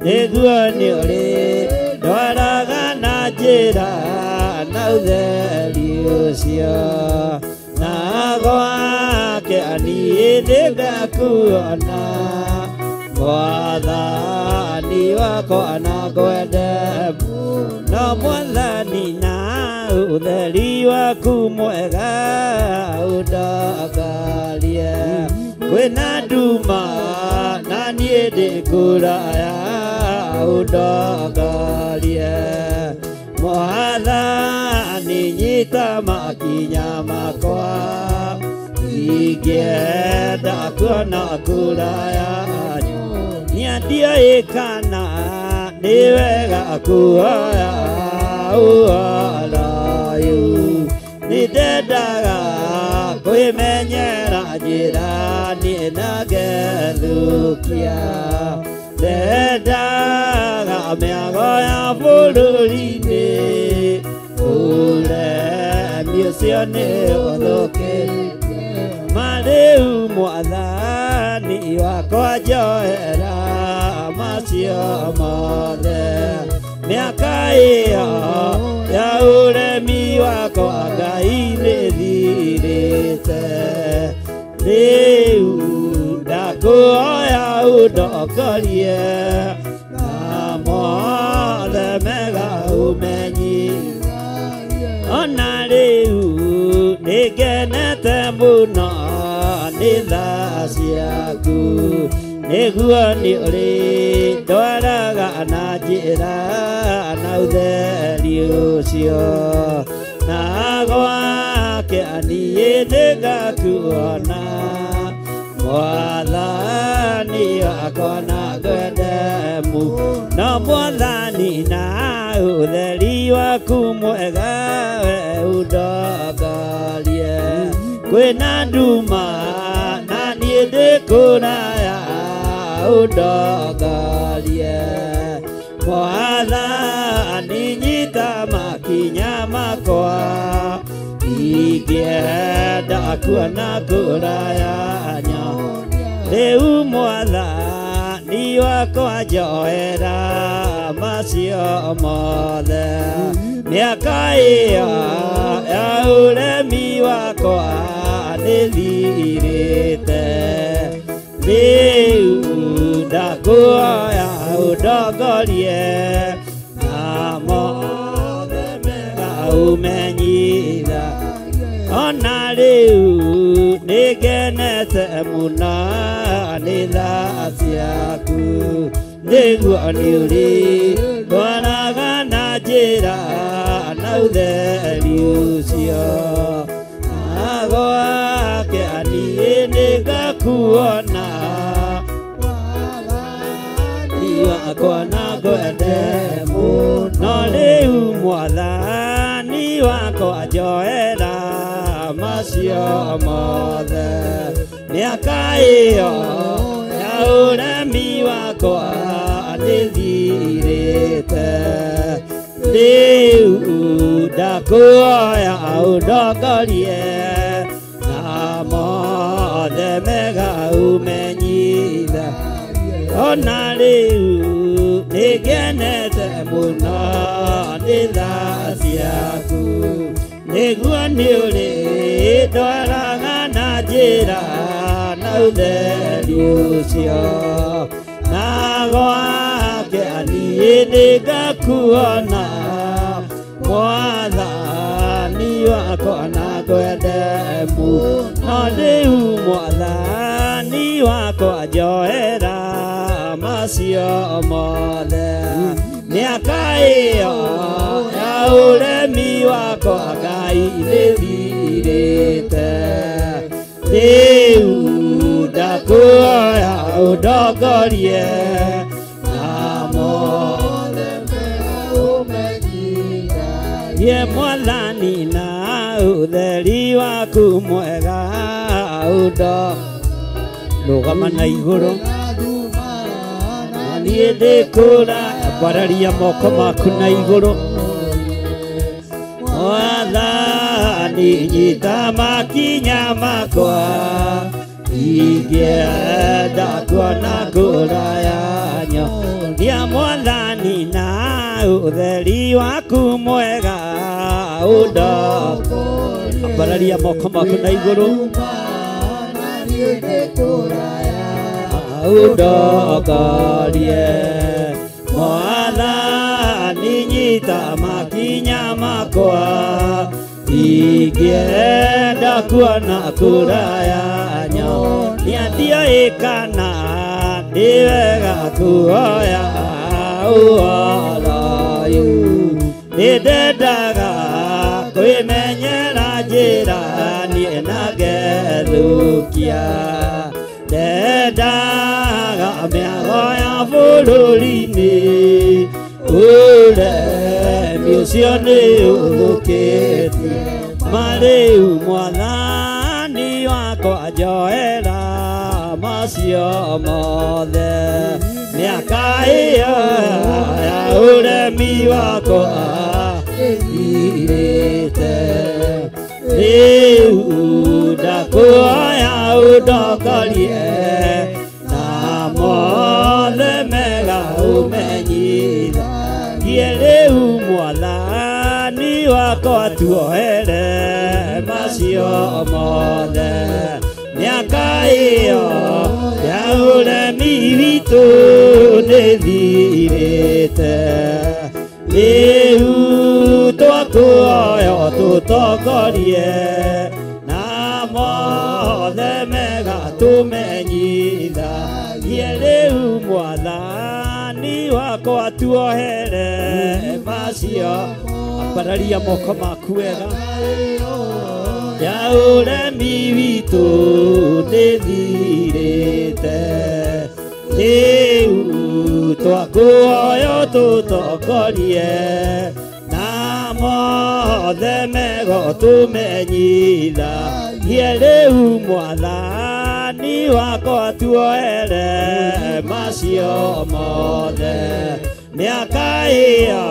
nĩguo nĩũrĩ ndwaraga na njĩra na ũtheri ũcio na gwake niĩ nĩngakuona Mwathani wakwa na ngwende no Mwathani na ũtheri waku mwega ũndongorie kwĩna nduma na niĩ ndĩ kũraya ũndongorie Mwathani nyita makinya makwa ingĩenda kuona kũraya niĩ kana nĩ wega kuoya ũhoro nĩ ndendaga kwĩmenyera njĩra niĩ na ngethũkia ndendaga mĩago ya bũrũri-inĩ ũremi ũcio nĩ ũthũkĩte marĩu Mwathani wakwa njohera macio mothe mĩaka ĩyo ya ũremi wakwa Ngai nĩthirĩte rĩu ndakũhoya ũndongorie na mothe mega ũmenyithagie ona rĩu nĩngenete mũno nĩ tha ciaku nĩguo nĩũrĩ ndwaraga na njĩra na ũtheri ũcio na gwake niĩ nĩngakuona Mwathani wakwa na ngwende mũno Mwathani na ũtheri waku mwega we ũndongorie kwĩna nduma na niĩ ndĩ kũraya ũndongorie Mwathani nyita makinya makwa ingĩenda kuona kũraya rĩu Mwathani wakwa njohera macio mothe mĩaka ĩyo ya ũremi wakwa nĩthirĩte rĩu ndakũhoya ũndongorie na mothe mega ũmenyitha ona rĩu nĩngenete mũno nĩ tha ciaku nĩguo nĩũrĩ ndwaraga na njĩra na ũtheri ũcio na gwake niĩ nĩngakuona Mwathani wakwa na ngwende mũno rĩu Mwathani wakwa njohera macio mothe mĩaka ĩyo ya ũremi wakwa nĩthirĩte rĩu ndakũhoya ũndongorie na mothe mega ũmenyitha ona rĩu nĩngenete mũno nĩ tha ciaku nĩguo nĩũrĩ ndwaraga na njĩra na ũtheri ũcio na gwake niĩ nĩngakuona Mwathani wakwa na ngwende mũno rĩu Mwathani wakwa njohera macio mothe mĩaka ĩyo ya ũremi wakwa Ngai nĩthirĩte rĩu ndakũhoya ũndongorie na mothe mega ũmenyithagie Mwathani na ũtheri waku mwega ũndo rũgama na igũrũ na niĩ ndĩ kũraya Ambararia moko maku na igũrũ. Mwathani nyita makinya makwa, ingĩenda kuona kũraya nyonia Mwathani na ũtheri waku mwega ũndongorie. Ambararia moko maku na igũrũ. Ũndongorie. Mwathani nyita makinya makwa, ingĩenda kuona kũraya nyonia ndiũĩ kana nĩ wega kuoya ũhoro ũyũ. Nĩndendaga kwĩmenyera njĩra niĩ na ngethũkia, ndendaga mĩago ya bũrũri-inĩ, ũremi ũcio nĩ ũthũkĩtie. Marĩu Mwathani wakwa njoera macio mothe, mĩaka ĩyo ya ũremi wakwa ĩthirĩte. Rĩu ndakuoya ũndongorie na mothe mega ũmenyithagie. Rĩu Mwathani wakwa tuohere macio mothe, mĩaka ĩyo ya ũremi witũ nĩthirĩte. Rĩu twakuoya tũtongorie na mothe mega tũmenyithagie. Rĩu Mwathani wakwa tuohere macio. Ambararia moko maku wega. Ya ũremi witũ nĩthirĩte. Rĩu twakuoya tũtongorie na mothe mega tũmenyithagie. Rĩu Mwathani wakwa tuohere macio mothe, mĩaka ĩyo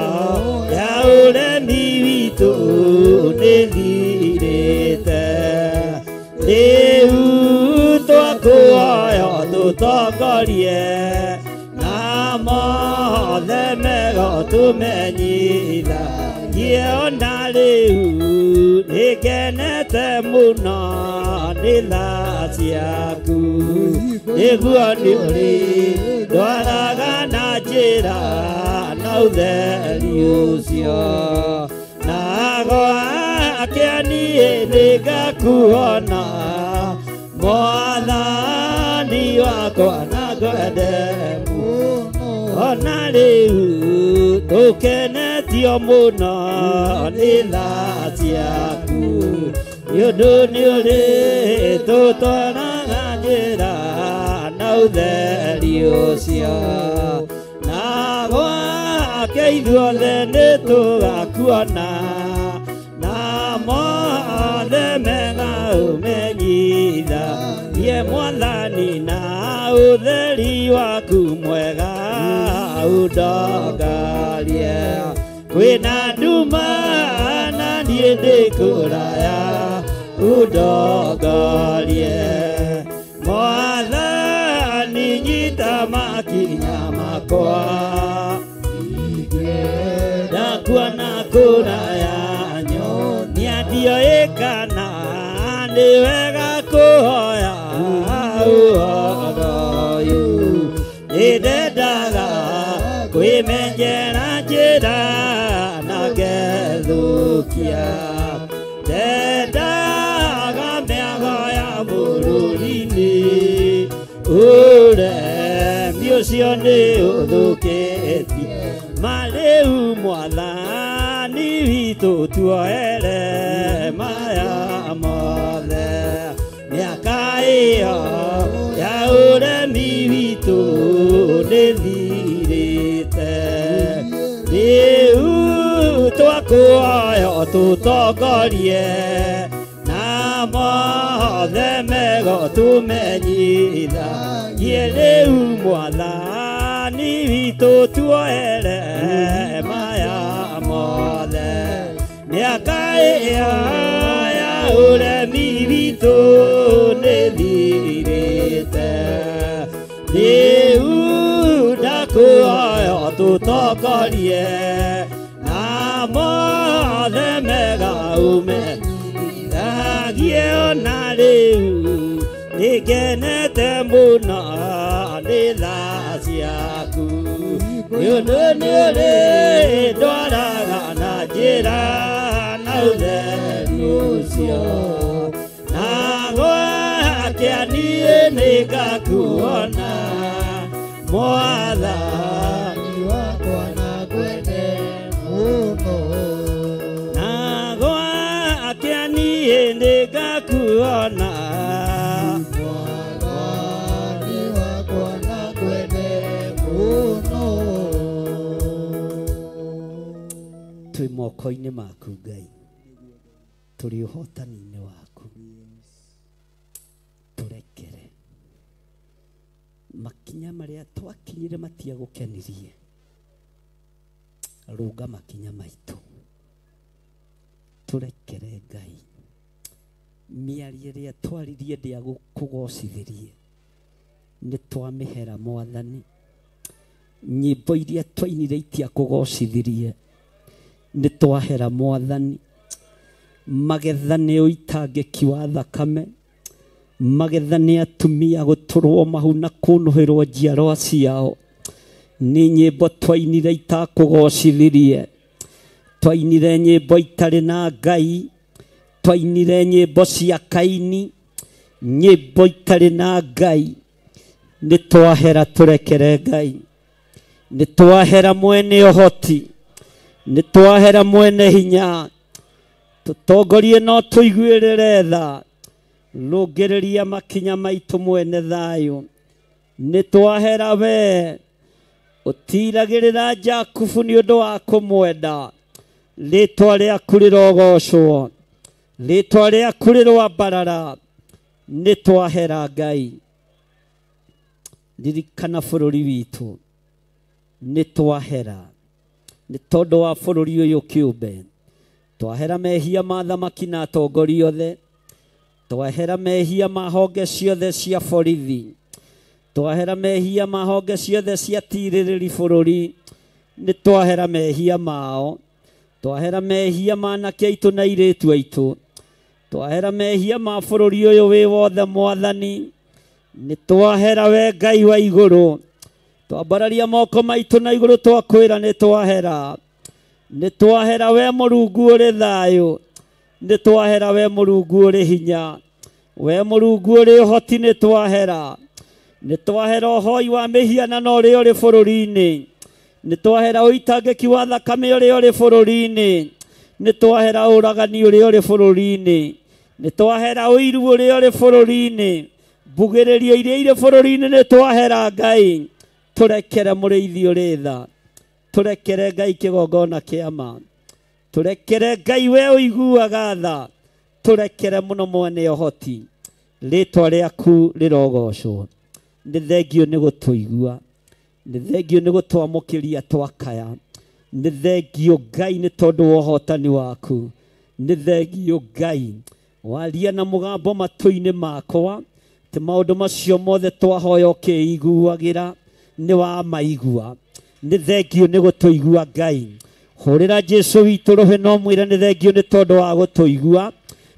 ya ũremi witũ nĩthirĩte. Rĩu twakuoya tũtongorie na mothe mega tũmenyithagie. Ona rĩu nĩngenete mũno nĩ tha ciaku, nĩguo nĩ ũrĩndwaraga na njĩra na ũtheri ũcio, na gwake niĩ nĩngakuona Mwathani wakwa na ngwende mũno. Ona rĩu tũkenetio mũno nĩ tha ciaku, nĩ ũndũ nĩ ũrĩtũtwaraga njĩra na ũtheri ũcio, na gwake ithuothe nĩtũgakuona na mothe mega ũmenyithagie. Mwathani na ũtheri waku mwega ũndongorie. Kwĩna nduma na niĩ ndĩ kũraya ũndongorie. Mwathani nyita makinya makwa, ingĩenda kuona kũraya nyonia ndiũĩ kana nĩ wega kũhoya ũhoro ũyũ. Nĩndendaga kwĩmenyera njĩra na ngethũkia, ndendaga mĩago ya bũrũri-inĩ, ũremi ũcio nĩ ũthũkĩtie. Marĩu Mwathani witũ tuohere maya mothe, mĩaka ĩyo ya ũremi witũ nĩthirĩte. Rĩu twakuoya tũtongorie na mothe mega tũmenyithagie. Rĩu Mwathani Ũhotani witũ tuoere maya mothe mĩaka ĩya ya ũremi witũ nĩthirĩte rĩu ndakuoya tũtongorie na mothe mega ume thagie ona rĩu nĩngenete mũno nĩ tha ciaku nĩ ũndũ nĩũrĩndwaraga na njĩra na ũtheri ũcio na gwakĩa niĩ nĩngakuona Mwathani wakwa nakwende mũno na gwakĩa niĩ nĩngakuona Mwathani wakwa nakwende mũno. Twĩ moko-inĩ maku Ngai, tũrĩ ũhotani-inĩ waku, tũrekere makinya marĩa twakinyire matiagũkenirie, rũnga makinya maitũ, tũrekere Ngai mĩario ĩrĩa twaririe ndĩagũkũgocithirie nĩ twamĩhera Mwathani, nyĩmbo iria twainire itiakũgocithirie nĩ twahera Mwathani, magetha nĩ ũitangĩki wa thakame, magetha nĩ atumia gũtũrwo mahu na kũnũhĩrwo njiarwa ciao, nĩ nyĩmbo twainire itakũgocithirie, twainire nyĩmbo itarĩ na Ngai, twainire nyĩmbo cia Kaini, nyĩmbo itarĩ na Ngai, nĩ twahera tũrekere Ngai, nĩ twahera mwene ũhoti, nĩ twahera mwene hinya, tũtongorie no tũiguĩrĩre tha, rũngĩrĩria makinya maitũ mwene thayũ, nĩ twahera we ũtiragĩrĩra Jakubu nĩ ũndũ wa kũmwenda, rĩtwa rĩaku rĩrogocwo, rĩtwa rĩaku rĩroambarara, nĩ twahera Ngai. Ririkana bũrũri witũ, nĩ twahera nĩ tondũ wa bũrũri ũyũ kĩũmbe, twahera mehia ma thamaki na atongoria othe, twahera mehia ma honge ciothe cia borithi, twahera mehia ma honge ciothe cia tirĩrĩri bũrũri, nĩ twahera mehia mao, twahera mehia ma anake aitũ na airĩtu aitũ, twahera mehia ma bũrũri ũyũ wĩ wothe Mwathani, nĩ twahera we Ngai wa igũrũ, twambararia moko maitũ na igũrũ twakwĩra nĩ twahera, nĩ twahera we Mũrungu ũrĩ thayũ, nĩ twahera we Mũrungu ũrĩ hinya, we Mũrungu ũrĩ ũhoti, nĩ twahera, nĩ twahera ũhoi wa mĩhianano ũrĩa ũrĩ bũrũri-inĩ, nĩ twahera ũitangĩki wa thakame ũrĩa ũrĩ bũrũri-inĩ, nĩ twahera ũragani ũrĩa ũrĩ bũrũri-inĩ, nĩ twahera ũiru ũrĩa ũrĩ bũrũri-inĩ, mbugĩrĩrio iria irĩ bũrũri-inĩ nĩ twahera Ngai, tũrekere mũrĩithi ũrĩ tha, tũrekere Ngai kĩgongona kĩa ma, tũrekere Ngai we ũiguaga tha, tũrekere mũno mwene ũhoti, rĩtwa rĩaku rĩrogocwo. Nĩ thengio nĩ gũtũigua, nĩ thengio nĩ gũtwamũkĩria twakaya, nĩ thengio Ngai nĩ tondũ wa ũhotani waku, nĩ thengio Ngai waria na mũgambo matũ-inĩ makwa atĩ maũndũ macio mothe twahoya ũkĩiguagĩra nĩ wamaigua, nĩ thengio nĩ gũtũigua Ngai. Hũrĩra Jesũ witũ rũhĩ no mwĩre nĩ thengio nĩ tondũ wa gũtũigua,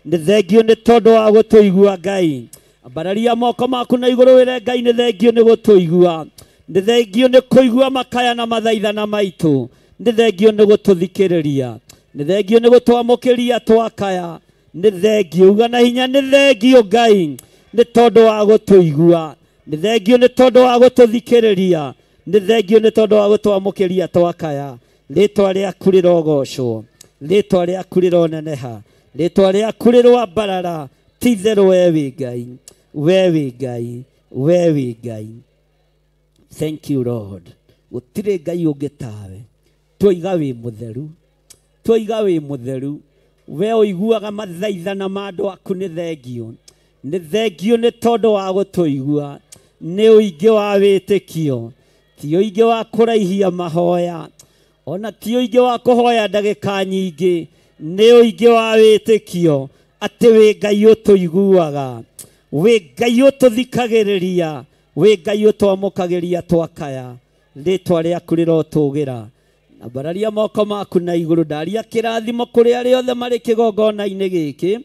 nĩ thengio nĩ tondũ wa gũtũigua Ngai. Ambararia moko maku na igũrũ wĩre Ngai nĩ thengio nĩ gũtũigua, nĩ thengio nĩ kũigua makaya na mathaithana maitũ, nĩ thengio nĩ gũtũthikĩrĩria, nĩ thengio nĩ gũtwamũkĩria twakaya, nĩ thengio uga na hinya nĩ thengio Ngai nĩ tondũ wa gũtũigua, nĩ thengio nĩ tondũ wa gũtũthikĩrĩria, nĩ thengio nĩ tondũ wa gũtwamũkĩria twakaya. Rĩtwa rĩaku rĩrogocwo, rĩtwa rĩaku rĩroneneha, rĩtwa rĩaku rĩroambarara, ti itherũ we wĩ Ngai, we wĩ Ngai, we wĩ Ngai. Thank you Lord. Gũtirĩ Ngai ũngĩ tawe, twoiga wĩ mũtheru, twoiga wĩ mũtheru, we ũiguaga mathaithana ma andũ aku nĩ thengio, nĩ thengio nĩ tondũ wa gũtũigua, nĩ ũingĩ wa wĩtĩkio. Ti ũingĩ wa kũraihia mahoya, ona ti ũingĩ wa kũhoya ndagĩka nyingĩ, nĩ ũingĩ wa wĩtĩkio atĩ wĩ Ngai ũtũiguaga, wĩ Ngai ũtũthikagĩrĩria, wĩ Ngai ũtwamũkagĩria twakaya. Rĩtwa rĩaku rĩrotũgĩra. Ambararia moko maku na igũrũ, ndaria kĩrathimo kũrĩ arĩa othe marĩ kĩgongona-inĩ gĩkĩ,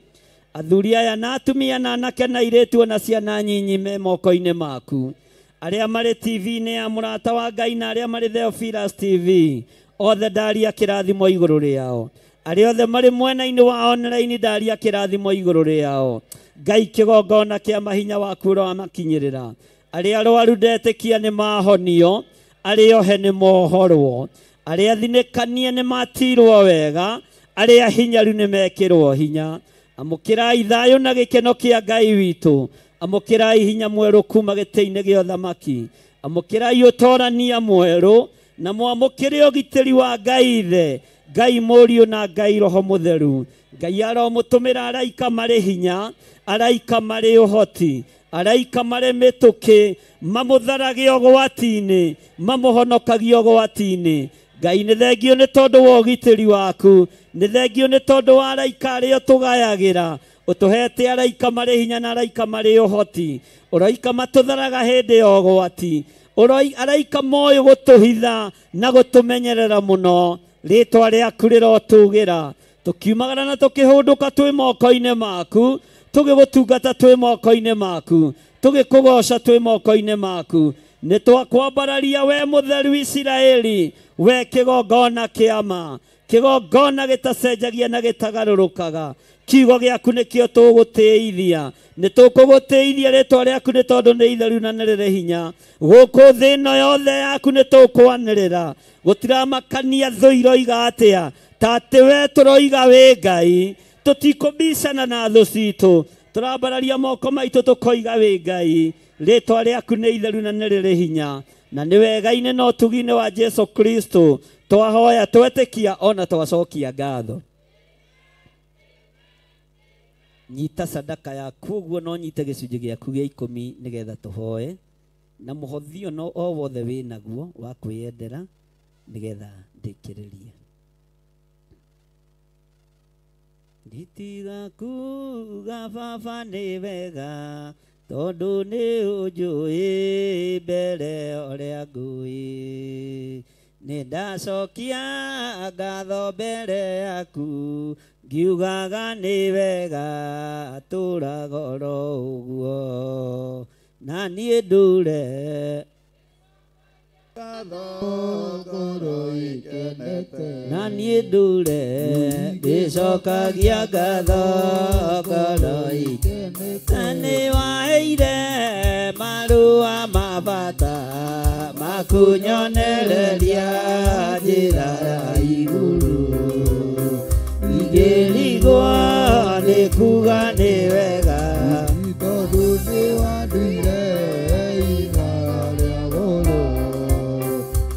athuri aya na atumia na anake na airĩtu ona ciana nyinyi me moko-inĩ maku, arĩa marĩ TV-inĩ ya Mũrata wa Ngai na arĩa marĩ Theophilus TV, othe ndaria kĩrathimo igũrũ rĩao. Arĩa othe marĩ mwena-inĩ wa online ndaria kĩrathimo igũrũ rĩao. Ngai kĩgongona kĩa mahinya waku ũramakinyĩrĩra. Arĩa arwaru ndetĩkia nĩ mahonio, arĩa ohe nĩ mohorwo, arĩa thinĩkanie nĩ matirwo wega, arĩa hinyaru nĩ mekĩrwo hinya. Amũkĩrai thayũ na gĩkeno kĩa Ngai witũ. Amũkĩrai hinya mwerũ kuma gĩtĩ-inĩ gĩa ũthamaki. Amũkĩrai ũtorania mwerũ na mwamũkĩre ũgitĩri wa Ngai Ithe, Ngai Mũriũ na Ngai Roho Mũtheru. Ngai aromũtũmĩra araika marĩ hinya, araika marĩ ũhoti, araika marĩ mĩtũkĩ, mamũtharage ũgwati-inĩ, mamũhonokagie ũgwati-inĩ. Ngai nĩ thengio nĩ tondũ wa ũgitĩri waku, nĩ thengio nĩ tondũ wa araika arĩa ũtũgayagĩra. Ũtũhete araika marĩ hinya na araika marĩ ũhoti, ũraika matũtharaga hĩndĩ ya ũgwati, araika moĩ gũtũhitha na gũtũmenyerera mũno. Rĩtwa rĩaku rĩrotũgĩra. Tũkiumagara na tũkĩhũndũka twĩ moko-inĩ maku, tũgĩgũtungata twĩ moko-inĩ maku, tũgĩkũgoca twĩ moko-inĩ maku. Nĩ twakwambararia we Mũtheru Isiraeli, we kĩgongona kĩa ma, kĩgongona gĩtacenjagia na gĩtagarũrũkaga. Kiugo gĩaku nĩkĩo tũgũtĩithia, nĩ tũkũgũtĩithia rĩtwa rĩaku nĩ tondũ nĩ itheru na nĩ rĩrĩ hinya. Gũkũ thĩ ĩno yothe yaku nĩ tũkwanĩrĩra, gũtiramakania thũ iroiga atĩa, ta atĩ we tũroiga wĩ Ngai. Tũtikũbicana na thũ citũ, tũrambararia moko maitũ tũkoiga wĩ Ngai. Rĩtwa rĩaku nĩ itheru na nĩ rĩrĩ hinya, na nĩ wega-inĩ na ũtugi-inĩ wa Jesu Kristo twahoya twetĩkia ona twacokia ngatho. Nyita sadaka yaku ũguo, no nyite gĩcunjĩ gĩaku gĩa 10 nĩgetha tũhoe, na mũhothi no o wothe wĩ naguo wa kwĩyendera nĩgetha ndĩkĩrĩrie. Nditiga kuga baba nĩ wega, tondũ nĩ ũnjũĩ mbere ũrĩa ngũĩ. Nĩ ndacokia ngatho mbere yaku, ngiugaga nĩ wega tũraga oro ũguo, na niĩ ndũre na niĩ ndũre ndĩcokagia ngatho ngoro ikenete. Na nĩ waheire marũa ma bata makunyonereria njĩra ya igũrũ, ingĩrigwo nĩ kuga nĩ wega tondũ nĩ wanduire iga rĩa goro.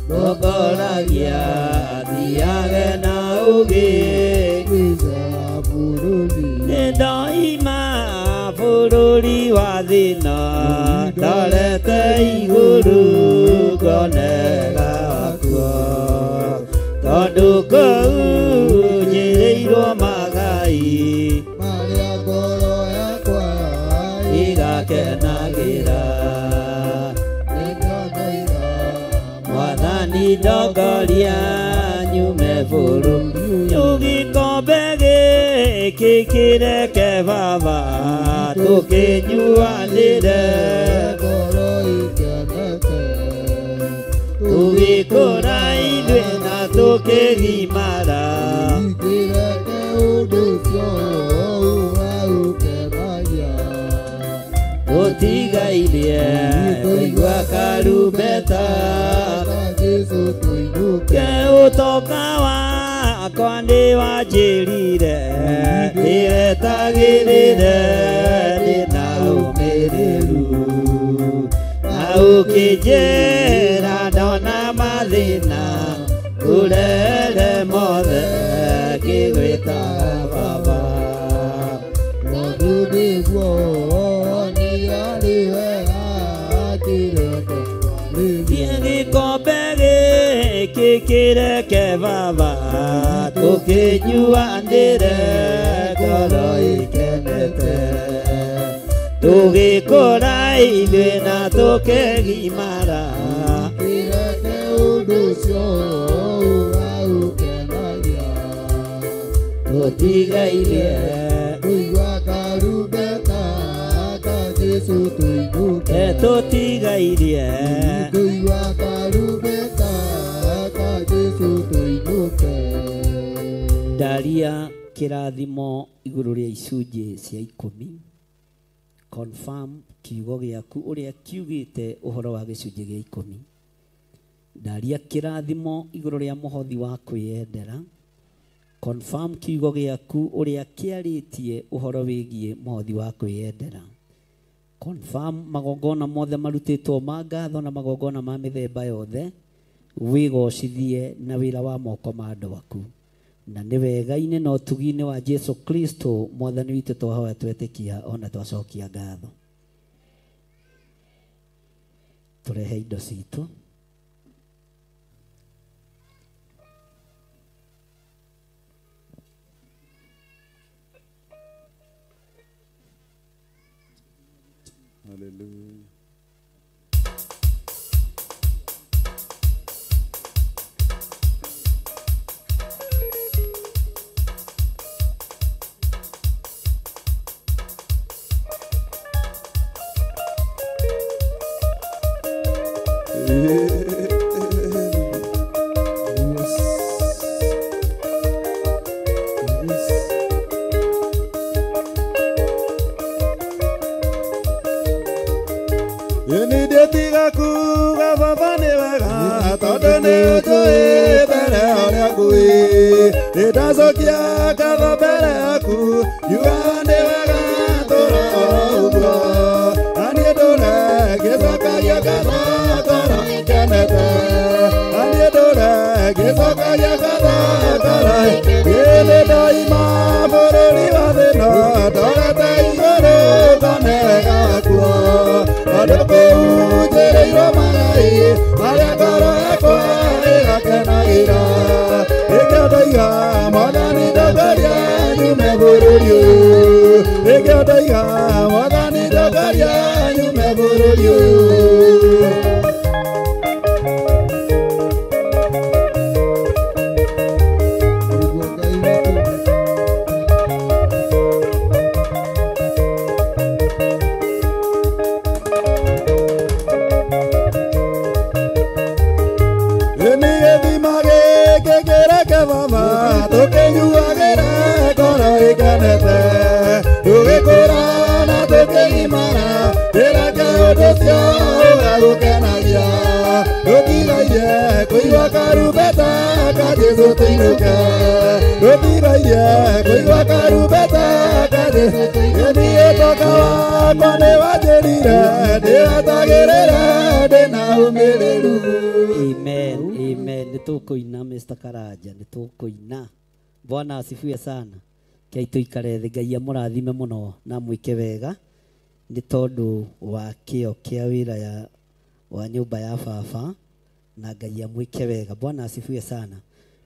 Rongoragia thiage na ũũgĩ, nĩ ndoima bũrũri wa thĩna, ndorete igũrũ ngonega kuo, tondũ kũu njĩrĩirwo magai marĩa ngoro yakwa igakenagĩra. Mwathani ndongoria nyume bũrũri ũyũ, gĩkombe gĩkĩ kĩreke baba tũkĩnyuanĩre, ngoro ikenete, tũgĩkũra ithuĩ na tũkĩgimara. Ingĩreke ũndũ ũcio ũwaũkenagia, gũtigairie kũigua karumbeta na Jesũ tũinũke. Ke ũtonga wakwa nĩ wanjĩrire ndĩwetagĩrĩre ndĩna ũmĩrĩru, na ũkĩnjĩra ndona mathĩna ngũrere mothe ngĩgwĩtaga baba. Tondũ nĩguo nĩ arĩ wega kĩreke Gĩkombe Ĩkĩreke baba tũkĩnyuanĩre ngoro ĩkenete tũgĩkũra ithuĩ na tũkĩgimara Kĩreke ũndũ ũcio ũraũkenagia tũtigairie kũigua karumbeta ka Jesũ tũinũke tũtigairie kũigua karumbeta ka Jesũ tũinũke. Ndaria kĩrathimo igũrũ rĩa icunjĩ cia 10. Confirm kiugo gĩaku ũrĩa kiugĩte ũhoro wa gĩcunjĩ gĩa 10. Ndaria kĩrathimo igũrũ rĩa mũhothi wa kwĩyendera. Confirm kiugo gĩaku ũrĩa kĩarĩtie ũhoro wĩgiĩ mũhothi wa kwĩyendera. Confirm magongona mothe marutĩtwo ma ngatho na magongona ma mĩthemba yothe wĩgocithie na wĩra wa moko ma andũ aku. Na nĩ wega-inĩ na ũtugi-inĩ wa Jesu Kristo mwathani witũ twahoya twetĩkia ona twacokia ngatho. Tũrehe indo citũ. Hallelujah. Nĩndacokia ngatho mbere yaku ngiuga nĩ wega tũra oro ũguo na niĩ ndũre ngĩcokagia ngatho ngoro ĩkenete na niĩ ndũre ngĩcokagia ngatho ngoro ĩnĩ ndoima bũrũri wa thĩna ndorete igũrũ ngone wega wakuo tondũ kũu njĩrĩirwo magai marĩa ngoro yakwa ĩgakenagĩra. Nĩkĩo mwathani ndongoria nyume bũrũri ũyũ nĩkĩo ndoiga mwathani ndongoria nyume bũrũri ũyũ. Kũigua karumbeta ka Jesũ tũinũke tũtigairie kũigua karumbeta ka Jesũ tũinũke niĩ toka wakwa nĩwanjĩrire ndĩwetagĩrĩre ndĩna ũmĩrĩru. Amen, amen. Nĩtũkũina Mr. Karanja, nĩtũkũina. Bwana asifiwe sana. Kei tũikare thĩ, Ngai amũrathime mũno na mwĩke wega nĩ tondũ wa kĩo kĩa wĩra ya wa nyũmba ya baba na Ngai amwĩke wega. Bwana asifiwe sana.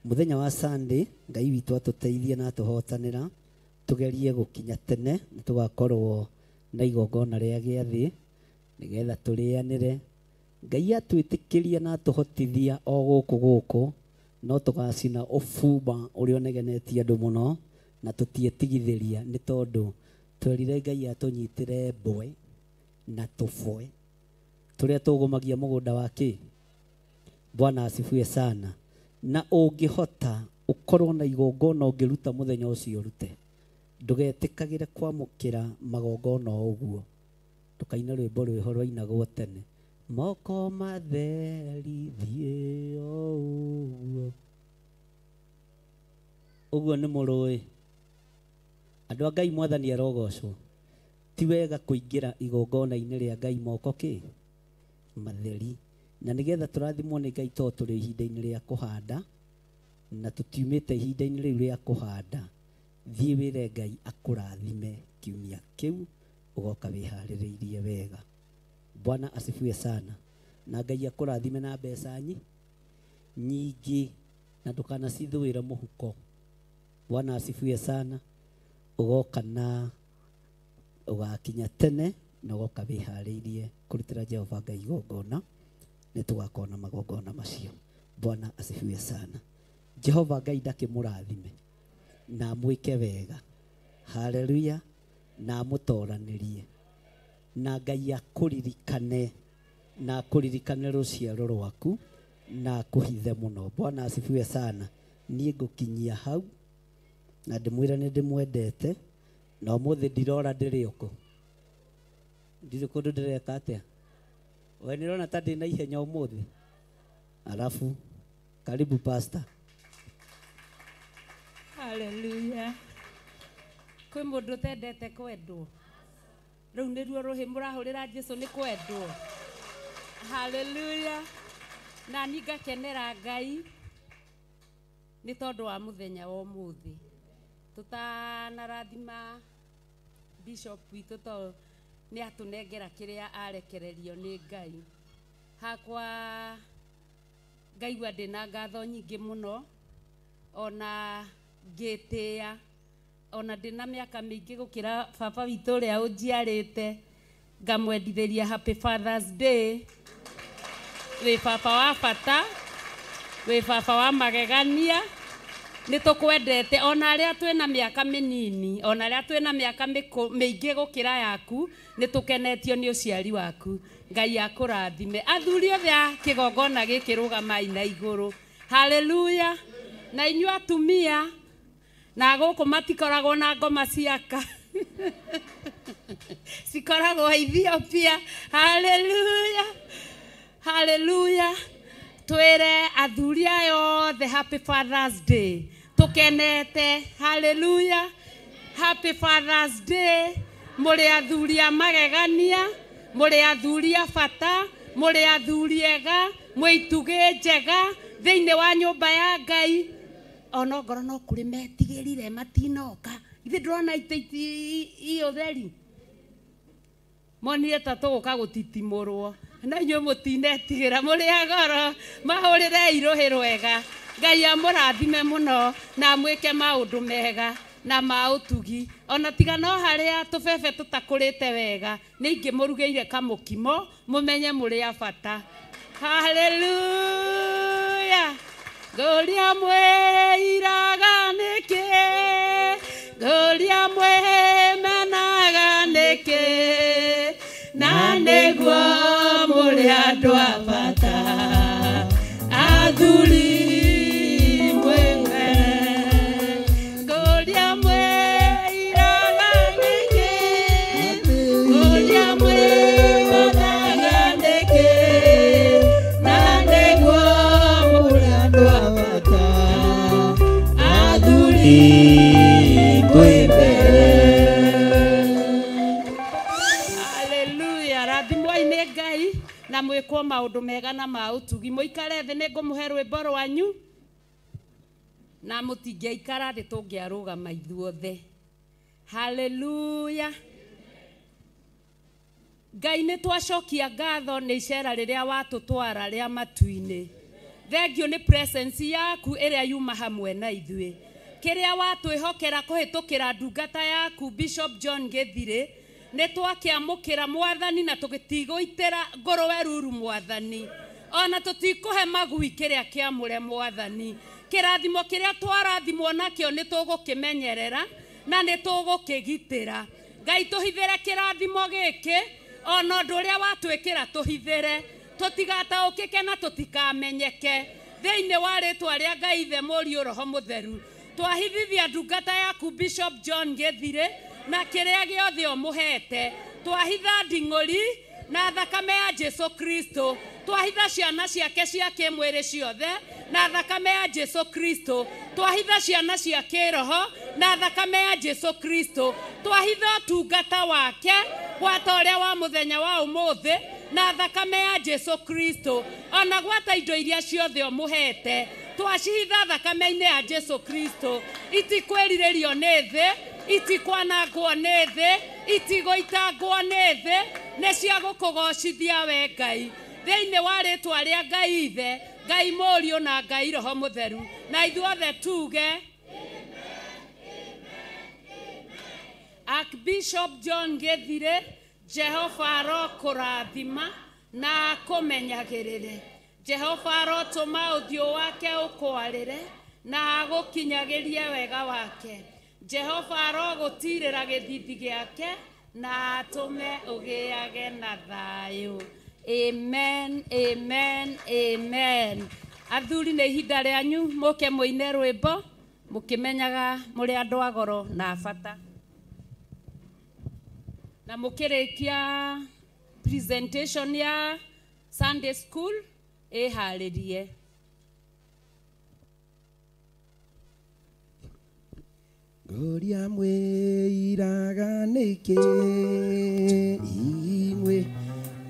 Mũthenya wa Sunday Ngai witũ atũteithie na atũhotanĩra tũgerie gũkinya tene nĩ tũgakorwo na igongona rĩa gĩathĩ nĩgetha tũrĩanĩre. Ngai atwĩtĩkĩria na atũhotithia o gũkũ gũkũ no tũgacina ũbumba ũrĩa ũnegenetie andũ mũno na tũtietigithĩria nĩ tondũ twerire Ngai atũnyitĩre mbwe na tũbwe tũrĩa tũgũmagia mũgũnda wa kĩ. Bwana asifiwe sana. Na ũngĩhota ũkorwo na igongona ũngĩruta mũthenya ũcio ũrute. Ndũgetĩkagĩre kwamũkĩra magongona o ũguo. Ndũkaine rwĩmbo rwĩho rwainagwo tene. Moko matheri thiĩ o ũguo. Ũguo nĩ mũrũĩ. Andũ a Ngai mwathani arogocwo. Ti wega kũingĩra igongona-inĩ rĩa Ngai moko kĩ matheri. Na nĩgetha tũrathimwo nĩ Ngai tondũ tũrĩ ihinda-inĩ rĩa kũhanda na tũtiumĩte ihinda-inĩ rĩu rĩa kũhanda. Thiĩ wĩre Ngai akũrathime kiumia kĩu ũgoka wĩharĩrĩirie wega. Bwana asifiwe sana. Na Ngai akũrathime na mbeca nyingĩ na ndũkanacithũĩre mũhuko. Bwana asifiwe sana. Ũgoka na ũgakinya tene na ũgoka wĩharĩirie kũrutĩra Jehova Ngai igongona, nĩ tũgakorwo na magongona macio. Bwana asifiwe sana. Jehova Ngai ndakĩmũrathime na amwĩke wega. Haleluya. Na amũtoranĩrie na Ngai akũririkane na akũririkane rũciaro rwaku na akũhithe mũno. Bwana asifiwe sana. Niĩ ngũkinyia hau na ndĩmwĩre nĩ ndĩmwendete na ũmũthĩ ndirora ndĩrĩ ũkũ, ndirĩ kũndũ ndĩreka atĩa. We nĩrona ta ndĩ na ihenya ũmũthĩ. Alafu karibu pastor. Haleluya. Kwĩ mũndũ ũtendete kwendwo? Rĩu nĩruo rũhĩ mũrahũrĩra Jesu nĩ kwendwo. Haleluya. Na niĩ ngakenera Ngai nĩ tondũ wa mũthenya wa ũmũthĩ. Tũtanarathima bishop witũ to nĩ atũnengera kĩrĩa arekererio nĩ Ngai. Hakwa ngaigua ndĩna ngatho nyingĩ mũno, ona ngĩtĩĩa, ona ndĩna mĩaka mĩingĩ gũkĩra baba witũ ũrĩa ũnjiarĩte, ngamwendithĩria Happy Father's Day. Wĩ baba wa bata, wĩ baba wa magegania, nĩ tũkwendete ona arĩa twĩna mĩaka mĩnini, ona arĩa twĩna mĩaka mĩingĩ gũkĩra yaku, nĩ tũkenetio nĩ ũciari waku. Ngai akũrathime. Athuri othe a kĩgongona gĩkĩ rũgamai na igũrũ. Haleluya. Na inyuĩ atumia, na gũkũ matikoragwo na ngoma ciaka cikoragwo Ethiopia. Haleluya. Haleluya. Twĩre athuri aya othe Happy Father's Day. Tũkenete. Haleluya. Happy Father's Day. Mũrĩ athuri a magegania, mũrĩ athuri a bata, mũrĩ athuri ega, mwĩ itugĩ njega thĩinĩ wa nyũmba ya Ngai. Ona ngoro no kũrĩ metigĩrire matinoka. Ithe ndĩrona itĩ i ũtheri. Monire ta tũgũka gũtitimũrwo. Na inyuĩ mũtinetigĩra, mũrĩ a goro, mahũrĩrei rũhĩ rwega. Ngai amũrathime mũno na amwĩke maũndũ mega na ma ũtugi. Ona tiga no harĩa tũbebe tũtakũrĩte wega, nĩ ingĩmũrugĩire kamũkimo mũmenye mũrĩ a bata. Haleluya. Ngũria mwĩiraga nĩkĩ, ngũria mwĩmenaga nĩkĩ, na nĩguo mũrĩ andũ a bata. Athuri mwĩwe, ngũria mwĩiraga nĩkĩ, ngũria mwĩmenaga nĩkĩ, na nĩguo mũrĩ andũ a bata. Athuri mwĩmbere. Haleluya. Rathimwai nĩ Ngai na mwĩkwo maũndũ mega na ma ũtugi. Mũikare thĩ, nĩ ngũmũhe rwĩmbo rwanyu na mũtingĩikara thĩ tũngĩarũgama ithuothe. Haleluya. Ngai nĩ twacokia ngatho nĩ icera rĩrĩa watũtwara rĩa matu-inĩ. Thengiũ nĩ presence yaku ĩrĩa yuma hamwe na ithuĩ. Kĩrĩa watwĩhokera kũhĩtũkĩra ndungata yaku Bishop John Gĩthirĩ, nĩ twakĩamũkĩra Mwathani na tũgĩtigũitĩra ngũrwe ruru Mwathani. Ona tũtikũhe magui kĩrĩa kĩamũre Mwathani. Kĩrathimo kĩrĩa twarathimwo nakĩo nĩ tũgũkĩmenyerera na nĩ tũgũkĩgitĩra. Ngai tũhithĩre kĩrathimo gĩkĩ, ona ũndũ ũrĩa watwĩkĩra tũhithĩre, tũtigataũkĩke na tũtikamenyeke. Thĩinĩ wa rĩtwa rĩa Ngai Ithe, Mũriũ, Roho Mũtheru, twahithithia ndungata yaku Bishop John Gĩthirĩ na kĩrĩa gĩothe ũmũhete. Twahitha nding'ũri na thakame ya Jesu Kristo. Twahitha ciana ciake cia kĩmwĩrĩ ciothe na thakame ya Jesu Kristo. Twahitha ciana cia kĩroho na thakame ya Jesu Kristo. Twahitha ũtungata wake gwata ũrĩa wa mũthenya wa ũmũthĩ na thakame ya Jesu Kristo. Ona gwata indo iria ciothe ũmũhete twacihitha thakame-inĩ ya Jesu Kristo. Itikwĩrirĩrio nĩ thĩ, itikwanangwo nĩ thĩ, itigũitangwo nĩ thĩ, nĩ cia gũkũgocithia we Ngai. Thĩinĩ wa rĩtwa rĩa Ngai Ithe, Ngai Mũriũ na Ngai Roho Mũtheru. Na ithuothe tuge Archbishop John Githire, Jehova arokũrathima na akũmenyagĩrĩre. Jehova arotũma ũthiũ wake ũkwarĩre na agũkinyagĩrie wega wake. Jehova arogũtirĩra gĩthithi gĩake na atũme ũgĩage na thayũ. Amen, amen, amen. Athuri nĩ ihinda rĩanyu mũke mũine rwĩmbo mũkĩmenyaga mũrĩ andũ a goro na a bata. Na mũkĩrĩkia presentation ya Sunday school ĩharĩrie. Ngoria mwĩiraga nĩkĩ imwe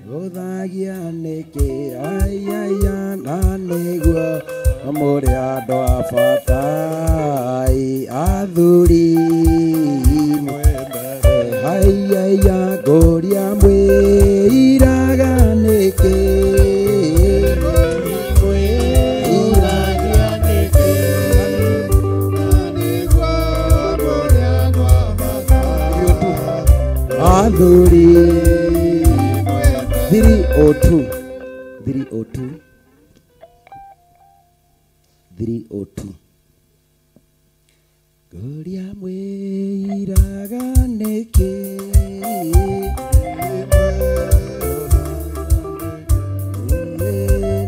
gũthagia nĩkĩ aiaia na nĩguo mũrĩ andũ a bata athuri aiaia ngoria mwĩiraga nĩkĩ athuri 302 302 302 Ngoria mwĩiraga nĩkĩ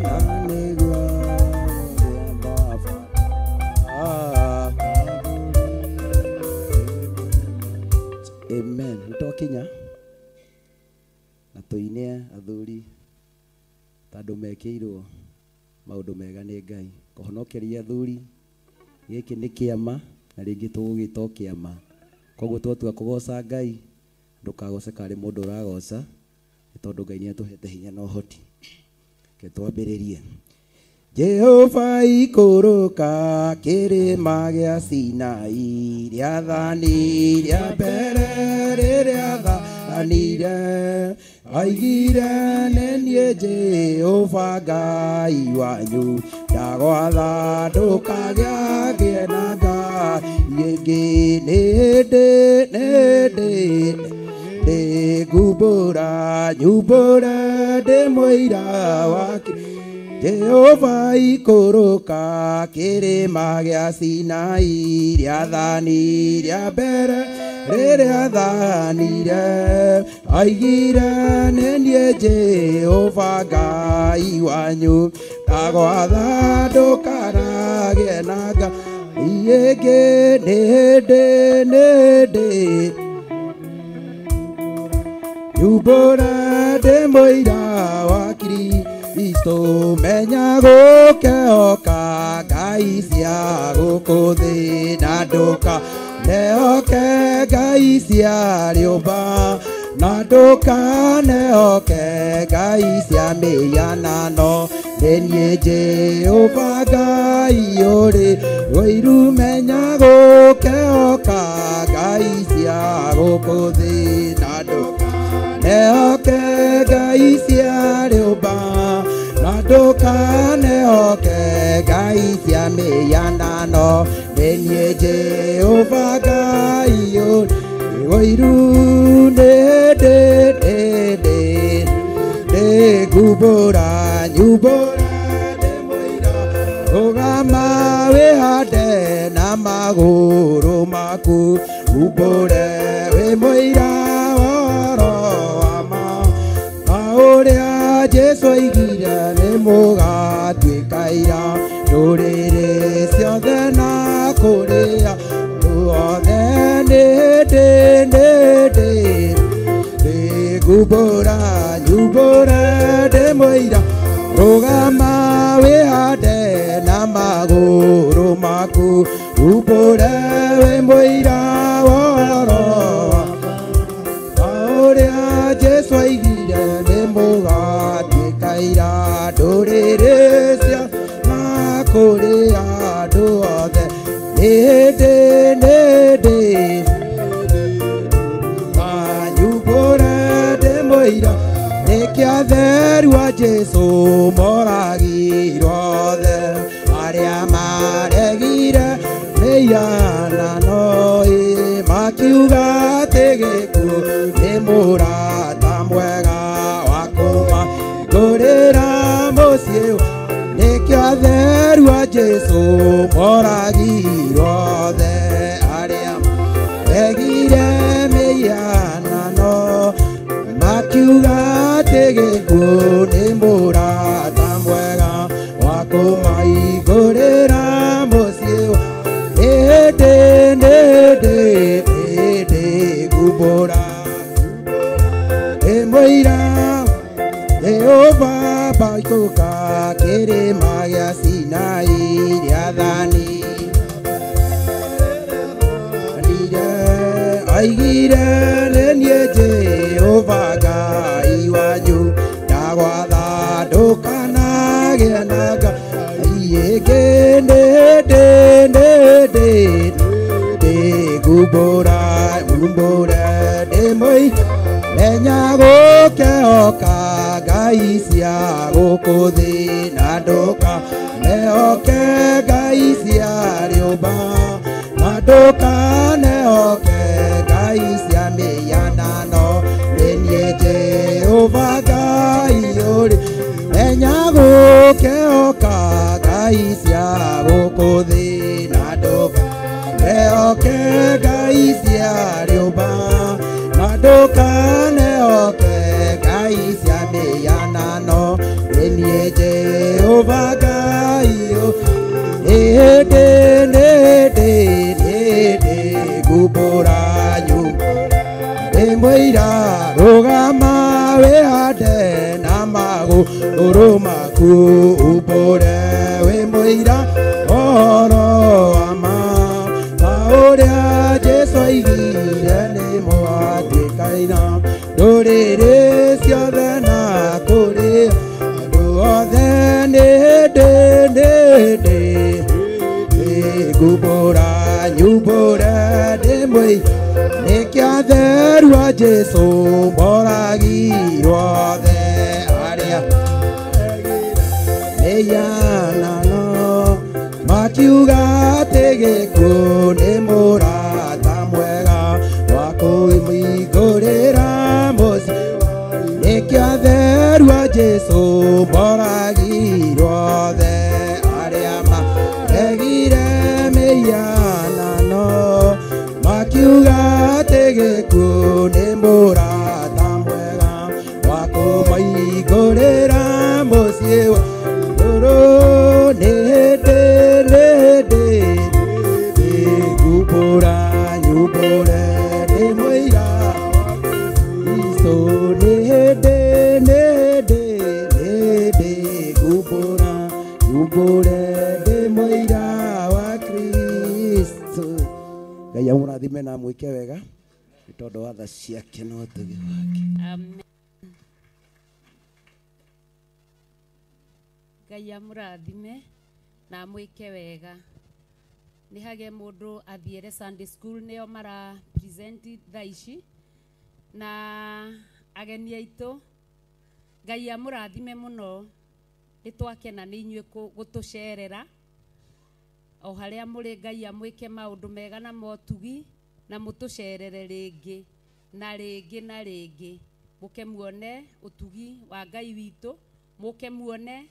na nĩguo Amen. Nĩtwakinya na tũine athuri tondũ mekĩirwo maũndũ mega nĩ Ngai. Kũhonokeria athuri gĩkĩ nĩ kĩama na rĩngĩ tũgũgĩta o kĩama. Koguo twatua kũgoca Ngai ndũkagoce karĩ mũndũ ũragoca nĩ tondũ Ngai nĩ atũhete hinya na ũhoti. Reke twambĩrĩrie. Jehova ikũrũka kĩrĩma gĩa Sinai rĩathani rĩa mbere rĩrĩa athanire aigire nĩ niĩ Jehova Ngai wanyu ndagwatha ndũkagĩagĩe na ngai ĩngĩ nĩ hĩndĩ nĩ hĩndĩ ndĩngumbũra nyumbũre ndĩ mũira wake Jehova ikũrũka kĩrĩma gĩa Sinai rĩathani rĩa mbere rĩrĩa athanire aigire nĩ niĩ Jehova Ngai wanyu ndagwatha ndũkanagĩe na ngai ĩngĩ nĩ hĩndĩ nĩ hĩndĩ nyumbũre ndĩ mũira wa Kristo menya gũkehoka ngai cia gũkũ thĩ na ndũkanehoke ngai cia rĩũmba na ndũkanehoke ngai cia mĩhianano nĩ niĩ Jehova Ngai ũrĩ ũiru menya gũkehoka ngai cia gũkũ thĩ na ndũkanehoke ngai cia rĩũmba na ndũkanehoke ngai cia mĩhianano nĩ niĩ Jehova Ngai ũrĩ ũiru nĩ hĩndĩ nĩ hĩndĩ ndĩngumbũra nyumbũre ndĩ mũira rũgama wĩhande na magũrũ maku umbũre wĩ mũira wa ũhoro wa ma ta ũrĩa Jesũ oigire nĩ mũgatuĩka aira ndũrĩrĩ ciothe na kũrĩ andũ othe nĩ hĩndĩ nĩ hĩndĩ ndĩngumbũra nyumbũre ndĩ mũira rũgama wĩhande na magũrũ maku umbũre wĩ mũira wa ũhoro wa ma ũrĩa Jesũ oigire nĩ mũgatuĩka aira ndũrĩrĩ cia na kũrĩ andũ othe nĩ hĩndĩ nĩ hĩndĩ nyumbũre ndĩ mũira nĩ Nĩkĩo atheru a Jesũ moragirwo othe arĩa maregire mĩhianano ĩ makiuga atĩ gĩkuũ nĩ mũrata mwega wa kũmahingũrĩra mũciĩ. Nĩkĩo atheru a Jesũ moragirwo othe arĩa maregire mĩhianano makiuga atĩ gĩkuũ nĩ mũrata mwega wa kũmahingũrĩra mũciĩ. Nĩ hĩndĩ nĩ ngumbũra ndĩ mũira Jehova baikũka kĩrĩma gĩa Sinai rĩathani aigire nĩ niĩ Jehova Ngai wanyu ndagwatha ndũkanagĩe na ngai ĩngĩ. Nĩ hĩndĩ nĩ ngumbũra ngumbũre ndĩ mũira menya gũkehoka ngai cia gũkũ thĩ na ndũkanehoke ngai cia rĩũmba na ndũkanehoke ngai cia mĩhianano. Nĩ niĩ Jehova Ngai ũrĩ menya gũkehoka ngai cia gũkũ thĩ na ndũkanehoke ngai cia rĩũmba na ndũkanehoke ngai cia mĩhianano. Nĩ niĩ Jehova Ngai nĩ hĩndĩ ngumbũra nyumbũra ndĩ mũira rũgama wĩhande na magũrũ maku umbũre wĩ mũira ũhoro wa ma ta ũrĩa Jesũ aigire nĩ mwatuĩkaina ndũrĩrĩ ciothe na kũrĩ andũ othe. Nĩ hĩndĩ ngumbũra nyumbũre ndĩ mũira nĩkĩo atheru a Jesũ moragirwo othe arĩa mĩhianano makiuga atĩ gĩkuũ nĩ mũrata mwega wa kũmũhingũrĩra mũciĩ. Nĩkĩo atheru a Jesũ moragirwo othe arĩa maregire mĩhianano makiuga atĩ gĩkuũ nĩ mũrata mwega wa kũmahingũrĩra mũciĩ wa igũrũ. Nĩ hĩndĩ ngumbũra nyumbũre ndĩ mũira Kristo. Nĩ hĩndĩ ngumbũra nyumbũre ndĩ mũira wa Kristo. Ngai amũrathime na amwĩke wega nĩ tondũ wa tha ciake na ũtugi wake. Amen. Ngai amũrathime na amwĩke wega. Nĩ hage mũndũ athiĩre Sunday school nĩo mara present thaa ici na ageni aitũ. Ngai amũrathime mũno, nĩ twakena nĩ inyuĩ gũtũcerera o harĩa mũrĩ. Ngai amwĩke maũndũ mega na motugi na mũtũcerere rĩngĩ na rĩngĩ na rĩngĩ, mũke muone ũtugi wa Ngai witũ, mũke muone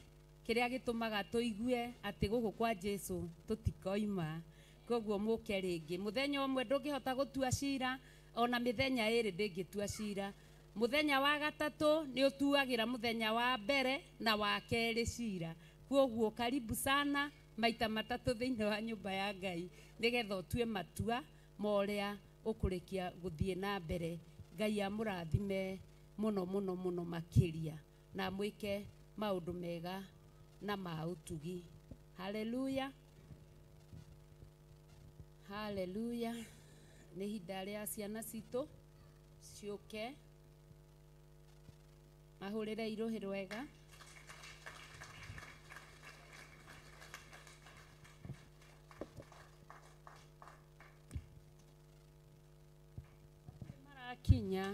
kĩrĩa gĩtũmaga tũigue atĩ gũkũ kwa Jesũ tũtikoima. Koguo mũke rĩngĩ mũthenya ũmwe ndũngĩhota gũtua cira, ona mĩthenya ĩrĩ ndĩngĩtua cira. Mũthenya wa gatatũ nĩ ũtuagĩra mũthenya wa mbere na wa kerĩ cira. Koguo karibu sana maita matatũ thĩinĩ wa nyũmba ya Ngai nĩgetha ũtue matua ma ũrĩa ũkũrĩkia gũthiĩ na mbere. Ngai amũrathime mũno mũno mũno makĩria na amwĩke maũndũ mega na ma ũtugi. Haleluya, haleluya. Nĩ ihinda rĩa ciana citũ ciũke mahũrĩre irũhĩ rwega. Marakinya.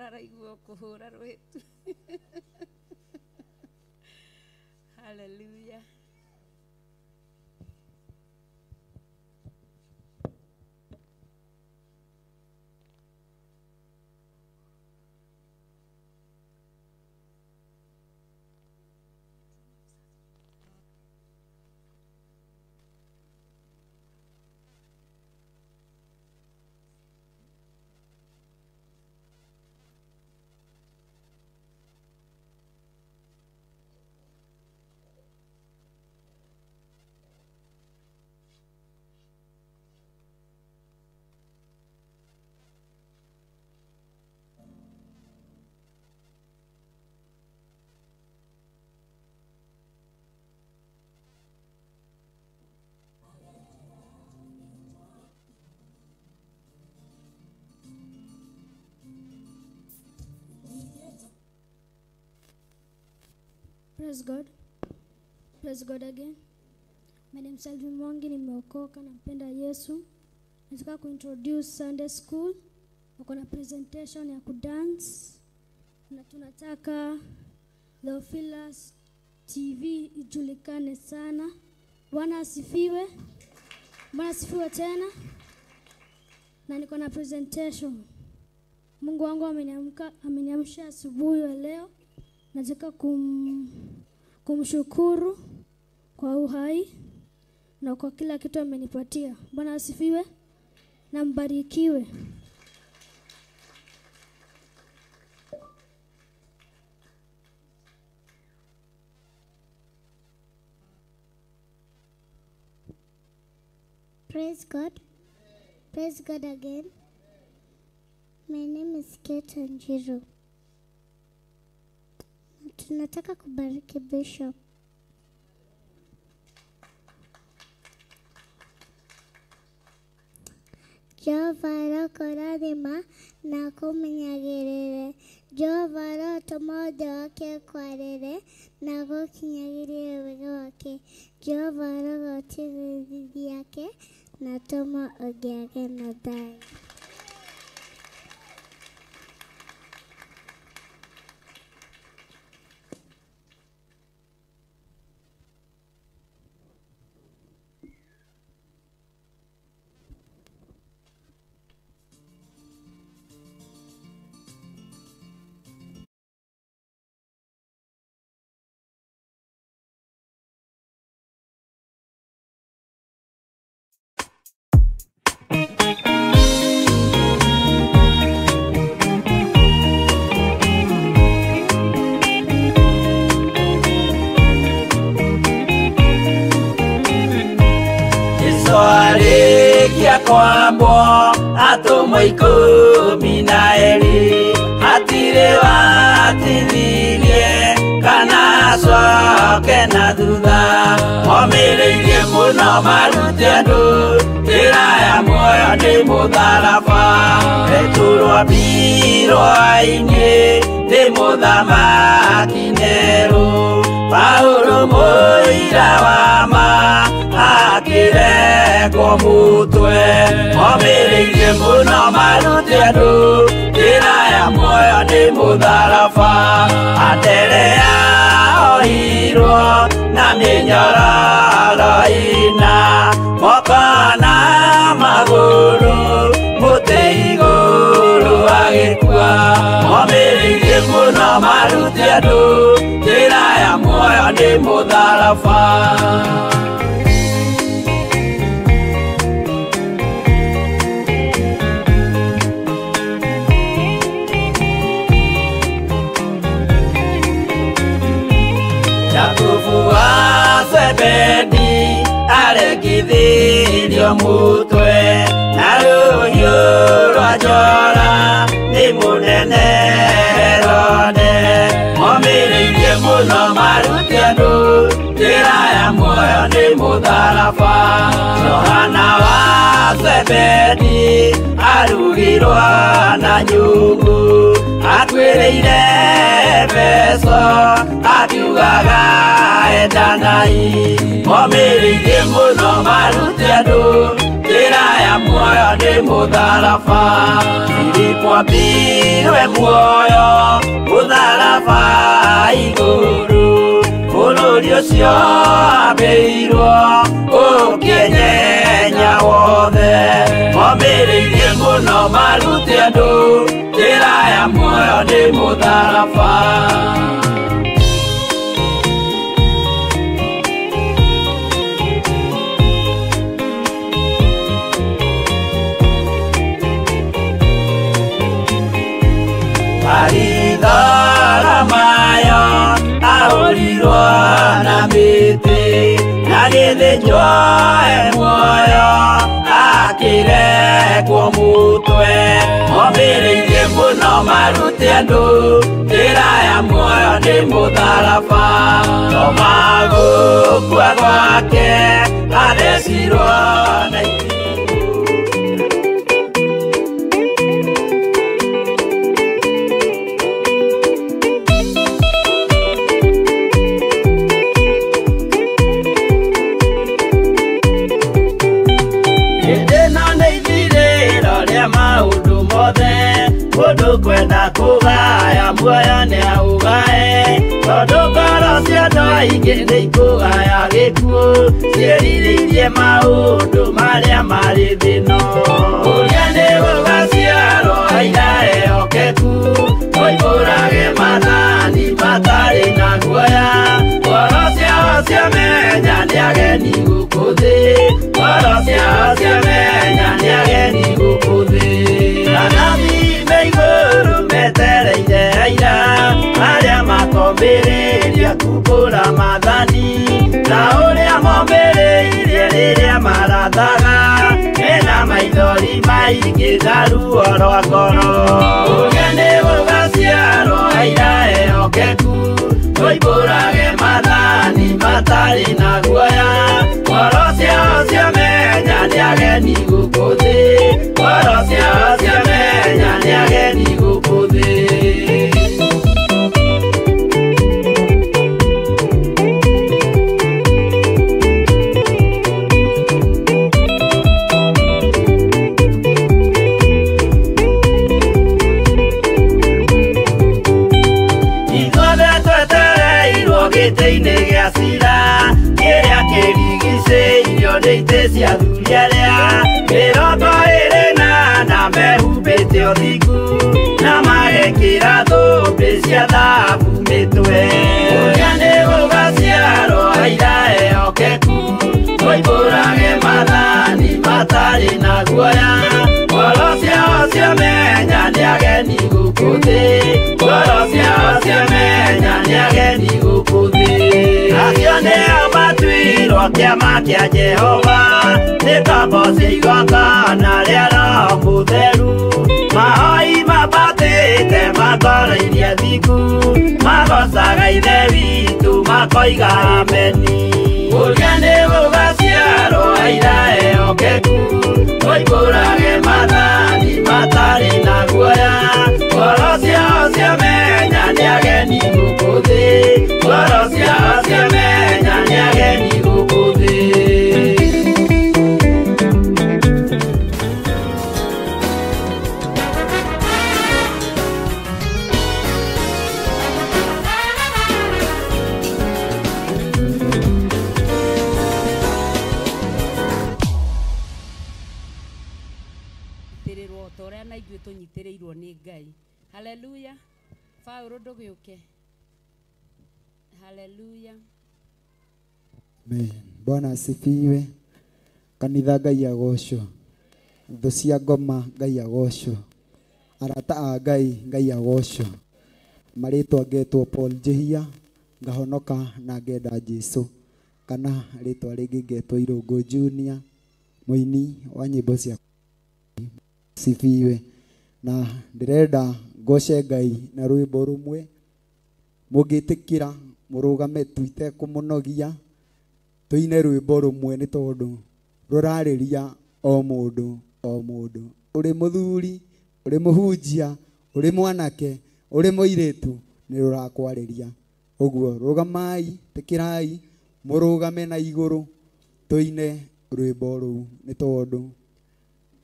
Araigua kũhũra rwĩtu. Hallelujah. Praise God. Praise God again. My name is Alvin Mwangi, nimeokoka, nampenda Yesu. Nataka kuintroduce Sunday school. Wako na presentation ya kudance. Na tunataka Theophilus TV ijulikane sana. Bwana asifiwe. Bwana asifiwe tena. Na niko na presentation. Mungu wangu ameniamsha asubuhi ya leo. Nataka kumshukuru kwa uhai na kwa kila kitu amenipatia. Bwana asifiwe na mbarikiwe. Praise God. Praise God again. My name is Kate Anjiru. Tunataka kubariki Bishop. Jehova arokũrathima na akũmenyagĩrĩre. Jehova arotũma ũthiũ wake ũkwarĩre na agũkinyagĩrie wega wake. Jehova arogũtigithia yake na atũme ũgĩage na thayũ. Kwambwo atũmwo 12 hatirĩ watithirie kana acoke na thutha. Omĩrĩirie mũno marute andũ njĩra ya muoyo nĩ mũtharaba. Petero ambirwo-inĩ nĩ mũthamaki Nero. Paulo mũira wa ma akĩrekwo mũtwe. Omĩrĩirie mũno marute andũ njĩra ya muoyo nĩ mũtharaba. Anderea ohirwo na mĩnyororo ĩna moko na magũrũ mũtĩ igũrũ agĩkua. Omĩrĩirie mũno marute andũ njĩra ya muoyo nĩ mũtharaba. Jakubu wa Zebedi aregithirio mutwe na rũhiũ rwa njora nĩ mũnene Herode. Omĩrĩirie mũno marute andũ njĩra ya muoyo nĩ mũtharaba. Johana wa Zebedi arugirwo na nyungu akuĩrĩire Efeso akiugaga endanai. Omĩrĩirie mũno marute andũ njĩra ya muoyo nĩ mũtharaba. Filipo ambirwo Ambirwe muoyo mũtharaba igũrũ bũrũri ũcio ambĩirwo ũkĩnyenya wothe momĩrĩirie mũno marute andũ njĩra ya muoyo nĩ mũtharaba. Maritharamayo ahũrirwo na mĩtĩ na gĩthĩnjwo e muoyo akĩrekwo mũtwe momĩrĩirie mũno marute andũ njĩra ya muoyo nĩ mũtharaba toma gũkua gwake athecirwo na mũndũ kwenda kũgaya muoyo nĩ aũgae tondũ ngoro cia andũ aingĩ nĩ ikũgaya gĩkuũ ciĩrirĩirie maũndũ marĩa marĩ thĩ-ĩno. Ũrĩa nĩ gũgaciarwo aira ehokeku moimbũrage maathani matarĩ na guoya ngoro ciao ciamenya nĩ ageni gũkũ thĩ ngoro ciao ciamenya nĩ ageni gũkũ thĩ. Anabii me igũrũ metereire aira arĩa makombĩrĩria kumbũra maathani ta ũrĩa mombĩrĩirie rĩrĩa marathaga mena maithori maingĩ na ruo rwa ngoro. Ũrĩa nĩ gũgaciarwo aira ehokeku moimbũrage maathani matarĩ na guoya ngoro ciao ciamenya nĩ ageni gũkũ thĩ ngoro ciao ciamenya nĩ ageni gũkũ thĩ. Ithuothe twetereirwo gĩtĩ-inĩ gĩa cira kĩrĩa kĩrigicĩirio nĩ itĩ cia athuri arĩa 24 mehumbĩte ũthingu na magekĩra thũmbĩ cia thahabu mĩtwe. Ũrĩa nĩ gũgaciarwo aira ehokeku moimbũrage maathani matarĩ na guoya ngoro ciao ciamenya nĩ ageni gũkũ thĩ ngoro ciao ciamenya nĩ ageni gũkũ thĩ. Acio nĩo matuirwo kĩama kĩa Jehova nĩ ngombo cia igongona rĩa Roho Mũtheru mahoi mabatĩte makoroirie thingu magocaga Ithe witũ makoiga ameni. Ũrĩa nĩ gũgaciarwo aira ehokeku moimbũrage maathani matarĩ na guoya ngoro ciao ciamenya nĩ ageni gũkũ thĩ ngoro ciao ciamenya nĩ ageni gũkũ thĩ. Tũnyitĩrĩirwo nĩ Ngai. Haleluya. Paũlũ ndũgĩũke. Haleluya. Amen. Bwana asifiwe. Kanitha Ngai agocwo. Thũ cia ngoma Ngai agocwo. Arata a Ngai Ngai agocwo. Marĩtwa ngetwo Paul Njihia ngahonoka na ngenda Jesu kana rĩtwa rĩngĩ ngetwo Irũngũ Junior mũini wa nyĩmbo cia sifiwe. Na ndĩrenda ngoce Ngai na rwĩmbo rũmwe mũngĩtĩkĩra mũrũgame tu itekũmũnogia tũine rwĩmbo rũmwe nĩ tondũ rũrarĩria o mũndũ o mũndũ ũrĩ mũthuri ũrĩ mũhunjia ũrĩ mwanake ũrĩ mũirĩtu nĩ rũrakwarĩria ũguo rũgamai tĩkĩrai mũrũgame na igũrũ tũine rwĩmbo rũu nĩ tondũ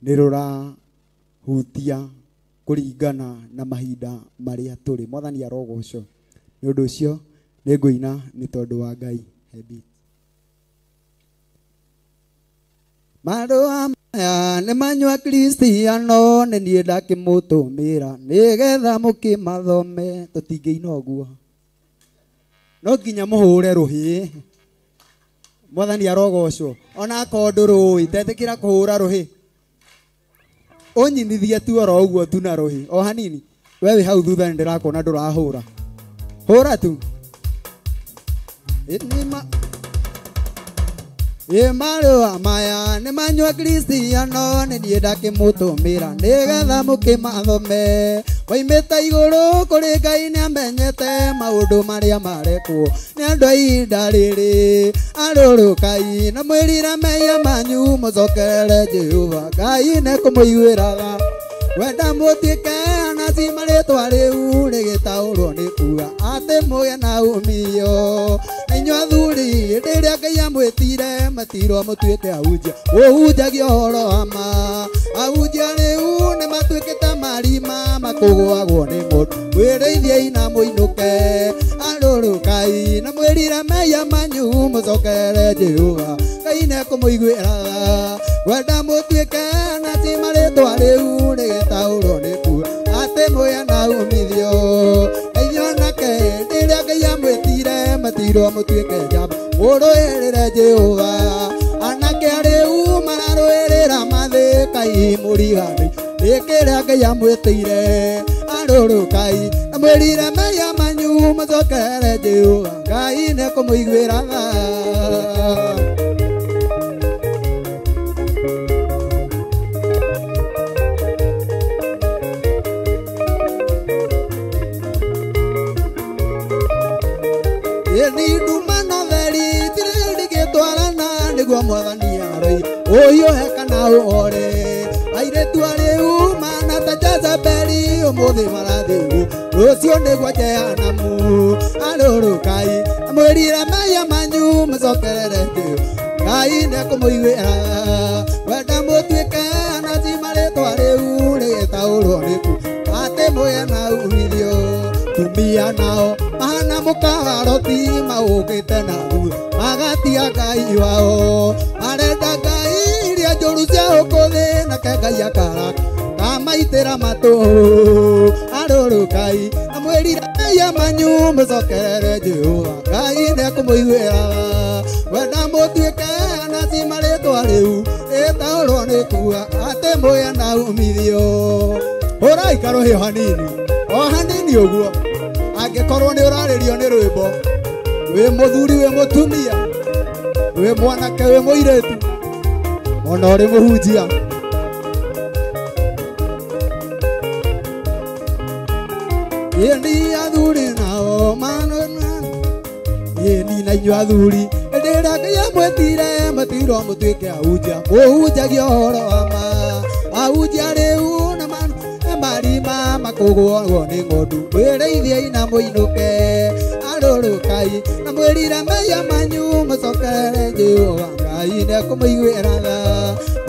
nĩ rũrahutia kũringana na mahinda marĩa tũrĩ. Mwathani arogocwo. Nĩ ũndũ ũcio nĩ ngũina nĩ tondũ wa Ngai. Hebi. Marũa maya nĩ manyua Kristiano, nĩ niĩ ndakĩmũtũmĩra nĩgetha mũkĩmathome. Tũtingĩina ũguo, no nginya mũhũre rũhĩ. Mwathani arogocwo. Ona akorwo ndũrũĩ, tetĩkĩra kũhũra rũhĩ, ũnyinithie tu oro ũguo tu na rũhĩ o hanini. We wĩ hau thutha nĩ ndĩrakuona ndũrahũra, hũra tu. Marũa maya nĩ manyua Kristiano, nĩ niĩ ndakĩmũtũmĩra nĩgetha mũkĩmathome. Moimĩte igũrũ kũrĩ Ngai nĩamenyete maũndũ marĩa marekwo nĩ andũ a ihinda rĩrĩ. Arũrũkai na mwĩrire mehia manyu, mũcokerere Jehova Ngai nĩekũmũiguĩra tha. Wenda mũtuĩke anabii marĩtwa rĩu rĩgĩtaũrwo nĩ kuga atĩ mũgĩe na umithio. Na inyuĩ athuri, hĩndĩ ĩrĩa Ngai amwĩtire matirwo mũtuĩke ahunjia, mũhunjagia ũhoro wa ma. Ahunjia rĩu nĩ matuĩkĩte marima makũgũagwo nĩ mũndũ. Mwĩrĩithiei na mũinũke. Arũrũkai na mwĩrire mehia manyu, mũcokerere Jehova Ngai nĩekũmũiguĩra tha. Wenda mũtuĩke anabii marĩtwa rĩu rĩgĩtaũrwo nĩ kuga atĩ mũgĩe na umithio. Inyuĩ anake, hĩndĩ ĩrĩa Ngai amwĩtire matirwo mũtuĩke njamba, mũrũĩrĩre Jehova. Anake rĩu mararũĩrĩra mathĩkai mũrigani nĩ kĩrĩa Ngai amwĩtĩire. Arũrũkai na mwĩrire mehia manyu, mũcokerere Jehova Ngai nĩekũmũiguĩra tha. Ni nduma na theri itirĩ ndingĩtwarana, nĩguo Mwathani aroiga ũhiũhe kana ũhore. Airĩtu arĩu mana ta Jezebeli, ũmũthĩ marathiĩ ũguo, rũciũ nĩguo Jehanamu. Arũrũkai na mwĩrire mehia manyu, mũcokerere Jehova Ngai nĩekũmũiguĩra tha. Wenda mũtuĩke anabii marĩtwa rĩu rĩgĩtaũrwo nĩ kuga atĩ mũgĩe na umithio. Tumia nao mahana mũkawaroti maũkĩte na thutha, magatia Ngai wao. Marenda Ngai iria njũru cia ũkũthĩ, nake Ngai akaraka kamaitĩra matũ. Arũrũkai na mwĩrire mehia manyu, mũcokerere Jehova Ngai nĩekũmũiguĩra tha. Wenda mũtuĩke anabii marĩtwa rĩu rĩtaũrwo nĩ kuga atĩ mũgĩe na umithio. Hũrai karũhĩ o hanini, o hanini ũguo. Angĩkorwo nĩ ũrarĩrio nĩ rwĩmbo, wĩ mũthuri, wĩ mũtumia, wĩ mwanake, wĩ mũirĩtu, ona ũrĩ mũhunjia. Ĩni athuri nao manona, ĩni na inyuĩ athuri, hĩndĩ ĩrĩa Ngai amwĩtire matirwo mũtuĩke ahunjia, mũhunjagia ũhoro wa ma. Ahunjia rĩu na marima makũgũagwo nĩ ng'ondu, mwĩrĩithiei na mũinũke. Arũrũkai na mwĩrire mehia manyu, mũcokerere Jehova Ngai nĩekũmũiguĩra tha.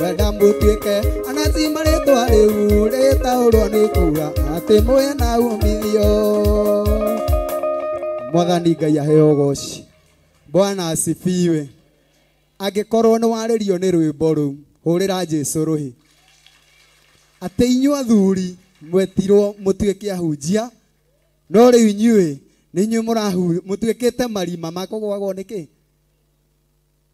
Wenda mũtuĩke anabii marĩtwa rĩu rĩtaũrwo nĩ kuga atĩ mũgĩe na umithio. Mwathani Ngai aheo ũgoci. Bwana asifiwe. Angĩkorwo nĩ warĩrio nĩ rwĩmbo rũu, hũrĩra Jesũ rũhĩ. Atĩ inyuĩ athuri mwetirwo mũtuĩke ahunjia, no rĩu inyuĩ nĩ inyuĩ mũtuĩkĩte marima makũgũagwo nĩkĩ?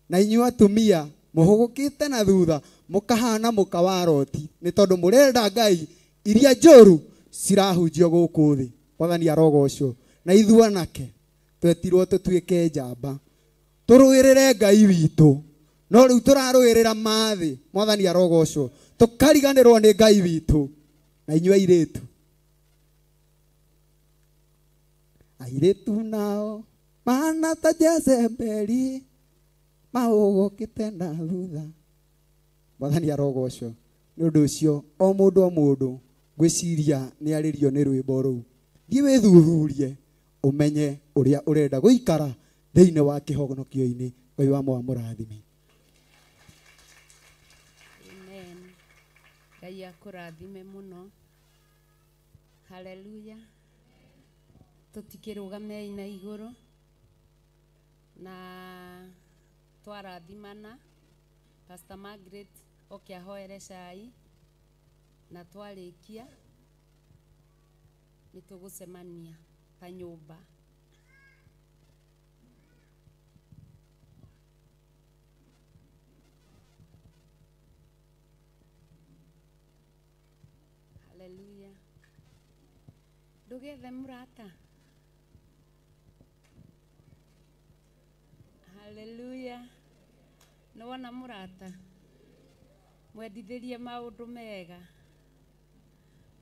Na inyuĩ atumia mũhũgũkĩte na thutha mũkahana mũka wa Loti, nĩ tondũ mũrenda Ngai iria njũru cirahunjio gũkũ thĩ. Mwathani arogocwo. Na ithuĩ anake twetirwo tũtuĩke njamba, tũrũĩrĩre Ngai witũ, no rĩu tũrarũĩrĩra mathĩ. Mwathani arogocwo. Tũkariganĩrwo nĩ Ngai witũ. Na inyuĩ airĩtu, airĩtu nao mahana ta Jezebeli mahũgũkĩte na thutha. Mwathani arogocwo. Nĩ ũndũ ũcio o mũndũ o mũndũ ngwĩciria nĩ arĩrio nĩ rwĩmbo rũu. Thiĩ wĩthuthurie ũmenye ũrĩa ũrenda gũikara thĩinĩ wa kĩhonokio-inĩ. Ngai wa mũrathime. Amen. Ngai akũrathime mũno. Haleluya. Tũtikĩrũgamei na igũrũ na twarathimana. Pastor Margaret oke ahoere cai na twarĩkia nĩ tũgũcemania ta nyũmba. Haleluya. Ndũgethe mũrata. Haleluya. Nĩwona mũrata, mwendithĩrie maũndũ mega.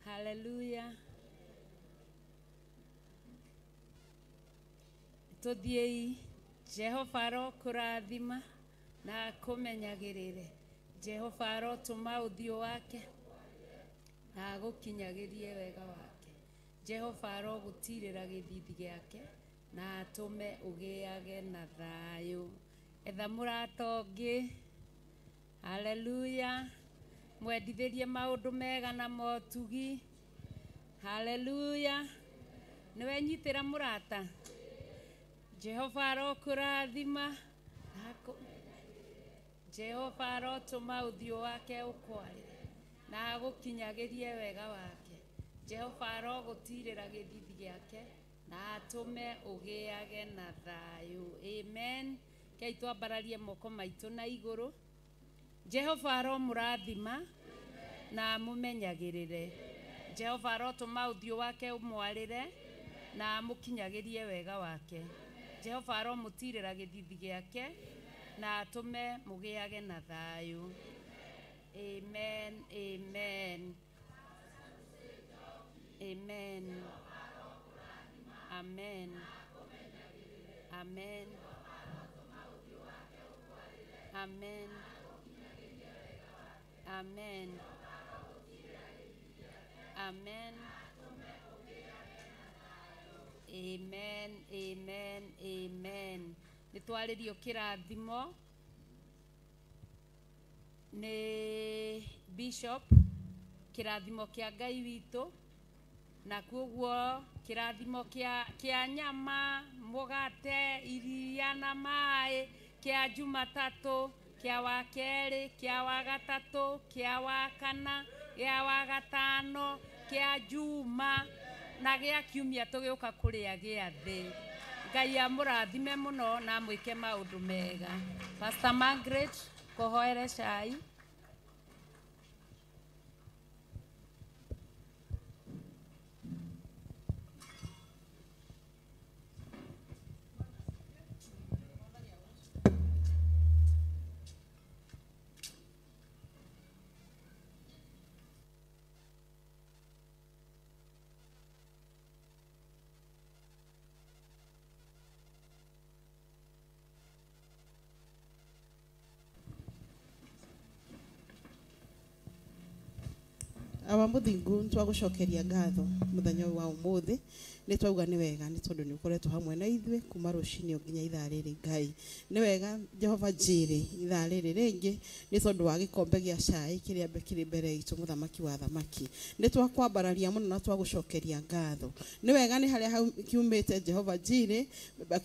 Haleluya. Tũthiĩi. Jehova arokũrathima na akũmenyagĩrĩre. Jehova arotũma ũthiũ wake na agũkinyagĩrie wega wake. Jehova arogũtirĩra gĩthithi gĩake na atũme ũgĩage na thayũ. Etha mũrata ũngĩ. Haleluya. Mwendithĩrie maũndũ mega na motugi. Haleluya. Nĩwenyitĩra mũrata. Jehova arokũrathima. Jehova arotũma ũthiũ wake ũkwarĩre na agũkinyagĩrie wega wake. Jehova arogũtirĩra gĩthithi gĩake na atũme ũgĩage na thayũ. Amen. Kei twambararie moko maitũ na igũrũ. Jehova aromũrathima na amũmenyagĩrĩre. Jehova arotũma ũthiũ wake ũmwarĩre na amũkinyagĩrie wega wake. Jehova aromũtirĩra gĩthithi gĩake na atũme mũgĩage na thayũ. Amen. Amen. Amen. Amen. Amen. Amen. Amen. Amen. Amen. Amen. Amen. Nĩ twarĩrio kĩrathimo nĩ Bishop, kĩrathimo kĩa Ngai witũ, na koguo kĩrathimo kĩa nyama, mũgate, iria na maĩ, kĩa Jumatatũ, kĩa wa kerĩ, kĩa wa gatatũ, kĩa wa kana, kĩa wa gatano, kĩa Juma na gĩa kiumia tũgĩũka kũrĩa gĩathĩ. Ngai amũrathime mũno na amwĩke maũndũ mega. Pastor Margaret, kũhoere cai. Awa muthingu ntwagucokeria ngatho muthenya wa umuthi ni twauga ni wega ni tondu ni ukoretwo hamwe na ithuĩ kuma rucini nginya ithaa rĩrĩ. Ngai ni wega Jehova Njiri ithaa rĩrĩ rĩngĩ ni tondu wa gĩkombe gĩa cai kĩrĩa kĩrĩ mbere itũ mũthamaki wa thamaki. Ni twakwambararia mũno na twagucokeria ngatho. Ni wega ni harĩa kiumĩte Jehova Njiri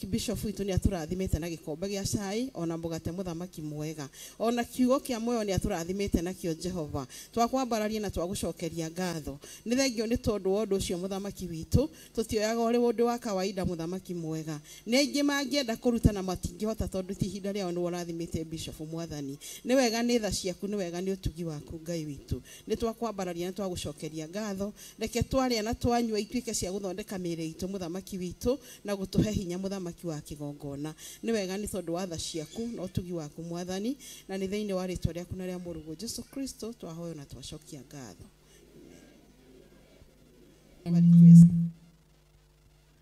Bishop witũ ni atũrathimĩte na gĩkombe gĩa cai ona mũgate mũthamaki mwega ona kiugo kĩa muoyo ni atũrathimĩte nakĩo Jehova. Twakwambararia na twagucokeria ngatho. Ni thengio ni tondu wa ũndũ ũcio mũthamaki witũ tutioyaga ũrĩ ũndũ wa kawaida mũthamaki mwega. Nĩ aingĩ mangĩenda kũruta na matingĩhota tondũ ti ihinda rĩao nĩ ũrathimĩte Bishop mwathani. Nĩ wega nĩ tha ciaku, nĩ wega nĩ ũtugi waku Ngai witũ. Nĩ twakwambararia na twagucokeria ngatho. Reke twarĩa na twanyua ituĩke cia gũthondeka mĩĩrĩ itũ mũthamaki witũ na gũtũhe hinya mũthamaki wa kĩgongona. Nĩ wega nĩ tondũ wa tha ciaku na ũtugi waku mwathani, na nĩ thĩinĩ wa rĩtwa rĩaku na rĩa mũrũguo Jesu Kristo twahoyo na twacokia ngatho.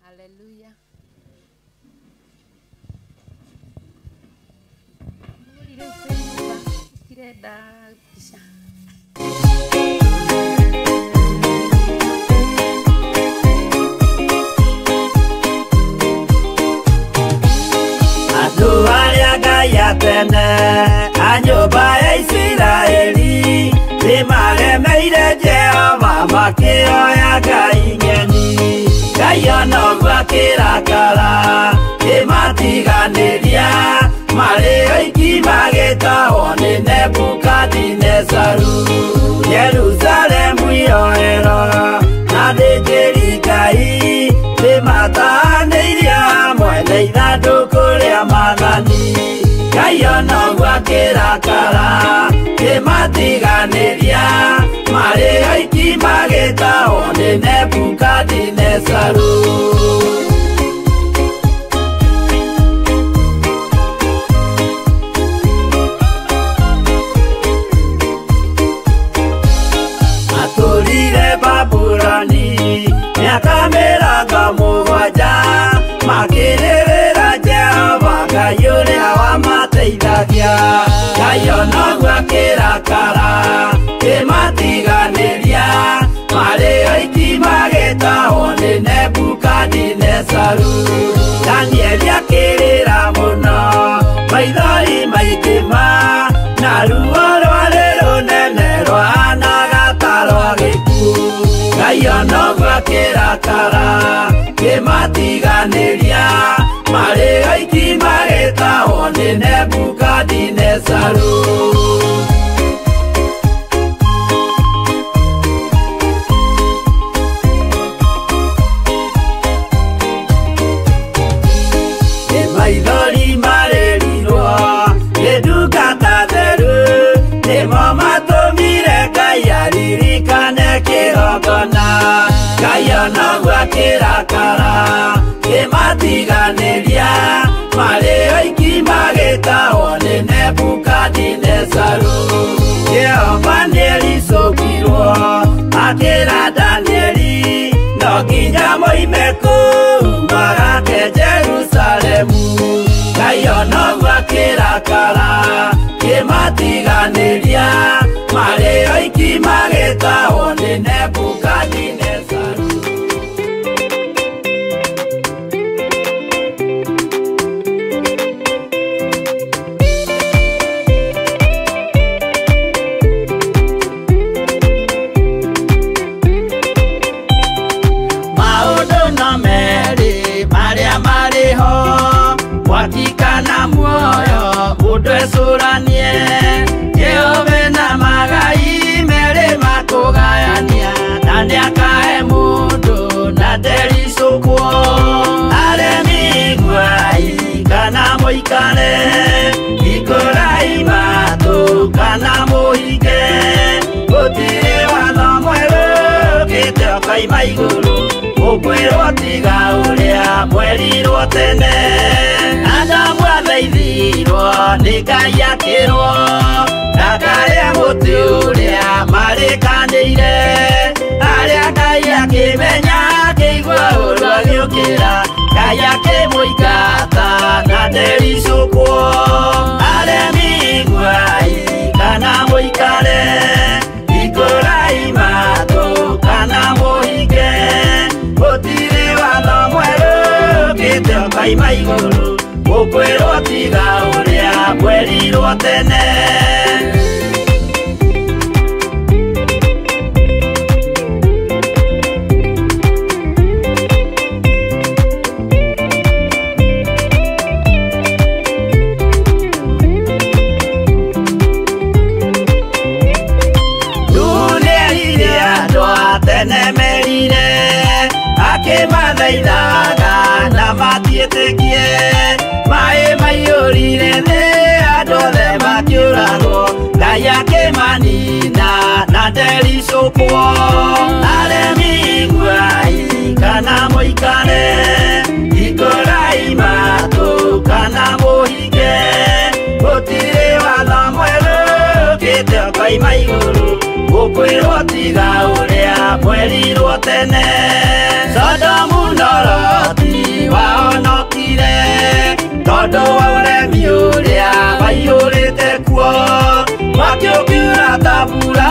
Hallelujah. Tirenda mbica. Andũ arĩa Ngai atene a nyũmba ya Isiraeli nĩmaremeire Jehova. Makĩoya Ngai ng'eni Ngai onoguo akĩrakara kĩmatiganĩria marĩ oiki magĩtahwo nĩ Nebukadinezaru Yerusalemu iroero na thĩnjĩri Ngai nĩmatahanĩirio hamwe na ithandũkũ rĩa maathani Ngai onoguo akĩrakara kĩmatiganĩria marĩ oiki magĩtahwo nĩ Nebukadinezaru Atũrire Babuloni mĩaka mĩrongo mũgwanja makĩrĩrĩra Jehova Ngai ũrĩa wamateithagia Ngai onoguo akĩrakara kĩmatiganĩria marĩ oiki magĩtahwo nĩ Nebukadinezaru Danieli akĩrĩra mũno maithori maingĩ ma na ruo rwarĩ rũnene rwahanaga ta rwa gĩkuũ Ngai onoguo akĩrakara kĩmatiganĩria marĩ oiki magĩtahwo nĩ Nebukadinezaru Maithori marĩrirwo nĩ ndungata theru nĩmo matũmire Ngai aririkane kĩgongona Ngai onoguo akĩrakara kĩmatiganĩria marĩ oiki magĩtahwo nĩ Nebukadinezaru Jehova nĩericũkirwo akĩra Danieli no nginya moime kũu magake Jerusalemu Ngai onoguo akĩrakara kĩmatiganĩria marĩ oiki magĩtahwo nĩ Nebukadinezaru Maũndũ no merĩ marĩa marĩ ho mwaki kana muoyo mũndũ ecũranie Jehova na magai merĩ makũgayania na nĩakahe mũndũ na ndericũkwo Aremi iguai kana mũikare hingũrai matũ kana mũhinge gũtirĩ watho mwerũ ũkĩte ũkoima igũrũ ũkwĩrwo tiga ũrĩa mwerirwo tene Adamu athaithirwo nĩ Ngai akĩrwo ndakarĩe mũtĩ ũrĩa marĩkanĩire arĩa Ngai akĩmenya akĩigua ũũru agĩũkĩra Ngai akĩmũingata na ndericũkwo Aremi iguai kana mũikare hingũrai matũ kana mũhinge gũtirĩ watho mwerũ ũkĩte ũkoima igũrũ ũkwĩrwo tiga ũrĩa mwerirwo tene Nĩerire andũ a tene merire akĩmathaithaga na matiĩtĩkie maĩ maiyũrire thĩ andũ othe makĩũragwo Ngai akĩmanina na ndericũkwo Aremi iguai kana mũikare hingũrai matũ kana mũhinge gũtirĩ watho mwerũ ũkĩte ũkoima igũrũ ũkwĩrwo tiga ũrĩa mwerirwo tene Sodomu na Loti wahonokire tondũ wa ũremi ũrĩa waiyũrĩte kuo Mwaki ũkiura ta mbura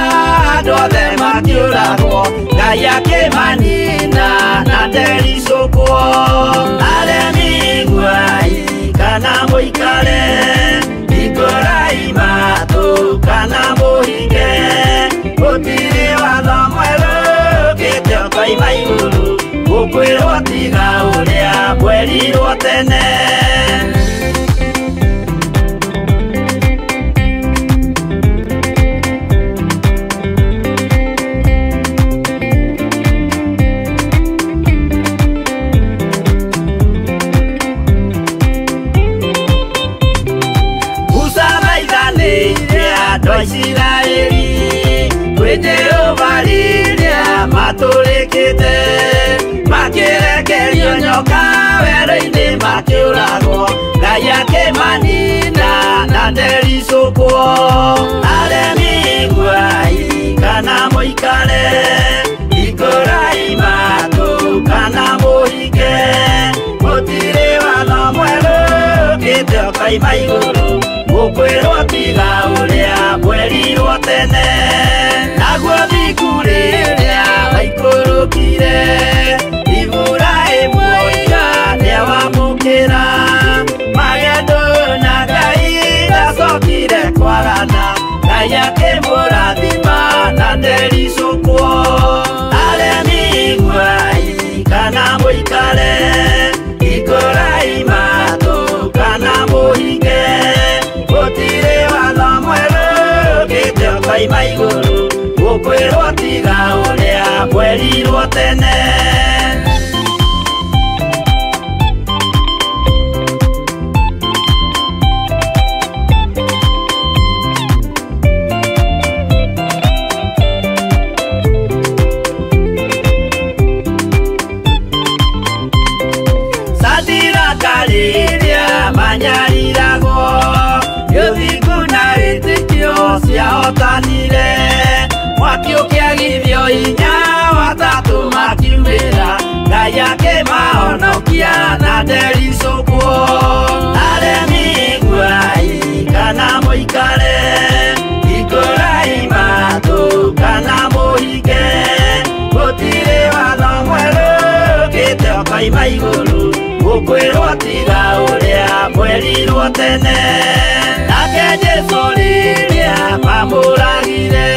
andũ othe makĩũragwo Ngai akĩmanina na ndericũkwo Aremi iguai kana mũikare hingũrai matũ kana mũhinge gũtirĩ watho mwerũ Mũkwĩrwo tiga ũrĩa mwerirwo tene. Musa maithanĩire andũ a Isiraeli kwĩ Jehova rĩrĩa matũrĩkĩte, makĩrekerio nyoka werũ-inĩ makĩũragwo, Ngai akĩmanina na ndericũkwo. Aremi iguai kana mũikare, hingũrai matũ kana mũhinge, gũtirĩ watho mwerũ ũkĩte ũkoima igũrũ, mũkwĩrwo tiga ũrĩa mwerirwo tene. Naguo thiku rĩrĩa waikũrũkire, Iburahĩmu oiga nĩawamũkĩra, magendo na Ngai ndacokire kwarana, Ngai akĩmũrathima na ndericũkwo. Aremi iguai kana mũikare, hingũrai matũ kana mũhinge, gũtirĩ watho mwerũ ũkĩte ũkoima igũrũ, mũkwĩrwo tiga ũrĩa mwerirwo tene. Sadiraka rĩrĩa manyariragwo, gĩthingu na wĩtĩkio ciahotanire, mwaki ũkĩagithio hinya watatũ makiumĩra, Ngai akĩmahonokia na ndericũkwo. Aremi iguai kana mũikare, hingũrai matũ kana mũhinge, gũtirĩ watho mwerũ ũkĩte ũkoima igũrũ, mũkwĩrwo tiga ũrĩa mwerirwo tene. Nake Jesũ rĩrĩa mamũragire,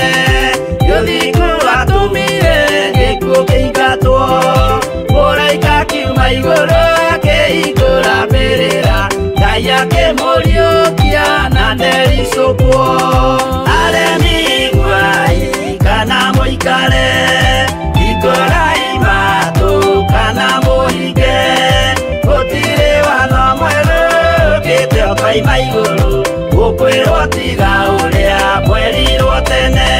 gĩthingu atũmire gĩkuũ kĩingatwo, mũraika akiuma igũrũ akĩhingũra mbĩrĩra, Ngai akĩmũriũkia na ndericũkwo. Aremi iguai kana mũikare, hingũrai matũ kana mũhinge, gũtirĩ watho mwerũ ũkĩte ũkoima igũrũ, mũkwĩrwo tiga ũrĩa mwerirwo tene.